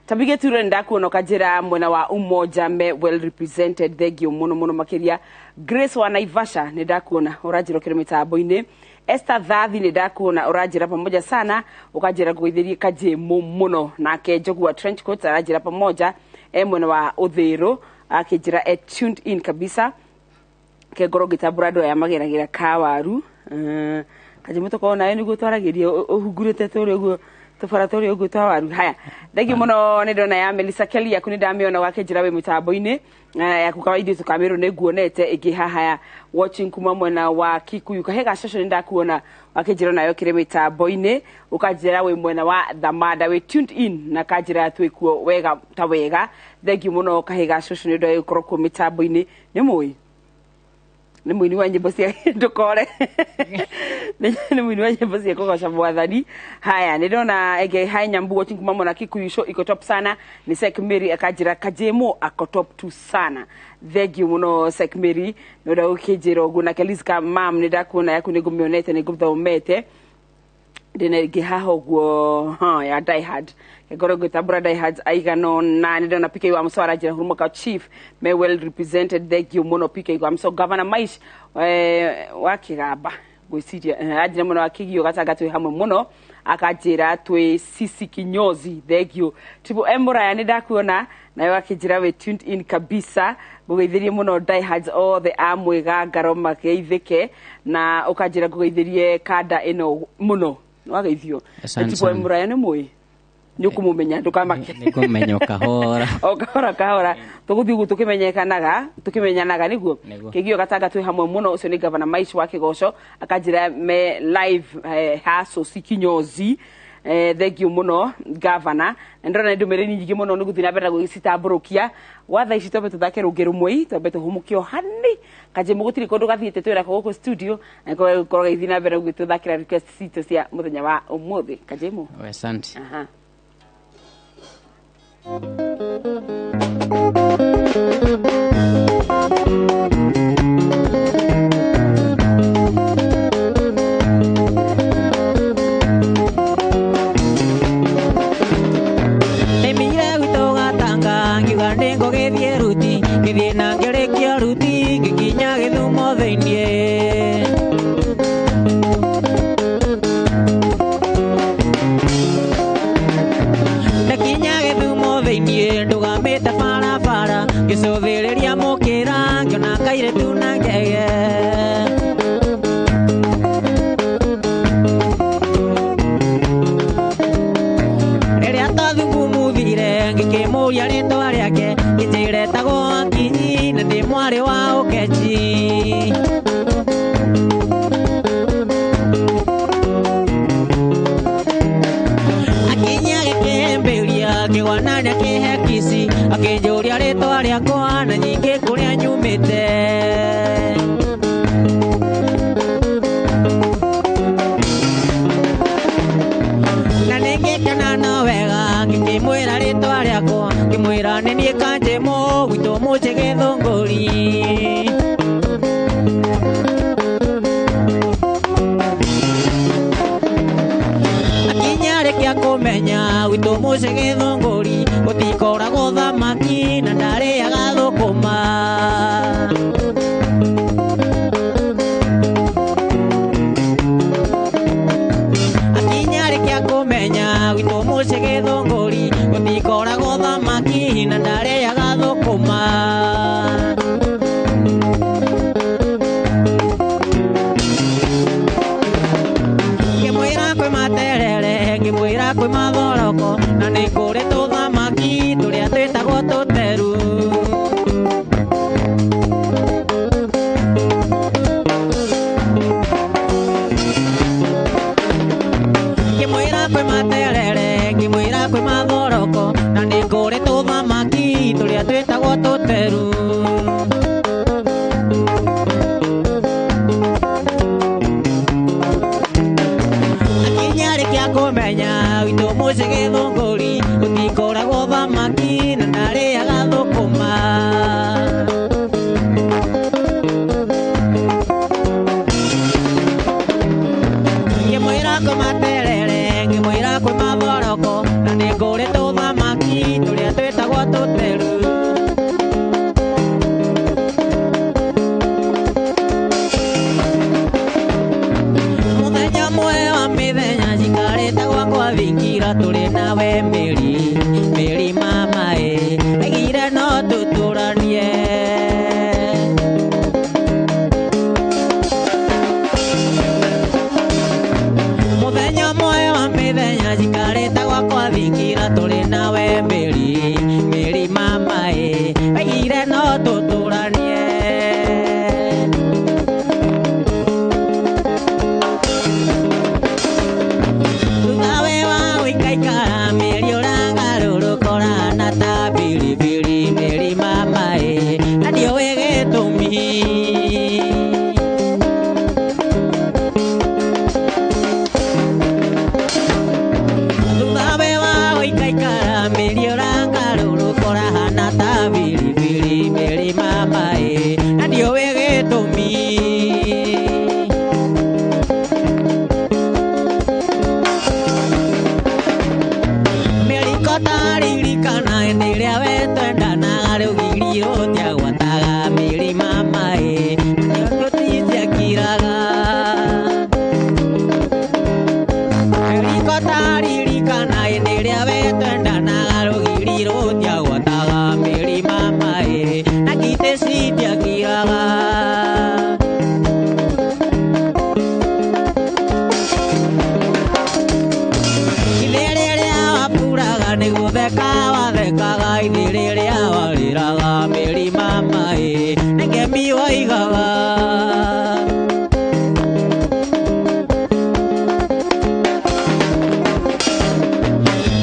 Tabige ture ndakuona ũkanjĩra mwena wa Umoja me well represented, thengio mũno mũno makĩria. Grace wa Naivasha nĩ ndakuona ũranjĩra ũkĩrĩ mĩtambo-inĩ. Esther Thathi nĩ ndakuona ũranjĩra pamoja sana, ũkanjĩra ngũgeithĩrie Kajemo mũno. Nake Njogu wa trench coat aranjĩra pamoja e mwena wa Ũthĩrũ akĩnjĩra e tuned in kabisa, kengorwo ngĩtambũra andũ aya mageragĩra kawaru. Kajemo tũkorwo nawe nĩguo twaragĩrie ũhungurĩte tũrĩa ũguo tũbara tũrĩa ũguo twa waru. Haya, thengiũ mũno nĩ ndona ya Melissa Kelly yaku nĩ ndamĩona wakĩnjĩra wĩ mĩtambo-inĩ yaku kawaida tũkamĩrwo nĩ nguonete ĩngĩ haha ya watching kuma mwena wa Kikuyu. Kahe ga cũcũ nĩ ndakuona wakĩnjĩra nayo kĩrĩ mĩtambo-inĩ, ũkanjĩra wĩ mwena wa Thamanda wĩ tuned in na kanjĩra twĩ kuo wega ta wega. Thengiũ mũno kahe ga cũcũ nĩ ũndũ wa gũkorwo kuo mĩtambo-inĩ. Nĩ mũĩ nĩ mũini wa nyĩmbo cia ndũkore nĩ mũini wa nyĩmbo cia kũgoca mwathani. Haya, nĩ ndona ĩngĩ hai Nyambu watching kuma mwena Kikuyu show iko top sana. Nĩ Sek Mary akanjĩra Kajemo ako top tu sana, thengiũ mũno Sek Mary nĩ ũndũ wa gũkĩnjĩra ũguo. Nake Liska mam nĩ ndakuona yaku nĩ ngũmĩonete nĩ ngũthomete ndĩna ĩngĩ haha ũguo ya Die Hard ngorwo ngĩtambũra Die Hard aigana ũna. Nĩ ndona PK wa Muso aranjĩra Hurumaka Chief me well represented, thengiũ mũno PK wa Muso. Governor Maish wa Kĩgamba ngwĩciria anjĩra mũno wa Kĩgio Gatanga twĩ hamwe mũno, akanjĩra twĩ Sisi Kinyozi, thengiũ. Triple M Mũraya nĩ ndakuona nawe akĩnjĩra wĩ tuned in kabisa, ngũgeithĩrie mũno Die Hards othe a mwĩga ngaro mageithĩke, na ũkanjĩra ngũgeithĩrie kanda ĩno mũno wageithio. Triple M Mũraya nĩ mũĩ nĩ ũkũmũmenya ndũkamake, nĩ kũmenya kahora o kahora kahora tũgũthiĩ ũguo tũkĩmenyekanaga tũkĩmenyanaga nĩguo. Kĩgio Gatanga twĩ hamwe mũno, ũcio nĩ Governor Maish wa Kĩgoco akanjĩra me live ha Sosi Kinyozi. Thengiũ mũno Governor, na ndĩrona ndũmĩrĩri nyingĩ mũno nĩ gũthiĩ na mbere na gũgĩcitambũrũkia. Gwa thaa ici twambe tũthake rũngĩ rũmwe, twambe tũhũmũke o hanini. Kajemo gũtirĩ kũndũ gathiĩte twĩra gũkũ studio na gũkorwo gagĩthiĩ na mbere gũgĩtũthakĩra request citũ cia mũthenya wa ũmũthĩ. Kajemo, asante. Aha. Nĩngũgĩthiĩ ruti ngĩthiĩ na ngĩrĩkia ruti ngĩkinya Gĩthumo thĩiniĩ. Ndakinya Gĩthumo thĩiniĩ ndũgamĩte barabara ngĩcũthĩrĩria mũkĩra ngĩona kairĩtu na ngege. Rĩrĩa twathungumuthire ngĩkĩmũria rĩtwa rĩake ngĩnjĩra etagwo Akinyi na ndĩ mwarĩ wa Ũkechi. Akinyi agĩkĩhĩmbĩria akĩgwana na akĩhe kici akĩnjũria rĩtwa rĩakwa na nyingĩ kũrĩa nyumĩte. Na nĩngĩkena no wega ngĩkĩmwĩra rĩtwa rĩakwa ngĩmwĩra nĩ niĩ Kanjĩmũ gwitũ mũciĩ Gĩthũngũri. Akinyi arĩkia kũmenya gwitũ mũciĩ Gĩthũngũri gũtikoragwo thamaki na ndarĩaga thũkũma. Akinyi arĩkia kũmenya gwitũ mũciĩ Gĩthũngũri gũtikoragwo thamaki na ndarĩaga thũkũma. Ngĩmwĩra kwĩ materere ngĩmwĩra kwĩ mathoroko na nĩ kũrĩ tũthamaki tũrĩa twĩtagwo tũteru. Ngĩmwĩra kwĩ materere ngĩmwĩra kwĩ mathoroko na nĩ kũrĩ tũthamaki tũrĩa twĩtagwo tũteru. Akinyi arĩkia kũmenya gwitũ mũciĩ Gĩthũngũri gũtikoragwo thamaki na ndarĩaga thũkũma. Ngĩmwĩra kwĩ materere ngĩmwĩra kwĩ mathoroko na nĩ kũrĩ tũthamaki tũrĩa twĩtagwo tũteru. Mũthenya ũmwe wa mĩthenya njikarĩte gwakwa thingira tũrĩ nawe Mĩri, Mĩri mama ĩ, aigire no tũtũranie. Mũthenya ũmwe wa mĩthenya njikarĩte gwakwa thingira tũrĩ nawe Mĩri, Mĩri mama ĩ, aigire no tũtũranie. Thutha we wa gũikaikara mĩri ũragarũrũka ũrahana ta biribiri Mĩri mama ĩ, na ndiũĩ gĩtũmi. Thutha we wa gũikaikara mĩri ũragarũrũka ũrahana ta biribiri Mĩri mama ĩ, na ndiũĩ gĩtũmi. Mĩriko taririkana hĩndĩ ĩrĩa we twendanaga rũgiri rũtiagwataga mĩri mama ĩ, na tũticiakiraga. Mĩriko taririkana hĩndĩ ĩrĩa we twendanaga rũgiri rũtiagwataga mĩri mama ĩ, na ngitĩ citiakiraga. Ithe rĩrĩa waburaga nĩ gũtheka wathekaga ithe rĩrĩa warĩraga mĩri mama ĩ, nĩ ngemi waigaga.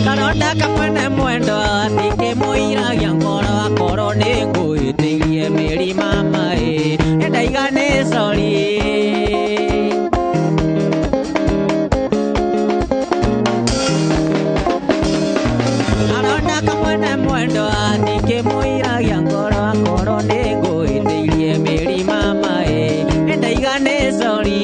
Karonda kamwene mwendo atikĩmũiragia ngoro akorwo nĩ ngũhĩtĩirie mĩri mama ĩ, nĩndaiga nĩ sorry. Karonda kamwene mwendo atikĩmũiragia ngoro akorwo nĩ ngũhĩtĩirie mĩri mama ĩ, nĩndaiga nĩ sorry.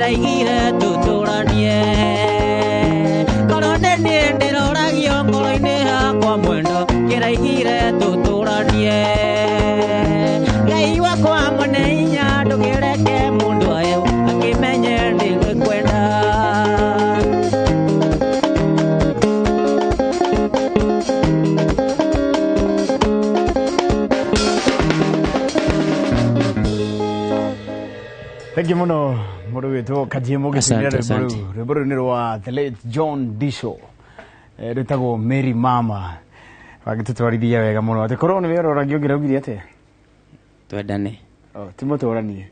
Kĩraigire tũtũranie korwo nĩ niĩ ndĩroragio ngoro-inĩ yakwa mwendo kĩraigire tũtũranie Ngai wakwa mwene hinya ndũkĩreke mũndũ ayũ akĩmenye ndĩgũkwenda. Thank you muno mũndũ wĩtwo Kajimu gĩcinĩra Asante, rwĩmbo asante. rũu. Rwĩmbo rũu nĩ rwa the late John Disho. Rwĩtagwo Mary Mama. Wagĩtũtwarithia wega mũno atĩ korwo nĩwe ũroragio ũngĩraugire atĩa? Twendane. Oh, ti mũtũranie.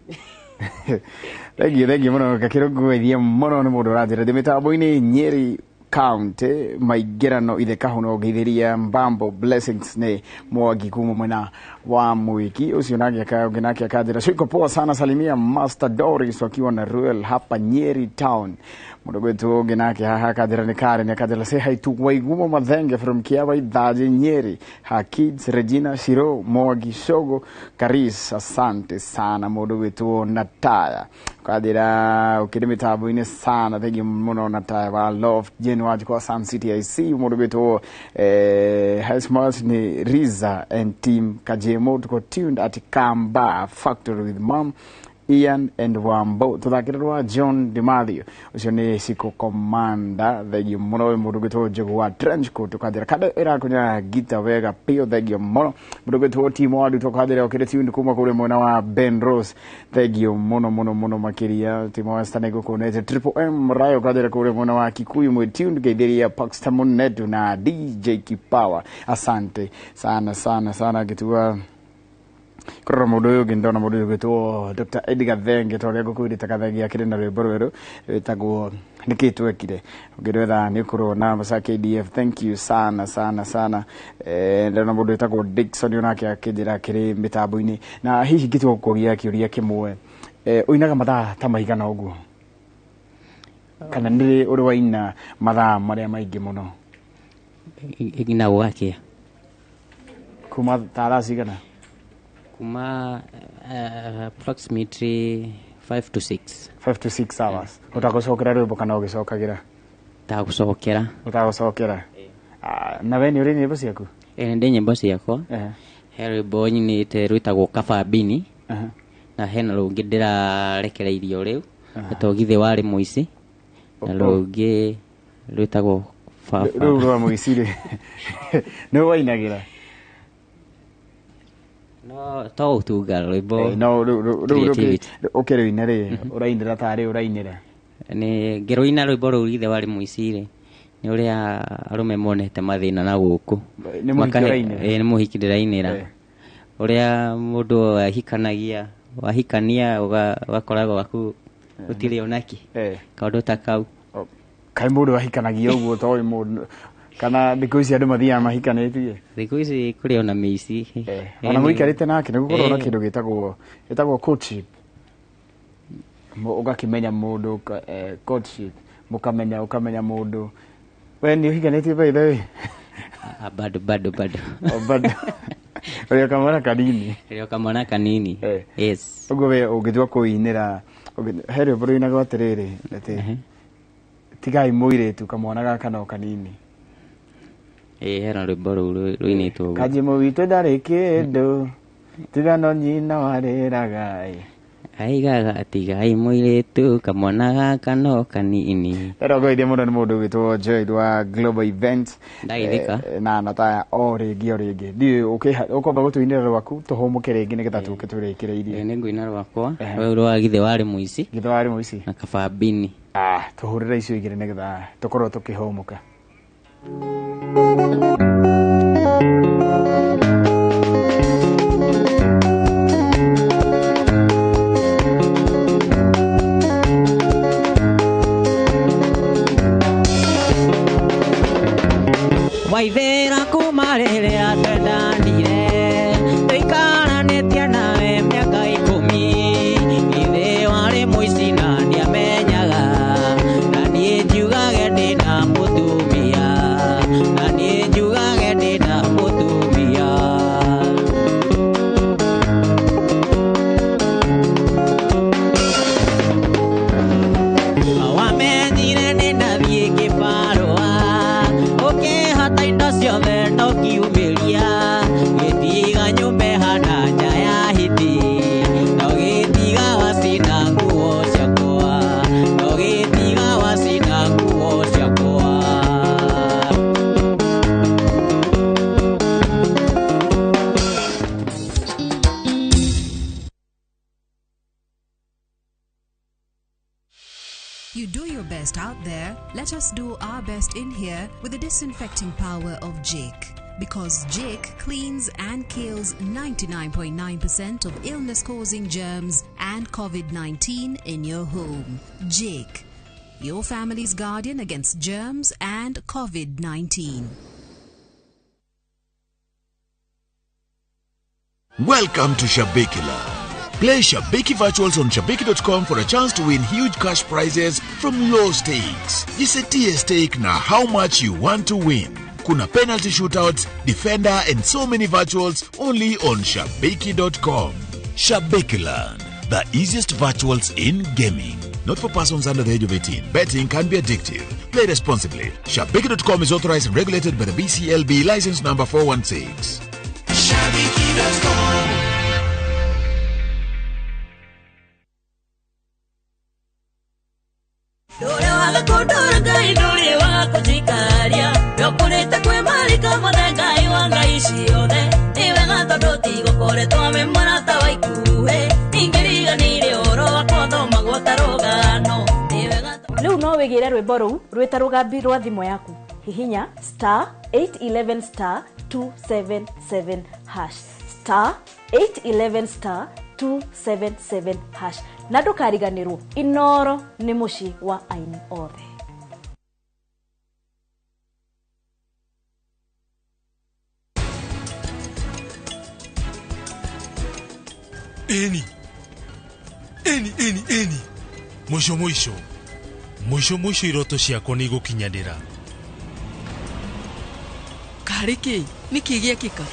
Thengiũ, thengiũ mũno gakĩrũ ngũgeithia mũno nĩ mũndũ ũranjĩra ndĩ mĩtambo-inĩ Nyeri County maingĩrano ithe kahuno ngeithĩria Mbambo Blessings nĩ Mwangi kuma mwena wa Mwiki ũcio nake ũngĩ nake akanjĩra siko poa sana salimia Master Doris wakiwa na Ruel hapa Nyeri Town. Mũndũ gwĩtwo ũngĩ nake haha akanjĩra nĩ Karen akanjĩra say hi to Waigumo Mathenge from Kiawa Ithaji Nyeri her kids Regina Shiro Mwangi Shogo Karis asante sana mũndũ gwĩtwo Nataya kanjĩra ũkĩrĩ mĩtambo-inĩ sana thengiũ mũno Nataya wa Love Jane Wanjikwa Sun City IC mũndũ gwĩtwo Hi Smiles nĩ Riza and team Kajemo tuko tuned at Kamba Factory with mom Ian and Wambo tuthakĩre rwa John DiMathio ũcio nĩ Siko Commander thengiũ mũno wĩ mũndũ gwĩtwo Njogu wa trench coat ũkanjĩra kando ĩrakunya gita wega piũ thengiũ mũno mũndũ gwĩtwo Timo wa Nduto ũkanjĩra ũkĩrĩ tuned kuma kũrĩ mwena wa Ben Rose thengiũ mũno mũno mũno makĩria Timo wa Stanley gũkũnete Triple M Rayo ũkanjĩra kũrĩ mwena wa Kikuyu mwĩ tuned ngeithĩria Paxton Munetu na DJ Kipawa asante sana sana sana ngĩtua kũrora mũndũ ũyũ ũngĩ ndona mũndũ ũyũ ũgwĩtwo Dr. Edgar Thenge ta ũrĩa ngũkwĩrĩte Gathenge akĩrĩ na rwĩmbo rwerũ rwĩtagwo nĩkĩ twekire ũngĩrwetha nĩ ũkũrona Masa KDF thank you sana sana sana. Ndona mũndũ wĩtagwo Dickson onake akĩnjĩra akĩrĩ mĩtambo-inĩ na hihi ngĩtua gũkũria kĩũria kĩmwe ũinaga mathaa ta maigana ũguo kana nĩ ũrĩ waina mathaa marĩa maingĩ mũno? Ĩngina gũgakĩa kuma ta thaa cigana? Kuma approximately 5 to 6. 5 to 6 hours. Ũtagũcokera rwĩmbo kana ũgĩcokagĩra? Tagũcokera. Ũtagũcokera. Na we nĩ ũrĩ nyĩmbo ciaku? Nĩ ndĩ nyĩmbo ciakwa. He rwĩmbo nyinĩte rwĩtagwo Kabambini na hena rũngĩ ndĩrarekereirio rĩu rwĩtagwo Githĩ warĩ mũici na rũngĩ rwĩtagwo Baba. Rũu rwa mũici rĩ nĩ wainagĩra? No to ũtunga rwĩmbo. No rĩu ũkĩrũina rĩ ũrainĩra tarĩ ũrainĩra? Nĩ ngĩrũina rwĩmbo rũu Githĩ warĩ mũici rĩ nĩ ũrĩa arũme monete mathĩna na gũkũ. Nĩ mũhiki ũrainĩra? Nĩ mũhiki ndĩrainĩra. Ũrĩa mũndũ ahikanagia wahikania ũgakoragwo waku gũtirĩ onakĩ kaũndũ ta kau. Kaĩ mũndũ ahikanagia ũguo toĩ mũndũ kana thikũ ici andũ mathiaga mahikanĩtie? Thikũ ici kũrĩ ona mĩici. Ona mũikarĩte nake nĩ gũkorwo na kĩndũ gĩtagwo courtship. Ũgakĩmenya mũndũ courtship mũkamenya ũkamenya mũndũ. We nĩ ũhikanĩtie by the way? Bado bado bado. Bado. Ũrĩ o kamwana kanini? Ũrĩ o kamwana kanini. Yes. Ũguo we ũngĩtua kũinĩra he rwĩmbo rũinagwo atĩrĩrĩ atĩ tigai mũirĩtu kamwana gaka no kanini. Hena rwĩmbo rũu rũinĩtwo ũguo. Kajimũ witũ ndarĩ kĩndũ tiga no nyina warĩraga ĩ. Aigaga tigai mũirĩtu kamwana gaka no kanini. Ndĩrogoithia mũno nĩ mũndũ ũgwĩtwo Joy wa Global Events. Ndageithĩka. Na Nataya o rĩngĩ o rĩngĩ. Ndiũĩ ũkwamba gũtũinĩra rwaku tũhũmũke rĩngĩ nĩgetha tũke tũrĩkĩrĩirie. Nĩ ngũina rwakwa rũu rwa Githĩ warĩ mũici. Githĩ warĩ mũici. Na Kabambini. Tũhũrĩre icio igĩrĩ nĩgetha tũkorwo tũkĩhũmũka. Waithĩra kuma rĩrĩa twendanire tũikaranĩtie nawe mĩaka 10 Githĩ warĩ mũici na ndiamenyaga na niĩ njugage ndĩna mũtumia na niĩ njugage You do your best out there, let us do our best in here with the disinfecting power of Jik. Because Jik cleans and kills 99.9% of illness-causing germs and COVID-19 in your home. Jik, your family's guardian against germs and COVID-19. Welcome to Shabiki Land. Play Shabiki Virtuals on Shabiki.com for a chance to win huge cash prizes from low stakes. Jisetie stake na how much you want to win. Kuna penalty shootouts, defender and so many virtuals only on Shabiki.com. Shabiki Land, the easiest virtuals in gaming. Not for persons under the age of 18. Betting can be addictive. Play responsibly. Shabiki.com is authorized and regulated by the BCLB license number 416. Shabiki.com. Rĩu no wĩgĩre rwĩmbo rũu rwĩta rũgambi rwa thimũ yaku. Hihinya star 811 star 277 hash, star 811 star 277 hash, na ndũkariganĩrwo Inoro nĩ mũciĩ wa aini othe. Eni eni eni eni mwisho mwisho mwisho mwisho iroto ciakwa nĩ igũkinyanĩra. Karĩ kĩ? Nĩkĩ gĩekĩka?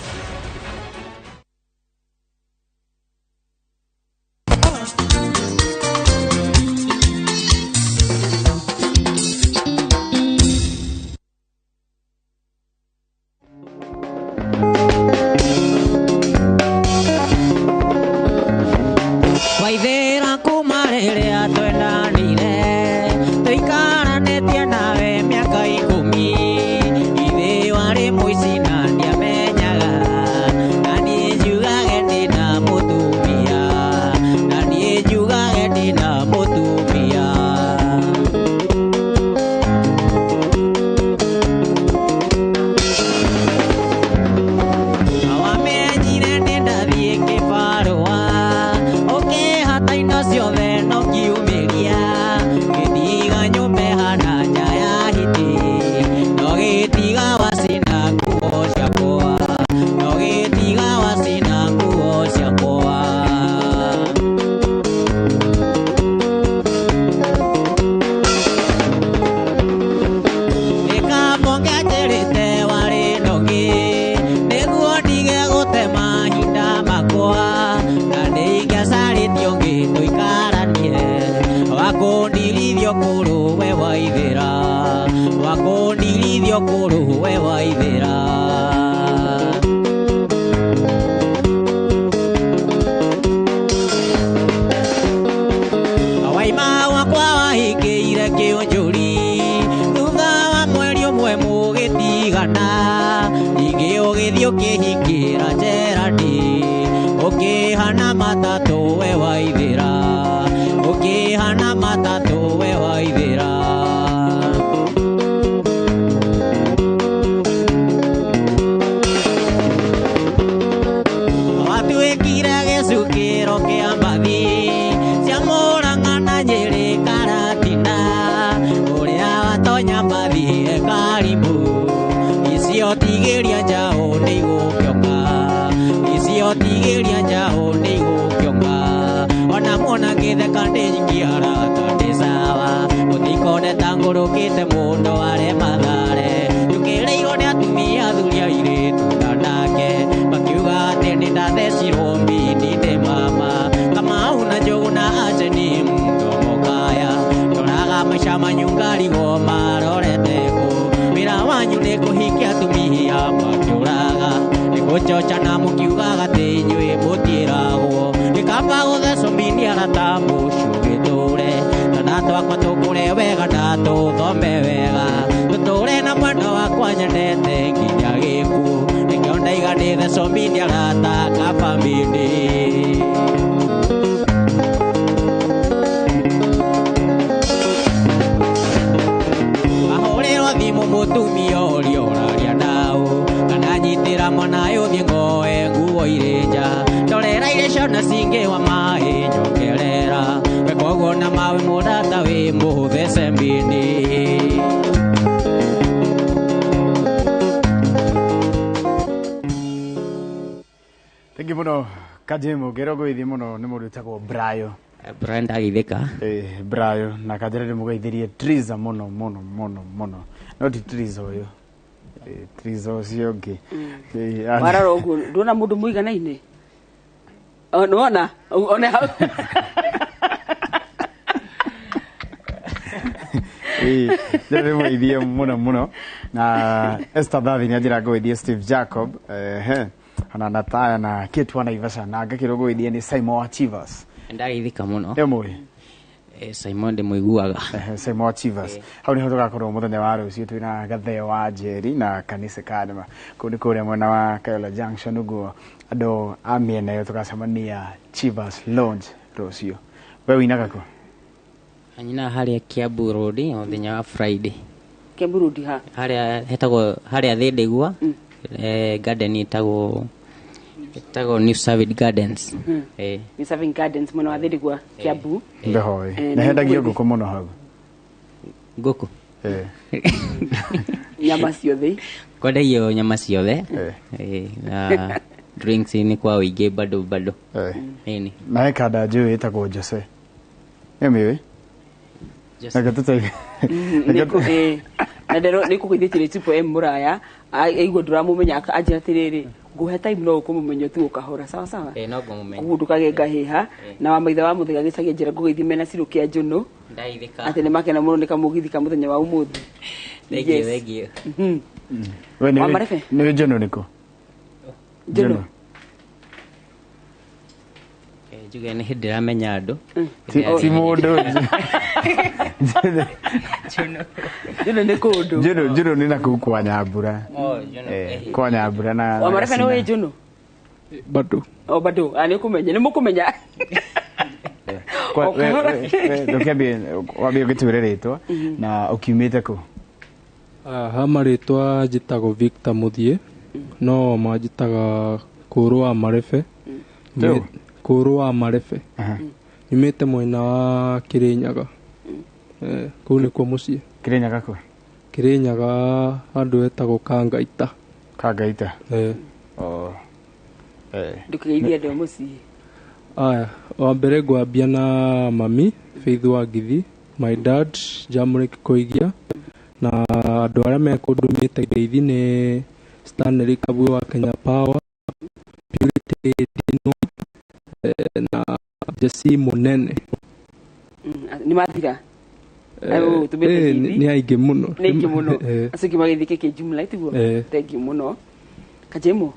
Waithĩra kuma rĩrĩa twendanire tũikaranĩtie nawe mĩaka 10 ithe warĩ mũici na ndiamenyaga na niĩ njugage ndĩna mũtumia na niĩ njugage ndĩna mũtumia. Wamenyire nĩ ndathiĩ kĩbarũa ũkĩhata indo ciothe no ngiumĩria gĩtiga nyũmba ĩhana nja ya hiti no gĩtiga wacina nguo ciakwa no gĩtiga wacina nguo ciakwa. Nĩkambongenjerĩte warĩ na ũngĩ nĩguo ndige gũte mahinda makwa na nĩingĩacarĩtie ũngĩ tũikaranie wakũndirithio kũrũ we waithĩra wakũndirithio kũrũ we waithĩra. Waima wakwa wahingĩire kĩũnjũri thutha wa mweri ũmwe mũgĩtigana ningĩ ũgĩthiĩ ũkĩhingĩra njerandi ũkĩhana matatũ we waithĩra ũkĩhana matatũ we waithĩra. Watuĩkire gĩcukĩro kĩa mbathi cia Mũrang'a na Nyĩrĩ Karatina ũrĩa watonya mbathi ekarimũ icio tigĩria njaũ nĩigũkĩonga icio tigĩria njaũ nĩigũkĩonga ona muona ngĩtheka ndĩnyikia arata ndĩ sawa mũtikone ta ngũrũkĩte mũno arĩa Mathare njũkĩrĩirwo nĩ atumia athuri airĩtu na nake makiuga atĩ nĩndathecirwo mbini ndĩ mama Kamau na Njogu na Aceni mdomo kaya ndoraga maica manyu ngarigwo marorete kũ wĩra wanyu nĩ kũhikia atumia makĩũraga nĩ gũchochana mũkiugaga atĩ inyuĩ mũtiĩragwo nĩ kaba gũthecwo mbini arata mũciĩ ũgĩtũre twana twakwa tũkũre wega na tũthome wega tũtũre na mwendwa wakwa nyendete nginya gĩkuũ nĩkĩo ndaiga ndĩthecwo mbini arata kaba mbini. Ndĩmũthece mbini. Thengi muno Kajemo ngero gwithie muno ni mundu witagwo Brayo. Brian ndagithika. Brayo na kanjĩra ndĩmũgeithĩrie Triza muno muno muno muno, no ti Triza ũyũ, Triza ũcio ũngĩ. Warora ũguo ndona mũndũ mũiganaine. Nĩwona one hau. Ndĩmũgeithie muno muno na Esther Thathi nĩanjĩra ngũgeithie Steve Jacob, ona Nataya na Kate wa Naivasha, na ngakĩrwo ngũgeithie nĩ Simon Achievers. Ndagithika muno. Ĩmwe. Simon ndĩmũiguaga. Simon Achievers. Hau niho tũgakorwo mũthenya wa rũciũ twĩna Gatheo wa Njeri na Kanisa Kanema. Kũu nĩ kũrĩa mwena wa Kayola Junction ũguo andũ a mĩena ĩyo tũgacemania Chivas Lounge rũciũ. We wĩinaga kũ? Nyina harĩa Kiambu Road mũthenya wa Friday. Kiambu Road ha? Harĩa hetagwo harĩa Thĩndĩgua. Garden ĩtagwo New Savid Gardens. New Savid Gardens mwena wa Thĩndĩgua Kiambu. Ndehoi. Nĩhendagio ngũkũ mũno hau. Ngũkũ? Nyama ciothe. Kwendagio nyama ciothe. Na drinks nĩ kwa ũingĩ bado bado. Ĩni. Na he kanda njũĩ ĩtagwo Jose. Nĩũmĩũĩ? Reke tũteithie. Na ndero nĩkũgeithĩtie Triple M mũraya aigua ndũramũmenya anjĩra atĩrĩrĩ ngũhe time no ũkũmũmenya tu ũkahora sawa sawa. No ngũmũmenya. Koguo ndũkagĩe ngahĩha na wa maitha wa mũthenya gĩcagia njĩra ngũgeithie mena Cirũ kĩa Njũnũ. Ndaithĩka. Atĩ nĩmakena mũno nĩ kamũgithi ka mũthenya wa ũmũthĩ. Thengiũ thengiũ. We nĩ Njũnũ nĩkũ? Njũnũ. Njuge nĩ hĩndĩ ndĩramenya andũ. Ti mũndũ. Njũnũ nĩ kũndũ. Njũnũ nĩ nakũu kwa Nyambura. Kwa Nyambura na Wa Marebe nĩ ũĩ Njũnũ? Bado. O bado, nĩ ũkũmenya, nĩ mũkũmenya. Ndũkĩambie wambie ũgĩtwĩre rĩtwa na ũkiumĩte kũ? Ha marĩtwa njĩtagwo Victor Mũthiĩ, no manjĩtaga Kũrũ wa Marebe. Kũrũ wa Marebe. Nyumĩte mwena wa Kĩrĩnyaga. Kũu nĩkuo mũciĩ. Kĩrĩnyaga kũ? Kĩrĩnyaga handũ hetagwo Kangaita. Kangaita? Ndũkĩgeithie andũ a mũciĩ. Aya, wa mbere ngwambia na mami Faith Wangithi, my dad Jamrick Koigia, na andũ arĩa mekũndũmĩte ngeithi nĩ Stanley Kabue wa Kenya Power, Purity Dino, na Jesse Munene. Nĩ mathira? Nĩ aingĩ mũno. Nĩ aingĩ mũno. Acio angĩ magĩthiĩ kĩkĩ jumla tiguo? Thengiũ mũno. Kajemo?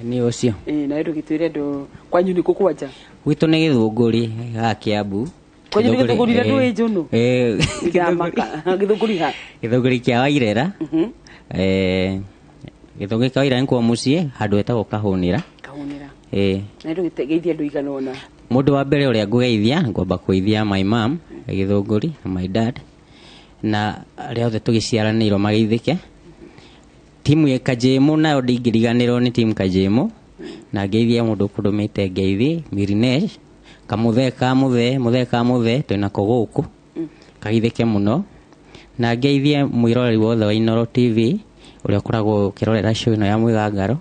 Nĩ ũcio. Nawe ndũgĩtwĩre andũ kwanyu nĩ kũ kwanja? Gwitũ nĩ Gĩthũngũri haha Kiambu. Kwanyu nĩ Gĩthũngũri na ndũĩ Njũnũ? Ndamaka. Gĩthũngũri ha? Gĩthũngũri kĩa Wairera. Gĩthũngũri kĩa Wairera nĩ kuo mũciĩ handũ hetagwo Kahũnĩra. Kahũnĩra. Na ndũgĩgeithie andũ igana ũna. Mũndũ wa mbere ũrĩa ngũgeithia ngwamba kũgeithia my mom Gĩthũngũri na my dad na arĩa othe tũgĩciaranĩirwo mageithĩke. Timu ya Kajemo nayo ndingĩriganĩrwo nĩ timu Kajemo na ngeithie mũndũ ũkũndũmĩte ngeithi Mirinesh kamũthee ka mũthee mũthee ka mũthee twĩnako gũkũ kageithĩke mũno na ngeithie mwĩroreri wothe wa Inooro TV ũrĩa ũkoragwo ũkĩrorera show ĩno ya Mwĩgangaro.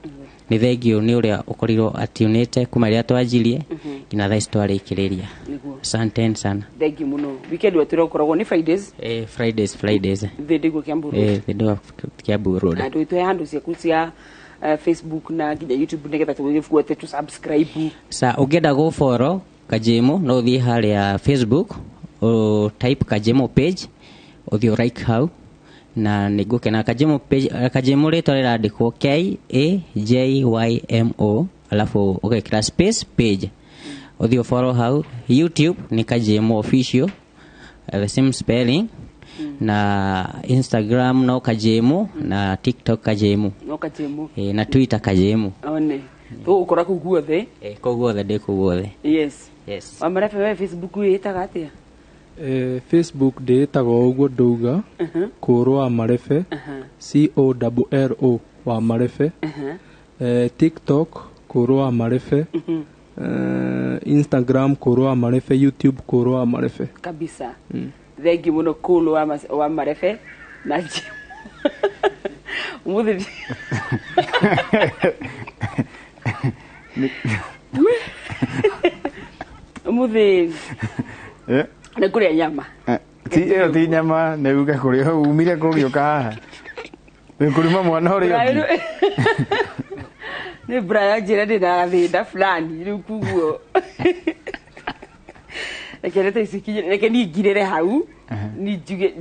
Nĩ thengiũ nĩ ũrĩa ũkorirwo atiunĩte kuma rĩrĩa twanjirie nginya thaa ici twarĩkĩrĩria. Asante sana. Thengiũ mũno. Weekend wetwĩra ũkoragwo nĩ Fridays? Fridays. Thĩndĩgua Kiambu Road. Thĩndĩgua Kiambu Road. Na ndũgĩtũhe handũ ciaku cia Facebook na nginya YouTube nĩgetha tũgĩbuate tu subscribe. Sa ũngĩenda gũ follow Kajemo no ũthiĩ harĩa Facebook type Kajemo page ũthiĩ like hau na nĩngũkena. Kajemo page, Kajemo rĩtwa rĩrandĩkwo K-A-J-Y-M-O alafu ũgekĩra space page ũthiĩ follow hau. YouTube nĩ Kajemo official, the same spelling, na Instagram no Kajemo na TikTok Kajemo no Kajemo, na Twitter Kajemo. One tũgũkora kũu guothe. Kũu guothe ndĩ kũu guothe. Yes. Yes. Wa Marebe we Facebook wĩĩtaga atĩa? Facebook ndĩĩtagwo ũguo ndauga, Kũrũ wa Marebe, C-O-L-L-O wa Marebe. TikTok Kũrũ wa Marebe, Instagram Kũrũ wa Marebe, YouTube Kũrũ wa Marebe. Kabisa. Thengi mũno Kũlũ wa Marebe na Umuthi umuthi nĩ kũrĩa nyama. Ti ĩyo ti nyama, nĩ uge kũrĩa umire kũgĩũka haha. Nĩ kũruma mwana ũrĩa ũngĩ. Nĩ Brian njĩra ndĩna gathĩna fulani rĩu kuguo. Reke ndeto ici ikinye, reke niĩ ngirĩre hau, niĩ njuge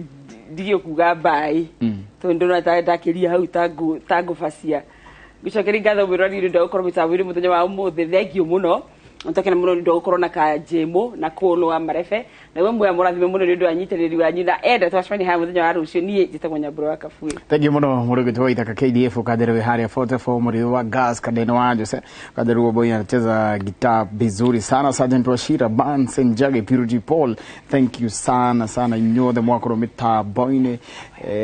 ndige kuga mbaĩ. Tondũ ndona ta ndakĩria hau ta ngũbacia. Ngũcokeria ngatho mwĩroreri nĩ ũndũ wa gũkorwo mĩtambo-inĩ mũthenya wa ũmũthĩ. Thengiũ mũno. Nĩtwakena mũno nĩ ũndũ wa gũkorwo na Kanjĩmũ na Kũlũ wa Marebe. Na we muoya mũrathime mũno nĩ ũndũ wa nyitanĩri wanyu na enda twacemania haha mũthenya wa rũciũ. Niĩ njĩtagwo Nyambura wa Kabuĩ. Thank you mũno mũrũgĩtwo wa Ithaka KDF Kadere wĩ harĩa 44 mũrĩthi wa gas Kadeno wa Jose Kadere huo boy anacheza gitaa vizuri sana. Sergeant Wachira Bansen Njage Purity Paul, thank you sana sana inyuothe mwakorwo mĩtambo-inĩ,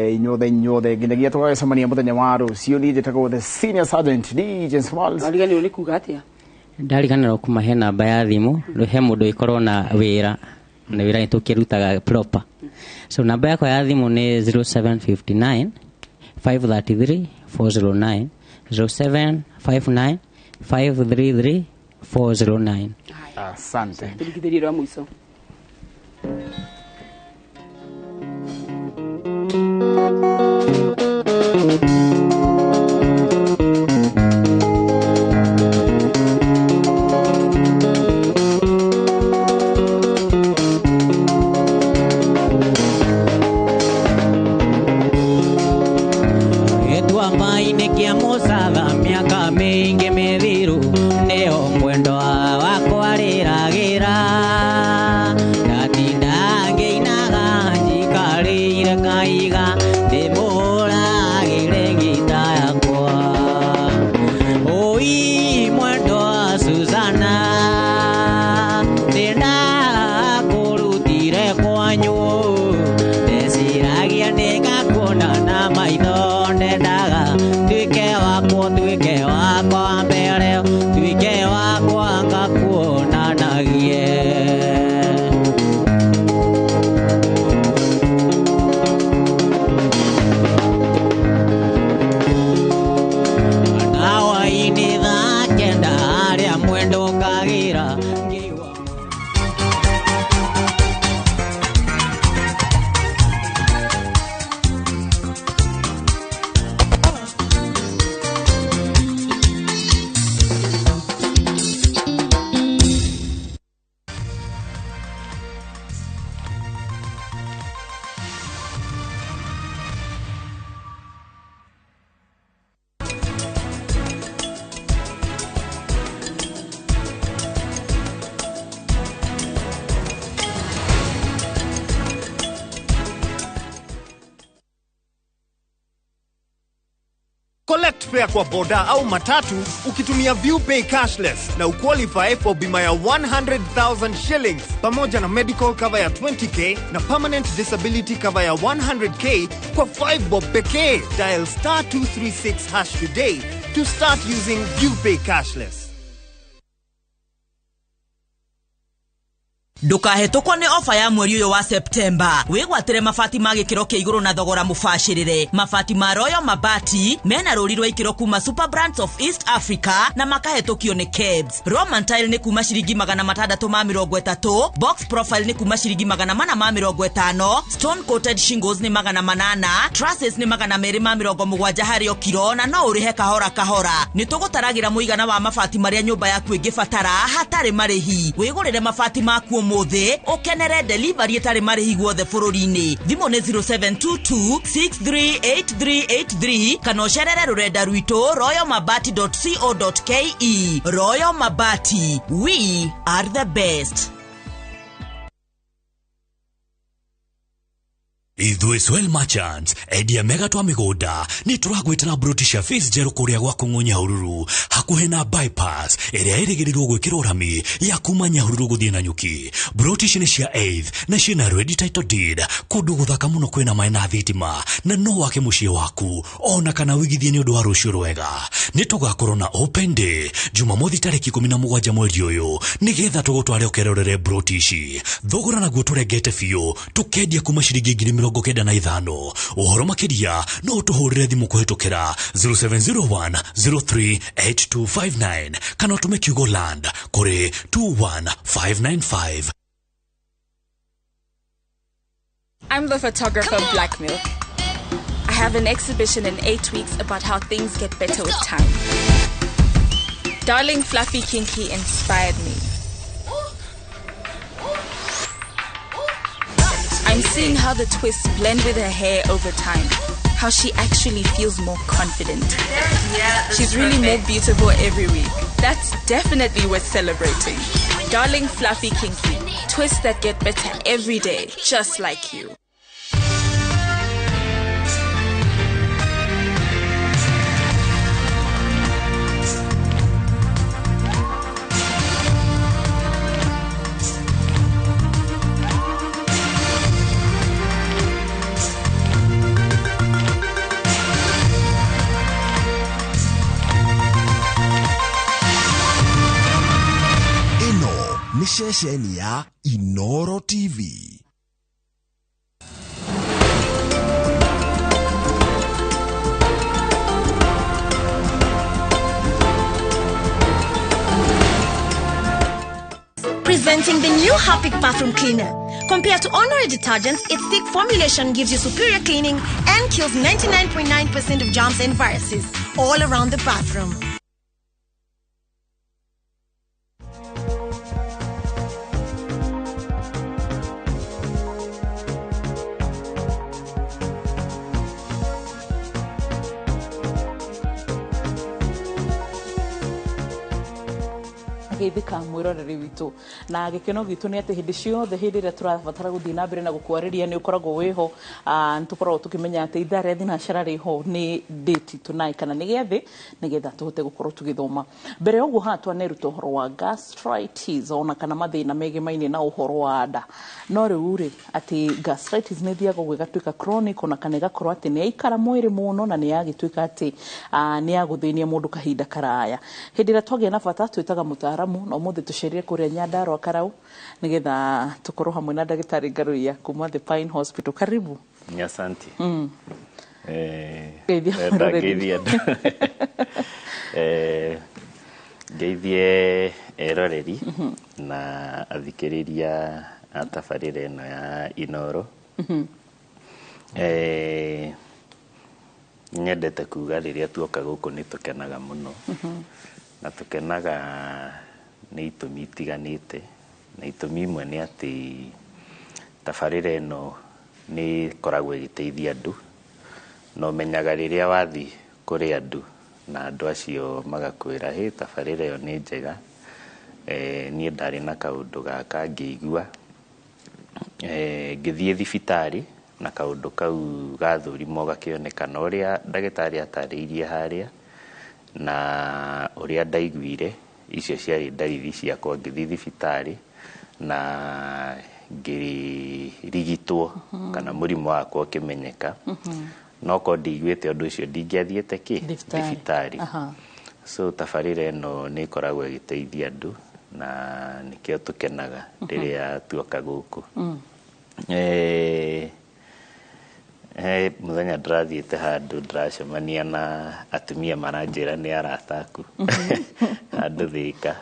inyuothe nginyagia tũgagĩcemania mũthenya wa rũciũ. Niĩ njĩtagwo the senior sergeant DJ Smalls. Wariganĩrwo nĩ kuga atĩa? Ndariganĩrwo kũmahe namba ya thimũ, rĩu he mũndũ ĩkorwo na wĩra, na wĩra nĩtũkĩrutaga proper. So namba yakwa ya thimũ nĩ 0759 533 409, 0759 533 409. Asante. Tũrigithĩrie rwa mũico. Collect fare kwa boda au matatu ukitumia ViewPay cashless na uqualify for bima ya 100,000 shillings pamoja na medical cover ya 20k na permanent disability cover ya 100k kwa 5 bob pekee. Dial star 236 hash today to start using ViewPay cashless. Ndũkahetũkwo nĩ ofa ya mweri ũyũ wa Septemba. Wĩgwatĩre mabati ma gĩkĩro kĩa igũrũ na thogora mũbacĩrĩre. Mabati ma Royal Mabati mena rũri rwa ikĩro kuma Super Brands of East Africa na makahetũkio nĩ KEBS. Roman Tile nĩ kuma ciringi 630, Box Profile nĩ kuma ciringi 450, Stone Coated Shingles nĩ 800, Trusses nĩ 270 harĩ o kiro na no ũrĩhe kahora kahora. Nĩ tũgũtaragĩra mũigana wa mabati marĩa nyũmba yaku ĩngĩbatara hatarĩ marĩhi. Wĩgũrĩre mabati maku ũmũthĩ ũkenere delivery ĩtarĩ marĩhi guothe bũrũri-inĩ. Thimũ nĩ 0722 638383 kana ũcerere rũrenda rwitũ royalmabati.co.ke. Royal Mabati, we are the best. Ithuĩ Swell Merchants endia mega twa mĩgũnda nĩ tũragwĩtĩra mburoti cia phase njerũ kũrĩa gwa Kũng'ũ Nyahururu hakuhĩ na bypass ĩrĩa ĩrĩgĩrĩirwo gwĩkĩrwo rami ya kuma Nyahururu gũthiĩ Nanyuki. Mburoti ici nĩ cia eighth na ciĩna ready title deed, kũndũ gũthaka mũno kwĩna maĩ na thitima, na no wake mũciĩ waku ona kana wĩigithie nĩ ũndũ wa rũciũ rwega. Nĩ tũgakorwo na open day Jumamothi tarĩki 17 mweri ũyũ nĩgetha tũgũtware ũkerorere mburoti ici. Thogora naguo tũrengete biũ tũkendia kuma ciringi 95,000. Ũhoro makĩria no ũtũhũrĩre thimũ kũhĩtũkĩra 0701 038259 kana ũtũme kiugo land kũrĩ 21595. I'm the photographer of Black Milk. I have an exhibition in 8 weeks about how things get better with time. Darling Fluffy Kinky inspired me. I'm seeing how the twists blend with her hair over time, how she actually feels more confident. She's really more beautiful every week. That's definitely worth celebrating. Darling Fluffy Kinky, twists that get better every day, just like you. Nĩ ceceni ya Inoro TV. Presenting the new Harpic bathroom cleaner. Compared to ordinary detergents, its thick formulation gives you superior cleaning and kills 99.9% of germs and viruses all around the bathroom. Geithĩka mwĩroreri witũ na gĩkeno gitũ nĩ atĩ hĩndĩ ciothe hĩndĩ ĩrĩa tũrabatara gũthiĩ na mbere na gũkwarĩria nĩ ũkoragwo wĩho. Nĩ tũkoragwo tũkĩmenya atĩ ithaa rĩa thinacara rĩho nĩ date tonight kana nĩ gĩathĩ nĩgetha tũhote gũkorwo tũgĩthoma. Mbere ya ũguo haha twaneruta ũhoro wa gastritis ona kana mathĩna megemainie na ũhoro wa nda. No rĩu rĩ atĩ gastritis nĩ ĩthiaga ũguo ĩgatuĩka chronic ona kana ĩgakorwo atĩ nĩ yaikara mwĩrĩ mũno na nĩ yagĩtuĩka atĩ nĩ yagũthĩnia mũndũ kahinda karaya. Hĩndĩ ĩrĩa twagĩa na bata twĩtaga mũtaaramu na ũmũthĩ tũcerire kũrĩa Nyandarua Karau nĩgetha tũkorwo hamwe na ndagĩtarĩ Ngaruiya kuma The Pine Hospital. Karibu. Asante. Geithia mwĩroreri. Ngeithie eroreri na athikĩrĩria a tabarĩra ĩno ya Inoro. Nyendete kuga rĩrĩa tuoka gũkũ nĩ tũkenaga mũno. Na tũkenaga nĩ itũmi itiganĩte, na itũmi imwe nĩ atĩ tabarĩra ĩno nĩ ĩkoragwo ĩgĩteithia andũ, na ũmenyaga rĩrĩa wathiĩ kũrĩ andũ na andũ acio magakwĩra hĩ tabarĩra ĩyo nĩ njega, niĩ ndarĩ na kaũndũ gaka ngĩigua, ngĩthiĩ thibitarĩ na kaũndũ kau gathũrimwo gakĩonekana ũrĩa ndagĩtarĩ atarĩirie harĩa na ũrĩa ndaiguire, icio ciarĩ ndariri ciakwa ngĩthiĩ thibitarĩ na ngĩrigitwo kana mũrimũ wakwa ũkĩmenyeka. No korwo ndiguĩte ũndũ ũcio ndingĩathiĩte kĩ thibitarĩ. So tabarĩra ĩno nĩ ĩkoragwo ĩgĩteithia andũ na nĩkĩo tũkenaga rĩrĩa tuoka gũkũ. Mũthenya ndĩrathiĩte handũ ndĩracemania na atumia maranjĩra nĩ arata aku handũ Thĩka.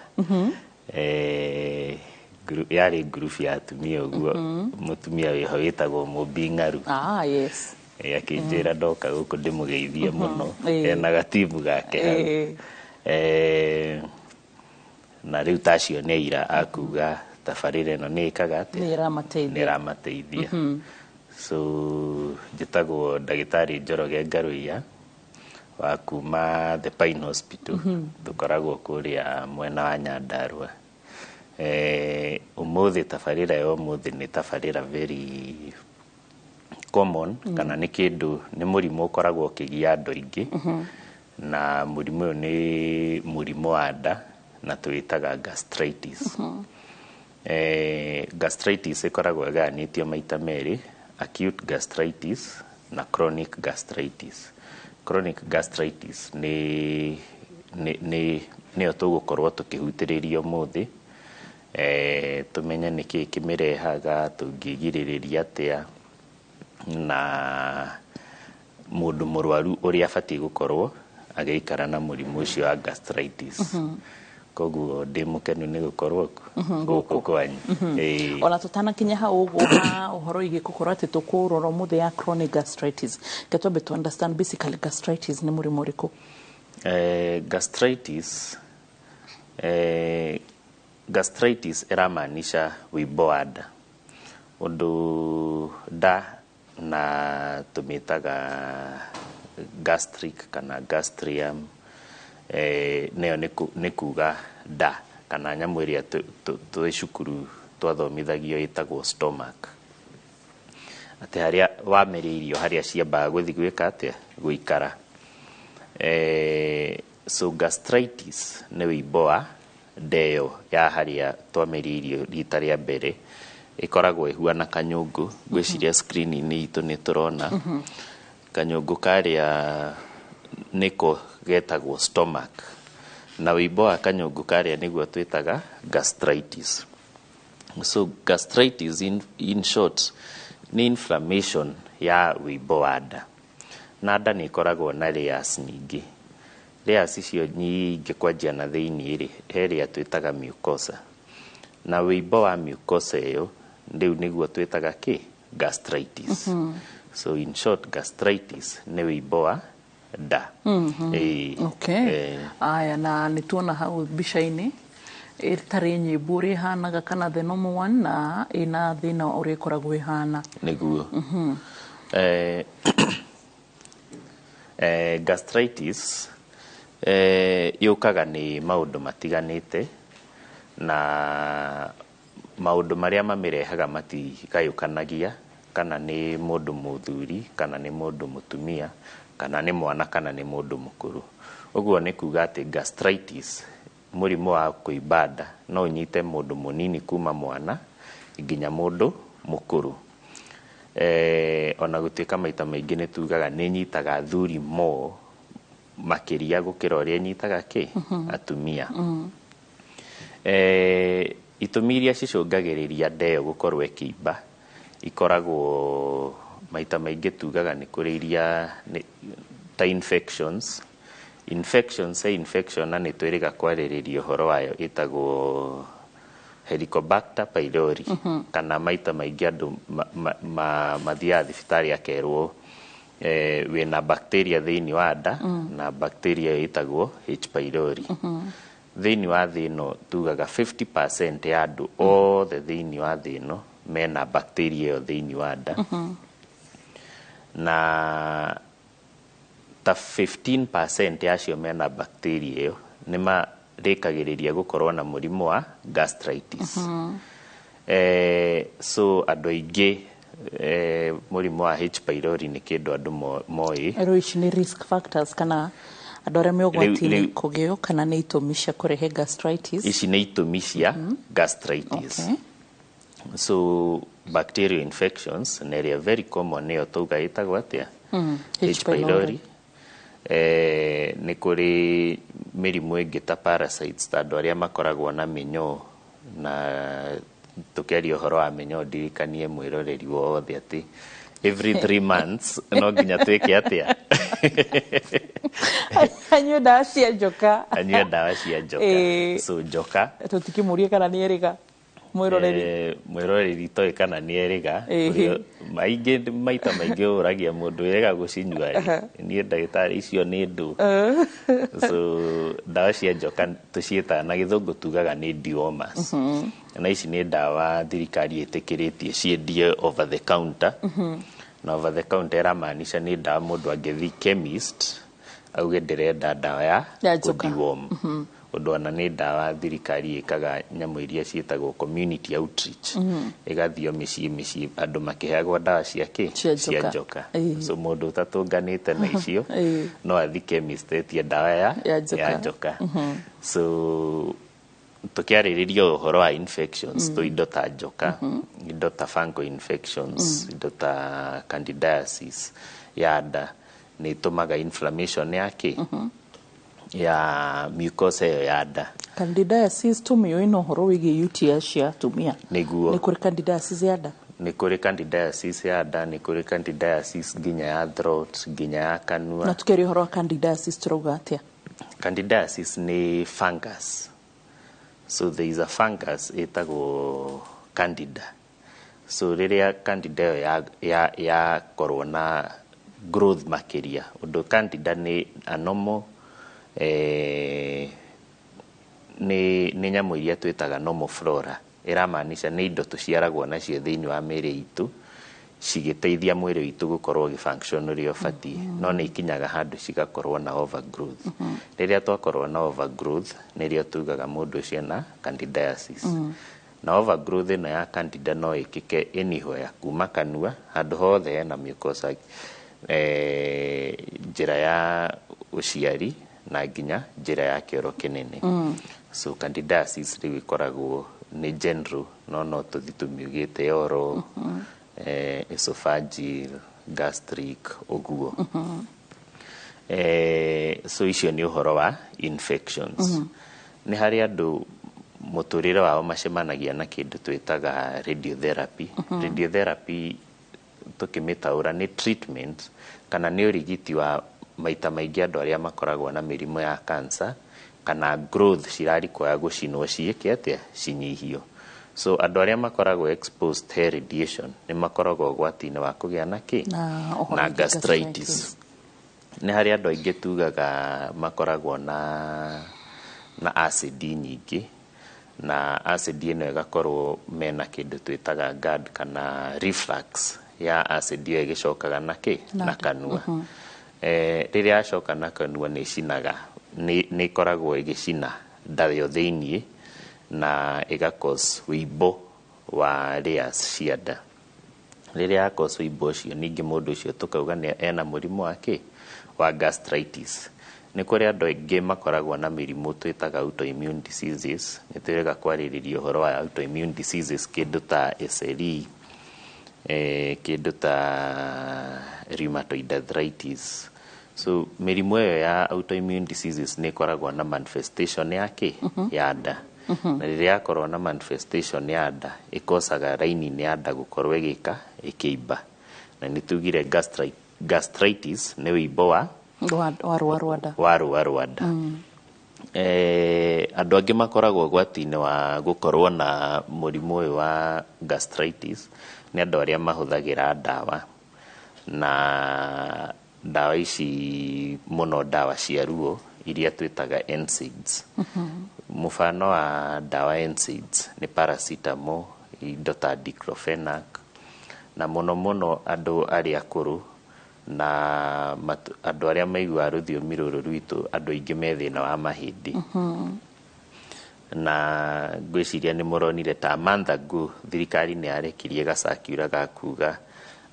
Yarĩ ngurubu ya atumia ũguo, mũtumia wĩho wĩtagwo Mũmbi Ng'aru. Yes. Akĩnjĩra ndoka gũkũ ndĩmũgeithie mũno, ena gatimu gake hau. Na rĩu ta acio nĩ aira a kuga tabarĩra ĩno nĩ ĩkaga atĩa, nĩ ĩramateithia. So njĩtagwo ndagĩtarĩ Njoroge Ngaruiya wa kuma The Pine Hospital. Tũkoragwo kũrĩa mwena wa Nyandarua. Ũmũthĩ tabarĩra ya ũmũthĩ nĩ tabarĩra very common kana nĩ kĩndũ, nĩ mũrimũ ũkoragwo ũkĩgia andũ aingĩ. Na mũrimũ ũyũ nĩ mũrimũ wa nda na tũwĩtaga gastritis. Gastritis ĩkoragwo ĩgayanĩtio maita merĩ, acute gastritis na chronic gastritis. Chronic gastritis nĩ nĩyo tũgũkorwo tũkĩhutĩrĩria ũmũthĩ, tũmenye nĩkĩĩ kĩmĩrehaga, tũngĩgirĩrĩria atĩa, na mũndũ mũrwaru ũrĩa abatiĩ gũkorwo agĩikara na mũrimũ ũcio wa gastritis. Koguo ndĩ mũkenu nĩ gũkorwo gũkũ kwanyu. Ĩĩ. Ona tutanakinya hau ũguo ha ũhoro igiĩ gũkorwo atĩ tũkũrora ũmũthĩ ya chronic gastritis, ke twambe to understand basically gastritis nĩ mũrimũ ũrĩkũ? Gastritis ĩramaanisha wĩimbo wa nda, ũndũ nda na tũmĩtaga gastric kana gastrium, nĩyo nĩ kuga nda kana nyamũ ĩrĩa twĩ cukuru twathomithagio ĩtagwo stomach, atĩ harĩa wamĩrĩa irio harĩa ciambaga gũthiĩ gwĩka atĩa, gũikara. So gastritis nĩ wĩimbo wa nda ĩyo ya harĩa twamĩrĩa irio rita rĩa mbere, ĩkoragwo ĩhuana kanyũngũ. Ngwĩciria screen-inĩ itũ nĩ tũrona kanyũngũ karĩa nĩko getagwo stomach, na wĩimbo wa kanyũngũ karĩa nĩguo twĩtaga gastritis. So gastritis in short nĩ inflammation ya wĩimbo wa nda, na nda nĩ ĩkoragwo na layers nyingĩ. Layers icio nyingĩ kwanjia na thĩiniĩ rĩ, he ĩrĩa twĩtaga mucosa, na wĩimbo wa mucosa ĩyo rĩu nĩguo twĩtaga kĩ gastritis. So in short, gastritis nĩ wĩimbo wa nda. Ĩĩ. Aya, na nĩ tuona hau mbica-inĩ ĩtarĩ nyĩmbo ũrĩa ĩhanaga kana the normal one na ĩna thĩna ũrĩa ĩkoragwo ĩhana. Nĩguo. Gastritis yũkaga nĩ maũndũ matiganĩte, na maũndũ marĩa mamĩrehaga matigayũkanagia kana nĩ mũndũ mũthuri kana nĩ mũndũ mũtumia kana nĩ mwana kana nĩ mũndũ mũkũrũ. Ũguo nĩ kuga atĩ gastritis, mũrimũ wa kũimba nda, no ũnyite mũndũ mũnini kuma mwana nginya mũndũ mũkũrũ. Ona gũtuĩka maita maingĩ nĩ tugaga nĩ ĩnyitaga athuri more makĩria gũkĩra ũrĩa ĩnyitaga kĩ atumia. Itũmi iria cicũngagĩrĩria nda ĩyo gũkorwo ĩkĩimba ikoragwo maita maingĩ tugaga nĩ kũrĩ iria ta infections. Infections, he infection na nĩ twĩrĩga kwarĩrĩria ũhoro wayo ĩtagwo Helicobacter pylori, kana maita maingĩ andũ mathiaga thibitarĩ akerwo wĩna bacteria thĩinĩ wa nda, na bacteria ĩyo ĩtagwo H pylori. Thĩinĩ wa thĩ ĩno tugaga 50% ya andũ othe thĩinĩ wa thĩ ĩno mena bacteria ĩyo thĩinĩ wa nda, na ta 15% ya acio mena bacteria ĩyo nĩ marĩkagĩrĩria gũkorwo na mũrimũ wa gastritis. So andũ aingĩ, mũrimũ wa H pylori nĩ kĩndũ andũ moĩ. Rĩu ici nĩ risk factors kana andũ arĩa me ũgwati-inĩ kũgĩo kana nĩ itũmi cia kũrehe gastritis? Ici nĩ itũmi cia gastritis. So bacterial infections na ĩrĩa very common nĩyo tauga ĩtagwo atĩa? H H pylori. Nĩ kũrĩ mĩrimũ ĩngĩ ta parasites, ta andũ arĩa makoragwo na mĩnyoo, na tũkĩaria ũhoro wa mĩnyoo ndirikanie mwĩroreri wothe atĩ every 3 months no nginya twĩke atĩa? Anyue ndawa cia njoka. Anyue ndawa cia njoka. So njoka Tũtikĩmũrie kana nĩ erĩga mwĩroreri. Mwĩroreri toĩ kana nĩ erĩga. Maingĩ, maita maingĩ ũragia mũndũ erĩga gũcinyua rĩ, niĩ ndagĩtarĩ icio nĩ ndũ. So ndawa cia njoka tũciĩtaga na gĩthũngũ tugaga nĩ dewormers, na ici nĩ ndawa thirikari ĩtĩkĩrĩtie ciendie over the counter. Na over the counter ĩramaanisha nĩ ndawa mũndũ angĩthiĩ chemist auge ndĩrenda ndawa ya Ya njoka. kũdeworm. Ũndũ ona nĩ ndawa thirikari ĩkaga nyamũ iria ciĩtagwo community outreach, ĩgathio mĩciĩ mĩciĩ andũ makĩheagwo ndawa cia kĩ? Cia Cia njoka. njoka. So mũndũ ũtatũnganĩte na icio no athi chemist etie ndawa ya Ya njoka. Ya njoka. So tũkĩarĩrĩria ũhoro wa infections, to indo ta njoka, indo ta fungal infections, indo ta candidiasis ya nda nĩ ĩtũmaga inflammation ya kĩ? Ya mucosa ĩyo ya nda. Candidiasis tũmĩũĩ na ũhoro wĩgiĩ UTI cia atumia. Nĩguo. Nĩ kũrĩ candidiasis ya nda? Nĩ kũrĩ candidiasis ya nda, nĩ kũrĩ candidiasis nginya ya throat, nginya ya kanua. Na tũkĩaria ũhoro wa candidiasis tũrauga atĩa? Candidiasis nĩ fungus. So there is a fungus ĩtagwo candida. So rĩrĩa candida ĩyo yakorwo na growth makĩria, ũndũ candida nĩ a normal, nĩ nyamũ iria twĩtaga normal flora, ĩramaanisha nĩ indo tũciaragwo nacio thĩinĩ wa mĩĩrĩ itũ cigĩteithia mwĩrĩ witũ gũkorwo ũgĩfunction ũrĩa ũbatiĩ, no nĩ ikinyaga handũ cigakorwo na overgrowth. Rĩrĩa twakorwo na overgrowth nĩrĩo tugaga mũndũ ũcio na candidiasis. Na overgrowth ĩno ya candida no ĩkĩke anywhere, kuma kanua, handũ hothe hena mucosa, njĩra ya ũciari na nginya njĩra ya kĩoro kĩnene. So candidiasis rĩu ĩkoragwo nĩ general, no tũthi tũmiugĩte oral, esophageal, gastric ũguo. So icio nĩ ũhoro wa infections. Nĩ harĩ andũ mũtũrĩre wao macemanagia na kĩndũ twĩtaga radiotherapy. Radiotherapy tũkĩmĩtaũra nĩ treatment kana nĩ ũrigiti wa maita maingĩ andũ arĩa makoragwo na mĩrimũ ya cancer kana growth cirarikũya gũcinwo ciĩke atĩa? Cinyihio. So andũ arĩa makoragwo exposed he radiation nĩ makoragwo ũgwati-inĩ wa kũgĩa na kĩ? Na ũhoro Na wĩgiĩ gastritis. Nĩ harĩ andũ aingĩ tugaga makoragwo na acid nyingĩ, na acid ĩno ĩgakorwo mena kĩndũ twĩtaga GERD kana reflux ya acid ĩyo ĩgĩcokaga na kĩ? Na kanua. Rĩrĩa yacoka na kanua nĩ ĩcinaga, nĩ ĩkoragwo ĩgĩcina nda yo thĩiniĩ na ĩga cause wĩimbo wa layers cia nda. Rĩrĩa ya cause wĩimbo ũcio, ningĩ mũndũ ũcio tũkauga nĩ ena mũrimũ wa kĩ? Wa gastritis. Nĩ kũrĩ andũ aingĩ makoragwo na mĩrimũ twĩtaga autoimmune diseases. Nĩ twĩrĩga kwarĩrĩria ũhoro wa autoimmune diseases, kĩndũ ta SLE, kĩndũ ta rheumatoid arthritis. So mĩrimũ ĩyo ya autoimmune diseases nĩ ĩkoragwo na manifestation ya kĩ? Ya nda. Na rĩrĩa yakorwo na manifestation ya nda, ĩkosaga raini-inĩ ya nda gũkorwo ĩgĩka ĩkĩimba, na nĩ tugire gastritis nĩ wĩimbo wa wa rũa rwa nda. Wa rũa rwa nda. Andũ angĩ makoragwo ũgwati-inĩ wa gũkorwo na mũrimũ ũyũ wa gastritis nĩ andũ arĩa mahũthagĩra ndawa, na ndawa ici mũno ndawa cia ruo iria twĩtaga NSAIDs. Mũbano wa ndawa NSAIDs nĩ paracetamol, indo ta diclofenac, na mũno mũno andũ arĩa akũrũ na andũ arĩa maiguaga rũthiomi rũrũ rwitũ, andũ aingĩ me thĩna wa mahĩndĩ. Na ngwĩciria nĩ mũronire ta month ago thirikari nĩ yarekirie gacakiura ga kuga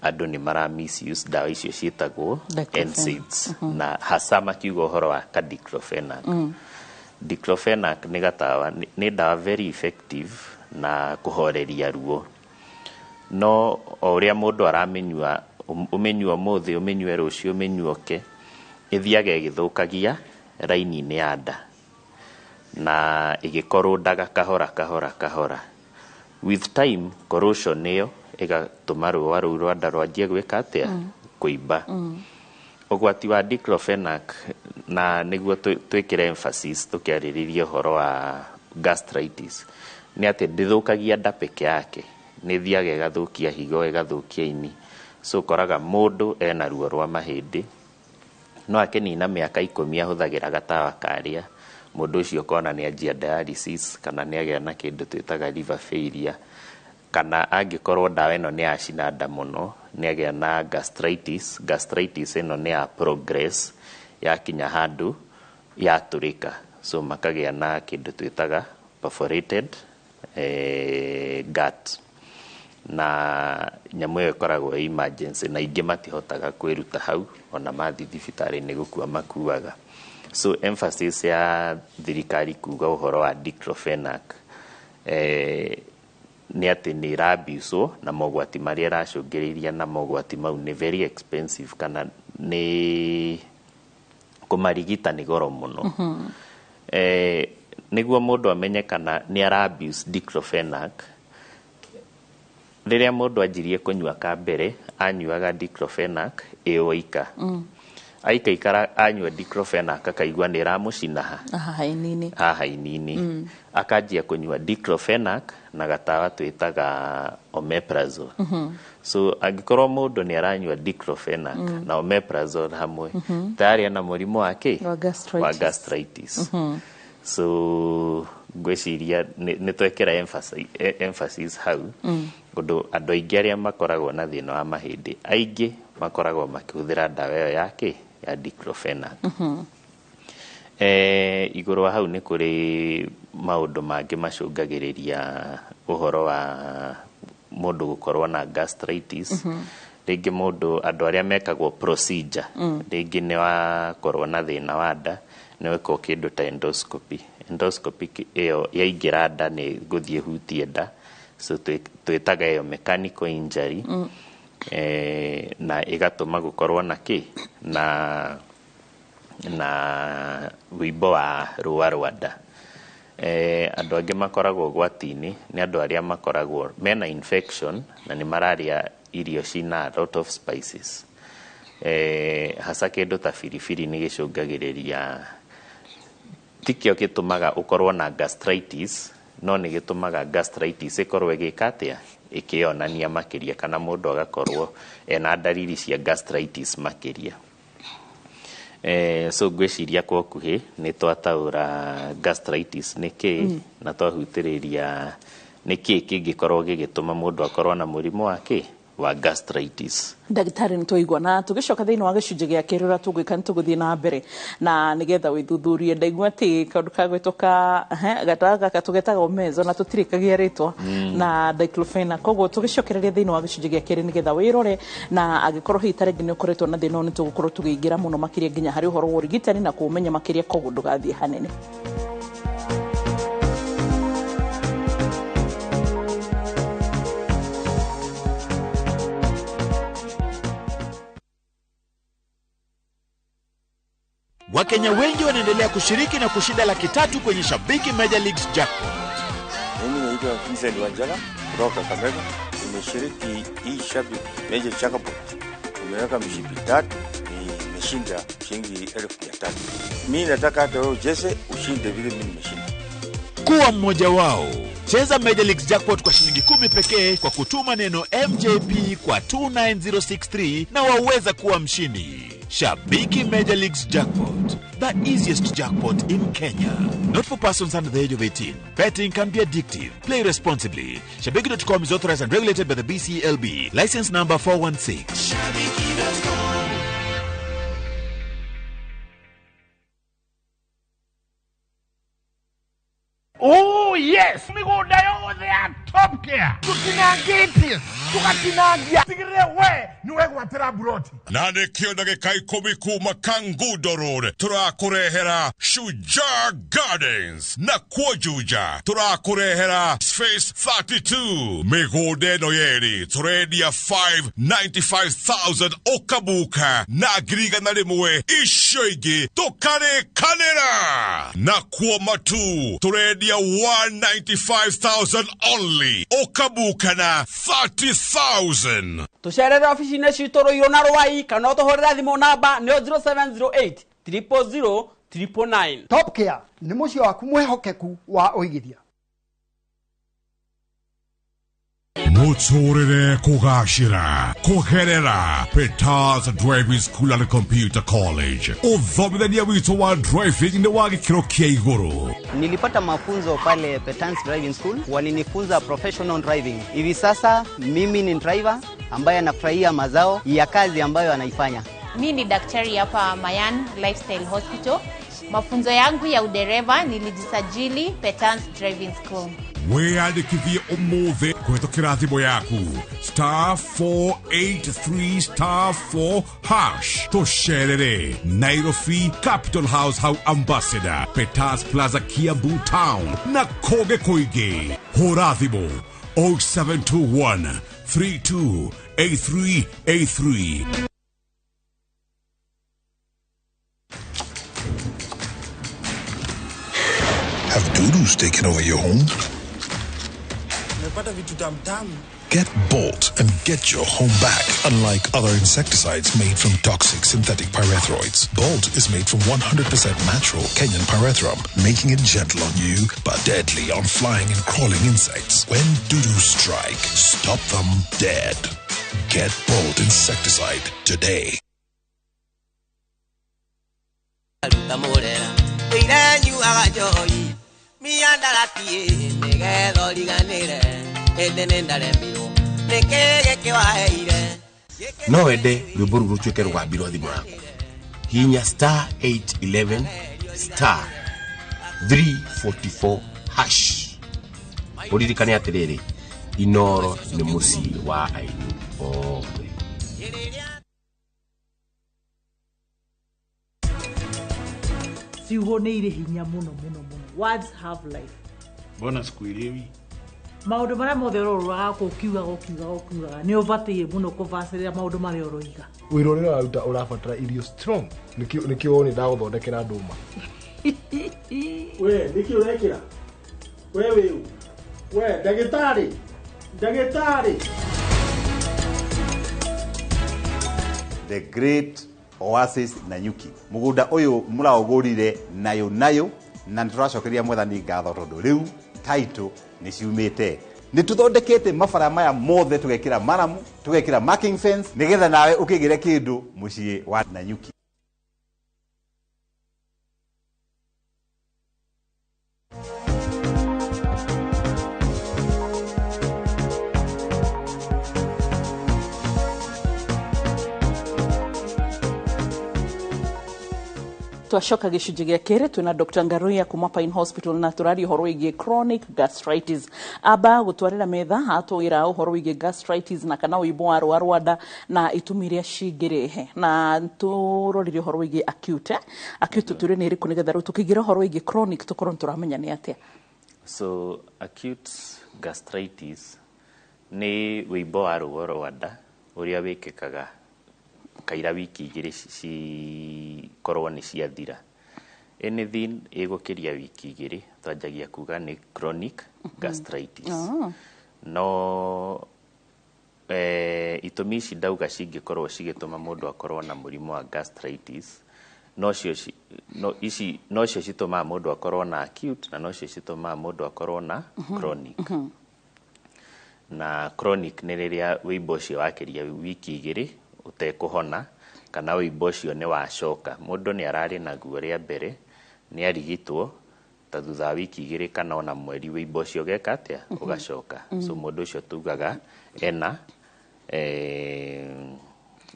andũ nĩ mara misuse ndawa icio ciĩtagwo Diclofenac. NSAIDs, na hasa makiuga ũhoro wa ka diclofenac. Diclofenac nĩ gatawa, nĩ ndawa very effective na kũhoreria ruo, no o ũrĩa mũndũ aramĩnyua, ũmĩnyua ũmũthĩ, ũmĩnyue rũciũ, ũmĩnyue ũke, ĩthiaga ĩgĩthũkagia raini-inĩ ya nda na ĩgĩkorũndaga kahora kahora kahora. With time corrosion ĩyo ĩgatũma rũa rũu rwa nda rwanjie gwĩka atĩa? Kũimba. Ũgwati wa diclofenac, na nĩguo twĩkĩre emphasis tũkĩarĩrĩria ũhoro wa gastritis, nĩ atĩ ndĩthũkagia nda peke yake, nĩ ĩthiaga ĩgathũkia higo, ĩgathũkia ini. So ũkoraga mũndũ ena ruo rwa mahĩndĩ, no akĩnina mĩaka 10 ahũthagĩra gatawa karĩa, mũndũ ũcio ũkona nĩ anjia dialysis kana nĩ agĩa na kĩndũ twĩtaga liver failure, kana angĩkorwo ndawa ĩno nĩ yacina nda mũno nĩ agĩa na gastritis. Gastritis ĩno nĩ ya progress, yakinya handũ yatũrĩka. So makagĩa na kĩndũ twĩtaga perforated gut, na nyamũ ĩyo ĩkoragwo ĩ emergency, na ingĩ matihotaga kwĩruta hau, ona mathiĩ thibitarĩ nĩ gũkua makuaga. So emphasis ya thirikari kuga ũhoro wa diclofenac nĩ atĩ nĩ ĩrabiucwo na mogwati marĩa ĩracũngĩrĩria, na mogwati mau nĩ very expensive, kana nĩ kũmarigita nĩ goro mũno. Nĩguo mũndũ amenye kana nĩ ara abuse diclofenac, rĩrĩa mũndũ anjirie kũnyua ka mbere, anyuaga diclofenac ĩ oika. Aikaikara anyua diclofenac akaigua nĩ ĩramũcina ha haha inini. Haha inini. Akanjia kũnyua diclofenac na gatawa twĩtaga omeprazole. So angĩkorwo mũndũ nĩ aranyua diclofenac na omeprazole hamwe, tayari ena mũrimũ wa kĩ? Wa gastritis. Wa gastritis. So ngwĩciria nĩ twekĩra emphasis hau, ũndũ andũ aingĩ arĩa makoragwo na thĩna wa mahĩndĩ, aingĩ makoragwo makĩhũthĩra ndawa ĩyo ya kĩ? Ya diclofenac. Igũrũ wa hau nĩ kũrĩ maũndũ mangĩ macũngagĩrĩria ũhoro wa mũndũ gũkorwo na gastritis. Rĩngĩ mũndũ, andũ arĩa mekagwo procedure, rĩngĩ nĩ wakorwo na thĩna wa nda, nĩ wekwo kĩndũ ta endoscopy. Endoscopy ĩyo yaingĩra nda nĩ gũthiĩ hutie nda, so twĩtaga ĩyo mechanical injury. Na ĩgatũma gũkorwo na kĩ? Na wĩimbo wa rũa rwa nda. Andũ angĩ makoragwo ũgwati-inĩ nĩ andũ arĩa makoragwo mena infection na nĩ mararĩa irio cina a lot of spices. Hasa kĩndũ ta biribiri nĩ gĩcũngagĩrĩria, tikĩo gĩtũmaga ũkorwo na gastritis, no nĩ gĩtũmaga gastritis ĩkorwo ĩgĩka atĩa? Ĩkĩonania makĩria, kana mũndũ agakorwo ena ndariri cia gastritis makĩria. So ngwĩciria kwa ũkuhĩ nĩ twataũra gastritis nĩ kĩĩ, na twahutĩrĩria nĩ kĩĩ kĩngĩkorwo gĩgĩtũma mũndũ akorwo na mũrimũ wa kĩ? Wa gastritis. Ndagĩtarĩ, nĩ twaigua, na tũgĩcoka thĩinĩ wa gĩcunjĩ gĩa kerĩ ũrĩa tũgwĩka nĩ tũgũthiĩ na mbere na nĩgetha wĩthuthurie. Ndaigua atĩ kaũndũ kagwĩtwo ka gatawa gaka tũgetaga omezo na tũtirĩ kagĩa rĩtwa na diclofenac. Koguo tũgĩcokereria thĩinĩ wa gĩcunjĩ gĩa kerĩ nĩgetha wĩrore, na angĩkorwo hihi ta rĩngĩ nĩ ũkoretwo na thĩna ũyũ, nĩ tũgũkorwo tũgĩingĩra mũno makĩria nginya harĩ ũhoro wa ũrigitani na kũũmenya makĩria, koguo ndũgathiĩ hanene. Wakenya wengi wanaendelea kushiriki na kushinda 300,000 kwenye Shabiki Major Leagues Jackpot. Mimi naitwa Vincent Wanjala kutoka Kakamega. Nimeshiriki hii Shabiki Major Jackpot. Nimeweka mshipi 3, nimeshinda shilingi 300,000. Mimi nataka hata wewe ucheze ushinde vile mimi nimeshinda. Kuwa mmoja wao. Cheza Major Leagues Jackpot kwa shilingi 10 pekee kwa kutuma neno MJP kwa 29063 na waweza kuwa mshindi. Shabiki Major Leagues Jackpot, the easiest jackpot in Kenya. Not for persons under the age of 18. Betting can be addictive. Play responsibly. Shabiki.com is authorized and regulated by the BCLB. License number 416. Shabiki.com. Oh yes, migunda yothe ya Top Care tutinangĩtie tugatinangia tigĩrĩre we nĩ wegwatĩra buroti. Na nĩkĩo ndagĩka 10 kuma Kangundo Road tũrakũrehera Shujaa Gardens, na kuo Juja tũrakũrehera Space 32. Mĩgũnda ĩno yerĩ tũrendia 595,000 ũkabuka na 100,000, icio ingĩ tũkarĩkanĩra. Na kuo Matu tũrendia 195,000 only, ũkabuka na 30,000. Tũcerere obici-inĩ citũ Rũirũ na Rwai, kana ũtũhũrĩre thimũ namba nĩyo 0708 000 999. Top Care nĩ mũciĩ waku mwĩhokeku wa ũigithia. Mũtũrĩre kũgacĩra kũgerera Peters Driving School and Computer College. Ũthomithania witũ wa driving nĩ wa gĩkĩro kĩa igũrũ. Nilipata mafunzo pale Peters Driving School, walinifunza professional driving. Hivi sasa mimi ni driver ambaye anafurahia mazao ya kazi ambayo anaifanya. Mimi ni daktari hapa Mayan Lifestyle Hospital. Mafunzo yangu ya udereva nilijisajili Petans Driving School. Wĩyandĩkithie ũmũthĩ kũhĩtũkĩra thimũ yaku *483*4#. Tũcerere Nairobi, Capital House hau Ambassador, Peters Plaza, Kiambu Town na kũngĩ kũingĩ. Hũra thimũ 0721 328383. Have dudus taken over your home? Nimepata vitu tamtamu. Get Bolt and get your home back. Unlike other insecticides made from toxic synthetic pyrethroids, Bolt is made from 100% natural Kenyan pyrethrum, making it gentle on you but deadly on flying and crawling insects. When dudus strike, stop them dead. Get Bolt insecticide today. Ruta murera ĩranyuaga njohi miandarati nĩgetha ũriganĩre ĩndĩ nĩ ndaremirwo nĩkĩ gĩkĩ waheire. No wende rwĩmbo rũu rũtuĩke rũgambi rwa thimũ yaku. Hihinya *811*344#. Ũririkane atĩrĩrĩ, Inoro nĩ mũciĩ wa aini othe. Ciugo nĩ irĩ hinya mũno mũno mũno. Words have life. Mbona sikuelewi? Maũndũ marĩa mothe ũrorũraga kũ ũkiugaga ũkiugaga ũkiugaga nĩ ũbataire mũno kũbacĩrĩra maũndũ marĩa ũroiga. Wĩra ũrĩa ũraruta ũrabatara irio strong, nĩkĩo nĩ ndagũthondekera ndũma. We nĩkĩ ũrekĩra? We wĩũ? We ndagĩtarĩ, ndagĩtarĩ. The Great Oasis Nanyuki. Mũgũnda ũyũ mũraũgũrire nayo nayo na nĩ tũracokeria mwathani ngatho tondũ rĩu title nĩ ciumĩte. Nĩ tũthondekete mabara maya mothe, tũgekĩra maramu, tũgekĩra marking fence nĩgetha nawe ũkĩgĩre kĩndũ mũciĩ wa Nanyuki. Twacoka gĩcunjĩ gĩa kerĩ twĩna Dr. Ngaruiya kuma Pine Hospital na tũraria ũhoro wĩgiĩ chronic gastritis. Amba gũtwarĩra metha atwĩra ũhoro wĩgiĩ gastritis na kana ũimbo wa rũa rwa nda na itũmi iria cingĩrehe, na tũrorire ũhoro wĩgiĩ acute. Acute tũtwĩre nĩ ĩrĩkũ nĩgetha rĩu tũkĩingĩra ũhoro wĩgiĩ chronic tũkorwo nĩ tũramenya nĩ atĩa. So acute gastritis nĩ wĩimbo wa rũa rwa nda ũrĩa wĩkĩkaga kaira wiki igĩrĩ cikorwo nĩ ciathira. Anything ĩgũkĩria wiki igĩrĩ twanjagia kuga nĩ chronic gastritis. No itũmi ici ndauga cingĩkorwo cigĩtũma mũndũ akorwo na mũrimũ wa gastritis, nocio nocio citũmaga mũndũ akorwo na acute na nocio citũmaga mũndũ akorwo na chronic. Na chronic nĩ rĩrĩa wĩimbo ũcio wakĩria wiki igĩrĩ ũtekũhona kana wĩimbo ũcio nĩ wacoka. Mũndũ nĩ ararĩ naguo rĩa mbere, nĩ arigitwo ta thutha wa wiki igĩrĩ kana ona mweri wĩimbo ũcio ũgeka atĩa? Ũgacoka. So mũndũ ũcio tugaga ena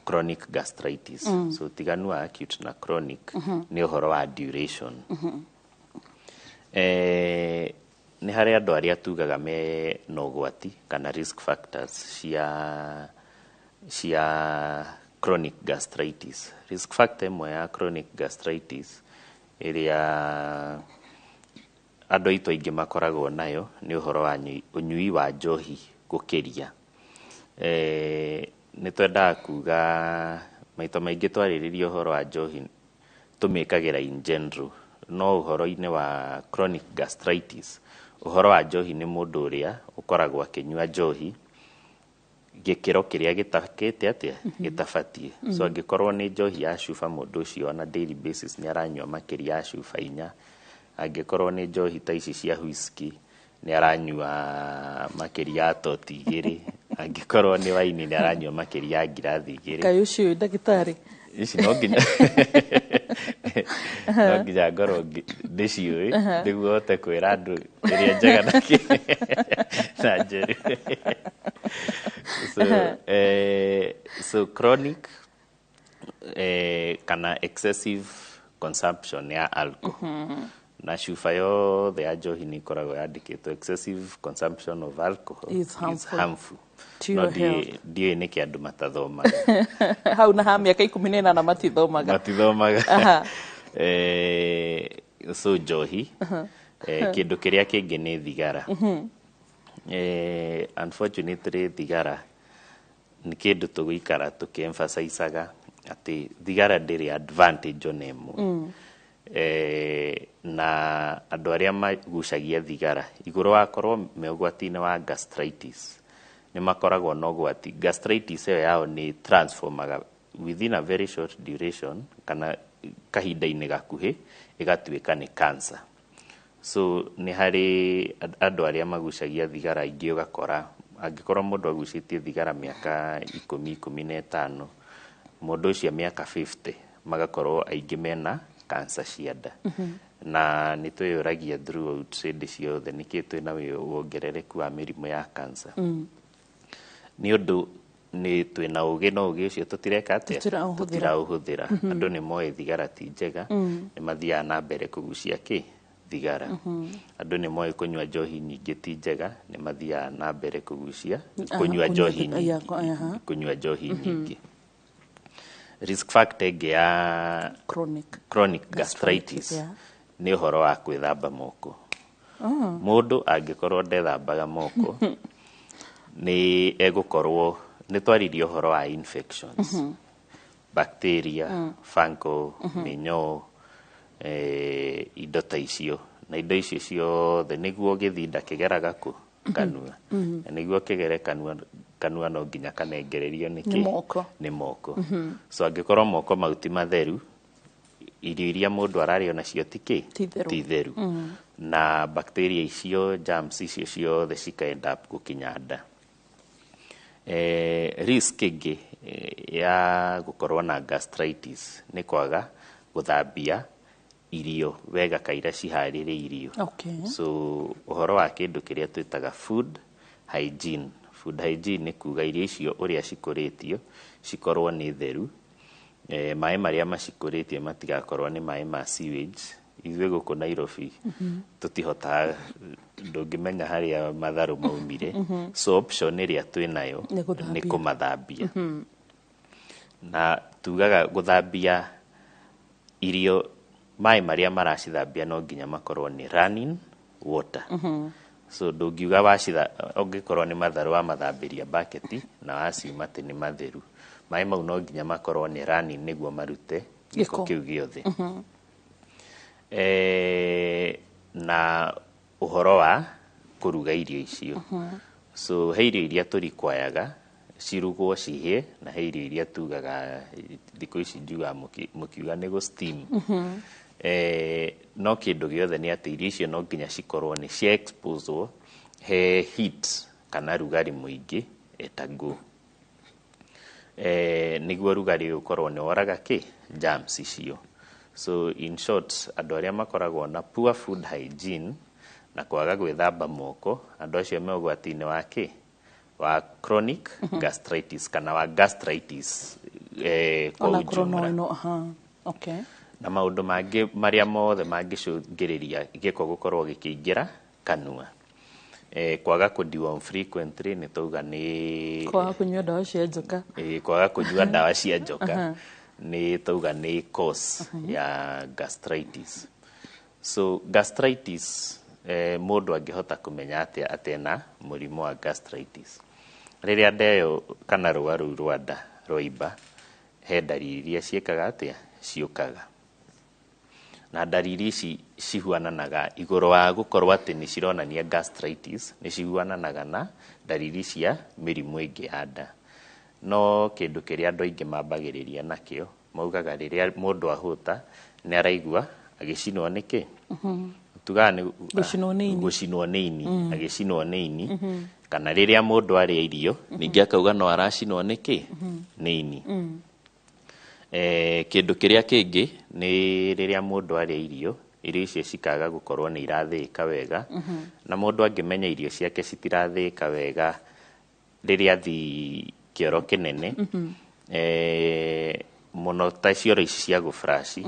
chronic gastritis. So tiganu wa acute na chronic nĩ ũhoro wa duration. Nĩ harĩ andũ arĩa tugaga me na ũgwati kana risk factors cia chronic gastritis. Risk factor ĩmwe ya chronic gastritis ĩrĩa andũ aitũ aingĩ makoragwo nayo nĩ ũhoro wa ũnyui wa njohi gũkĩria. Nĩ twendaga kuga maita maingĩ twarĩrĩria ũhoro wa njohi tũmĩkagĩra in general, no ũhoro-inĩ wa chronic gastritis ũhoro wa njohi nĩ mũndũ ũrĩa ũkoragwo akĩnyua njohi gĩkĩro kĩrĩa gĩtakĩte atĩa gĩtabatiĩ. So angĩkorwo nĩ njohi ya cuba mũndũ ũcio on a daily basis nĩ aranyua makĩria ya cuba 4. Angĩkorwo nĩ njohi ta ici cia whisky nĩ aranyua makĩria ya toti 2. Angĩkorwo nĩ waini nĩ aranyua makĩria ya ngirathi 2. Kaĩ ũcio ndagĩtarĩ? Ici no nginya ngorwo ndĩciũĩ nĩguo hote kwĩra andũ ĩrĩa njega na njũru. So chronic kana excessive consumption ya alcohol. Na cuba yothe ya njohi nĩ ĩkoragwo yandĩkĩtwo excessive consumption of alcohol is harmful harmful. To No your health. ndiũĩ nĩkĩ andũ matathomaga. Hau na ha mĩaka 18 matithomaga. Matithomaga. So njohi. Kĩndũ kĩrĩa kĩngĩ nĩ thigara. Unfortunately thigara nĩ kĩndũ tũgũikara tũkĩemphasizaga atĩ thigara ndĩrĩ advantage ona ĩmwe. Na andũ arĩa magucagia thigara igũrũ wakorwo me ũgwati-inĩ wa gastritis, nĩ makoragwo na ũgwati. Gastritis ĩyo yao nĩ transformaga within a very short duration, kana kahinda-inĩ gakuhĩ ĩgatuĩka nĩ cancer. So nĩ harĩ andũ arĩa magucagia thigara aingĩ, ũgakora angĩkorwo mũndũ agucĩtie thigara mĩaka 10, 15, mũndũ ũcio mĩaka 50 magakorwo aingĩ mena cancer cia nda. Na nĩ twĩyũragia throughout hĩndĩ ciothe nĩkĩ twĩna wongerereku wa mĩrimũ ya cancer. Nĩ ũndũ nĩ twĩna ũgĩ, no ũgĩ ũcio tũtireka atĩa? Tũtiraũhũthĩra. Tũtiraũhũthĩra. Andũ nĩ moĩ thigara ti njega, nĩ mathiaga na mbere kũgucia kĩ thigara. Andũ nĩ moĩ kũnyua njohi nyingĩ ti njega, nĩ mathiaga na mbere kũgucia kũnyua njohi nyingĩ, kũnyua njohi nyingĩ. Risk factor ĩngĩ ya chronic chronic gastritis nĩ ũhoro wa kwĩthamba moko. Mũndũ angĩkorwo ndethambaga moko nĩ egũkorwo, nĩ twaririe ũhoro wa infections, bacteria, fungal, mĩnyoo, indo ta icio, na indo icio ciothe nĩguo gĩthinda kĩgeraga kũ kanua. Na nĩguo kĩgere kanua, kanua no nginya kanengererio nĩ nĩ kĩ? Moko. Nĩ moko. So angĩkorwo moko mau ti matheru, irio iria mũndũ ararĩa nacio ti kĩ? Ti theru. Ti theru. Na bacteria icio, germs icio ciothe cika end up gũkinya nda. Risk ĩngĩ ya gũkorwo na gastritis nĩ kwaga gũthambia irio wega kaira ciharĩrĩirio. So ũhoro wa kĩndũ kĩrĩa twĩtaga food hygiene. Food hygiene nĩ kuga irio icio ũrĩa cikũrĩtio cikorwo nĩ theru. Maĩ marĩa macikũrĩtie matigakorwo nĩ maĩ ma sewage. Ithuĩ gũkũ Nairobi tũtihotaga, ndũngĩmenya harĩa matharũ maumire. So option ĩrĩa twĩnayo nĩ gũthambia. Nĩ kũmathambia. Na tugaga gũthambia irio, maĩ marĩa maracithambia no nginya makorwo nĩ running water. So ndũngiuga wacitha, ũngĩkorwo nĩ matharũ wamathambĩria baketi na waciuma atĩ nĩ matheru. Maĩ mau no nginya makorwo nĩ running nĩguo marute gĩko gĩko. Kĩu gĩothe. Na ũhoro wa kũruga irio icio. So he irio iria tũrikwayaga cirugwo cihĩe, na he irio iria tugaga thikũ ici njugaga mũkiuga nĩ gũ steam. No kĩndũ gĩothe nĩ atĩ irio icio no nginya cikorwo nĩ cia exposed he heat kana rugarĩ mũingĩ etagwo nĩguo rugarĩ ũkorwo nĩ woraga kĩ germs icio. So in short, andũ arĩa makoragwo na poor food hygiene na kwaga gwĩthamba moko, andũ acio me ũgwati-inĩ wa kĩ wa chronic gastritis kana wa gastritis kwa ona ujumla. korwo no ĩno, aha. Okay. Na maũndũ mangĩ marĩa mothe mangĩcũngĩrĩria gĩko gũkorwo gĩkĩingĩra kanua, kwaga kũ deworm frequently nĩ tauga nĩ kwaga kũnyua ndawa cia njoka. Kwaga kũnyua ndawa cia njoka nĩ tauga nĩ cause ya gastritis. So gastritis, mũndũ angĩhota kũmenya atĩa atĩ ena mũrimũ wa gastritis? Rĩrĩa nda ĩyo kana rũa rũu rwa nda rwaimba, he ndariri iria ciĩkaga atĩa ciũkaga, na ndariri ici cihuananaga igũrũ wa gũkorwo atĩ nĩ cironania gastritis, nĩ cihuananaga na ndariri cia mĩrimũ ĩngĩ ya nda. No kĩndũ kĩrĩa andũ aingĩ mambagĩrĩria nakĩo, maugaga rĩrĩa mũndũ ahũta nĩ araigua agĩcinwo nĩ kĩ, tugaga nĩ gũcinwo nĩ ini. Gũcinwo nĩ ini. Agĩcinwo nĩ ini, kana rĩrĩa mũndũ arĩa irio ningĩ akauga no aracinwo nĩ kĩ, nĩ ini. Kĩndũ kĩrĩa kĩngĩ nĩ rĩrĩa mũndũ arĩa irio, irio icio cikaga gũkorwo nĩ irathĩĩka wega. Na mũndũ angĩmenya irio ciake citirathĩĩka wega rĩrĩa athi kĩoro kĩnene, mũno ta cioro ici cia gũflash,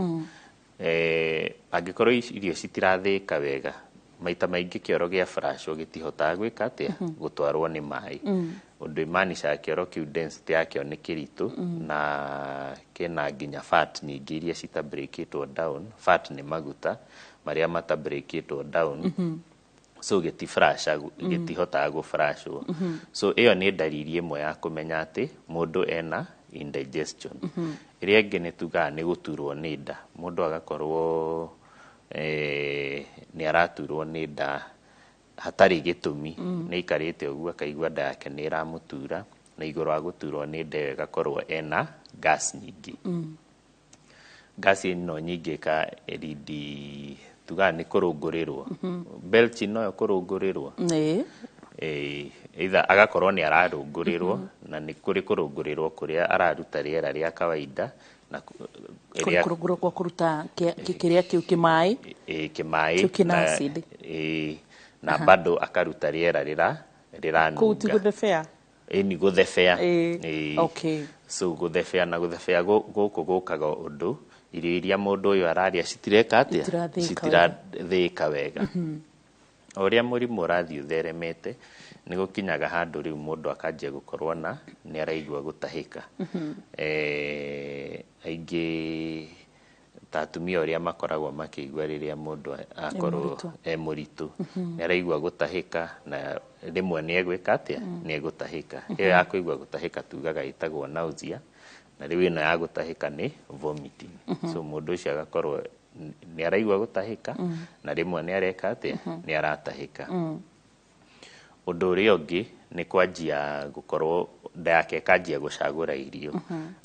Angĩkorwo irio citirathĩĩka wega, maita maingĩ kĩoro gĩa flush gĩtihotaga gwĩka atĩa, gũtwarwo nĩ maĩ. Ũndũ ĩmaanishaga kĩoro kĩu density yakĩo nĩ kĩritũ, na kĩna nginya fat nyingĩ iria cita breakĩtwo down. Fat nĩ maguta marĩa mata breakĩtwo down. So gĩti flush, gĩtihotaga gũ flushwo. So ĩyo nĩ ndariri ĩmwe ya kũmenya atĩ mũndũ ena indigestion. Ĩrĩa ĩngĩ nĩ tugaga nĩ gũturwo nĩ nda, mũndũ agakorwo nĩ araturwo nĩ nda hatarĩ gĩtũmi. Nĩ aikarĩte ũguo akaigua nda yake nĩ ĩramũtura, na igũrũ wa gũturwo nĩ nda ĩyo ĩgakorwo ena gas nyingĩ. Gas ĩno nyingĩ ĩka lead, tugaga nĩ kũrũngũrĩrwo. Belching noyo kũrũngũrĩrwo. Ĩĩ. Either agakorwo nĩ ararũngũrĩrwo, na nĩ kũrĩ kũrũngũrĩrwo kũrĩa araruta rĩera rĩa kawaida na ĩrĩa Kũrũngũrwo kwa kũruta kĩrĩa kĩu kĩmaĩ. Kĩmaĩ. Kĩu kĩna na, acid. Na bado akaruta rĩera rĩra rĩranunga. Kũu ti gũthebea? Ĩni, gũthebea. Ĩĩ. Ĩĩ. So gũthebea, na gũthebea gũkũ gũkaga ũndũ irio iria mũndũ ũyũ ararĩa citireka atĩa? Itirathĩĩka. Citirathĩĩka wega. O ũrĩa mũrimũ ũrathiĩ ũtheremete, nĩ gũkinyaga handũ rĩu mũndũ akanjia gũkorwo na nĩ araigua gũtahĩka. Aingĩ ta atumia ũrĩa makoragwo makĩigua rĩrĩa mũndũ akorwo mũritũ. E mũritũ, nĩ araigua gũtahĩka, na rĩmwe nĩ egwĩka atĩa? Nĩ egũtahĩka. Ĩyo ya kũigua gũtahĩka tugaga ĩtagwo nausea, na rĩu ĩno ya gũtahĩka nĩ vomiting. So mũndũ ũcio agakorwo nĩ araigua gũtahĩka, na rĩmwe nĩ areka atĩa? Nĩ aratahĩka. Ũndũ ũrĩa ũngĩ nĩ kwanjia gũkorwo nda yake ĩkanjia gũcagũra irio.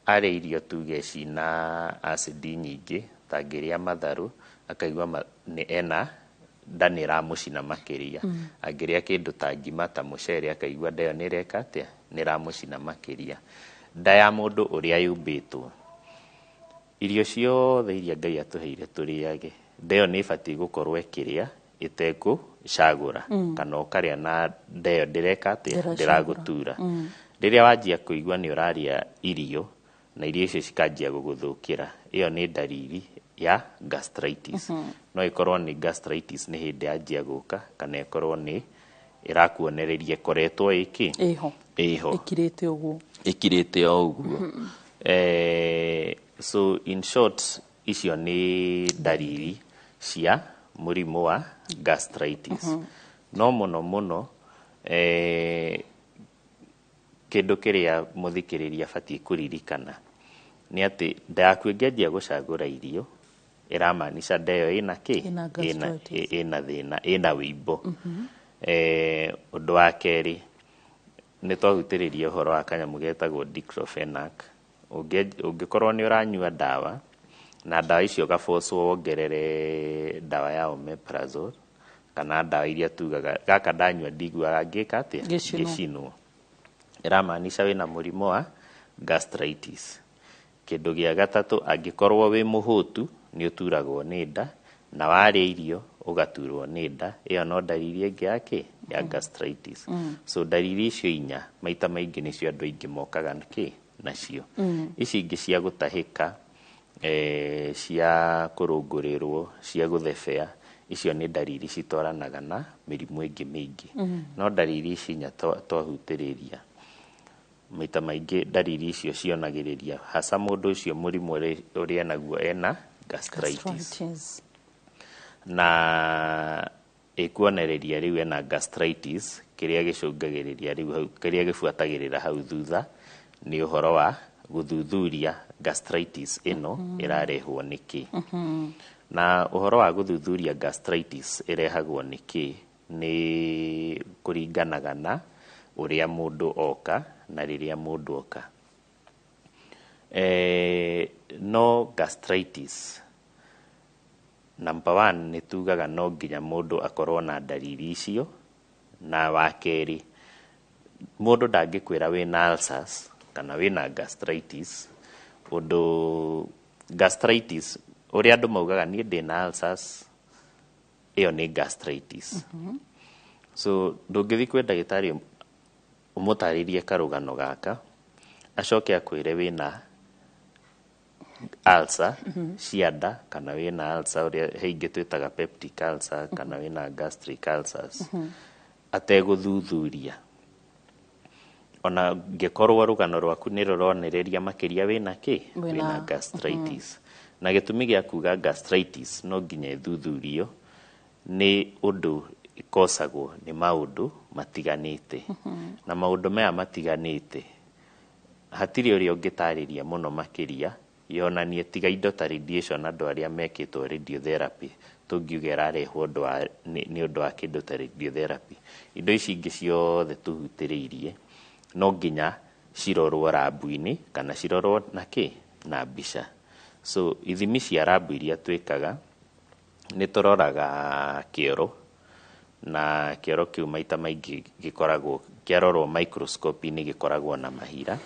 Arĩa irio tuge cina acid nyingĩ, ta angĩrĩa matharũ akaigua nĩ ena nda nĩ ĩramũcina makĩria. Angĩrĩa kĩndũ ta ngima, ta mũcere, akaigua nda ĩyo nĩ ĩreka atĩa? Nĩ ĩramũcina makĩria. Nda ya mũndũ ũrĩa yũmbĩtwo, irio ciothe iria Ngai atũheire tũrĩage, nda ĩyo nĩ ĩbatiĩ gũkorwo ĩkĩrĩa ĩtekũcagũra. Kana ũkarĩa na nda ĩyo ndĩreka atĩa? Ndĩracagũra. Ndĩragũtura. Rĩrĩa wanjia kũigua nĩ ũrarĩa irio na irio icio cikanjia gũgũthũkĩra, ĩyo nĩ ndariri ya gastritis. No ĩkorwo nĩ gastritis nĩ hĩndĩ yanjia gũka, kana ĩkorwo nĩ ĩrakuonereria ĩkoretwo ĩkĩ? Ĩho. Ĩho. Ĩkirĩte ũguo. Ĩkirĩte o ũguo. So in short, icio nĩ ndariri cia mũrimũ wa gastritis. No mũno mũno, kĩndũ kĩrĩa mũthikĩrĩria abatiĩ kũririkana nĩ atĩ nda yaku ĩngĩanjia gũcagũra irio, ĩramaanisha nda ĩyo ĩna kĩ? Ĩna gastritis. Ĩna thĩna, ĩna wĩimbo. Ũndũ wa kerĩ, nĩ twahutĩrĩria ũhoro wa kanyamũ getagwo diclofenac. Ũngĩkorwo nĩ ũranyua ndawa, na ndawa icio ũgabocwo wongerere ndawa ya omeprazole, kana ndawa iria tugaga gaka ndanyua ndiguaga ngĩka atĩa? Ngĩcinwo. Ngĩcinwo. Ĩramaanisha wĩna mũrimũ wa gastritis. Kĩndũ gĩa gatatũ, angĩkorwo wĩ mũhũtu nĩ ũturagwo nĩ nda, na warĩa irio ũgaturwo nĩ nda, ĩyo no ndariri ĩngĩ ya kĩ? Ya gastritis. So ndariri icio inya maita maingĩ nĩcio andũ aingĩ mokaga kĩ? Nacio. Ici ingĩ cia gũtahĩka, cia kũrũngũrĩrwo, cia gũthebea, icio nĩ ndariri citwaranaga na mĩrimũ ĩngĩ mĩingĩ. No ndariri ici inya twahutĩrĩria, maita maingĩ ndariri icio cionagĩrĩria hasa mũndũ ũcio mũrimũ ũrĩa enaguo ena gastritis. Gastritis. Na ĩkuonereria rĩu ena gastritis, kĩrĩa gĩcũngagĩrĩria rĩu hau, kĩrĩa gĩbuatagĩrĩra hau thutha nĩ ũhoro wa gũthuthuria gastritis ĩno ĩrarehwo nĩkĩ. Na ũhoro wa gũthuthuria gastritis ĩrehagwo nĩkĩ nĩ kũringanaga na ũrĩa mũndũ oka na rĩrĩa mũndũ oka. No gastritis number 1 nĩ tugaga no nginya mũndũ akorwo na ndariri icio, na wa kerĩ mũndũ ndangĩkwĩra wĩna ulcers kana wĩna gastritis. Ũndũ gastritis ũrĩa andũ maugaga niĩ ndĩna ulcers, ĩyo nĩ gastritis. So ndũngĩthiĩ kwĩ ndagĩtarĩ ũmũtarĩrie karũgano gaka acoke akwĩre wĩna Ulcer cia nda, kana wĩna ulcer ũrĩa he ingĩ twĩtaga peptic ulcer, kana wĩna gastric ulcers, ategũthuthuria ona ngĩkorwo rũgano rwaku nĩ rũronereria makĩria wĩna kĩ, wĩna gastritis. Na gĩtũmi gĩa kuga gastritis no nginya ĩthuthurio nĩ ũndũ ĩkosagwo nĩ maũndũ matiganĩte. Na maũndũ maya matiganĩte hatirĩ ũrĩa ũngĩtarĩria mũno makĩria yonanie tiga indo ta radiation, andũ arĩa mekĩtwo radiotherapy tũngiuga ĩrarehwo ũndũ wa nĩ ũndũ wa kĩndũ ta radiotherapy. Indo ici ingĩ ciothe tũhutĩrĩirie no nginya cirorwo rabu-inĩ kana cirorwo na kĩ, na mbica. So ithimi cia rabu iria twĩkaga nĩ tũroraga kĩoro, na kĩoro kĩu maita maingĩ gĩkoragwo kĩarorwo microscope-inĩ gĩkoragwo na mahira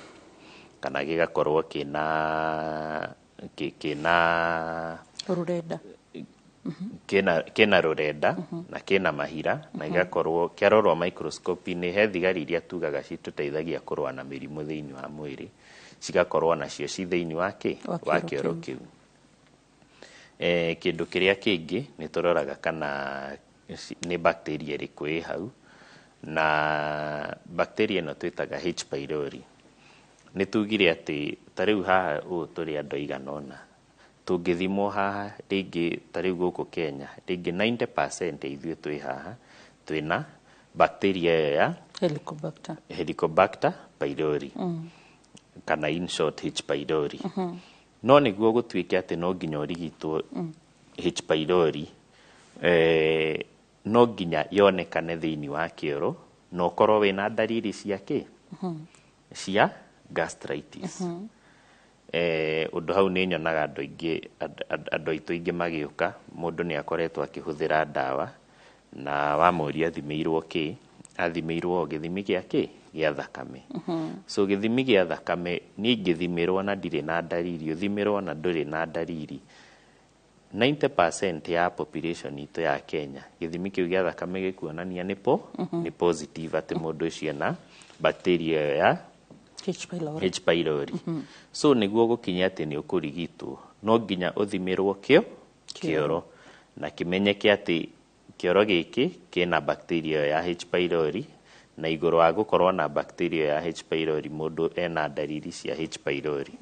kana gĩgakorwo kĩna kĩna rũrenda, kĩna rũrenda na kĩna mahira, na gĩgakorwo kĩarorwo microscope-inĩ he thigari iria tugaga citũteithagia kũrũa na mĩrimũ thĩinĩ wa mwĩrĩ, cigakorwo nacio ci thĩinĩ wa kĩ, wa kĩoro kĩu. Kĩndũ kĩrĩa kĩngĩ nĩ tũroraga kana nĩ bacteria ĩrĩkũ ĩ hau, na bacteria ĩno twĩtaga H pylori. Nĩ tugire atĩ ta rĩu haha ũũ tũrĩ andũ aigana ũna, tũngĩthimwo haha rĩngĩ ta rĩu gũkũ Kenya rĩngĩ 90% ya ithuĩ twĩ haha twĩna bacteria ĩyo ya Helicobacter, Helicobacter pylori, kana in short H pylori. No nĩguo gũtuĩke atĩ no nginya ũrigitwo H pylori, no nginya yonekane thĩinĩ wa kĩoro na ũkorwo wĩna ndariri cia kĩ, cia gastritis. Ũndũ hau nĩ nyonaga andũ aingĩ, andũ aitũ aingĩ magĩũka, mũndũ nĩ akoretwo akĩhũthĩra ndawa na wamũria athimĩirwo kĩ, athimĩirwo gĩthimi gĩa kĩ, gĩa thakame. So gĩthimi gĩa thakame niĩ ingĩthimĩrwo na ndirĩ na ndariri, ũthimĩrwo na ndũrĩ na ndariri, 90% ya population itũ ya Kenya gĩthimi kĩu gĩa thakame gĩkuonania nĩ po nĩ positive atĩ mũndũ ũcio ena bacteria ĩyo ya H pylori. H pylori. So nĩguo gũkinya atĩ nĩ ũkũrigitwo no nginya ũthimĩrwo kĩo kĩoro na kĩmenyeke atĩ kĩoro gĩkĩ kĩna bacteria ĩyo ya H pylori, na igũrũ wa gũkorwo na bacteria ya H pylori mũndũ ena ndariri cia H pylori.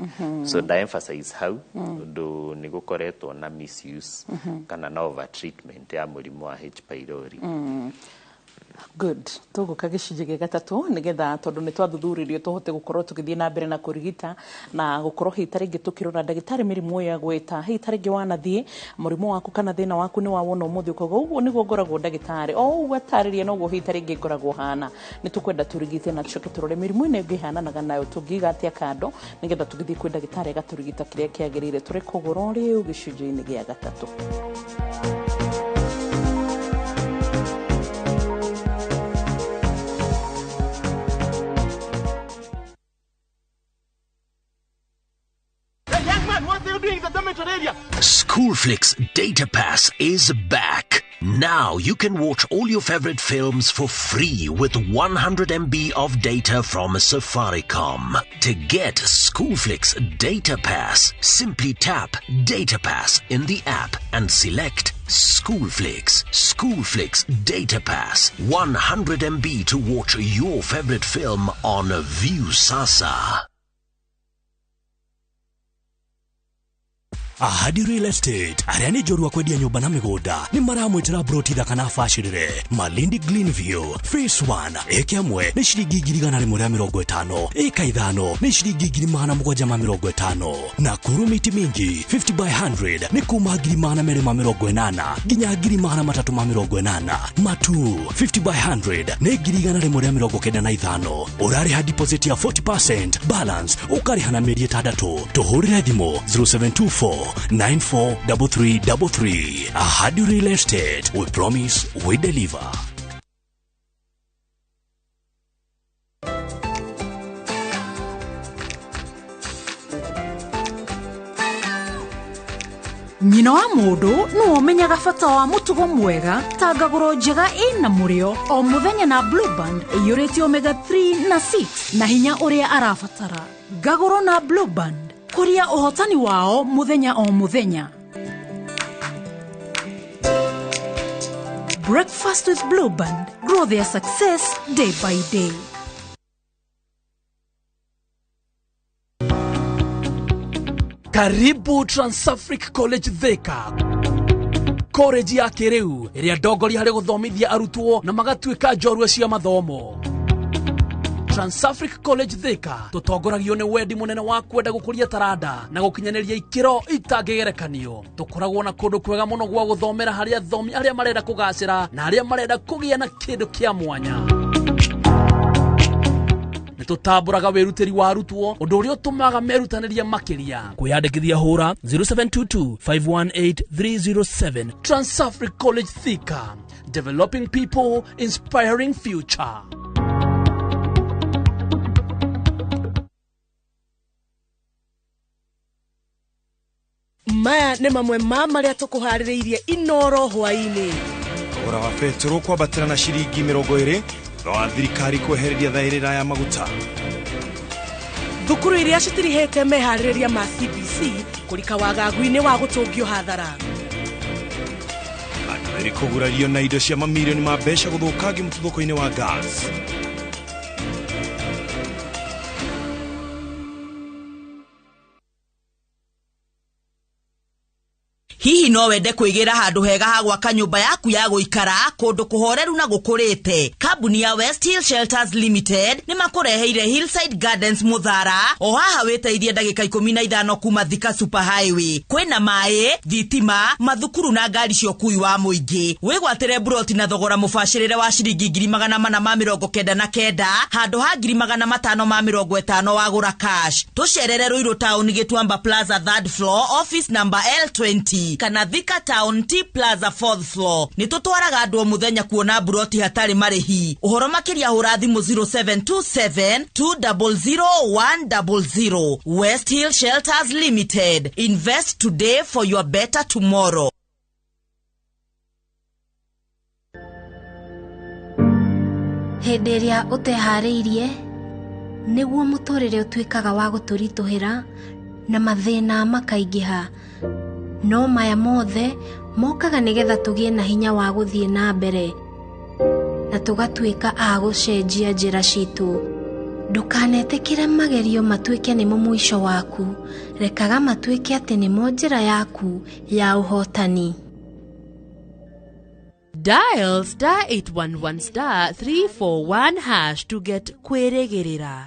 So nda emphasize hau ũndũ nĩ gũkoretwo na misuse kana na over treatment ya mũrimũ wa H pylori. Good. Tũgũka gĩcunjĩ gĩa gatatũ nĩgetha tondũ nĩ twathuthuririo tũhote gũkorwo tũgĩthiĩ na mbere na kũrigita na gũkorwo hihi ta rĩngĩ tũkĩrora ndagĩtarĩ mĩrimũ ĩyo agwĩta, hihi ta rĩngĩ wanathiĩ mũrimũ waku kana thĩna waku nĩ wawona ũmũthĩ ũkauga ũguo nĩguo ngoragwo ndagĩtarĩ, o ũguo atarĩria noguo hihi ta rĩngĩ ngoragwo hana. Nĩ tũkwenda tũrigite na tũcoke tũrore mĩrimũ ĩno ĩngĩ ĩhananaga nayo tũngiga atĩa kando nĩgetha tũgĩthiĩ kwĩ ndagĩtarĩ agatũrigita kĩrĩa kĩagĩrĩire. Tũrĩ kũgũrũ rĩu gĩcunjĩ-inĩ gĩa gatatũ. Schoolflix Data Pass is back. Now you can watch all your favorite films for free with 100 MB of data from Safaricom. To get Schoolflix Data Pass, simply tap Data Pass in the app and select Schoolflix. Schoolflix Data Pass. 100 MB to watch your favorite film on Viusasa. Ahadi Real Estate arĩa nĩ njorua kwendia nyũmba na mĩgũnda nĩ maramwĩtĩra broti thaka na bacĩrĩre Malindi Greenview Phase 1 ĩka ĩmwe nĩ ciringi 150,000, ĩka 5 nĩ ciringi 750,000, Nakuru miti mingi 50 by 100 nĩ kuma 280,000 nginya 380,000, Matu 50 by 100 nĩ 195,000, ũrarĩha deposit ya 40%, balance ũkarĩha na mĩeri 6. Tũhũrĩre thimũ 0724 943333. Ahadi Real Estate. We promise, we deliver. Nyina wa mũndũ nĩwe ũmenyaga bata wa mũtugo mwega ta ngagũro njega ĩna mũrĩo o mũthenya na Blue Band ĩiyũrĩte omega 3 na 6 na hinya ũrĩa arabatara. Ngagũro na Blue Band Gũkũria ũhotani wao mũthenya o mũthenya. Breakfast with Blue Band. Grow their success day by day. Karibu Transafric College Thika, college ya kĩrĩu ĩrĩa ndongoria harĩ gũthomithia arutwo na magatuĩka njorua cia mathomo. Transafric College Thika tũtongoragio nĩ wendi mũnene wa kwenda gũkũria taranda na gũkinyanĩria ikĩro itangĩgerekanio. Tũkoragwo na kũndũ kwega mũno gwa gũthomera harĩ athomi arĩa marenda kũgacĩra na arĩa marenda kũgĩa na kĩndũ kĩa mwanya. Nĩ tũtambũraga wĩrutĩri wa arutwo, ũndũ ũrĩa ũtũmaga merutanĩria makĩria. Kwĩyandĩkithia hũra 0722 518 307. Transafric College Thika, developing people, inspiring future. Maya nĩ mamwe ma marĩa tũkũharĩrĩirie Inoro hwaĩ-inĩ. Thogora wa betũrũ kwambatĩra na ciringi 20 thutha wa thirikari kwehereria thaĩrĩra ya maguta. Thukuru iria citirihĩte meharĩrĩria ma CBC kũrika wagagu-inĩ wa gũtũngio hathara. Andũ erĩ kũgurario na indo cia mamirioni ma mbeca gũthũkangio mũtuthũko-inĩ wa gas. Hihi no wende kwĩgĩra handũ hega ha gwaka nyũmba yaku ya gũikara kũndũ kũhoreru na gũkũrĩte? Kambuni ya West Hill Shelters Limited nĩ makũreheire Hillside Gardens Mũthara, o haha wĩteithie ndagĩka 15 kuma Thika Super Highway. Kwĩna maĩ, thitima, mathukuru na ngari cia ũkui wa mũingĩ. Wĩgwatĩre mburoti na thogora mũbacĩrĩre wa ciringi 499,000 handũ ha 550,000 wagũra cash. Tũcerere Ruiru Town, Gĩtuamba Plaza 3rd floor, office number L20, kana Thika Town T Plaza 4th floor. Nĩ tũtwaraga andũ o mũthenya kuona mburoti hatarĩ marĩhi. Ũhoro makĩria hũra thimũ 0727 200 100. West Hill Shelters Limited. Invest today for your better tomorrow. Hĩndĩ ĩrĩa ũteharĩirie nĩguo mũtũrĩre ũtuĩkaga wa gũtũritũhĩra na mathĩna makaingĩha. No maya mothe mokaga nĩgetha tũgĩe na hinya wa gũthiĩ na mbere na tũgatuĩka a gũcenjia njĩra citũ. Ndũkanetĩkĩre magerio matuĩke nĩmo mũico waku, rekaga matuĩke atĩ nĩmo njĩra yaku ya ũhotani. Dial star 811 star 341 hash to get kwĩrĩgĩrĩra.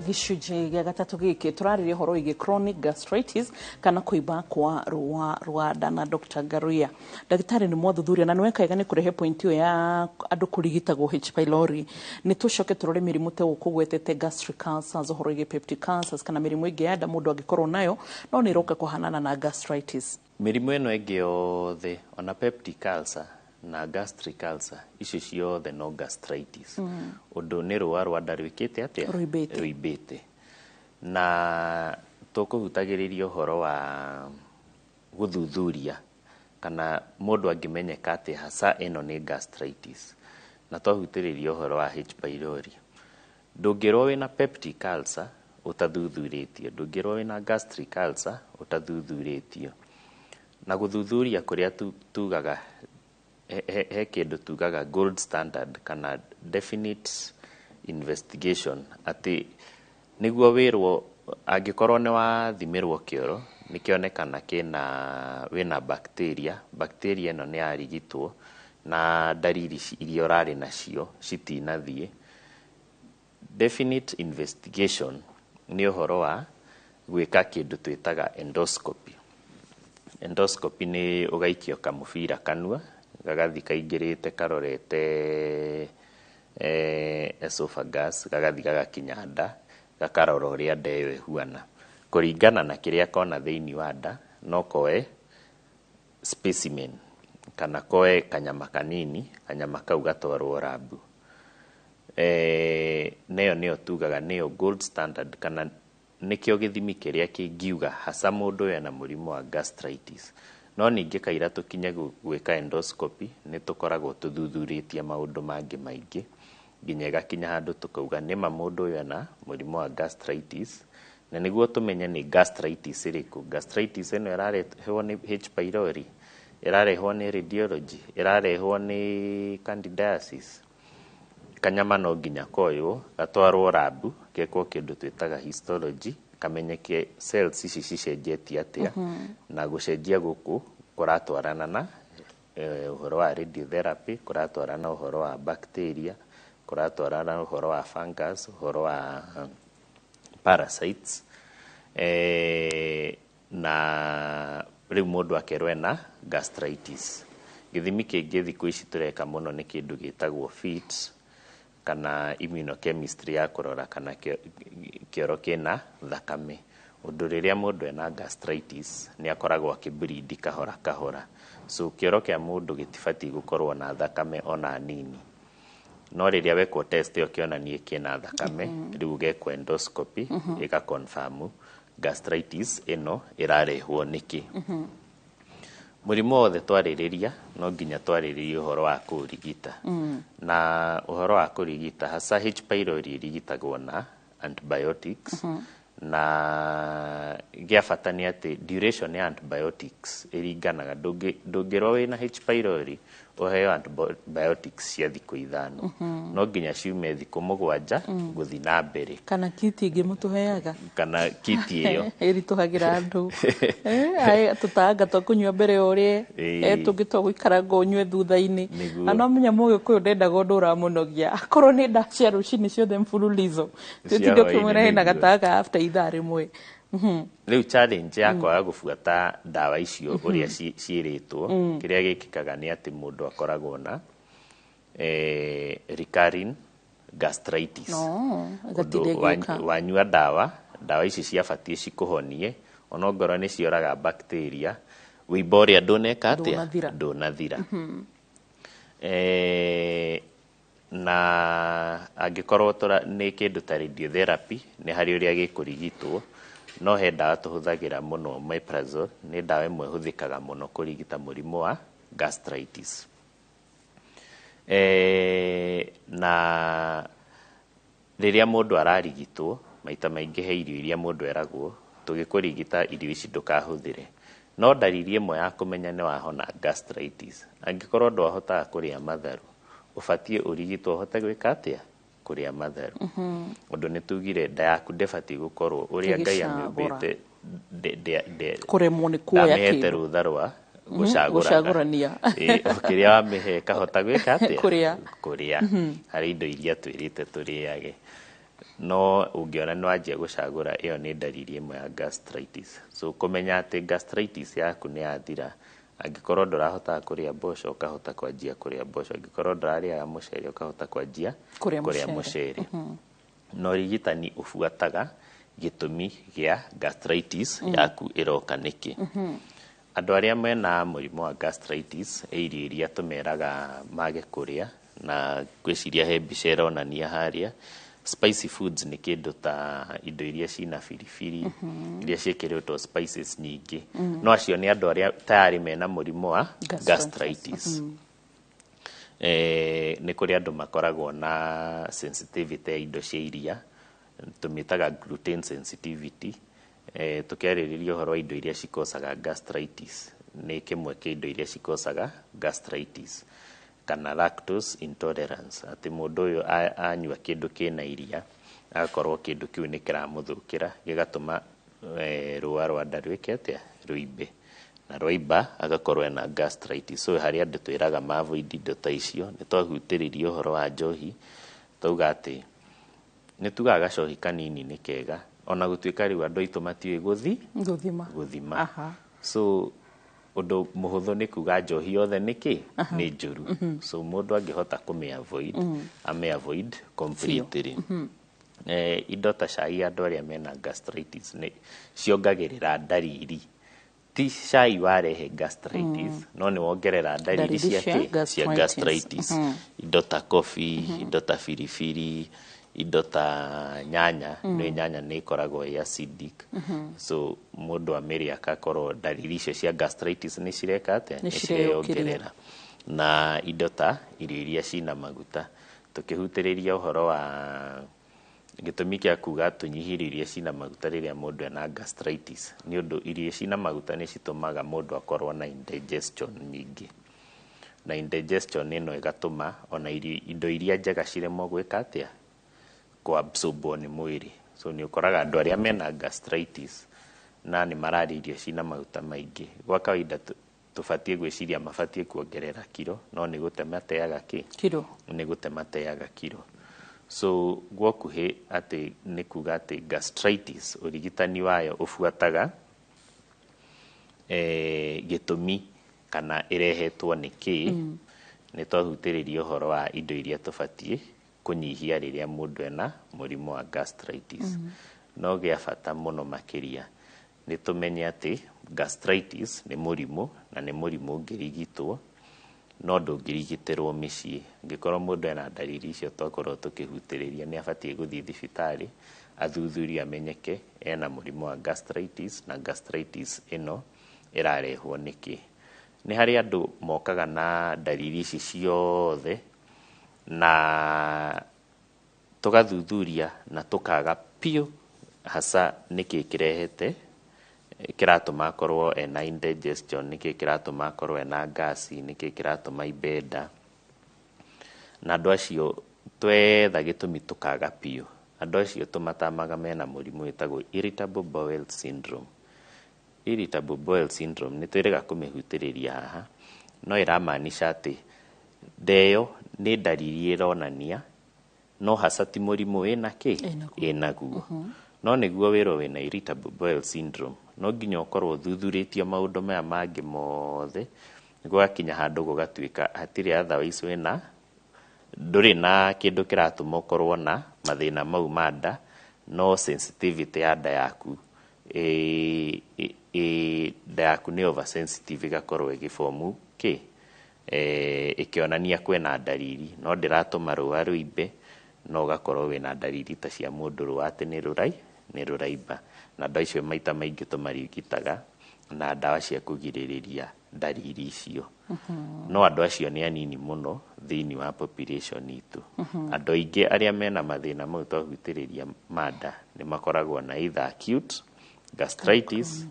Gĩcunjĩ gĩa gatatũ gĩkĩ tũrarĩria ũhoro wĩgiĩ chronic gastritis kana kũimba kwa rũa rwa nda na Dr. Ngaruiya. Ndagĩtarĩ nĩ mwathuthuria na nĩ weka nĩ kũrehe point ĩyo ya andũ kũrigitagwo H pylori. Nĩ tũcoke tũrore mĩrimũ ta ũkũgwetete gastric ulcers, ũhoro wĩgiĩ peptic ulcers kana mĩrimũ ĩngĩ ya nda mũndũ angĩkorwo nayo no nĩ ĩroka kũhanana na gastritis. Mĩrimũ ĩno ĩngĩ yothe ona peptic ulcer na gastric ulcer icio ciothe no gastritis. Ũndũ nĩ rũa rwa nda rwĩkĩte atĩa? Rũimbĩte. Na tũkũhutagĩrĩria ũhoro wa gũthuthuria kana mũndũ angĩmenyeka atĩ hasa ĩno nĩ gastritis, na twahutĩrĩria ũhoro wa H pylori. Ndũngĩrwo wĩna peptic ulcer ũtathuthurĩtio, ndũngĩrwo wĩna gastric ulcer ũtathuthurĩtio. Na gũthuthuria kũrĩa tugaga he kĩndũ tugaga gold standard kana definite investigation, atĩ nĩguo wĩrwo angĩkorwo nĩ wathimĩrwo kĩoro nĩkĩonekana kĩna wĩna bacteria, bacteria ĩno nĩ yarigitwo na ndariri iria ũrarĩ nacio citinathiĩ. Definite investigation nĩ ũhoro wa gwĩka kĩndũ twĩtaga endoscopy. Endoscopy nĩ ũgaikio kamũbira kanua gagathi kaingĩrĩte karorete esophagus, gagathi gagakinya nda, gakarora ũrĩa nda ĩyo ĩhuana. Kũringana na kĩrĩa kona thĩinĩ wa nda, no koe specimen kana koe kanyama kanini, kanyama kau gatwarwo rabu. Neyo nĩyo tugaga nĩyo gold standard kana Nĩkĩo gĩthimi kĩrĩa kĩngiuga haca mũndũ ũyũ ena mũrimũ wa gastritis. No ningĩ kaira tũkinye gwĩka endoscopy, nĩ tũkoragwo tũthuthurĩtie maũndũ mangĩ maingĩ nginya ĩgakinya handũ tũkauga nĩma mũndũ ũyũ ena mũrimũ wa gastritis. Na nĩguo tũmenye nĩ gastritis ĩrĩkũ, gastritis ĩno ĩrarehwo nĩ H pylori, ĩrarehwo nĩ radiology, ĩrarehwo nĩ candidiasis, kanyama no nginya koywo gatwarwo rabu gekwo kĩndũ twĩtaga histology, kamenyeke cells ici cicenjetie atĩa, na gũcenjia gũkũ kũratwarana na ũhoro wa radiotherapy, kũratwarana ũhoro wa bacteria, kũratwarana ũhoro wa fungus, ũhoro wa parasites, na rĩu mũndũ akerwo ena gastritis. Gĩthimi kĩngĩ thikũ ici tũreka mũno nĩ kĩndũ gĩtagwo FIT kana immunochemistry ya kũrora kana kĩoro kĩna thakame. Ũndũ rĩrĩa mũndũ ena gastritis nĩ akoragwo akĩbleed kahora kahora, so kĩoro kĩa mũndũ gĩtibatiĩ gũkorwo na thakame ona nini. No rĩrĩa wekwo test ĩyo kĩonanie kĩna thakame, rĩu ũgekwo endoscopy, ĩga confirm gastritis ĩno ĩrarehwo nĩkĩ. Mũrimũ wothe twarĩrĩria no nginya twarĩrĩrie ũhoro wa kũũrigita. Na ũhoro wa kũrigita haca H pylori ĩrigitagwo na antibiotics. Na gĩa bata nĩ atĩ duration ya antibiotics ĩringanaga, ndũngĩrwo wĩna H pylori ũheo antibiotics cia thikũ 5, no nginya ciume thikũ 7 gũthiĩ na mbere. Kana kiti ĩngĩ mũtũheaga, kana kiti ĩyo ĩritũhagĩra andũ, tũtanga twa kũnyua mbere ũrĩe, tũngĩ twa gũikaranga ũnyue thutha-inĩ. Nĩguo. Na no menya mũgĩkũyũ ndendaga ũndũ ũramũnogia, akorwo nĩ ndawa cia rũcinĩ ciothe mfululizo, Cia tũtinde hwaĩ-inĩ. ũkĩmwĩra hena Nĩguo. gatanga after ithaa rĩmwe. Rĩu challenge ya kwaga gũbuata ndawa icio ũrĩa ciĩrĩtwo, kĩrĩa gĩkĩkaga nĩ atĩ mũndũ akoragwo na recurring gastritis. No, Ũndũ ĩgatinda ĩgĩũka. Wanyua ndawa, ndawa ici ciabatiĩ cikũhonie, onongorwo nĩ cioraga bacteria, wĩimbo ũrĩa ndũneka atĩa? Ndũnathira. Ndũnathira. Na angĩkorwo nĩ kĩndũ ta radiotherapy, nĩ harĩ ũrĩa gĩkũrigitwo, no he ndawa tũhũthagĩra mũno, omeprazole nĩ ndawa ĩmwe ĩhũthĩkaga mũno kũrigita mũrimũ wa gastritis. Na rĩrĩa mũndũ ararigitwo, maita maingĩ he irio iria mũndũ eragwo tũgĩkũrigita irio ici ndũkahũthĩre. No ndariri ĩmwe ya kũmenya nĩ wahona gastritis, angĩkorwo ndwahotaga kũrĩa matharũ, ũbatiĩ ũrigitwo ũhote gwĩka atĩa? Kũrĩa matharũ. Ũndũ nĩ tugire nda yaku ndĩbatiĩ gũkorwo ũrĩa Ngai Ĩgĩcagũra. amĩũmbĩte Kũremwo nĩ kuoya ndamĩhete kĩndũ. rũtha rwa gũcagũraga. Gũcagũrania. Ĩ, o kĩrĩa wamĩhe ĩkahota gwĩka atĩa? Kũrĩa. Kũrĩa. Harĩ indo iria twĩrĩte tũrĩage. No ũngĩona nĩ wanjia gũcagũra, ĩyo nĩ ndariri ĩmwe ya gastritis. So kũmenya atĩ gastritis yaku nĩ yathira, angĩkorwo ndũrahotaga kũrĩa mboco ũkahota kwanjia kũrĩa mboco, angĩkorwo ndũrarĩaga mũcere ũkahota kwanjia Kũrĩa kũrĩa mũcere. mũcere. Na ũrigitani ũbuataga gĩtũmi gĩa gastritis yaku ĩroka nĩkĩ. Andũ arĩa mena mũrimũ wa gastritis, he irio iria tũmeraga mage kũrĩa, na ngwĩciria he mbica ĩronania harĩa. Spicy foods nĩ kĩndũ ta indo iria cina biribiri, iria ciĩkĩrĩtwo spices nyingĩ. No acio nĩ andũ arĩa tayari mena mũrimũ wa Gastritis. gastritis. Nĩ kũrĩ andũ makoragwo na sensitivity ya indo cia iria, tũmĩtaga gluten sensitivity. Tũkĩarĩrĩria ũhoro wa indo iria cikosaga gastritis, nĩ kĩmwe kĩa indo iria cikosaga gastritis, kana lactose intolerance, atĩ mũndũ ũyũ anyua kĩndũ kĩna iria agakorwo kĩndũ kĩu nĩ kĩramũthũkĩra, gĩgatũma rũa rwa nda rwĩke atĩa? Rũimbe. Na rwaimba agakorwo ena gastritis. So harĩ andũ twĩraga ma avoid indo ta icio. Nĩ twahutĩrĩria ũhoro wa njohi, twauga atĩ nĩ tugaga gacohi kanini nĩ kega, ona gũtuĩka rĩu andũ aitũ matiũĩ Gũthima. gũthima. So ũndũ mũhũthũ nĩ kuga njohi yothe nĩ kĩ? Nĩ njũru. So mũndũ angĩhota kũmĩ avoid, ame avoid completely. Indo ta cai, andũ arĩa mena gastritis nĩ ciongagĩrĩra ndariri. Ti cai warehe gastritis, no nĩ wongerera ndariri Ndariri cia cia kĩ? Cia gastritis. gastritis. Indo ta coffee, indo ta biribiri, Indo ta nyanya, nĩ nyanya nĩ ikoragwo ĩ acidic, so mũndũ amĩrĩa akakorwo ndariri icio cia gastritis nĩ cireka atĩa? Nĩ Nĩ cireyongerera. Na indo ta irio iria cina maguta, tũkĩhutĩrĩria ũhoro wa gĩtũmi kĩa kuga tũnyihie irio iria cina maguta rĩrĩa mũndũ ena gastritis, nĩ ũndũ irio cina maguta nĩ citũmaga mũndũ akorwo na indigestion nyingĩ, na indigestion ĩno ĩgatũma ona irio, indo iria njega ciremwo gwĩka atĩa? Kũabsorbwo nĩ mwĩrĩ. So nĩ ũkoraga andũ arĩa mena gastritis na nĩ mararĩa irio cina maguta maingĩ, gwa kawaida tũbatiĩ gwĩciria mabatiĩ kuongerera kiro, no nĩ gũte mateaga kĩ? Kiro. Nĩ gũte mateaga kiro. So gwakuhĩ atĩ nĩ kuga atĩ gastritis ũrigitani wayo ũbuataga gĩtũmi kana ĩrehetwo nĩ kĩ. Nĩ twahutĩrĩria ũhoro wa indo iria tũbatiĩ kũnyihia rĩrĩa mũndũ ena mũrimũ wa gastritis. No gĩa bata mũno makĩria nĩ tũmenye atĩ gastritis nĩ mũrimũ, na nĩ mũrimũ ũngĩrigitwo, no ndũngĩrigitĩrwo mĩciĩ. Angĩkorwo mũndũ ena ndariri icio twakorwo tũkĩhutĩrĩria, nĩ abatiĩ gũthiĩ thibitarĩ athuthurio amenyeke ena mũrimũ wa gastritis, na gastritis ĩno ĩrarehwo nĩkĩ. Nĩ harĩ andũ mokaga na ndariri ici ciothe na tũgathuthuria na tũkaga biũ hasa nĩkĩ kĩrehete kĩratũma akorwo ena indigestion, nĩkĩ kĩratũma akorwo ena gasi, nĩkĩ kĩratũma ibenda. Na andũ acio twetha gĩtũmi tũkaga biũ, andũ acio tũmatamaga mena mũrimũ wĩtagwo irritable bowel syndrome. Irritable bowel syndrome nĩ twĩrĩga kũmĩhutĩrĩria haha, no ĩramaanisha atĩ ndeyo nĩ ndariri ĩronania no hasa ti mũrimũ wĩna kĩ? Ĩnaguo. No nĩguo wĩrwo wĩna irritable bowel syndrome, no nginya ũkorwo ũthuthurĩtio maũndũ maya mangĩ mothe, gũgakinya handũ gũgatuĩka hatirĩ otherwise wĩna ndũrĩ na kĩndũ kĩratũma ũkorwo na mathĩna mau ma nda, no sensitivity ya nda yaku nda yaku nĩ oversensitive, ĩgakorwo ĩgĩbomu kĩ ĩkĩonania kwĩna ndariri, no ndĩratũma rũa rũimbe, no ũgakorwo wĩna ndariri ta cia mũndũ rũa atĩ nĩ rũraimba. Na andũ acio maita maingĩ tũmarigitaga na ndawa cia kũgirĩrĩria ndariri icio. No andũ acio nĩ anini mũno thĩinĩ wa population itũ. Andũ aingĩ arĩa mena mathĩna mau twahutĩrĩria ma nda nĩ makoragwo na either acute gastritis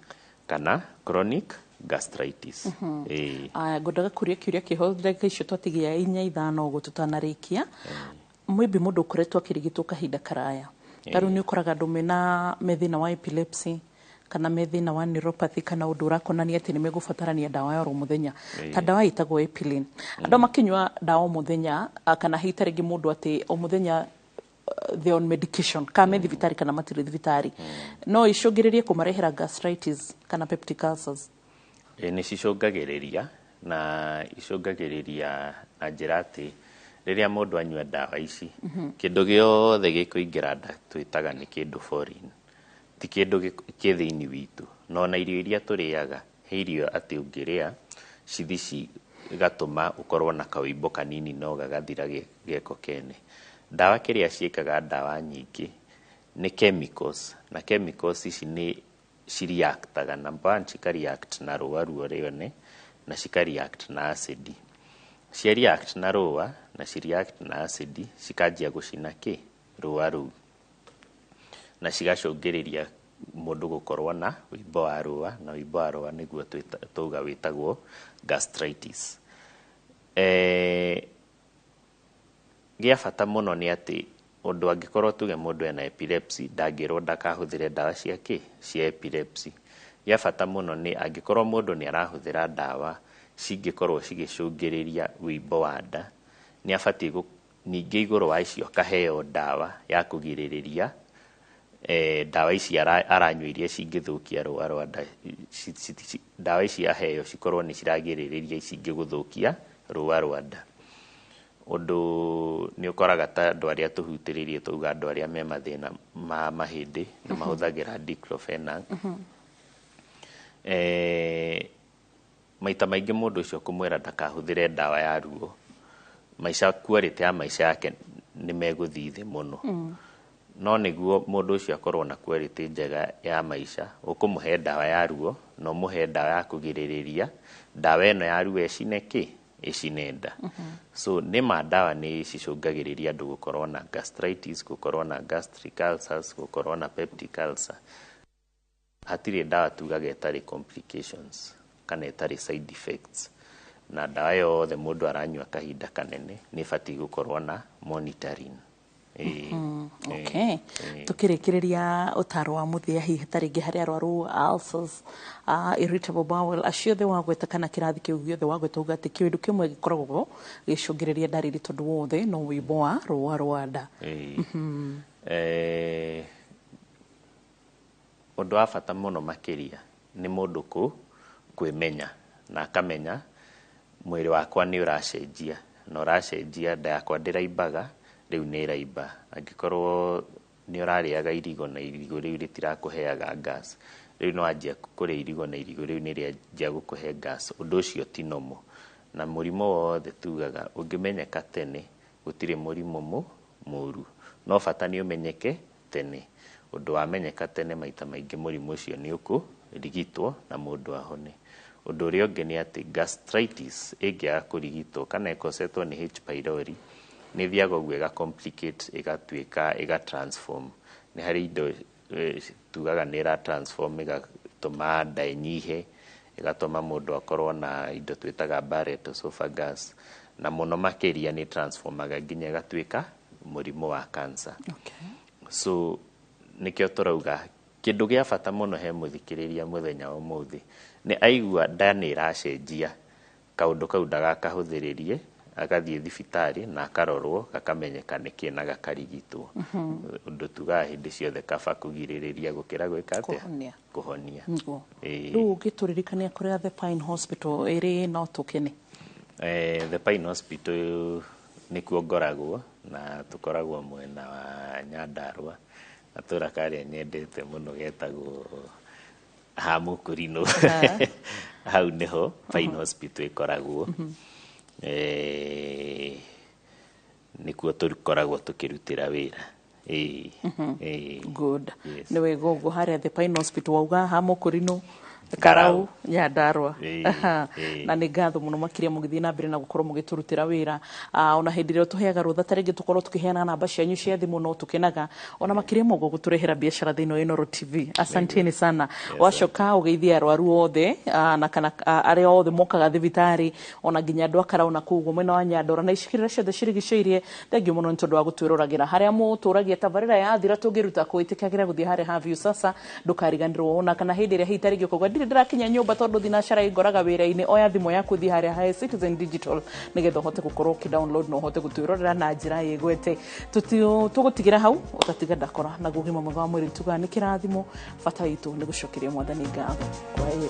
kana chronic gastritis. Ĩĩ. Aya, ngwendaga kũria kĩũria kĩho ndagĩka icio twatigia inya ithano ũguo tũtanarĩkia. Maybe mũndũ ũkoretwo akĩrigitwo kahinda karaya, ta rĩu nĩ ũkoraga andũ mena me thĩna wa epilepsy kana me thĩna wa neuropathy kana ũndũ ũrakonania atĩ nĩ megũbatarania ndawa ya oro mũthenya, ta ndawa ĩtagwo Epilim. Andũ makĩnyua ndawa o mũthenya, kana hihi ta rĩngĩ mũndũ atĩ o mũthenya they on medication, kana me thibitarĩ kana matirĩ thibitarĩ, no icũngĩrĩrie kũmarehera gastritis kana peptic ulcers? Ĩ, nĩ cicũngagĩrĩria, na icũngagĩrĩria na njĩra atĩ rĩrĩa mũndũ anyua ndawa ici, kĩndũ gĩothe gĩkũingĩra nda twĩtaga nĩ kĩndũ foreign, ti kĩndũ kĩ thĩinĩ witũ. Na ona irio iria tũrĩaga, he irio atĩ ũngĩrĩa cithi cigatũma ũkorwo na kawĩimbo kanini no gagathira geko kene. Ndawa kĩrĩa ciĩkaga, ndawa nyingĩ nĩ chemicals, na chemicals ici nĩ cireactaga. Number one, cikareact na rũa ruo rĩone, na cikareact na acid. Cia react na rũa na ci react na acid, cikanjia gũcina kĩ? Rũa rũu, na cigacũngĩrĩria mũndũ gũkorwo na wĩimbo wa rũa, na wĩimbo wa rũa nĩguo tuga wĩtagwo gastritis. Gĩa bata mũno nĩ atĩ ũndũ angĩkorwo tuge mũndũ ena epilepsy, ndangĩrwo ndakahũthĩre ndawa cia kĩ? Cia epilepsy. Gĩa bata mũno nĩ angĩkorwo mũndũ nĩ arahũthĩra ndawa cingĩkorwo cigĩcũngĩrĩria wĩimbo wa nda, nĩ abatiĩ ningĩ igũrũ wa icio akaheo ndawa ya kũgirĩrĩria ndawa ici aranyua iria cingĩthũkia rũa rwa nda, ndawa ici aheo cikorwo nĩ ciragirĩrĩria ici ingĩ gũthũkia rũa rwa nda. Ũndũ nĩ ũkoraga ta andũ arĩa tũhutĩrĩirie, tauga andũ arĩa me mathĩna ma mahĩndĩ nĩ mahũthagĩra diclofenac. Maita maingĩ mũndũ ũcio kũmwĩra ndakahũthĩre ndawa ya ruo, maica quality ya maica yake Nĩ megũthiĩ thĩ mũno. No nĩguo mũndũ ũcio akorwo na quality njega ya maica, ũkũmũhe ndawa ya ruo na ũmũhe ndawa ya kũgirĩrĩria ndawa ĩno ya ruo ĩcine kĩ ĩcine nda. So nĩ ma ndawa nĩ cicũngagĩrĩria andũ gũkorwo na gastritis, gũkorwo na gastric ulcers, gũkorwo na peptic ulcer. Hatirĩ ndawa tugaga ĩtarĩ complications kana ĩtarĩ side effects, na ndawa yothe mũndũ aranyua kahinda kanene nĩ ĩbatiĩ gũkorwo na monitoring. Ĩĩ. Okay. Ĩĩ. Tukĩrĩkĩrĩria, ũtaro wa mũthia hihi ta rĩngĩ harĩ arwaru ulcers, irritable bowel, acio othe wagweta, kana kĩrathi kĩu gĩothe wagweta, uga atĩ kĩũndũ kĩmwe gĩkoragwo gĩcũngĩrĩria ndariri tondũ wothe no wĩimbo wa rũa rwa nda. Ĩĩ. Ũndũ wa bata mũno makĩria nĩ mũndũ kwĩmenya na akamenya mwĩrĩ wakwa nĩ ũracenjia na ũracenjia, nda yakwa ndĩraimbaga, rĩu nĩ ĩraimba. Angĩkorwo nĩ ũrarĩaga irigo na irigũ rĩu rĩtirakũheaga gas, rĩu nĩ wanjia kũrĩa irigũ na irigũ rĩu nĩ rĩanjia gũkũhe gas, ũndũ ũcio ti normal. Na mũrimũ wothe tugaga ũngĩmenyeka tene, gũtirĩ mũrimũ mũru, no bata nĩ ũmenyeke tene. Ũndũ wamenyeka tene, maita maingĩ mũrimũ ũcio nĩ ũkũrigitwo na mũndũ ahone. Ũndũ ũrĩa ũngĩ nĩ atĩ gastritis ĩngĩaga kũrigitwo kana ĩkosetwo nĩ H pylori, nĩ ĩthiaga ũguo ĩga complicate, ĩgatuĩka ĩga transform. Nĩ harĩ indo tugaga nĩ ĩra transform, ĩgatũma nda ĩnyihe, ĩgatũma mũndũ akorwo na indo twĩtaga Barrett esophagus, na mũno makĩria nĩ transformaga nginya ĩgatuĩka mũrimũ wa cancer. So nĩkĩo tũrauga kĩndũ gĩa bata mũno he mũthikĩrĩria mũthenya wa ũmũthĩ nĩ aigua nda nĩ ĩracenjia, kaũndũ kau ndagakahũthĩrĩrie, agathiĩ thibitarĩ na akarorwo gakamenyeka nĩkĩ na gakarigitwo. Ũndũ tugaga hĩndĩ ciothe, kaba kũgirĩrĩria gũkĩra gwĩka atĩa? Kũhonia. Kũhonia. Nĩguo. Ĩĩ. Rĩu ũngĩtũririkania kũrĩa The Pine Hospital ĩrĩ no tũkene. The Pine Hospital nĩkuo ngoragwo, na tũkoragwo mwena wa Nyandarua, gatũra karĩa nyendete mũno getagwo ha Mũkũrinũ. Hau nĩho Pine Hospital ĩkoragwo. Nĩkuo tũkoragwo tũkĩrutĩra wĩra. Ĩĩ. Ĩĩ. Good. Yes. Nĩ wega ũguo, harĩa The Pine Hospital wauga ha Mũkũrinũ, Karau, Nyandarua. Ĩĩ, ĩĩ. Na nĩ ngatho mũno makĩria mũgĩthiĩ na mbere na gũkorwo mũgĩtũrutĩra wĩra. Ona hĩndĩ ĩrĩa tũheaga rũtha ta rĩngĩ tũkorwo tũkĩheana namba cianyu cia thimũ, no tũkenaga ona makĩria ma ũguo gũtũrehera biacara thĩinĩ wa Inooro TV. Asanteni sana. Wacoka ũgeithie arwaru othe, na kana arĩa othe mokaga thibitarĩ, ona nginya andũ a Karau na kũu ũguo mwena wa Nyandarua na icigĩrĩra ciothe cirigicĩirie. Thengiũ mũno nĩ tondũ wa gũtwĩroragĩra harĩa mũtũragia tabarĩra yathira tũngĩruta kũ. Ĩtĩkagĩra gũthiĩ harĩa ha Viusasa, ndũkariganĩrwo, ona kana hĩndĩ ĩrĩa hihi ta rĩngĩ ũkauga ndirĩ ndĩrakinya nyũmba tondũ thinacara ĩngoraga wĩra-inĩ, oya thimũ yaku, thiĩ harĩa ha Citizen Digital nĩgetha ũhote gũkorwo ũkĩ-download na ũhote gũtwĩrorera na njĩra ĩgwete. Tũgũtigĩra hau ũtatiga ndakora naguo ũgima mwega wa mwĩrĩ tugaga nĩ kĩrathimo, bata witũ nĩ gũcokeria mwathani ngatho. Kwa heri.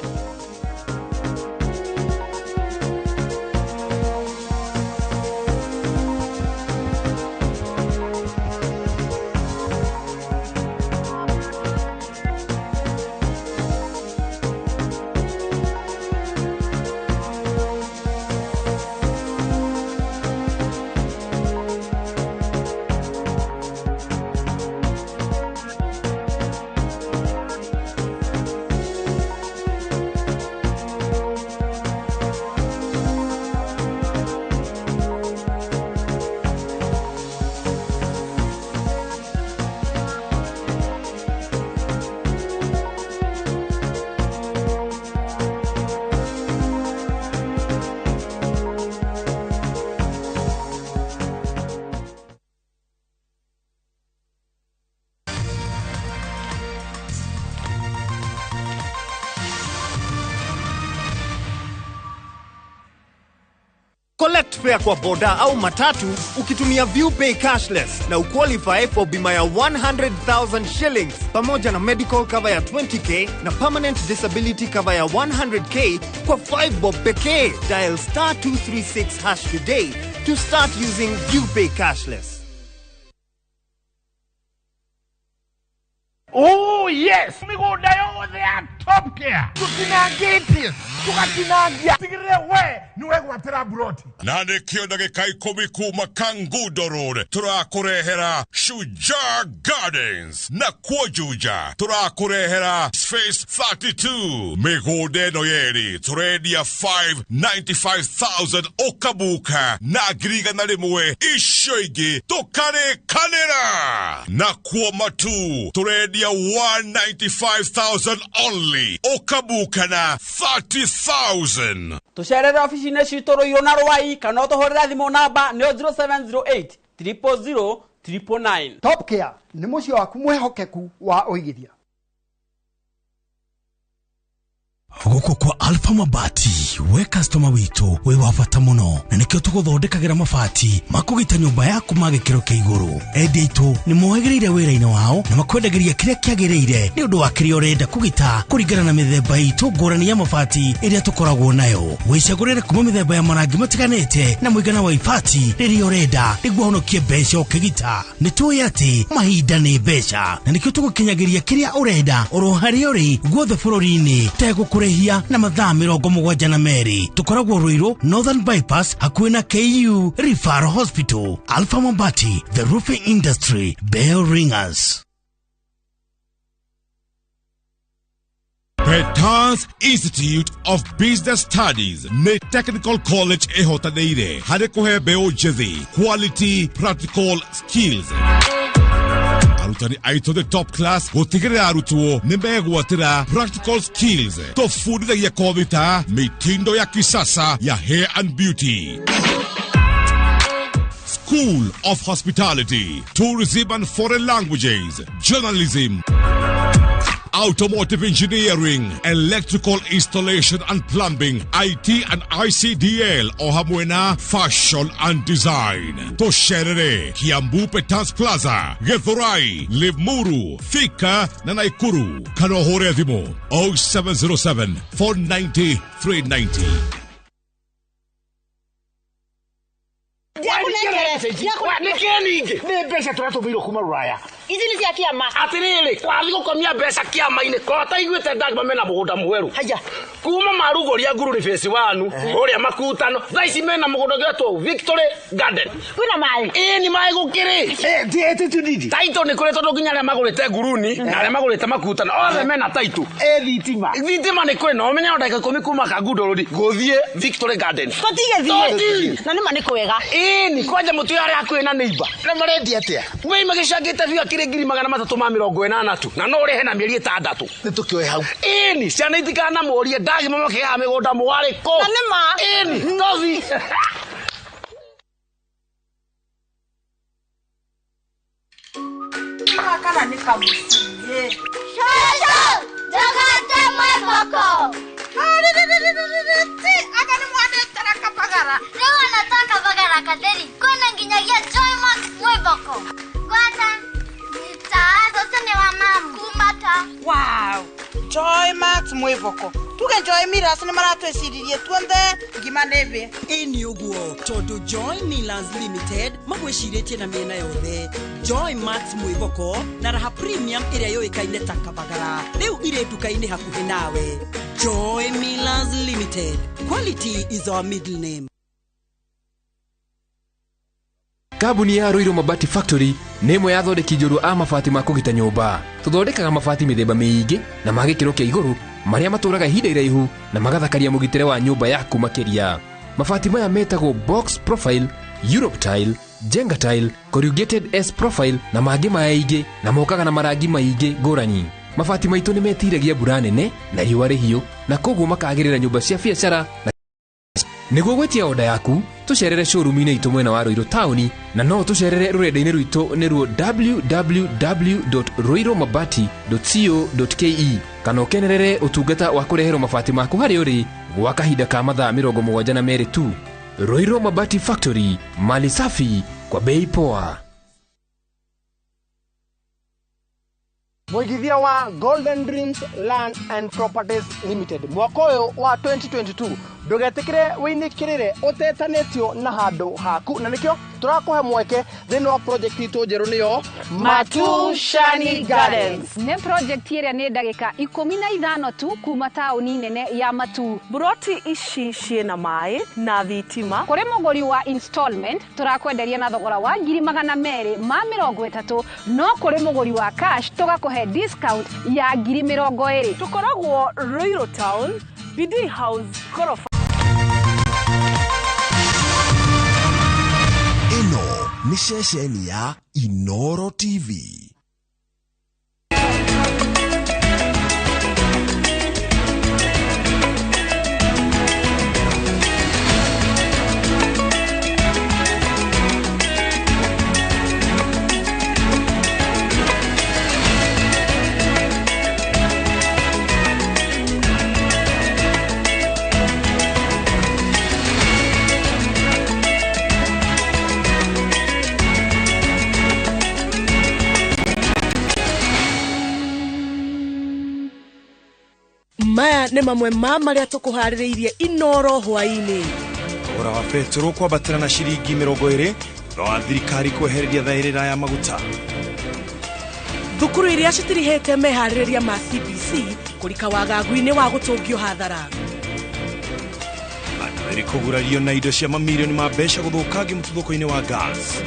Collect fare kwa boda au matatu ukitumia ViewPay cashless na uqualify for bima ya 100,000 shillings pamoja na medical cover ya 20K na permanent disability cover ya 100K kwa 5 bob pekee. Dial star 236 hash today to start using ViewPay cashless. Oh yes, mĩgũnda yothe ya Top Care. Tũtinangĩtie, tũgatinangia. Tigĩrĩre we nĩ wegwatĩra mburoti. Na nĩkĩo ndagĩka 10 kuma Kangundo Road tũrakũrehera Shujaa Gardens, na kuo Juja tũrakũrehera Space 32. Mĩgũnda ĩno yerĩ tũrendia 595,000 ũkabuka na 100,000, icio ingĩ tũkarĩkanĩra. Na kuo Matu tũrendia 195,000 only, ũkabuka na 30,000. Tũcerere ofici-inĩ citũ Rũirũ na Rwai, kana ũtũhũrĩre thimũ namba nĩyo 0708 000 999. Top Care nĩ mũciĩ waku mwĩhokeku wa ũigithia. Gũkũ kwa Alpha Mabati, we customer witũ wĩ wa bata mũno, na nĩkĩo tũgũthondekagĩra mabati makũgita nyũmba yaku ma gĩkĩro kĩa igũrũ. Endia aitũ nĩ mohĩgĩrĩire wĩra-inĩ wao na makwendagĩria kĩrĩa kĩagĩrĩire nĩ ũndũ wa kĩrĩa ũrenda kũgita kũringana na mĩthemba itũ ngũrani ya mabati ĩrĩa tũkoragwo nayo. Wĩcagũrĩre kuma mĩthemba ya marangi matiganĩte na mũigana wa ibati rĩrĩa ũrenda nĩguo ũhonokie mbeca ũkĩgita. Nĩ tũĩ atĩ mahinda nĩ mbeca, na nĩkĩo tũgũkinyagĩria kĩrĩa ũrenda oro harĩa ũrĩ guothe bũrũri-inĩ tegũkũrĩhia na mathaa 72. Tũkoragwo Ruiru Northern Bypass hakuhĩ na KU Referral Hospital. Alpha Mabati, the roofing industry bell ringers. Petans Institute of Business Studies nĩ technical college ĩhotanĩire harĩ kũhe mbeũ njĩthĩ quality practical skills. Arutani aitũ the top class gũtigĩrĩra arutwo nĩ megwatĩra practical skills. Tũbundithagia kothi ta mitindo ya kisasa ya hair and beauty, School of Hospitality, Tourism and Foreign Languages, Journalism, Automotive Engineering, Electrical Installation and Plumbing, IT and ICDL, o hamwe na Fashion and Design. Tũcerere Kiambu Petans Plaza, Githurai, Limuru, Thika na Naikuru. Kana ũhũre thimũ 0707 490 390. Nĩkĩ ningĩ nĩ mbeca tũratũmĩirwo kuma rũraya? Ici nĩ cia kĩama. Atĩrĩrĩ, twathiĩ gũkomia mbeca kĩama-inĩ korwo taiguĩte ndagma mena mũgũnda mwerũ. Haya. Kuma marugũria Ngururi phase 1 ũrĩa makutano, thaa ici mena mũgũnda ũgĩtwo Victory Garden. Kwĩna maĩ? Ĩĩ nĩ maĩ gũkĩrĩ. Taitũ nĩ kũrĩ, tondũ nginya arĩa magũrĩte Nguruni na arĩa magũrĩte makutano othe mena taitũ. Thitima. Thitima nĩ kũrĩ, na ũmenye no ndagĩka 10 kuma Kangundo Road gũthiĩ Victory Garden. Tũtigĩthiĩ. Na nĩma nĩ kwega. Ĩĩ kwanja mũtu arĩa hakuhĩ na neighbor. Na marendia atĩa? Wei magĩcangĩte biũ akĩrĩ 380,000 tu, na no ũrĩhe na mĩeri 6. Nĩ tũkĩoe hau. Ĩni ciana itikanamũrie ndagima makĩgaga mĩgũnda mwarĩ kũ. Na nĩma. Ĩni tothi. Kana nĩ kamũciĩ. Shosho, ndũgate mwĩboko. Anga nĩ mwanetera kabagara. Rĩu ona to kabagara katheri, kwĩna nginyagia Joymax mwĩboko. Gwata, nita, cũcũ nĩ wa mamu. Kumata. Wow, Joymax mwĩboko. Tuge Joy Millers nĩ maratwĩciririe tuonthe ngima nĩ thĩ. Ĩni ũguo, tondũ Joy Millers Limited magwĩcirĩtie na mĩena yothe. Joy Max mwĩboko na Raha Premium ĩrĩa yũĩkaine ta kabagara rĩu irĩ nduka-inĩ hakuhĩ nawe. Joy Millers Limited, quality is our middle name. Kambuni ya Ruiru Mabati Factory nĩ ĩmwe ya athondeki njorua a mabati ma kũgita nyũmba. Tũthondekaga mabati mĩthemba mĩingĩ na ma gĩkĩro kĩa igũrũ marĩa matũraga ihinda iraihu na magathakaria mũgitĩre wa nyũmba yaku makĩria. Mabati maya metagwo box profile, Europe tile, Jenga tile, corrugated S profile na mangĩ maingĩ, na mokaga na marangi maingĩ ngũrani. Mabati maitũ nĩ metiragia mbura nene na riũa rĩhiũ, na koguo makagĩrĩra nyũmba cia biacara. Na nĩguo gwĩtia oda yaku, tũcerere showroom-inĩ itũ mwena wa Ruiru taũni, na no tũcerere rũrenda-inĩ rwitũ nĩruo www.ruirumabati.co.ke, kana ũkenerere ũtungata wa kũreherwo mabati maku harĩa ũrĩ gwa kahinda ka mathaa 72 tu. Ruiru Mabati Factory, mali safi kwa bei poa. Mũigithia wa Golden Dreams Land and Properties Limited mwaka ũyũ wa 2022 Ndũgetĩkĩre wĩinĩkĩrĩre ũtetanĩtio na handũ haku, na nĩkĩo tũrakũhe mweke thĩinĩ wa project itũ njerũ nĩyo Matushani Gardens. Nĩ project ĩrĩa nĩ ndagĩka 15 tu kuma taũni nene ya Matu. Buroti ici ciĩna maĩ na thitima. Kũrĩ mũgũri wa installment tũrakwenderia na thogora wa 230,000, no kũrĩ mũgũri wa cash tũgakũhe discount ya 20,000. Tũkoragwo Ruiru Town, Bidii House, Korofa. Ĩno nĩ ceceni ya Inoro TV. Maya nĩ mamwe ma marĩa tũkũharĩrĩirie Inoro hwaĩ-inĩ. Thogora wa betũrũ kwambatĩra na ciringi 20 thutha wa thirikari kwehereria thaĩrĩra ya maguta. Thukuru iria citirihĩte meharĩrĩria ma CBC kũrika wagagu-inĩ wa gũtũngio hathara. Andũ erĩ kũgurario na indo cia mamirioni ma mbeca gũthũkangio mũtuthũko-inĩ wa gas.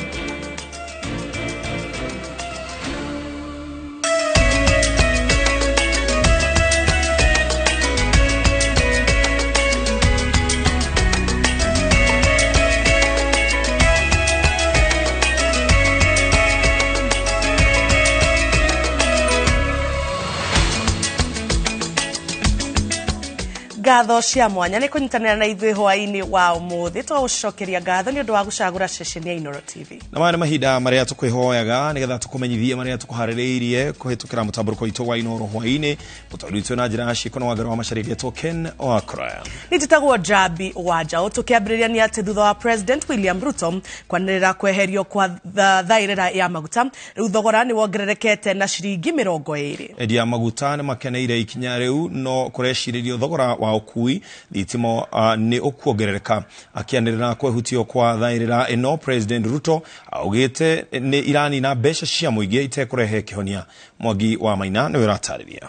Ngatho cia mwanya nĩ kũnyitanĩra na ithuĩ hwaĩ-inĩ wa ũmũthĩ. Twagũcokeria ngatho nĩ ũndũ wa gũcagũra ceceni ya Inoro TV. Na maya nĩ mahinda marĩa tũkwĩhoyaga nĩgetha tũkũmenyithie marĩa tũkũharĩrĩirie kũhĩtũkĩra mũtambũrũko witũ wa Inoro hwaĩ-inĩ. Mũtwari witũ na njĩra ya ciĩko na Wangari wa Macharia getwo Ken Wakraya. Nĩ njĩtagwo Njambi wa Njaũ. Tũkĩambĩrĩria nĩ atĩ thutha wa President William Ruto kwanĩrĩra kweherio kwa thaĩrĩra ya maguta, rĩu thogora nĩ wongererekete na ciringi 20. Endia maguta nĩ makeneire ikinya rĩu, no kũrecirĩrio thogora wa ũkui thitima nĩ ũkuongerereka. Akĩanĩrĩra kwehutio kwa thaĩrĩra ĩno, President Ruto augĩte nĩ iranina mbeca cia mũingĩ itekũrehe kĩhonia. Mwangi wa Maina nĩwe ũratarĩria.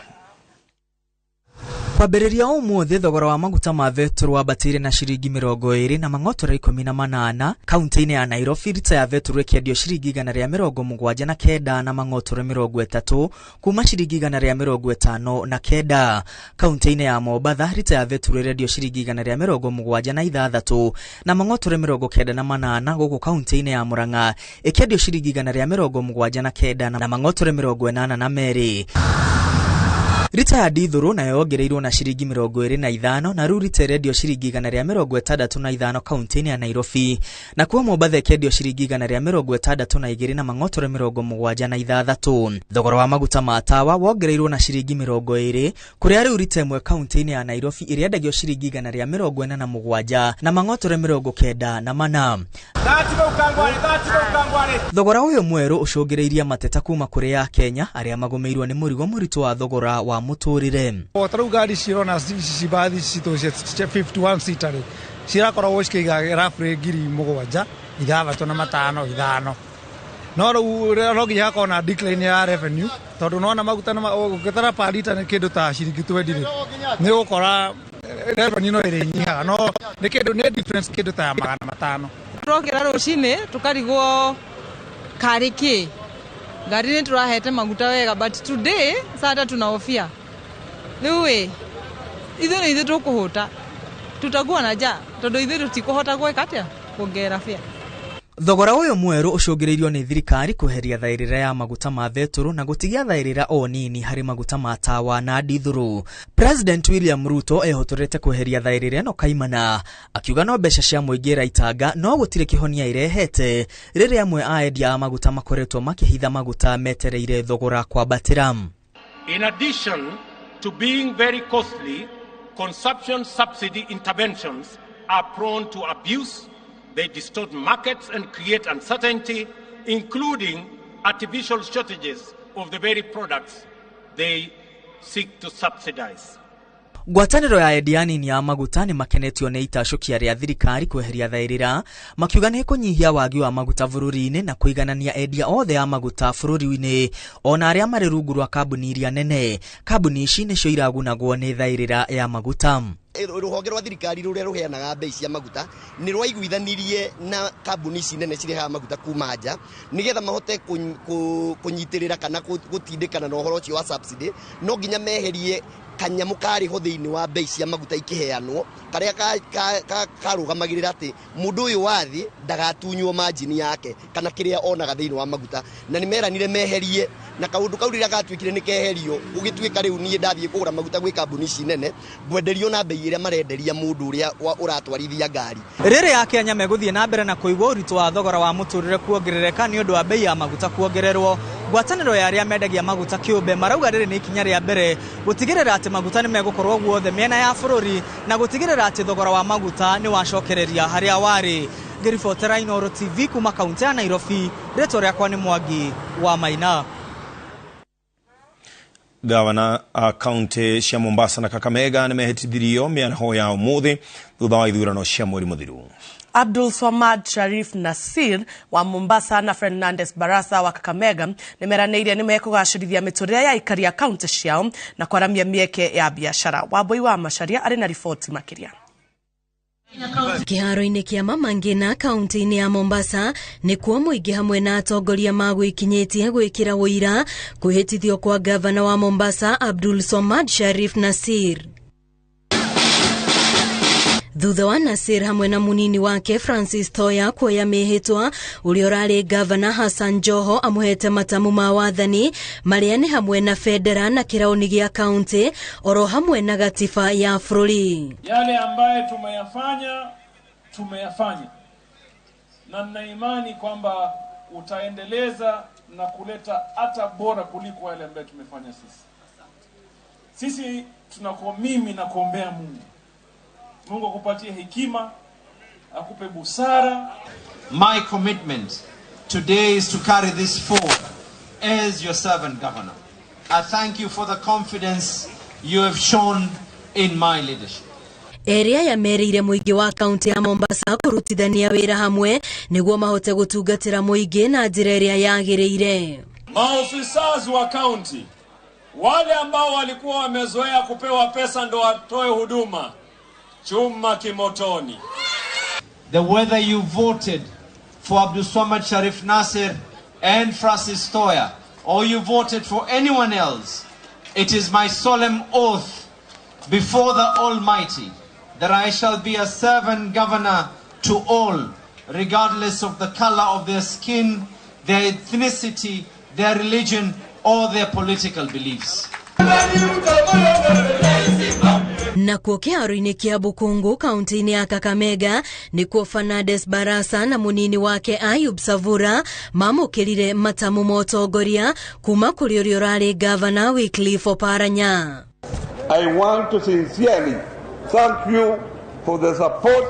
Kwambĩrĩria ũmũthĩ thogora wa maguta ma betũrũ wambatĩire na ciringi 20 na mang'otora 18. Kaunti-inĩ ya Nairobi rita ya betũrũ ĩkĩendio ciringi 179 na mang'otora 30 kuma ciringi 159. Kaunti-inĩ ya Mombatha rita ya betũrũ ĩrendio ciringi 176 na mang'otora 98, gũkũ kaunti-inĩ ya Murang'a ĩkĩendio ciringi 179 na mang'otora 82. Rita ya ndithũrũ nayo yongereirwo na ciringi 25 na rĩu rita ĩrendio ciringi 165 kaunti-inĩ ya Nairobi. Nakuo Mombatha ĩkĩendio ciringi 162 na mang'otora 76. Thogora wa maguta ma tawa wongereirwo na ciringi 20 kũrĩa rĩu rita ĩmwe kaunti-inĩ ya Nairobi ĩrĩendagio ciringi 147 na mang'otora 94. Thogora ũyũ mwerũ ũcũngĩrĩirie mateta kuma kũrĩ Akenya arĩa magũmĩirwo nĩ mũrigo mũritũ wa thogora wa mũtũrĩre. O ta rĩu ngari cirona cibathi citũ cia 51 seater rĩ cirakoragwo cikĩiga roughly 7,000 6,500 5. No rĩu no nginya hakorwo na decline ya revenue tondũ nona maguta ũgĩtara per litre nĩ kĩndũ ta ciringi 20 rĩ nĩ ũgũkora revenue no ĩrĩnyihaga, no nĩ kĩndũ nĩ difference kĩndũ ta 500. Turokĩra rũcinĩ tũkarigwo karĩ kĩ ngari nĩ tũrahete maguta wega, but today sasa tunahofia rĩu ĩ ithuĩ nĩ ithuĩ tũkũhũta, tutakuwa na njaa tondũ ithuĩ tũtikũhota gwĩka atĩa kuongerera fare. Thogora ũyũ mwerũ ũcũngĩrĩirio nĩ thirikari kweheria thaĩrĩra ya maguta ma betũrũ na gũtigia thaĩrĩra o nini harĩ maguta ma tawa na ndithũrũ. President William Ruto ehotorete kweheria thaĩrĩra ĩno kaimana, akiuga no mbeca cia mũingĩ iraitanga no gũtirĩ kĩhonia irehete rĩrĩa amwe a endia a maguta makoretwo makĩhitha maguta metereire thogora kwambatĩra. In addition to being very costly, consumption subsidy interventions are prone to abuse. They distort markets and create uncertainty, including artificial shortages of the very products they seek to subsidize. Ngwatanĩro ya endia anini ya maguta nĩ makenetio nĩ itacũkia rĩa thirikari kweheria thaĩrĩra, makiuga nĩ kũnyihia wagi wa maguta bũrũri-inĩ na kũiganania endia othe a maguta bũrũri-inĩ ona arĩa marĩ rungu rwa kambuni iria nene. Kambuni ici nĩcio iragunagwo nĩ thaĩrĩra ya maguta. Rũhonge rwa thirikari rũrĩa rũheanaga bei cia maguta nĩ rwaiguithanirie na kambuni ici nene cirehaga maguta kuma nja nĩgetha mahote kũnyitĩrĩra kana gũtindĩkana na ũhoro ũcio wa subsidy. No nginya meherie kanyamũ karĩ ho thĩinĩ wa bei cia maguta ikĩheanwo karĩa karũgamagĩrĩra atĩ mũndũ ũyũ wa thĩ ndagatunywo margin yake kana kĩrĩa onaga thĩinĩ wa maguta, na nĩ meranire meherie na kaũndũ kau rĩrĩa gatuĩkire nĩ keherio gũgĩtuĩka rĩu niĩ ndathiĩ kũgũra maguta gwĩ kambuni ici nene ngwenderio na bei ĩrĩa marenderia mũndũ ũrĩa ũratwarithia ngari. Rĩrĩa Akenya megũthiĩ na mbere na kũigua ũritũ wa thogora wa mũtũrĩre kuongerereka nĩ ũndũ wa bei ya maguta kuongererwo, ngwatanĩro ya arĩa mendagia maguta kĩũmbe marauga rĩrĩ nĩ ikinya rĩa mbere gũtigĩrĩra atĩ maguta nĩ megũkorwo guothe mĩena ya bũrũri na gũtigĩrĩra atĩ thogora wa maguta nĩ wacokereria harĩa warĩ. Ngĩribotera Inooro TV kuma kaunti ya Nairobi, rĩtwa rĩakwa nĩ Mwangi wa Maina. Gavana a kaunti cia Mombasa na Kakamega nĩmehĩtithirio mĩaraho ya ũmũthĩ thutha wa ithurano cia mweri mũthiru. Abdul Swamad Sharif Nasir wa Mombasa na Fernandes Barasa wa Kakamega nĩmeranĩire nĩmekũgacĩrithia mĩtũrĩre ya aikari a kaunti ciao na kwaramia mĩeke ya biacara. Wambui wa Macharia arĩ na riboti makĩria. Kĩharo-inĩ kĩa Mama Ngina kaunti-inĩ ya Mombasa nĩkuo mũingĩ hamwe na atongoria magwĩkinyĩtie gwĩkĩra ũira kwĩhĩtithio kwa gavana wa Mombasa Abdul Swamad Sharif Nasir. Thutha wa Nasir hamwe na munini wake Francis Thoya kuoya mĩhĩtwa, ũrĩa ũrarĩ gavana Hassan Joho amũhete matamu ma wathani marĩa nĩ hamwe na bendera na kĩraũni gĩa kaunti oro hamwe na gatiba ya bũrũri. Yale ambaye tumeyafanya na nina imani kwamba utaendeleza na kuleta hata bora kuliko yale ambayo tumefanya sisi. Sisi tunakuwa, mimi na kuombea Mungu. Mungu akupatie hekima, akupe busara. My commitment today is to carry this forward as your servant governor. I thank you for the confidence you have shown in my leadership. Area ya merĩire mũingĩ wa kaunti ya Mombasa kũrutithania wĩra hamwe nĩguo mahote gũtungatĩra mũingĩ na njĩra ĩrĩa yagĩrĩire. Maofisa wa kaunti wale ambao walikuwa wamezoea kupewa pesa ndo watoe huduma, chuma kimotoni. The whether you voted for Abdulswamad Sharif Nasir and Francis Toya or you voted for anyone else, it is my solemn oath before the Almighty that I shall be a servant governor to all, regardless of the color of their skin, their ethnicity, their religion, or their political beliefs. Na kuo kĩharo-inĩ kĩa Bukungu kaunti-inĩ ya Kakamega nĩkuo Fernandes Barasa na munini wake Ayub Savura mamũkĩrire matamu ma ũtongoria kuma kũrĩ ũrĩa ũrarĩ gavana Wycliffe Oparanya. I want to sincerely thank you for the support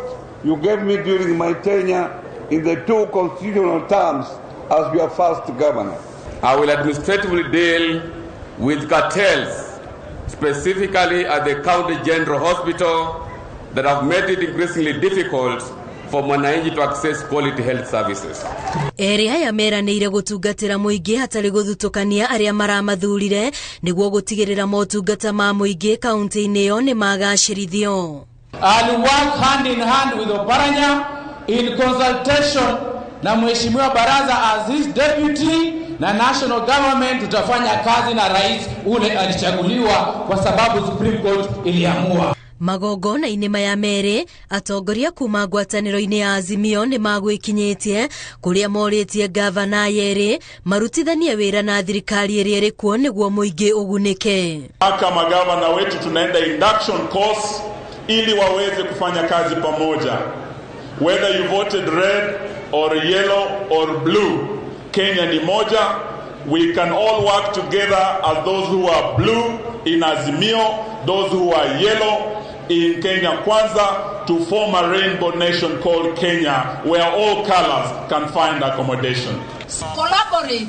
you gave me during my tenure in the two constitutional terms as your first governor. I will administratively deal with cartels, specifically at the County General Hospital, that have made it increasingly difficult for mwananchi to access quality health services. Ere aya meranĩire gũtungatĩra mũingĩ hatarĩ gũthutũkania arĩa maramathurire nĩguo gũtigĩrĩra motungata ma mũingĩ kaunti-inĩ ĩyo nĩ magacĩrithio. I'll work hand in hand with Oparanya in consultation na Mheshimiwa Baraza as his deputy na national government. Tutafanya kazi na rais ule alichaguliwa kwa sababu Supreme Court iliamua. Magongona-inĩ maya merĩ atongoria kuma ngwatanĩro-inĩ ya Azimio nĩ magwĩkinyĩtie kũrĩa morĩtie gavana yerĩ marutithanie wĩra na thirikari ĩrĩa ĩrĩ kuo nĩguo mũingĩ ũgunĩke. Kama magavana wetu tunaenda induction course ili waweze kufanya kazi pamoja. Whether you voted red or yellow or blue, Kenya ni moja. We can all work together as those who are blue in Azimio, those who are yellow in Kenya Kwanza, to form a rainbow nation called Kenya, where all colors can find accommodation. Collaborate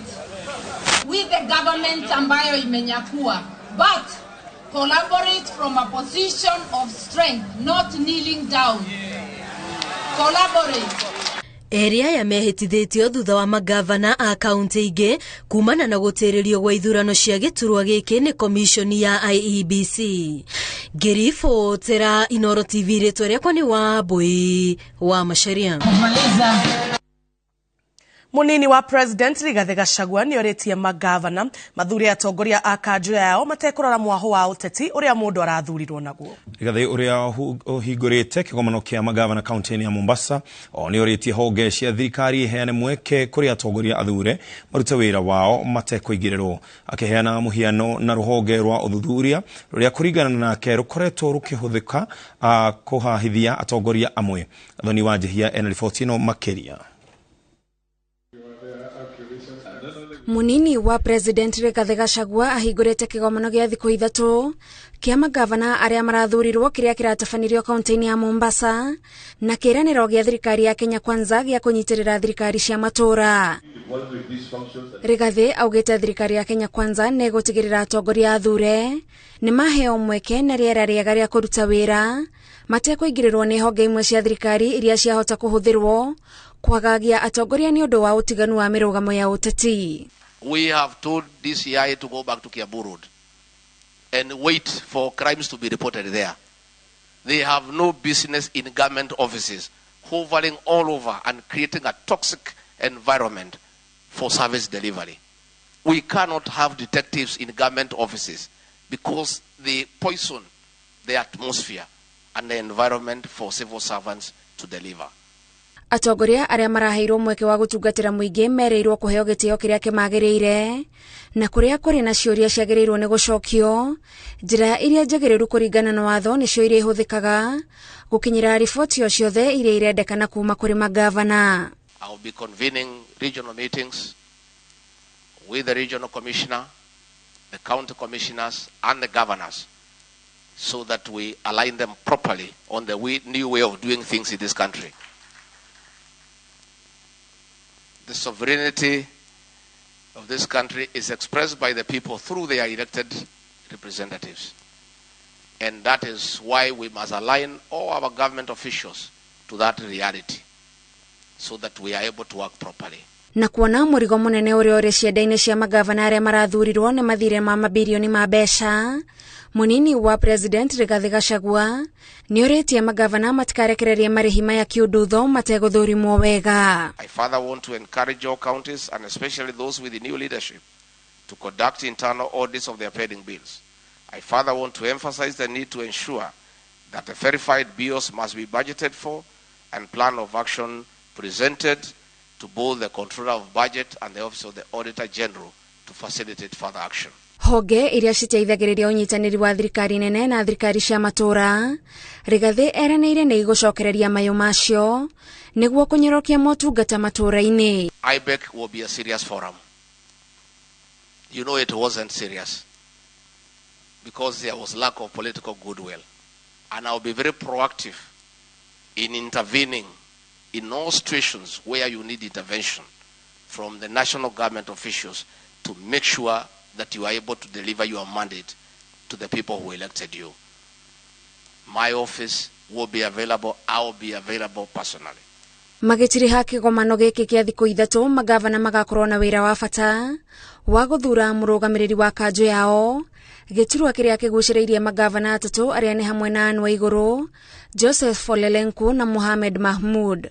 with the government ambayo imenyakua, but Collaborate from a position of strength, not kneeling down. Collaborate. Eri aya mehĩtithĩtio thutha wa magavana a kaunti ingĩ kumana na gũtĩrĩrio gwa ithurano cia gĩturwa gĩkĩ nĩ komishoni ya IEBC. Ngĩribotera Inooro TV, rĩtwa rĩakwa nĩ Wambui wa Macharia. Munini wa President Rigathi Gachagua nĩorĩtie magavana mathure atongoria a kanjũ yao matekũrora mwaho wa ũteti ũrĩa mũndũ arathurirwo naguo. Rigathi ũrĩa ũhingũrĩte kĩgomano kĩa magavana kaunti-inĩ ya Mombasa o nĩorĩtie honge cia thirikari iheane mweke kũrĩ atongoria athure marute wĩra wao matekũingĩrĩrwo, akĩheana mũhiano na rũhonge rwa ũthuthuria rũrĩa kũringana nake rũkoretwo rũkĩhũthĩka kũhahithia atongoria amwe. Athoni wa Njihia ena riboti ĩno makĩria. Munini wa President Rigathi Gachagua ahingũrĩte kĩgomano gĩa thikũ ithatũ kĩa magavana arĩa marathurirwo kĩrĩa kĩratabanirio kaunti-inĩ ya Mombasa na kĩĩranĩro gĩa thirikari ya Kenya Kwanza gĩa kũnyitĩrĩra thirikari cia matũũra. Rigathi augĩte thirikari ya Kenya Kwanza nĩ ĩgũtigĩrĩra atongoria athure nĩ maheo mweke na rĩera rĩega rĩa kũruta wĩra matekũingĩrĩrwo nĩ honge imwe cia thirikari iria ciahota kũhũthĩrwo kwagagia atongoria nĩ ũndũ wa ũtiganu wa mĩrũgamo ya ũteti. We have told DCI to go back to Kiambu Road and wait for crimes to be reported there. They have no business in government offices, hovering all over and creating a toxic environment for service delivery. We cannot have detectives in government offices because they poison the atmosphere and the environment for civil servants to deliver. Atongoria arĩa maraheirwo mweke wa gũtungatĩra mũingĩ mereirwo kũheo gĩtĩo kĩrĩa kĩmagĩrĩire na kũrĩa kũrĩ na ciũria ciagĩrĩirwo nĩ gũcokio njĩra iria njagĩrĩru kũringana na watho nĩcio iria ihũthĩkaga gũkinyĩra riboti o ciothe iria irendekana kuma kũrĩ magavana. I will be convening regional meetings with the regional commissioner, the county commissioners and the governors so that we align them properly on the new way of doing things in this country. The sovereignty of this country is expressed by the people through their elected representatives. And that is why we must align all our government officials to that reality so that we are able to work properly. Na kuona mũrigo mũnene ũrĩa ũrĩ cienda-inĩ cia magavana arĩa marathurirwo nĩ mathire ma mabirioni ma mbeca, munini wa President Rigathi Gachagua nĩorĩtie magavana matikarekererie marĩhi maya kĩũndutho mategũthũrimwo wega. I further want to encourage all counties and especially those with the new leadership to conduct internal audits of their pending bills. I further want to emphasize the need to ensure that the verified bills must be budgeted for and plan of action presented to both the Controller of Budget and the Office of the Auditor General to facilitate further action. Honge iria citeithagĩrĩria ũnyitanĩri wa thirikari nene na thirikari cia matũũra, Rigathi eranĩire nĩ igũcokereria mayũ macio nĩguo kũnyorokia motungata matũũra-inĩ. IBEC will be a serious forum. You know it wasn't serious because there was lack of political goodwill. And I'll be very proactive in intervening in all situations where you need intervention from the national government officials to make sure that you are able to deliver your mandate to the people who elected you. My office will be available. I will be available personally. Magĩtiriha kĩgomano gĩkĩ kĩa thikũ ithatũ, magavana magakorwo na wĩra wa bata wa gũthura mũrũgamĩrĩri wa kanjũ yao, gĩturwa kĩrĩa kĩgucĩrĩirie magavana atatũ arĩa nĩ hamwe na Anne Waigũrũ, Joseph Olelenku na Mohamed Mahmoud.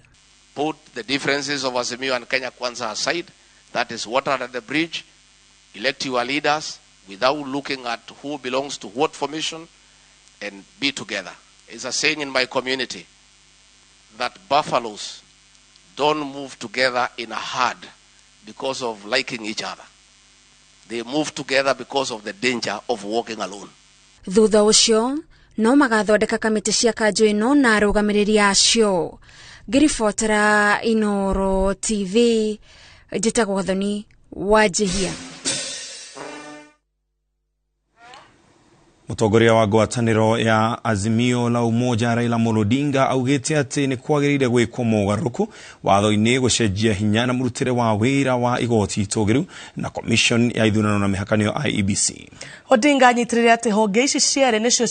Put the differences of Azimio and Kenya Kwanza aside. That is water under the bridge. Elect your leaders without looking at who belongs to what formation and be together. It's a saying in my community that buffaloes don't move together in a herd because of liking each other. They move together because of the danger of walking alone. Thutha ũcio no magathondeka kamĩtĩ cia kanjũ ĩno na arũgamĩrĩri acio. Ngĩribotera Inooro TV, njĩtagwo Gathoni wa Njihia. Mũtongoria wa ngwatanĩro ya Azimio la Umoja Raila Amolo Odinga augĩte atĩ nĩ kwagĩrĩire gwĩkwo mogarũrũku watho-inĩ gũcenjia hinya na mũrutĩre wa wĩra wa igoti itũgĩru na Commission ya ithurano na mĩhaka nĩyo IEBC. Odinga anyitĩrĩire atĩ honge ici cierĩ nĩcio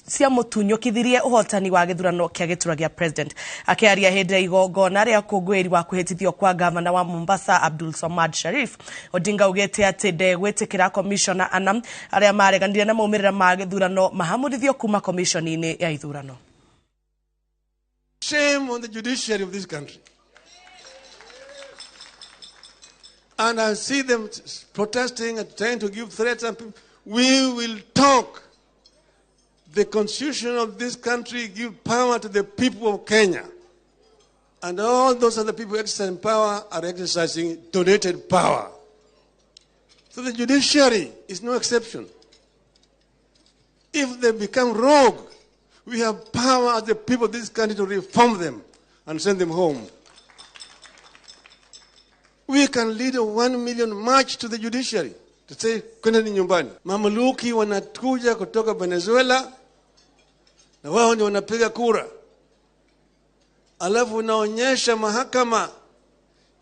ciamũtunyũkithirie ũhotani wa gĩthurano kĩa gĩturwa gĩa president. Akĩaria hĩndĩ ya igongona rĩa ũkũngũĩri wa kwĩhĩtithio kwa gavana wa Mombasa Abdul Samad Sharif, Odinga augĩte atĩ ndegwĩtĩkĩra komishona ana arĩa mareganire na maumĩrĩra ma gĩthurano mahamũrithio kuma komishoni-inĩ ya ithurano. Shame on the judiciary of this country. And I see them protesting and trying to give threats. And we will talk. The constitution of this country gives power to the people of Kenya. And all those other people exercising power are exercising donated power. So the judiciary is no exception. If they become rogue, we have power as the people of this country to reform them and send them home. We can lead a 1 million march to the judiciary to say, kwendeni nyumbani. Mamluki wanatuja kutoka Venezuela na wao ndio wanapiga kura. Alafu unaonyesha mahakama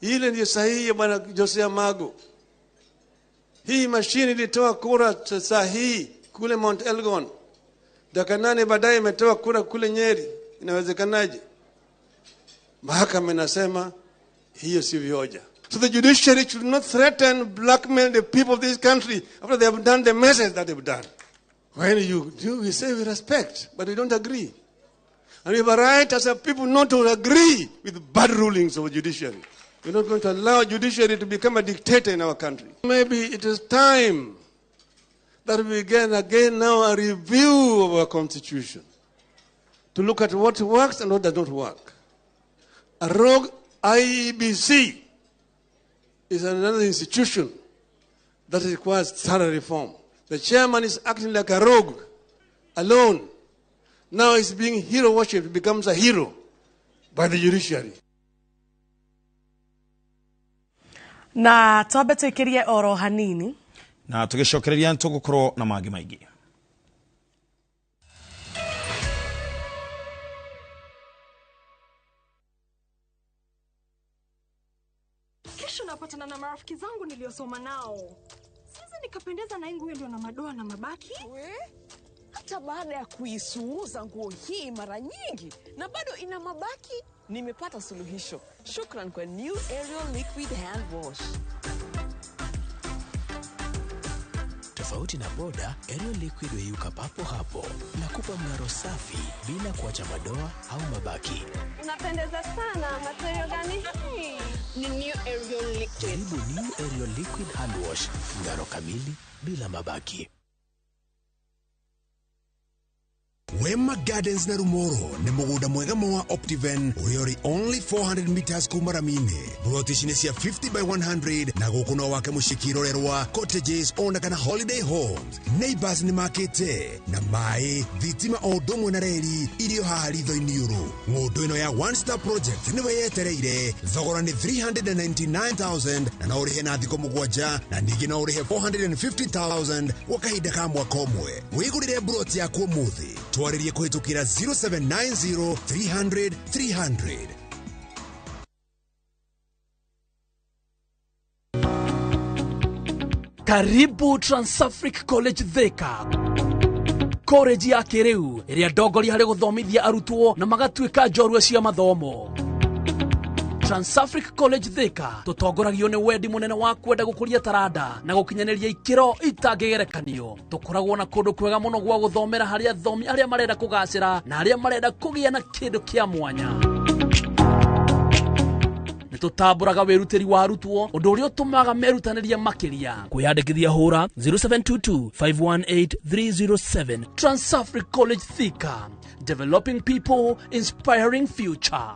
ile ndio sahihi ya bwana Josea Mago. Hii mashine ilitoa kura sahihi kule Mount Elgon. Dakika 8 baadaye imetoa kura kule Nyeri. Inawezekanaje? Mahakama inasema hiyo si hoja. So the judiciary should not threaten, blackmail the people of this country after they have done the message that they've done. When you do, we say we respect, but we don't agree. And we have a right as a people not to agree with bad rulings of the judiciary. We're not going to allow judiciary to become a dictator in our country. Maybe it is time that we begin again now a review of our constitution to look at what works and what does not work. A rogue IEBC is another institution that requires thorough reform. The chairman is acting like a rogue, alone. Now he's being hero worshipped, becomes a hero by the judiciary. Na twambe twikirie oro hanini na tugicokereria ntugukorwo na mangi maingi. Kesho napatana na marafiki zangu niliosoma nao. Siwezi nikapendeza na nguo ndio na madoa na mabaki. We? Hata baada ya kuisuuza nguo hii mara nyingi na bado ina mabaki, nimepata suluhisho. Shukran kwa New Ariel Liquid Hand Wash. Tofauti na boda, Ariel Liquid huyuka papo hapo na kupa mng'aro safi bila kuacha madoa au mabaki. Unapendeza sana, material gani hii? Ni New Ariel Liquid. Jaribu New Ariel Liquid Hand Wash, mng'aro kamili bila mabaki. Wema Gardens na Rumoro ni mugunda mwega wa Optiven uri only 400 meters kuma ramine. Buroti ici ni cia 50 by 100 na guku no wake mucikirorerwa cottages ona kana holiday homes. Neighbors ni makite na mai thitima o ũndũ ũmwe na reri irio haha ritho-inĩ ũrũ. Ng'ũndũ ĩno ya One Star Project nĩwe yetereire. Thogora ni 399,000 na no ũrĩhe na thikũ 7 na ningĩ no ũrĩhe 450,000 gwa kahinda ka mwaka ũmwe. Wĩgũrĩre buroti yaku ũmũthĩ. Twaririe kuhitukira 0790 300 300. Karibu Transafric College Thika. College ya kĩrĩu ĩrĩa ndongoria harĩ gũthomithia arutwo na magatuĩka njorua cia mathomo. Transafric College Thika tũtongoragio nĩ wendi mũnene wa kwenda gũkũria taranda na gũkinyanĩria ikĩro itangĩgerekanio. Tũkoragwo na kũndũ kwega mũno gwa gũthomera harĩ athomi arĩa marenda kũgacĩra na arĩa marenda kũgĩa na kĩndũ kĩa mwanya. Nĩtũtambũraga wĩrutĩri wa arutwo ũndũ ũrĩa ũtũmaga merutanĩrie makĩria. Kwĩyandĩkithia hũra 0722 518 307. Transafric College Thika, developing people, inspiring future.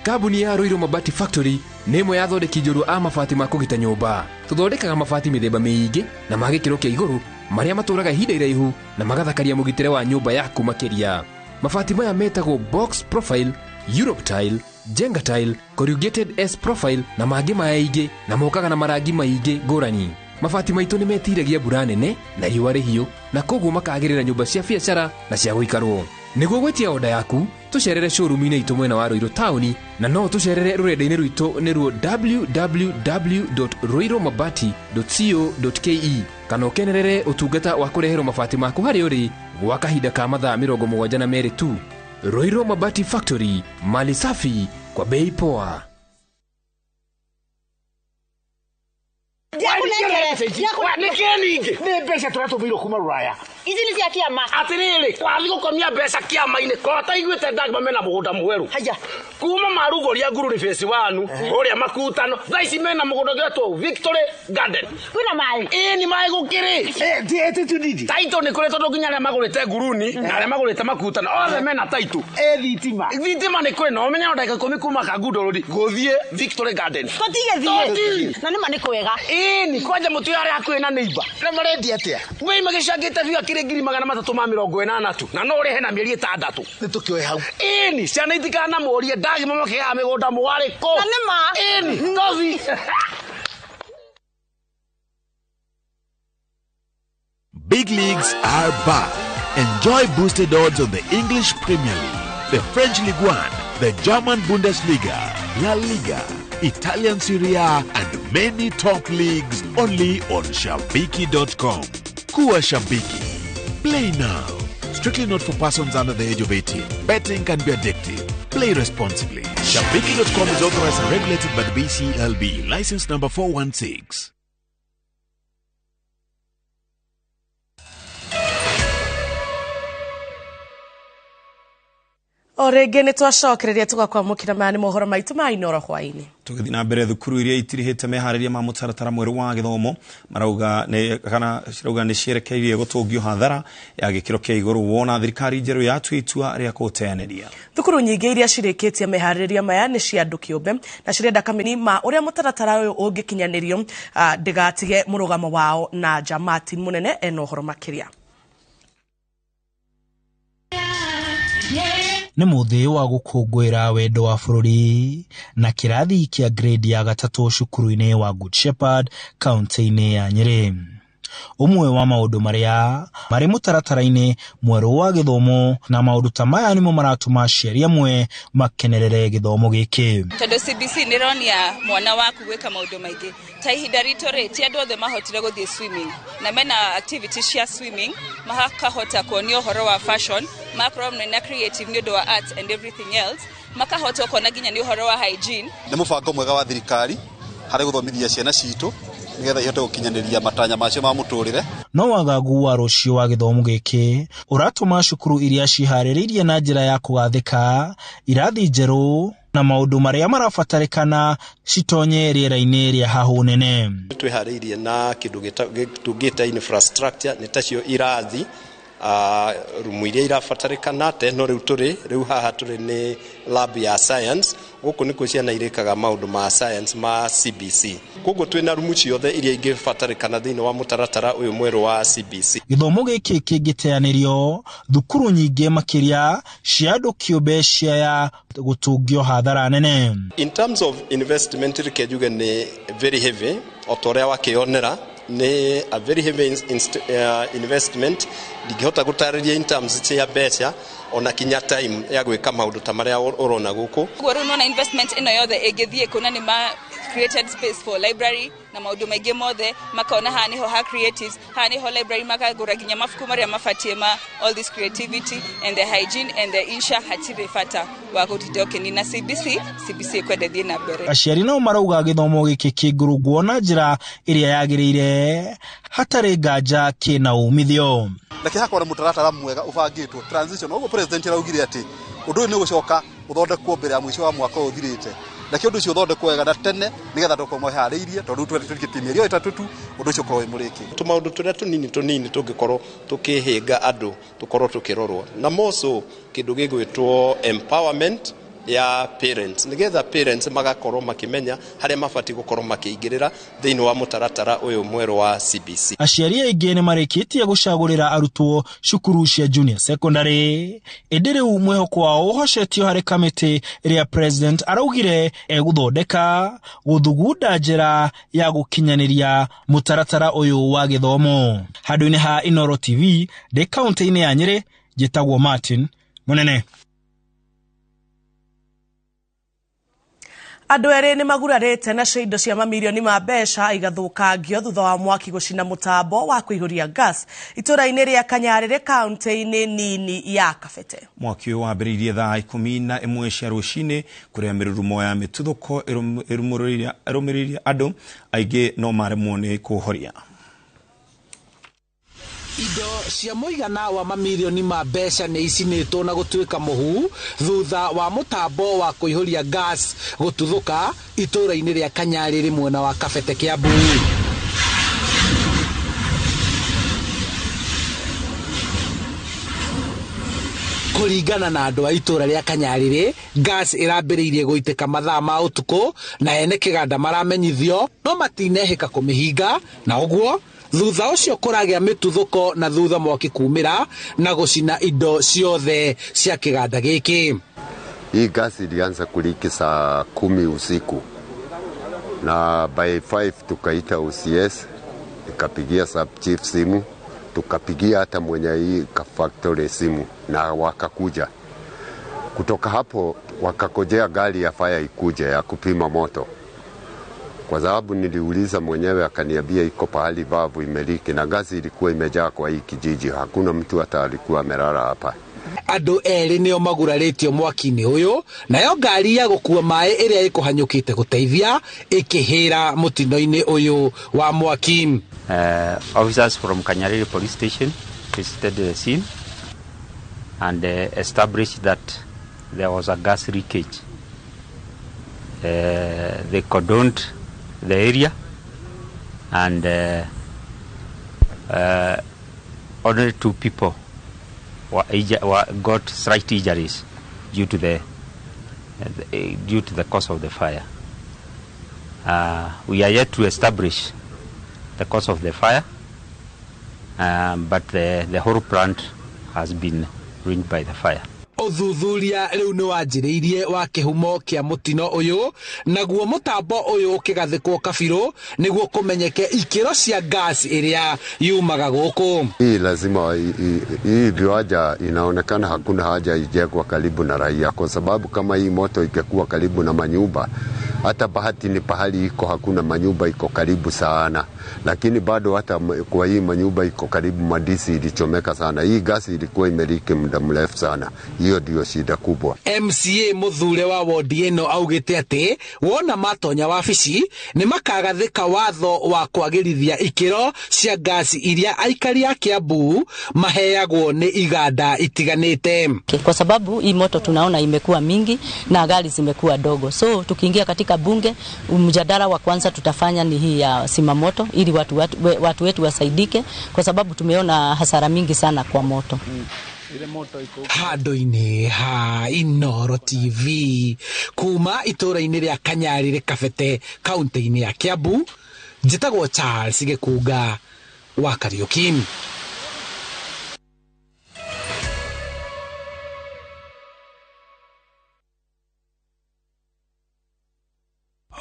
Kambuni ya Ruiru Mabati Factory nĩ ĩmwe ya athondeki njorua a mabati ma kũgita nyũmba. Tũthondekaga mabati mĩthemba mĩingĩ na ma gĩkĩro kĩa igũrũ marĩa matũraga ihinda iraihu na magathakaria mũgitĩre wa nyũmba yaku makĩria. Mabati maya metagwo box profile Europe tile, Jenga tile, corrugated S profile na mangĩ maingĩ, na mokaga na marangi maingĩ ngũrani. Mabati maitũ nĩ metiragia mbura nene na riũa rĩhiũ, na koguo makagĩrĩra nyũmba cia biacara na cia gũikarwo. Nĩguo gwĩtia oda yaku, tũcerere showroom-inĩ itũ mwena wa Ruiru taũni, na no tũcerere rũrenda-inĩ rwitũ nĩruo www.ruirumabati.co.ke, kana ũkenerere ũtungata wa kũreherwo mabati maku harĩa ũrĩ gwa kahinda ka mathaa 72 tu. Ruiru Mabati Factory, mali safi kwa bei poa. Nĩ mbeca tũratũmĩirwo kuma rũraya. Ici nĩ cia kĩama. Atĩrĩrĩ, wathiĩ gũkomia mbeca kĩama-inĩ ko ataiguĩte ndagma mena mũgũnda mwerũ. Haya. Kuma marugũria ngururi phase 1 ũrĩa makutano, thaa ici mena mũgũnda ũgetwo Victory Garden. Kwĩna maĩ? Ĩĩ nĩ maĩ gũkĩrĩ. Taitũ nĩ kũrĩ tondũ nginya arĩa magũrĩte nguruni na arĩa magũrĩte makutano othe mena taitũ. Thitima. Thitima nĩ kũrĩ na ũmenye no ndagĩka 10 kuma Kangundo Road gũthiĩ Victory Garden. Tũtigĩthiĩ. Na nĩ ma nĩ kwega. Ĩĩ ni kwanja mũtu arĩa hakuhĩ na neighbor. Na marendia atĩa? Wei magĩcangĩte biũ akĩrĩ 380 tu, na no ũrĩhe na mĩeri 6. Nĩ tũkĩoe hau. Ĩĩ ni ciana itikanamũrie ndagima makĩgaga mĩgũnda mũwarĩ kũ. Na nĩ ma. Ĩĩ ni tothi. Big leagues are back. Enjoy boosted odds on the English Premier League, the French Ligue 1, the German Bundesliga, La Liga, Italian Serie A, and many top leagues only on Shabiki.com. Kuwa Shabiki. Play now. Strictly not for persons under the age of 18. Betting can be addictive. Play responsibly. Shabiki.com is authorized and regulated by the BCLB. License number 416. O rĩngĩ nĩ twacokereria tũgakwamũkĩra maya nĩ mohoro maitũ ma Inooro hwaĩ-inĩ. Tũgĩthiĩ na mbere, thukuru iria itirihĩte meharĩria ma mũtaratara mwerũ wa gĩthomo marauga nĩ kana cirauga nĩ cierekeirie gũtũngio hathara ya gĩkĩro kĩa igũrũ wona thirikari njerũ yatua itua rĩa kũteanĩria. Thukuru nyingĩ iria cirĩkĩtie meharĩria maya nĩ cia andũ kĩũmbe na cirenda kamĩni ma ũrĩa mũtaratara ũyũ ũngĩkinyanĩrio ndĩgatige mũrũgamo wao na nja. Martin Mũnene ena ũhoro makĩria. Nĩ mũthĩ wa gũkũngũĩra wendo wa bũrũri na kĩrathi kĩa grade ya gatatũ cukuru-inĩ wa Good Shepherd kaunti-inĩ ya Nyĩrĩ. Ũmwe wa maũndũ marĩa marĩ mũtaratara-inĩ mwerũ wa gĩthomo na maũndũ ta maya nĩmo maratũma aciari amwe makenerere gĩthomo gĩkĩ. Tondũ CBC nĩ ĩronia mwana waku gwĩka maũndũ maingĩ. Ta ihinda ritũ rĩ, ti andũ othe mahotire gũthiĩ swimming na mena activities cia swimming, makahota kuonio ũhoro wa fashion, magakorwo mena creative nĩ ũndũ wa arts and everything else, makahota kuona nginya nĩ ũhoro wa hygiene. Nĩ mũbango mwega wa thirikari harĩ gũthomithia ciana citũ nĩgetha ihote gũkinyanĩria matanya macio ma mũtũrĩre. No wagagu wa rũciũ wa gĩthomo gĩkĩ ũratũma cukuru iria ciharĩrĩirie na njĩra ya kũgathĩka irathi njerũ na maũndũ marĩa marabatarĩkana citonye rĩera-inĩ rĩa hahũ nene. Twĩharĩirie na kĩndũ tũngĩta infrastructure, nĩ tacio irathi, rumu iria irabatarĩkana te no rĩu tũrĩ rĩu haha tũrĩ nĩ lab ya science. Gũkũ nĩkuo ciana irĩkaga maũndũ ma science ma CBC. Koguo twĩna rumu ciothe iria ingĩbatarĩkana thĩinĩ wa mũtaratara ũyũ mwerũ wa CBC. Gĩthomo gĩkĩ kĩngĩteanĩrio thukuru nyingĩ makĩria cia andũ kĩũmbe ciaya gũtũngio hathara nene. In terms of investment, reke njuge nĩ very heavy, o ta ũrĩa wakĩonera nĩ a very heavy investment. Ndingĩhota gũtarĩria in terms cia mbeca ona kinya time ya gwĩka maũndũ ta marĩa ũrona gũkũ. Koguo rĩu nona investment ĩno yothe ĩngĩthiĩ kuona nĩ ma created space for library na maũndũ maingĩ mothe, makona haha nĩho ha creatives, haha nĩho library, makagũra nginya mabuku marĩa mabatiĩ ma all this creativity and the hygiene and the insha. Hatirĩ bata wa gũtinda ũkĩnina CBC. CBC ĩkwenda ĩthiĩ na mbere. Aciari nao marauga gĩthomo gĩkĩ kĩngũrũngwo na njĩra ĩrĩa yagĩrĩire hatarĩ nganja kĩna umithio. Reke hakorwo na mũtaratara mwega ũbangĩtwo transition. Ũguo president araugire atĩ ũndũ ũyũ nĩ ũgũcoka ũthondekwo mbere ya mũico wa mwaka ũyũ ũthirĩte. Reke ũndũ ũcio ũthondekwo wega na tene nĩgetha tũkorwo meharĩirie, tondũ tũrĩkĩtie mĩeri o ĩtatũ tu ũndũ ũcio ũkorwo wĩ mũrĩki. Tũmaũndũ tũrĩa tũnini tũnini tũngĩkorwo tũkĩhĩnga andũ tũkorwo tũkĩrorwo, na moco kĩndũ gĩgwĩtwo empowerment ya parents nigetha parents magakorwo makimenya haria mabati gukorwo makiingirira thiini wa mutaratara uyu mweru wa CBC. Aciari aingĩ nĩ marĩkĩtie gũcagũrĩra arutwo cukuru cia junior secondary, ĩndĩ rĩu mwĩhoko wao ũhocetio harĩ kamĩtĩ ĩrĩa president araugire egũthondeka gũthugunda njĩra ya gũkinyanĩria mũtaratara ũyũ wa gĩthomo. Handũ-inĩ ha Inooro TV ndĩ kaũntĩ-inĩ ya Nyĩrĩ, njĩtagwo Martin Munene. Andũ erĩ nĩ magurarĩte nacio indo cia mamirioni ma mbeca igathũkangio thutha wa mwaki gũcina mũtambo wa kũihũria gas itũra-inĩ rĩa Kanyarĩrĩ kaũntĩ-inĩ nini ya Kabete. Mwaki ũyũ wambĩrĩirie thaa 11 cia rũcinĩ kũrĩa mĩrurumo ya mĩtuthũko ĩrũmĩrĩire andũ aingĩ no maremwo nĩ kũhoria. Indo cia mũigana wa mamirioni ma mbeca nĩ icinĩtwo na gũtuĩka mũhu thutha wa mũtambo wa kũihũria gas gũtuthũka itũra-inĩ rĩa Kanyarĩrĩ mwena wa Kabete Kiambu. Kũringana na andũ a itũra rĩa Kanyarĩrĩ, gas ĩrambĩrĩirie gũitĩka mathaa ma ũtukũ na ene kĩganda maramenyithio no matinehĩka kũmĩhinga, na ũguo thutha ũcio kũragĩa mĩtuthũko na thutha mwaki kumĩra na gũcina indo ciothe cia kĩganda gĩkĩ. Hii gasi ilianza kuliki saa 10 usiku na by 5 tukaita OCS, ikapigia sub chief simu, tukapigia hata mwenye hii factory simu na wakakuja. Kutoka hapo wakakojea gari ya fire ikuje ya kupima moto. Kwa sababu niliuliza mwenyewe akaniambia iko pahali vavu imeliki na gasi ilikuwa imejaa kwa hii kijiji, hakuna mtu hata alikuwa amelala hapa. Andũ erĩ nĩo magurarĩtio mwaki-inĩ ũyũ, nayo ngari ya gũkua maĩ ĩrĩa ĩkũhanyũkĩte gũteithia ĩkĩhĩra mũtino-inĩ ũyũ wa mwaki. Officers from Kanyariri police station visited the scene and established that there was a gas leakage. They cordoned the area and only 2 people got slight injuries due to the cause of the fire. We are yet to establish the cause of the fire, but the whole plant has been ruined by the fire. Ũthuthuria rĩu nĩ wanjĩrĩirie wa kĩhumo kĩa mũtino ũyũ, naguo mũtambo ũyũ ũkĩgathĩkwo kabirũ nĩguo kũmenyeke ikĩro cia gas ĩrĩa yumaga gũkũ. Hii lazima hii viwanja inaonekana hakuna haja ijengwa karibu na raia, kwa sababu kama hii moto ingekuwa karibu na manyumba, hata bahati ni pahali iko hakuna manyumba iko karibu sana, lakini bado hata kwa hii manyumba iko karibu madisi ilichomeka sana. Hii gasi ilikuwa imeliki muda mrefu sana, hiyo ndio shida kubwa. MCA muthure wa wodi ĩno augĩte atĩ wona matonya wabici nĩ makagathĩka watho wa kwagĩrithia ikĩro cia gasi iria aikari a Kiambu maheagwo nĩ iganda itiganĩte. Kwa sababu hii moto tunaona imekuwa mingi na gari zimekuwa dogo, so tukiingia katika bunge mjadala wa kwanza tutafanya ni hii ya simamoto ili watu wetu wasaidike, kwa sababu tumeona hasara mingi sana kwa moto. Handũ-inĩ ha Inooro TV kuma itũra-inĩ rĩa Kanyarĩrĩ Kabete kaũntĩ-inĩ ya Kiambu, njĩtagwo Charles Gĩkunga wa Kariuki.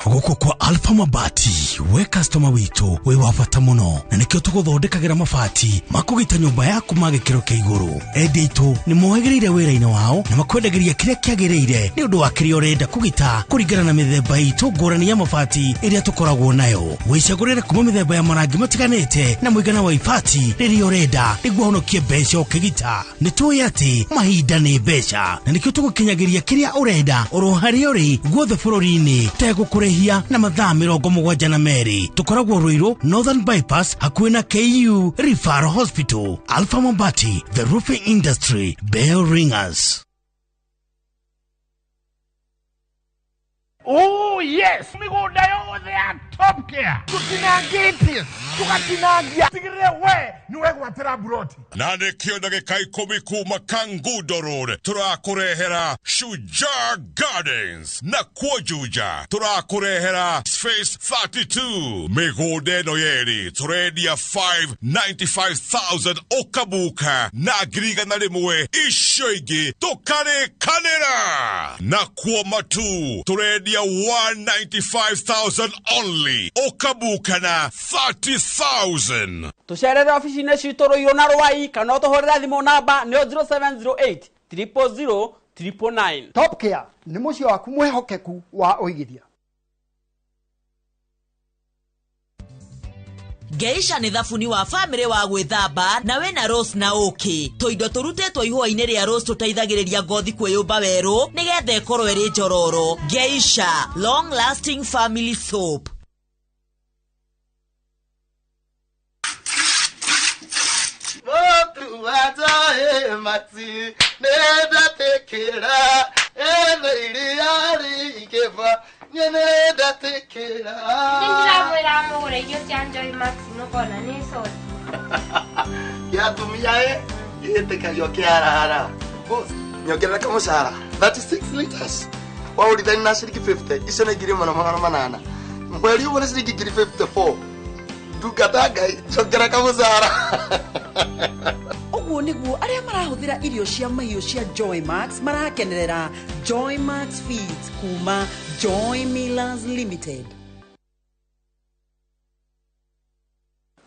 Gũkũ kwa Alpha Mabati, we customer witũ wĩ wa bata mũno, na nĩkĩo tũgũthondekagĩra mabati ma kũgita nyũmba yaku ma gĩkĩro kĩa igũrũ. Endia aitũ nĩ mohĩgĩrĩire wĩra-inĩ wao na makwendagĩria kĩrĩa kĩagĩrĩire nĩ ũndũ wa kĩrĩa ũrenda kũgita kũringana na mĩthemba itũ ngũrani ya mabati ĩrĩa tũkoragwo nayo. Wĩcagũrĩre kuma mĩthemba ya marangi matiganĩte na mũigana wa ibati rĩrĩa ũrenda nĩguo ũhonokie mbeca ũkĩgita. Nĩ tũĩ atĩ mahinda nĩ mbeca, na nĩkĩo tũgũkinyagĩria kĩrĩa ũrenda oro harĩa ũrĩ guothe bũrũri-inĩ tegũkũrĩhia na mathaa 72. Tũkoragwo Ruiru Northern Bypass hakuhĩ na KU Referral Hospital. Alpha Mabati, the roofing industry bell ringers. Oh yes, mĩgũnda yothe ya Top Care tũtinangĩtie tũgatinangia tigĩrĩre we nĩ wegwatĩra buroti. Na nĩkĩo ndagĩka 10 kuma Kangundo Road tũrakũrehera Shujaa Gardens, na kuo Juja tũrakũrehera Space 32. Mĩgũnda ĩno yerĩ tũrendia 595,000 ũkabuka na 100,000, icio ingĩ tũkarĩkanĩra. Na kuo Matu tũrendia 195,000 only, ũkabuka na 30,000. Tũcerere obici-inĩ citũ Rũirũ na Rwai, kana ũtũhũrĩre thimũ namba nĩyo 0708 000 999. Top Care nĩ mũciĩ waku mwĩhokeku wa ũigithia. Geisha nĩ thabuni wa famĩlĩ wa gwĩthamba na wĩna rose na ũkĩ. Tũindo tũrutĩtwo ihũa-inĩ rĩa rose tũteithagĩrĩria ngothi kwĩyũmba werũ nĩgetha ĩkorwo ĩrĩ njororo. Geisha long lasting family soap. Ndĩramwĩra mũgũre irio cia Joy Max nũkona nĩ coti. Gĩatumia ĩ gĩtĩkagio kĩarara. Boss, nyongerera kamũcara 36 liters. Waũrithania na ciringi 50, icio nĩ 1800. Mweri ũmwe nĩ ciringi 54. Ndungata Ngai, njongerera kamũcara. Ũguo nĩguo arĩa marahũthĩra irio cia mahiũ cia Joy Max marakenerera Joy Max Feeds kuma Joy Millers Limited.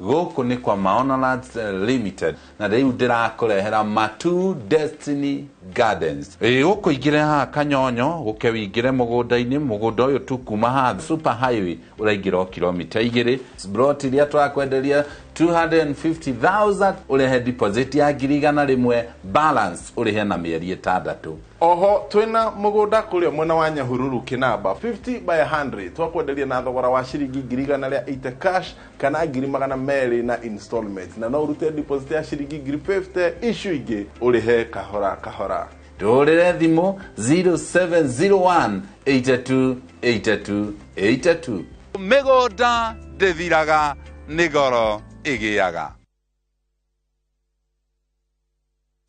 Gũkũ nĩ kwa Maono Lands Limited, na rĩu ndĩrakũrehera Matu Destiny Gardens. Ĩ gũkũ ingĩre haha Kanyonyo, gũke wĩingĩre mũgũnda-inĩ, mũgũnda ũyũ tu kuma haha super highway ũraingĩra o kilomita 2. Plot iria tũrakwenderia 250,000, ũrehe deposit ya 100,000, balance ũrĩhe na mĩeri 6. Oho twina mũgũnda kũrĩa mwena wa Nyahururu Kinamba 50 by 100 twakwenderia na thogora wa ciringi 180 cash kana 200,000 na installment, na no ũrute deposit ya ciringi 50,000, icio ingĩ ũrĩhe kahora kahora. Tũhũrĩre thimũ 0701 82 82 82. Mĩgũnda ndĩthiraga, nĩ goro ĩgĩaga.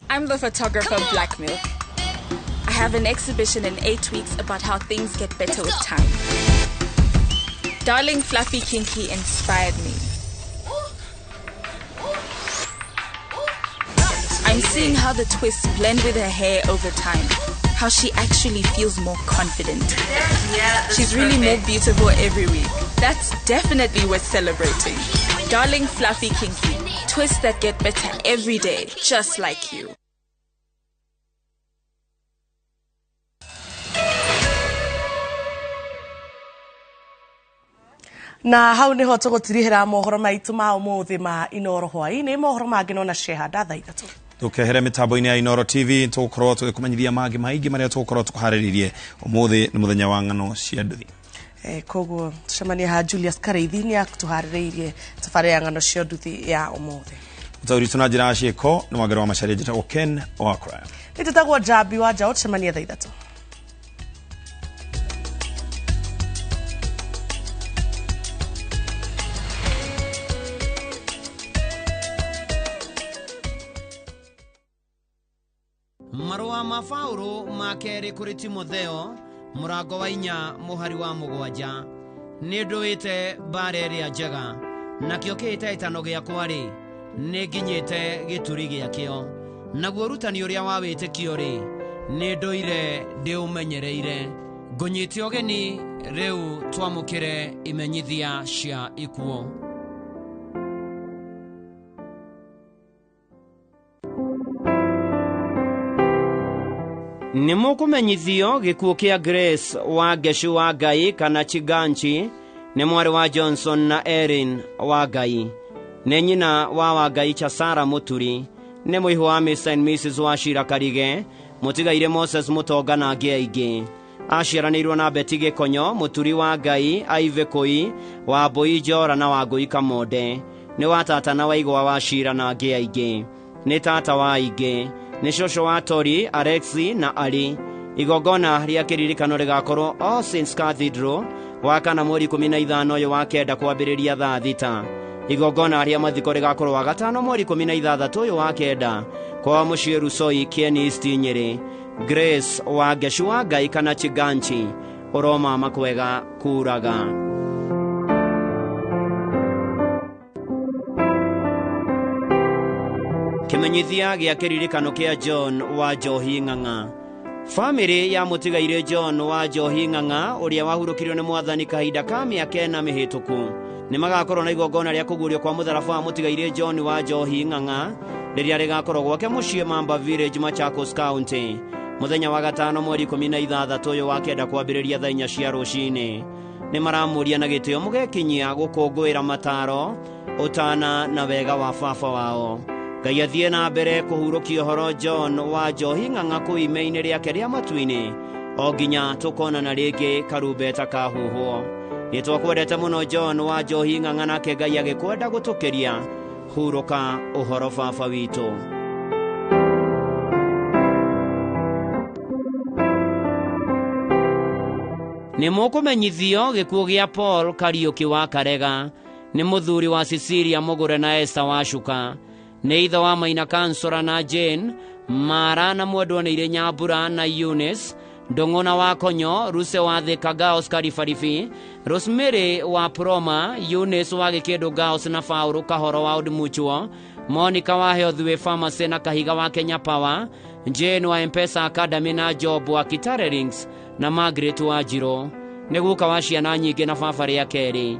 I'm the photographer of Black Milk. I have an exhibition in 8 weeks about how things get better with time. Darling Fluffy Kinky inspired me. I'm seeing how the twists blend with her hair over time, how she actually feels more confident. Yeah, she's really more beautiful every week. That's definitely worth celebrating. Darling Fluffy Kinky, twists that get better every day, just like you. Na hau niho tũgũtirihĩra mohoro maitũ ma ũmũthĩ ma Inoro hwaĩ-inĩ. Mohoro mangĩ no na Shehada thaa 3. Tũkehere mĩtambo-inĩ ya Inoro TV, tũgũkorwo tũgĩkũmenyithia mangĩ maingĩ marĩa tũgũkorwo tũkũharĩrĩirie. Ũmũthĩ nĩ mũthenya wa ng'ano cia nduthi. Koguo tũcemanie ha Julius Kareithi nĩ atũharĩrĩirie tabarĩra ya ng'ano cia nduthi ya ũmũthĩ. Mũtaũri witũ na njĩra ya ciĩko nĩ Wangari wa Macharia, njĩtagwo Ken Wakuraya. Nĩ Njambi wa Njaũ, tũcemanie thaa 3. Marũa ma Paũlũ ma kerĩ kũrĩ Timotheo mũrango wa 4 mũhari wa 7. Nĩ ndũĩte mbara ĩrĩa njega, nakĩo kĩhĩtahĩtano gĩakwa-rĩ, nĩ nginyĩte gĩturi gĩakĩo. Naguo ũrutani ũrĩa wa wĩtĩkio-rĩ, nĩ ndũire ndĩũmenyereire. Ngũnyite ũgeni rĩu twamũkĩre imenyithia cia ikuũ. Nĩ mũkũmenyithio gĩkuũ kĩa Grace wa Ngeshu wa Ngai kana Chiganchi, nĩ mwarĩ wa Johnson na Erin wa Ngai, nĩ nyina wa Wangai Chasara Mũturi, nĩ mũihũ wa Mr and Mrs Wachira Karige, mũtigaire Moses Mũtonga na angĩ aingĩ. Aciaranĩirwo na Betty Gĩkonyo, Mũturi wa Ngai, Aive Kũi, wa Mbũi Njora na wa Ngũi Kamonde, nĩ wa tata na Waigwa wa Cira na angĩ aingĩ, nĩ tata wa aingĩ, nĩ cũcũ wa Tori, Alexi na Ali, Igongona rĩa kĩririkano rĩgakorwo All Saints Cathedral wa kana mweri 15 ũyũ wa kenda kwambĩrĩria thaa 6. Igongona rĩa mathiko rĩgakorwo wa gatano mweri 16 ũyũ wa kenda kwa mũciĩ Rusoi Kieni East Nyĩrĩ. Grace wa Ngeshu wa Ngai kana Chiganchi ũroma makwega kuraga. Kĩmenyithia gĩa kĩririkano kĩa John wa Njohi Ng'ang'a. Famĩlĩ ya mũtigairĩ John wa Njohi Ng'ang'a ũrĩa wahurũkirio nĩ mwathani kahinda ka mĩaka 4 mĩhĩtũku nĩ magakorwo na igongona rĩa kũguũrio kwa mũtharaba wa mũtigairĩ John wa Njohi Ng'ang'a rĩrĩa rĩgakorwo gwake mũciĩ Mamba Village, Machakos County mũthenya wa gatano mweri 16 ũyũ wa kenda kwambĩrĩria thaa 4 cia rũcinĩ. Nĩ maramũria na gĩtĩo mũgekinyia gũkũngũĩra mataro ũtana na wega wa baba wao. Ngai athiĩ na mbere kũhurũkia ũhoro John wa Njohi Ng'ang'a kũu ime-inĩ rĩake rĩa matu-inĩ o nginya tũkonana rĩngĩ karumbeta kahuhwo. Nĩ twakwendete mũno John wa Njohi Ng'ang'a nake Ngai agĩkwenda gũtũkĩria. Hurũka ũhoro baba witũ. Nĩ mũkũmenyithio gĩkuũ gĩa Paul Kariũki wa Karega nĩ mũthuri wa Cecilia Mũgũre na Esther Wacuka, nĩ ithe wa Maina Kansora na Jane Mara na mwendwa nĩ irĩ Nyambura na Eunice Ndong'ona wa Konyo, Ruse wa Thika Girls Karibaribi, Rosemary wa Proma, Eunice wa Gĩkĩndũ Girls na Faũrũ Kahoro wa Old Mutual, Monica wa Healthway Pharmacy na Kahiga wa Kenya Power, Jane wa M-Pesa Academy na Job wa Kitare Links na Margaret wa Njiro. Nĩ guka wa ciana nyingĩ na baba rĩa kerĩ.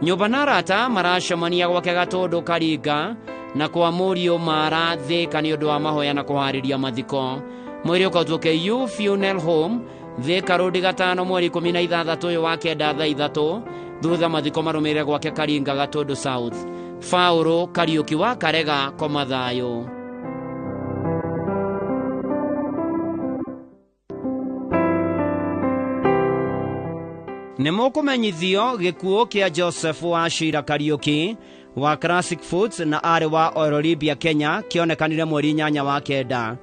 Nyũmba na arata maracemania gwake Gatũndũ Karinga na kwa mũriũ Mara Thika nĩ ũndũ wa mahoya na kũharĩria mathiko. Mwĩrĩ ũkautwo KU Funeral Home Thika Road gatano mweri 16 ũyũ wa kenda thaa 3 thutha mathiko marũmĩrĩre gwake Karinga Gatũndũ South. Faũrũ Kariũki wa Karega koma thayũ. Nĩ mũkũmenyithio gĩkuũ kĩa Joseph wa Shira Kariũki wa Classic Foods na arĩ wa Oil Libya Kenya kĩonekanire mweri 8 wa kenda.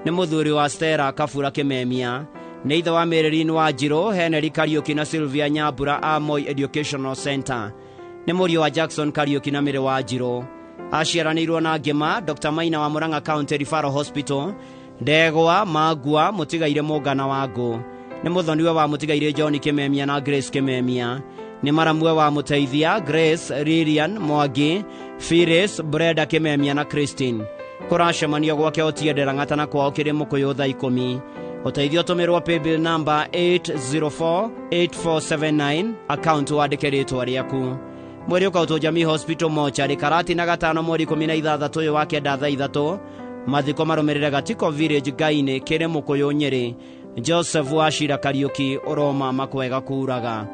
Nĩ mũthuri wa Stella Kabura Kĩmemia, nĩ ithe wa Marilyn wa Njirũ, Henry Kariũki na Sylvia Nyambura a Moi Educational Center. Nĩ mũriũ wa Jackson Kariũki na Mĩrĩ wa Njirũ. Aciaranĩirwo na Ngĩma, Dr. Maina wa Murang'a County Referral Hospital, Ndegwa Magua mũtigaire Mũngana wa Ngũ. Nĩ mũthoniwe wa mũtigaire John Kĩmemia na Grace Kĩmemia. Nĩ maramwe wa mũteithia Grace, Lilian Mwangi, Phyllis, Brenda Kĩmemia na Christine. Kũracemanio gwake Otiende Lang'ata na kwao kĩrĩ Mũkũyũ thaa 10. Ũteithio ũtũmĩrwo paybill number 8048479 account wandĩke rĩtwa rĩaku. Mwĩrĩ ũkautwo Jamii Hospital mochari Karati na gatano mweri 16 ũyũ wa kenda thaa 3. Mathiko marũmĩrĩre Gatiko Village Ngainĩ kĩrĩ Mũkũyũ Nyĩrĩ. Joseph wa Shira Kariũki ũroma makwega kuraga.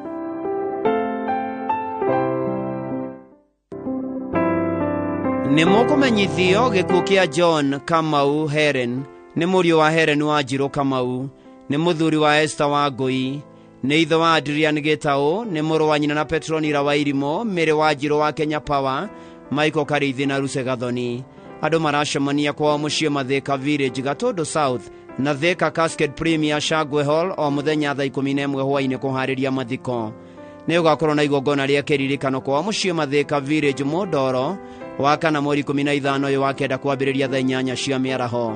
Nĩ mũkũmenyithio gĩkuũ kĩa John Kamau Heren nĩ mũriũ wa Heren wa Njirũ Kamau, nĩ mũthuri wa Esther wa Ngũi, nĩ ithe wa Adrian Gĩtaũ, nĩ mũrũ wa nyina na Petronila wa Irimũ, Mĩrĩ wa Njirũ wa Kenya Power, Michael Kariithi na Ruse Gathoni. Andũ maracemania kwao mũciĩ Mathika Village Gatũndũ South na Thika Cascade Premier Shagwe Hall o mũthenya thaa 11 hwaĩ-inĩ kũharĩria mathiko. Nĩ ũgakorwo na igongona rĩa kĩririkano kwao mũciĩ Mathika Village Mũndoro wa kana mweri 15 ũyũ wa kenda kwambĩrĩria thaa 8 cia mĩaraho.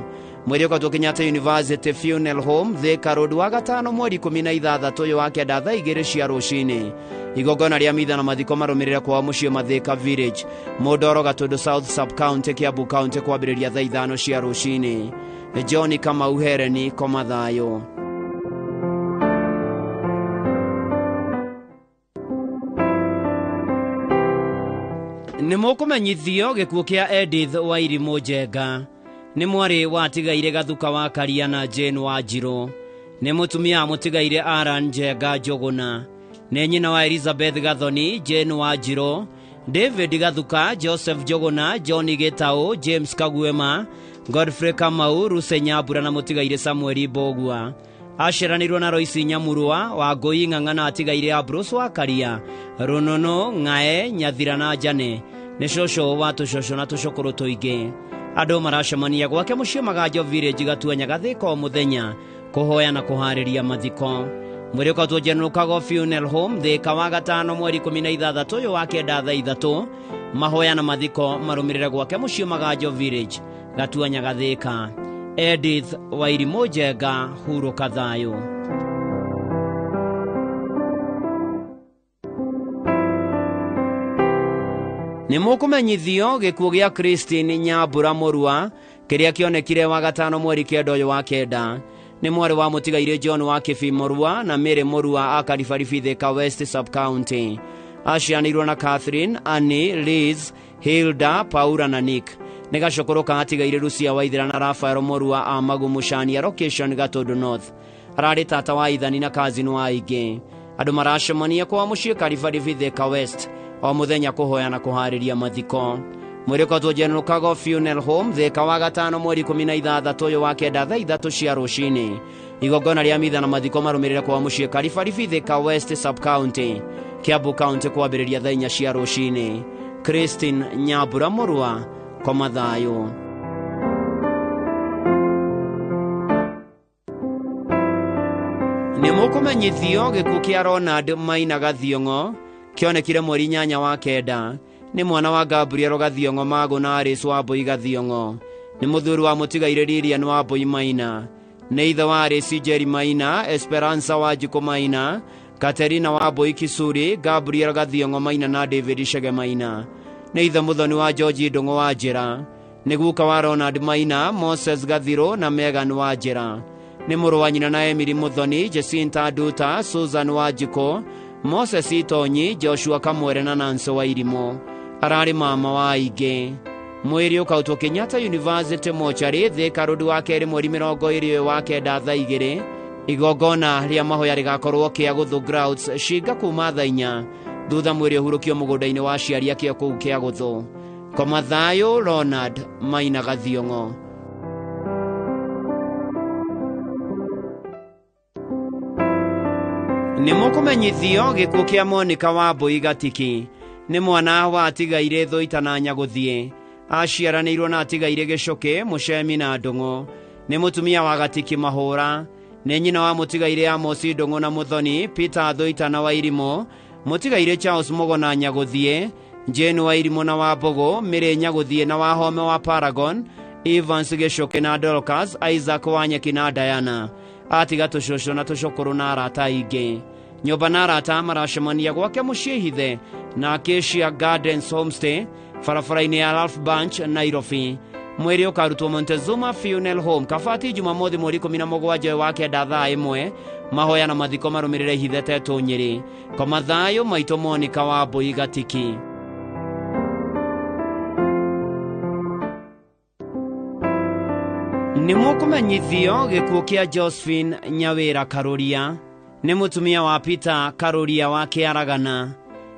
Mwĩrĩ ũkautwo Kenyatta University Funeral Home Thika Road wa gatano mweri 16 ũyũ wa kenda thaa 2 cia rũcinĩ. Igongona rĩa mitha na mathiko marũmĩrĩre kwao mũciĩ Mathika Village Mũndoro Gatũndũ South Sub County Kiambu County kwambĩrĩria thaa 5 cia rũcinĩ. John Kamau Hereni koma thayũ. Nĩ mũkũmenyithio gĩkuũ kĩa Edith Wairimũ Njenga nĩ mwarĩ wa tigaire Gathuka wa Karia na Jane wa Njirũ, nĩ mũtumia wa mũtigaire Aran Njenga Njũgũna, nĩ nyina wa Elizabeth Gathoni, Jane wa Njirũ, David Gathuka, Joseph Njũgũna, John Gĩtaũ, James Kaguema, Godfrey Kamau, Ruse Nyambura na mũtigaire Samuel Mbogua. Aciaranĩirwo na Royce Nyamurua wa Ngũi Ng'ang'a na atigaire Ambrose wa Karia, Rũnũnũ, Ng'ae, Nyathira na Njane. Nĩ cũcũ wa tũcũcũ na tũcũkũrũ tũingĩ. Andũ maracemania gwake mũciĩ Maganjo Village Gatuanya Gathika o mũthenya Kũhoya na kũharĩria mathiko. Mwĩrĩ ũkautwo General Kago Funeral Home Thika wa gatano mweri 16 ũyũ wa kenda thaa 3. Mahoya na mathiko marũmĩrĩre gwake mũciĩ Maganjo Village, Gatuanya Gathika. Edith Wairimũ Njenga, hurũka thayũ. Nĩ mũkũmenyithio gĩkuũ gĩa Christine Nyambura Mũrua kĩrĩa kĩonekire wa gatano mweri 9 ũyũ wa kenda. Nĩ mwarĩ wa mũtigairĩ John wa Kĩbi Mũrua na Mary Mũrua a Karibaribi Thika West Sub-County. Acianĩirwo na Catherine, Annie, Liz, Hilda, Paula na Nick. Nĩ gacũkũrũ ka atigairĩ Lucia Waithera na Rafael Mũrua a Magumu Shania Location Gatũndũ North. Ararĩ tata wa Ithani na cousin wa aingĩ. Andũ maracemania kwa mũciĩ Karibaribi Thika West o mũthenya kũhoya na kũharĩria mathiko. Mwĩrĩ ũkotwo General Kago Funeral Home Thika wa gatano mweri 16 ũyũ wa kenda thaa 3 cia rũcinĩ. Igongona rĩa mitha na mathiko marũmĩrĩre kwa mũciĩ Karibaribi Thika West Sub-County, Kiambu County kwambĩrĩria thaa 4 cia rũcinĩ. Christine Nyambura Mũrua, koma thayũ. Nĩ mũkũmenyithio gĩkuũ kĩa Ronald Maina Gathiong'o kĩonekire mweri 8 wa kenda. Nĩ mwana wa Gabriel Gathiong'o Magũ na Alice Wambui Gathiong'o. Nĩ mũthuri wa mũtigairĩ Lilian Wambui Maina. Nĩ ithe wa Alice Njeri Maina, Esperanza Wanjikũ Maina, Katerina Wambui Kisuri, Gabriel Gathiong'o Maina na David Chege Maina. Nĩ ithe mũthoni wa George Ndũng'ũ wa Njĩra. Nĩ guka wa Ronald Maina, Moses Gathiro na Megan wa Njĩra. Nĩ mũrũ wa nyina na Emily Mũthoni, Jacinta Nduta, Susan Wanjikũ, Moses Itonyi, Joshua Kamwere na Nancy Wairimũ. Ararĩ mama wa aingĩ. Mwĩrĩ ũkautwo Kenyatta University mochari Thika Road wa kerĩ mweri 20 wa kenda thaa 2. Igongona rĩa mahoya rĩgakorwo Kĩagũthũ Grounds Shinga kuma thaa 4. Thutha mwĩrĩ ũhurũkio mũgũnda-inĩ wa aciari ake kũu Kĩagũthũ. Koma thayũ Ronald Maina Gathiong'o. Nĩ mũkũmenyithio gĩkuũ kĩa Monica Wambui Gatiki. Nĩ mwana wa atigairĩ Thũita na Nyagũthiĩ. Aciaranĩirwo na atigairĩ Gĩcũkĩ, Mũcemi na Ndũng'ũ. Nĩ mũtumia wa Gatiki Mahũra. Nĩ nyina wa mũtigairĩ Amos Ndũng'ũ na Mũthoni, Peter Thũita na Wairimũ, mũtigairĩ Charles Mũgo na Nyagũthiĩ, Jane Wairimũ na Wambũgũ, Mĩrĩ Nyagũthiĩ na Wahome wa Paragon, Evans Gĩcũkĩ na Dorcas, Isaac Wanyeki na Diana. Atiga tũcũcũ na tũcũkũrũ na arata aingĩ. Nyũmba na arata maracemania gwake mũciĩ hithe na Acacia Gardens Homestay barabara-inĩ ya Ralph Bunch, Nairobi. Mwĩrĩ ũkarutwo Montezuma Funeral Home Kabati Jumamothi mweri 17 wa kenda thaa 1. Mahoya na mathiko marũmĩrĩre hithe Tetũ Nyĩrĩ. Koma thayũ maitũ Monica Wambui Gatiki. Nĩ mũkũmenyithio gĩkuũ kĩa Josephine Nyawĩra Karũria. Nĩ mũtumia wa Peter Karũria wa Kĩaragana.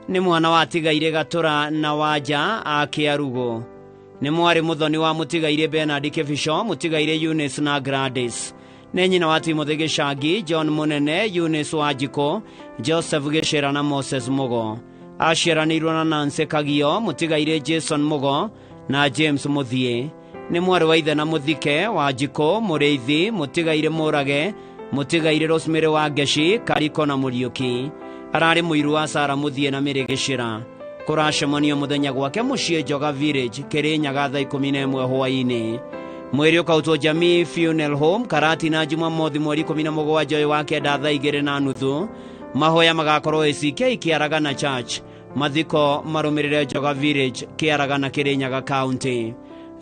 Nĩ mwana wa atigairĩ Gatũra na Wanja a Kĩarugũ. Nĩ mwarĩ mũthoni wa mũtigairĩ Bernard Kĩbico, mũtigairĩ Eunice na Gladys. Nĩ nyina wa Timothy Gĩcangi, John Mũnene, Eunice Wanjikũ, Joseph Gĩcĩra na Moses Mũgo. Aciaranĩirwo na Nancy Kagio, mũtigairĩ Jason Mũgo na James Mũthiĩ. Nĩ mwarĩ wa ithe na Mũthike, Wanjikũ, Mũrĩithi, mũtigairĩ Mũrage, mũtigairĩ Rosemary wa Ngeci, Kariko na Mũriũki. Ararĩ mũiru wa Sara Mũthiĩ na Mĩrĩ Gĩcĩra. Kũracemanio mũthenya gwake mũciĩ Njoga Village, Kĩrĩnyaga thaa 11 hwaĩ-inĩ. Mwĩrĩ ũkautwo Jamii Funeral Home Karatina Jumamothi mweri 17 wa kenda thaa 2:30. Mahoya magakorwo ACK Kĩaragana Church. Mathiko marũmĩrĩre Njoga Village, Kĩaragana, Kĩrĩnyaga County.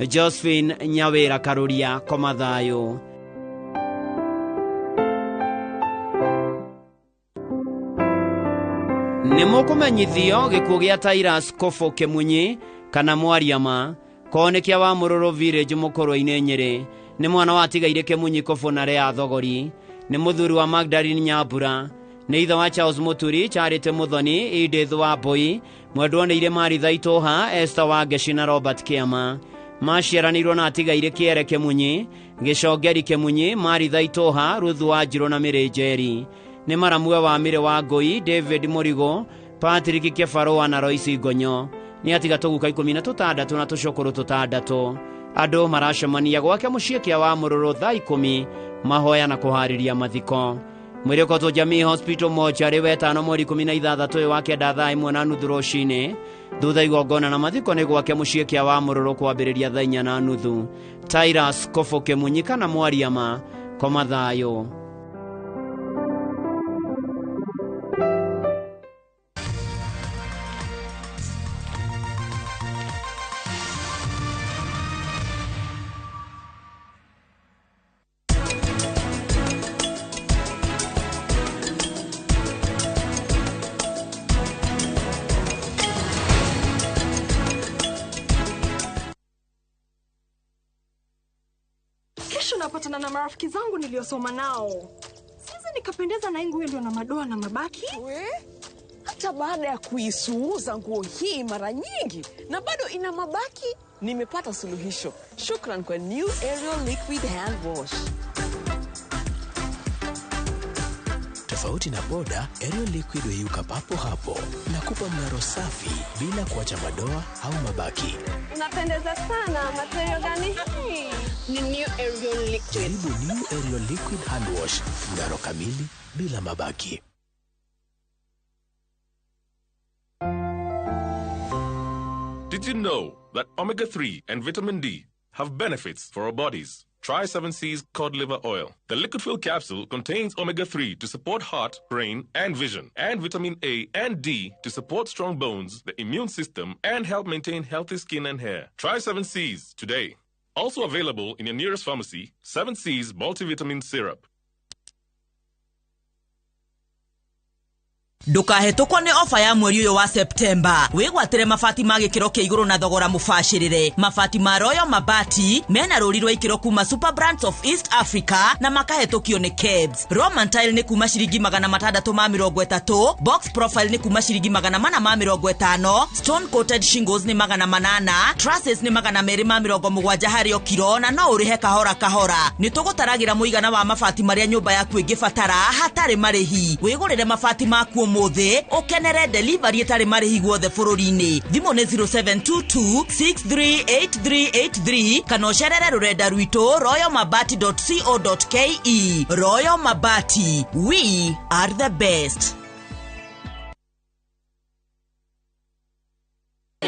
Josephine Nyawĩra Karũria, koma thayũ. Nĩ mũkũmenyithio gĩkuũ gĩa Tirus Kofo Kĩmunyi kana Mwariama konekia wa Mũrũrũ Village Mũkũrwe-inĩ Nyĩrĩ. Nĩ mwana wa atigairĩ Kĩmunyi Kofo na Rea Thogori. Nĩ mũthuri wa Magdalene Nyambura. Nĩ ithe wa Charles Mũturi, Charity Mũthoni, Edith Wambui, mwendwo nĩ Irĩ Maritha Itũha, Esther Wangeci na Robert Kĩama. Maciaranĩirwo na atigairĩ Kĩere Kĩmunyi, Gĩcongeri Kĩmunyi, Maritha Itũha, Ruth Wanjirũ na Mĩrĩ Njeri. Nĩ maramue wa Mĩrĩ wa Ngũi, David Mũrigo, Patrick Kĩbarũa na Royce Ngonyo. Nĩ atiga tũguka 16 na tũcũkũrũ 6. Andũ maracemania gwake mũciĩ kĩa wa Mũrũrũ thaa 10 Mahoya na kũharĩria mathiko. Mwĩrĩ ũkotwo Jamii Hospital mochari wetano mweri 16 ũyũ wa kenda thaa 1:30 rũcinĩ. Thutha igongona na mathiko nĩ gwake mũciĩ kĩa wa mũrũrũ kwambĩrĩria thaa 4:30. Tyrus Koboke Munyika na Mwariama koma thayũ. Napatana na marafiki zangu niliosoma nao. Siwezi nikapendeza na nguo ndio na madoa na mabaki. We? Hata baada ya kuisuuza nguo hii mara nyingi na bado ina mabaki, nimepata suluhisho. Shukran kwa New Ariel Liquid Hand Wash. Tofauti na boda, Ariel Liquid huyuka papo hapo na kupa mng'aro safi bila kuacha madoa au mabaki. Unapendeza sana, material gani hii? Ni New Ariel Liquid. Jaribu New Ariel Liquid Hand Wash, mng'aro kamili bila mabaki. Did you know that omega-3 and vitamin D have benefits for our bodies? Try 7C's cod liver oil. The liquid fill capsule contains omega-3 to support heart, brain, and vision, and vitamin A and D to support strong bones, the immune system, and help maintain healthy skin and hair. Try 7C's today. Also available in your nearest pharmacy, 7C's multivitamin syrup. Ndũkahetũkwo nĩ ofa ya mweri ũyũ wa Septemba. Wĩgwatĩre mabati ma gĩkĩro kĩa igũrũ na thogora mũbacĩrĩre. Mabati ma Royal Mabati mena rũri rwa ikĩro kuma Super Brands of East Africa na makahetũkio nĩ KEBS. Roman Tile nĩ kuma ciringi 630, Box Profile nĩ kuma ciringi 450, Stone Coated Shingles nĩ 800, Trusses nĩ 270 harĩ o kiro na no ũrĩhe kahora kahora. Nĩ tũgũtaragĩra mũigana wa mabati marĩa nyũmba yaku ĩngĩbatara hatarĩ marĩhi. Wĩgũrĩre mabati maku ũmũthĩ ũkenere delivery ĩtarĩ marĩhi guothe bũrũri-inĩ. Thimũ nĩ 0722638383 kana ũcerere rũrenda rwitũ royalmabati.co.ke. Royal Mabati, we are the best.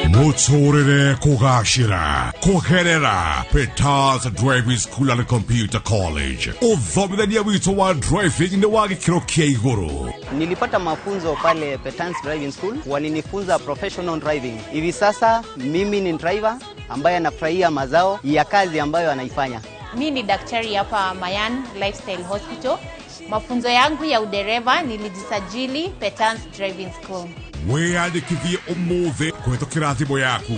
Muturire kugashira kugerera Peters Driving School and Computer College. Uthomithania witũ wa driving ni wa gĩkĩro kĩa igũrũ. Nilipata mafunzo pale Peters Driving School, walinifunza professional driving. Hivi sasa mimi ni driver ambaye anafurahia mazao ya kazi ambayo anaifanya. Mimi ni daktari hapa Mayan Lifestyle Hospital. Mafunzo yangu ya udereva nilijisajili Peters Driving School. Wĩyandĩkithie ũmũthĩ kũhĩtũkĩra thimũ yaku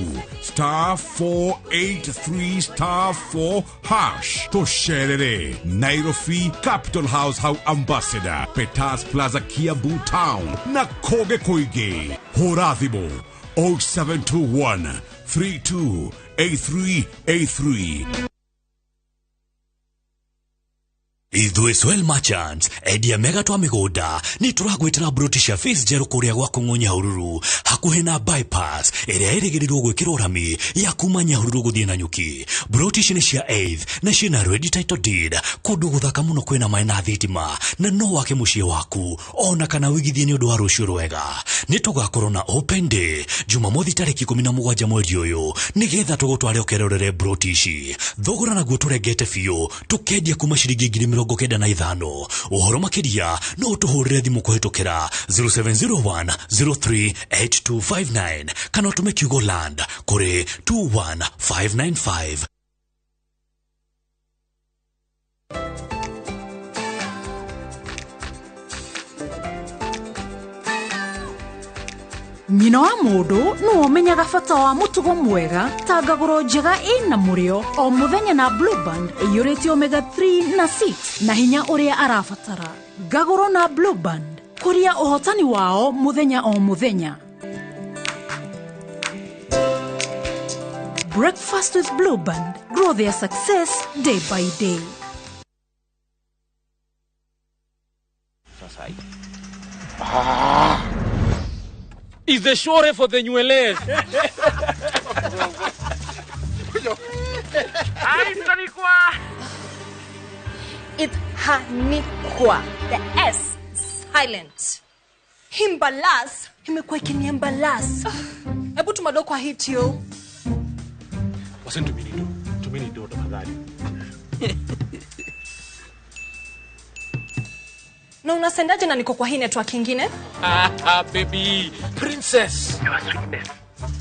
*483*4# tũcerere Nairobi Capital House hau Ambassador Peters Plaza Kiambu Town na kũngĩ kũingĩ. Hũra thimũ 0721 328383. Ithuĩ Swell Merchants endia mega twa mĩgũnda nĩ tũragwĩtĩra broti cia face njerũ kũrĩa gwa Kũng'ũ Nyahururu hakuhĩ na bypass ĩrĩa ĩrĩgĩrĩrwo gwĩkĩrwo rami ya kuma Nyahururu gũthiĩ Nanyuki. Broti ici nĩ cia eighth na ciĩna ready title deed, kũndũ gũthaka mũno kwĩna maĩ na thitima na no wake mũciĩ waku ona kana wĩigithie nĩ ũndũ wa rũciũ rwega. Nĩ tũgakorwo na open day Jumamothi tarĩki 17 mweri ũyũ nĩgetha tũgũtware ũkerorere broti ici. Thogora naguo tũrengete biũ tũkendia kuma ciringi 95,000. Ũhoro makĩria no ũtũhũrĩre thimũ kũhĩtũkĩra 0701 038259 kana ũtũme kiugo land kũrĩ 21595. Nyina wa mũndũ nĩwe ũmenyaga bata wa mũtugo mwega ta ngagũro njega ĩna mũrĩo o mũthenya na Blue Band ĩiyũrĩte omega 3 na 6 na hinya ũrĩa arabatara. Ngagũro na Blue Band, kũria ũhotani wao mũthenya o mũthenya. Breakfast with Blue Band, grow their success day by day. Is the shore for the nywele. It's Hanikwa. The S silent. Himbalas imekuwa ikiniembalas. Hebu tumado kwa hit yo. Wasintumini do. Tumini do tafadhali. Na unasendaje na niko kwa hii network ingine? Baby, princess. Your sweetness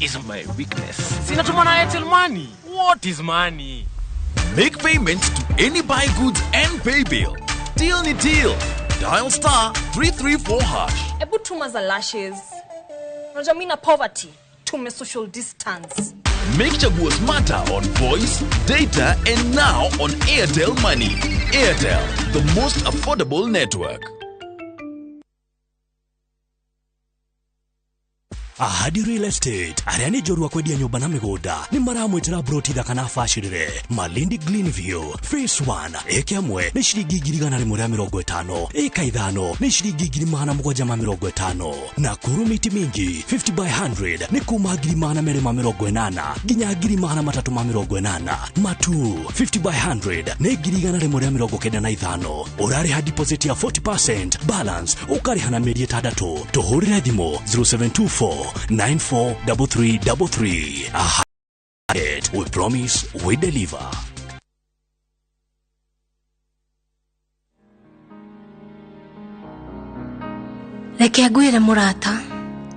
is my weakness. Sinatuma na Airtel Money. What is money? Make payments to any buy goods and pay bill. Deal ni deal. Dial star 334 hash. Ebu tuma za lashes. Unajua mimi na poverty. Tume social distance. Make Chaguo smarter on voice, data, and now on Airtel Money. Airtel, the most affordable network. Ahadi Real Estate arĩa nĩ njorua kwendia nyũmba na mĩgũnda nĩ maramwĩtĩra broti thaka na bacĩrĩre Malindi Greenview Phase 1 ĩka ĩmwe nĩ ciringi 150,000, ĩka 5 nĩ ciringi 750,000. Nakuru miti mingi 50 by 100 nĩ kuma 280,000 nginya 380,000. Matu 50 by 100 nĩ 195,000. Ũrarĩha deposit ya 40%, balance ũkarĩha na mĩeri 6. Tũhũrĩre thimũ 0724 943333. Ahadi, we promise, we deliver. Reke ngwĩre mũrata,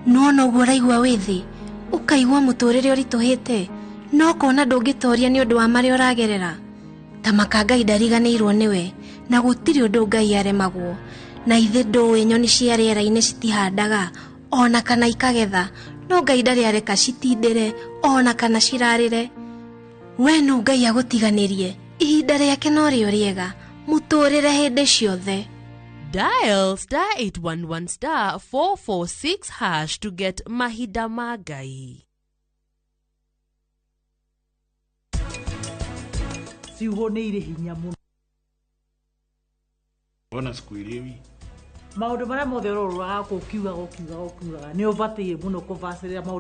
nĩwona ũguo ũraigua wĩ thĩ, ũkaigua mũtũrĩre ũritũhĩte, no ũkona ndũngĩtoria nĩ ũndũ wa marĩa ũragerera. Ta maka Ngai ndariganĩirwo nĩwe, na gũtirĩ ũndũ Ngai aremagwo. Na ithe ndũĩ nyoni cia rĩera-inĩ citihandaga, ona kana ikagetha, no Ngai ndarĩ areka citindĩre, ona kana cirarĩre. We no Ngai agũtiganĩrie, ihinda rĩake no rĩo rĩega, mũtũrĩre hĩndĩ ciothe. Dial star 811 star 446 hash to get Mahinda ma Ngai. Ciugo nĩ irĩ hinya mũno. Mbona sikuelewi? Maũndũ marĩa mothe ũrorũraga kũu ũkiugaga nĩ ũbatiĩ mũno kũbacĩrĩra maũndũ.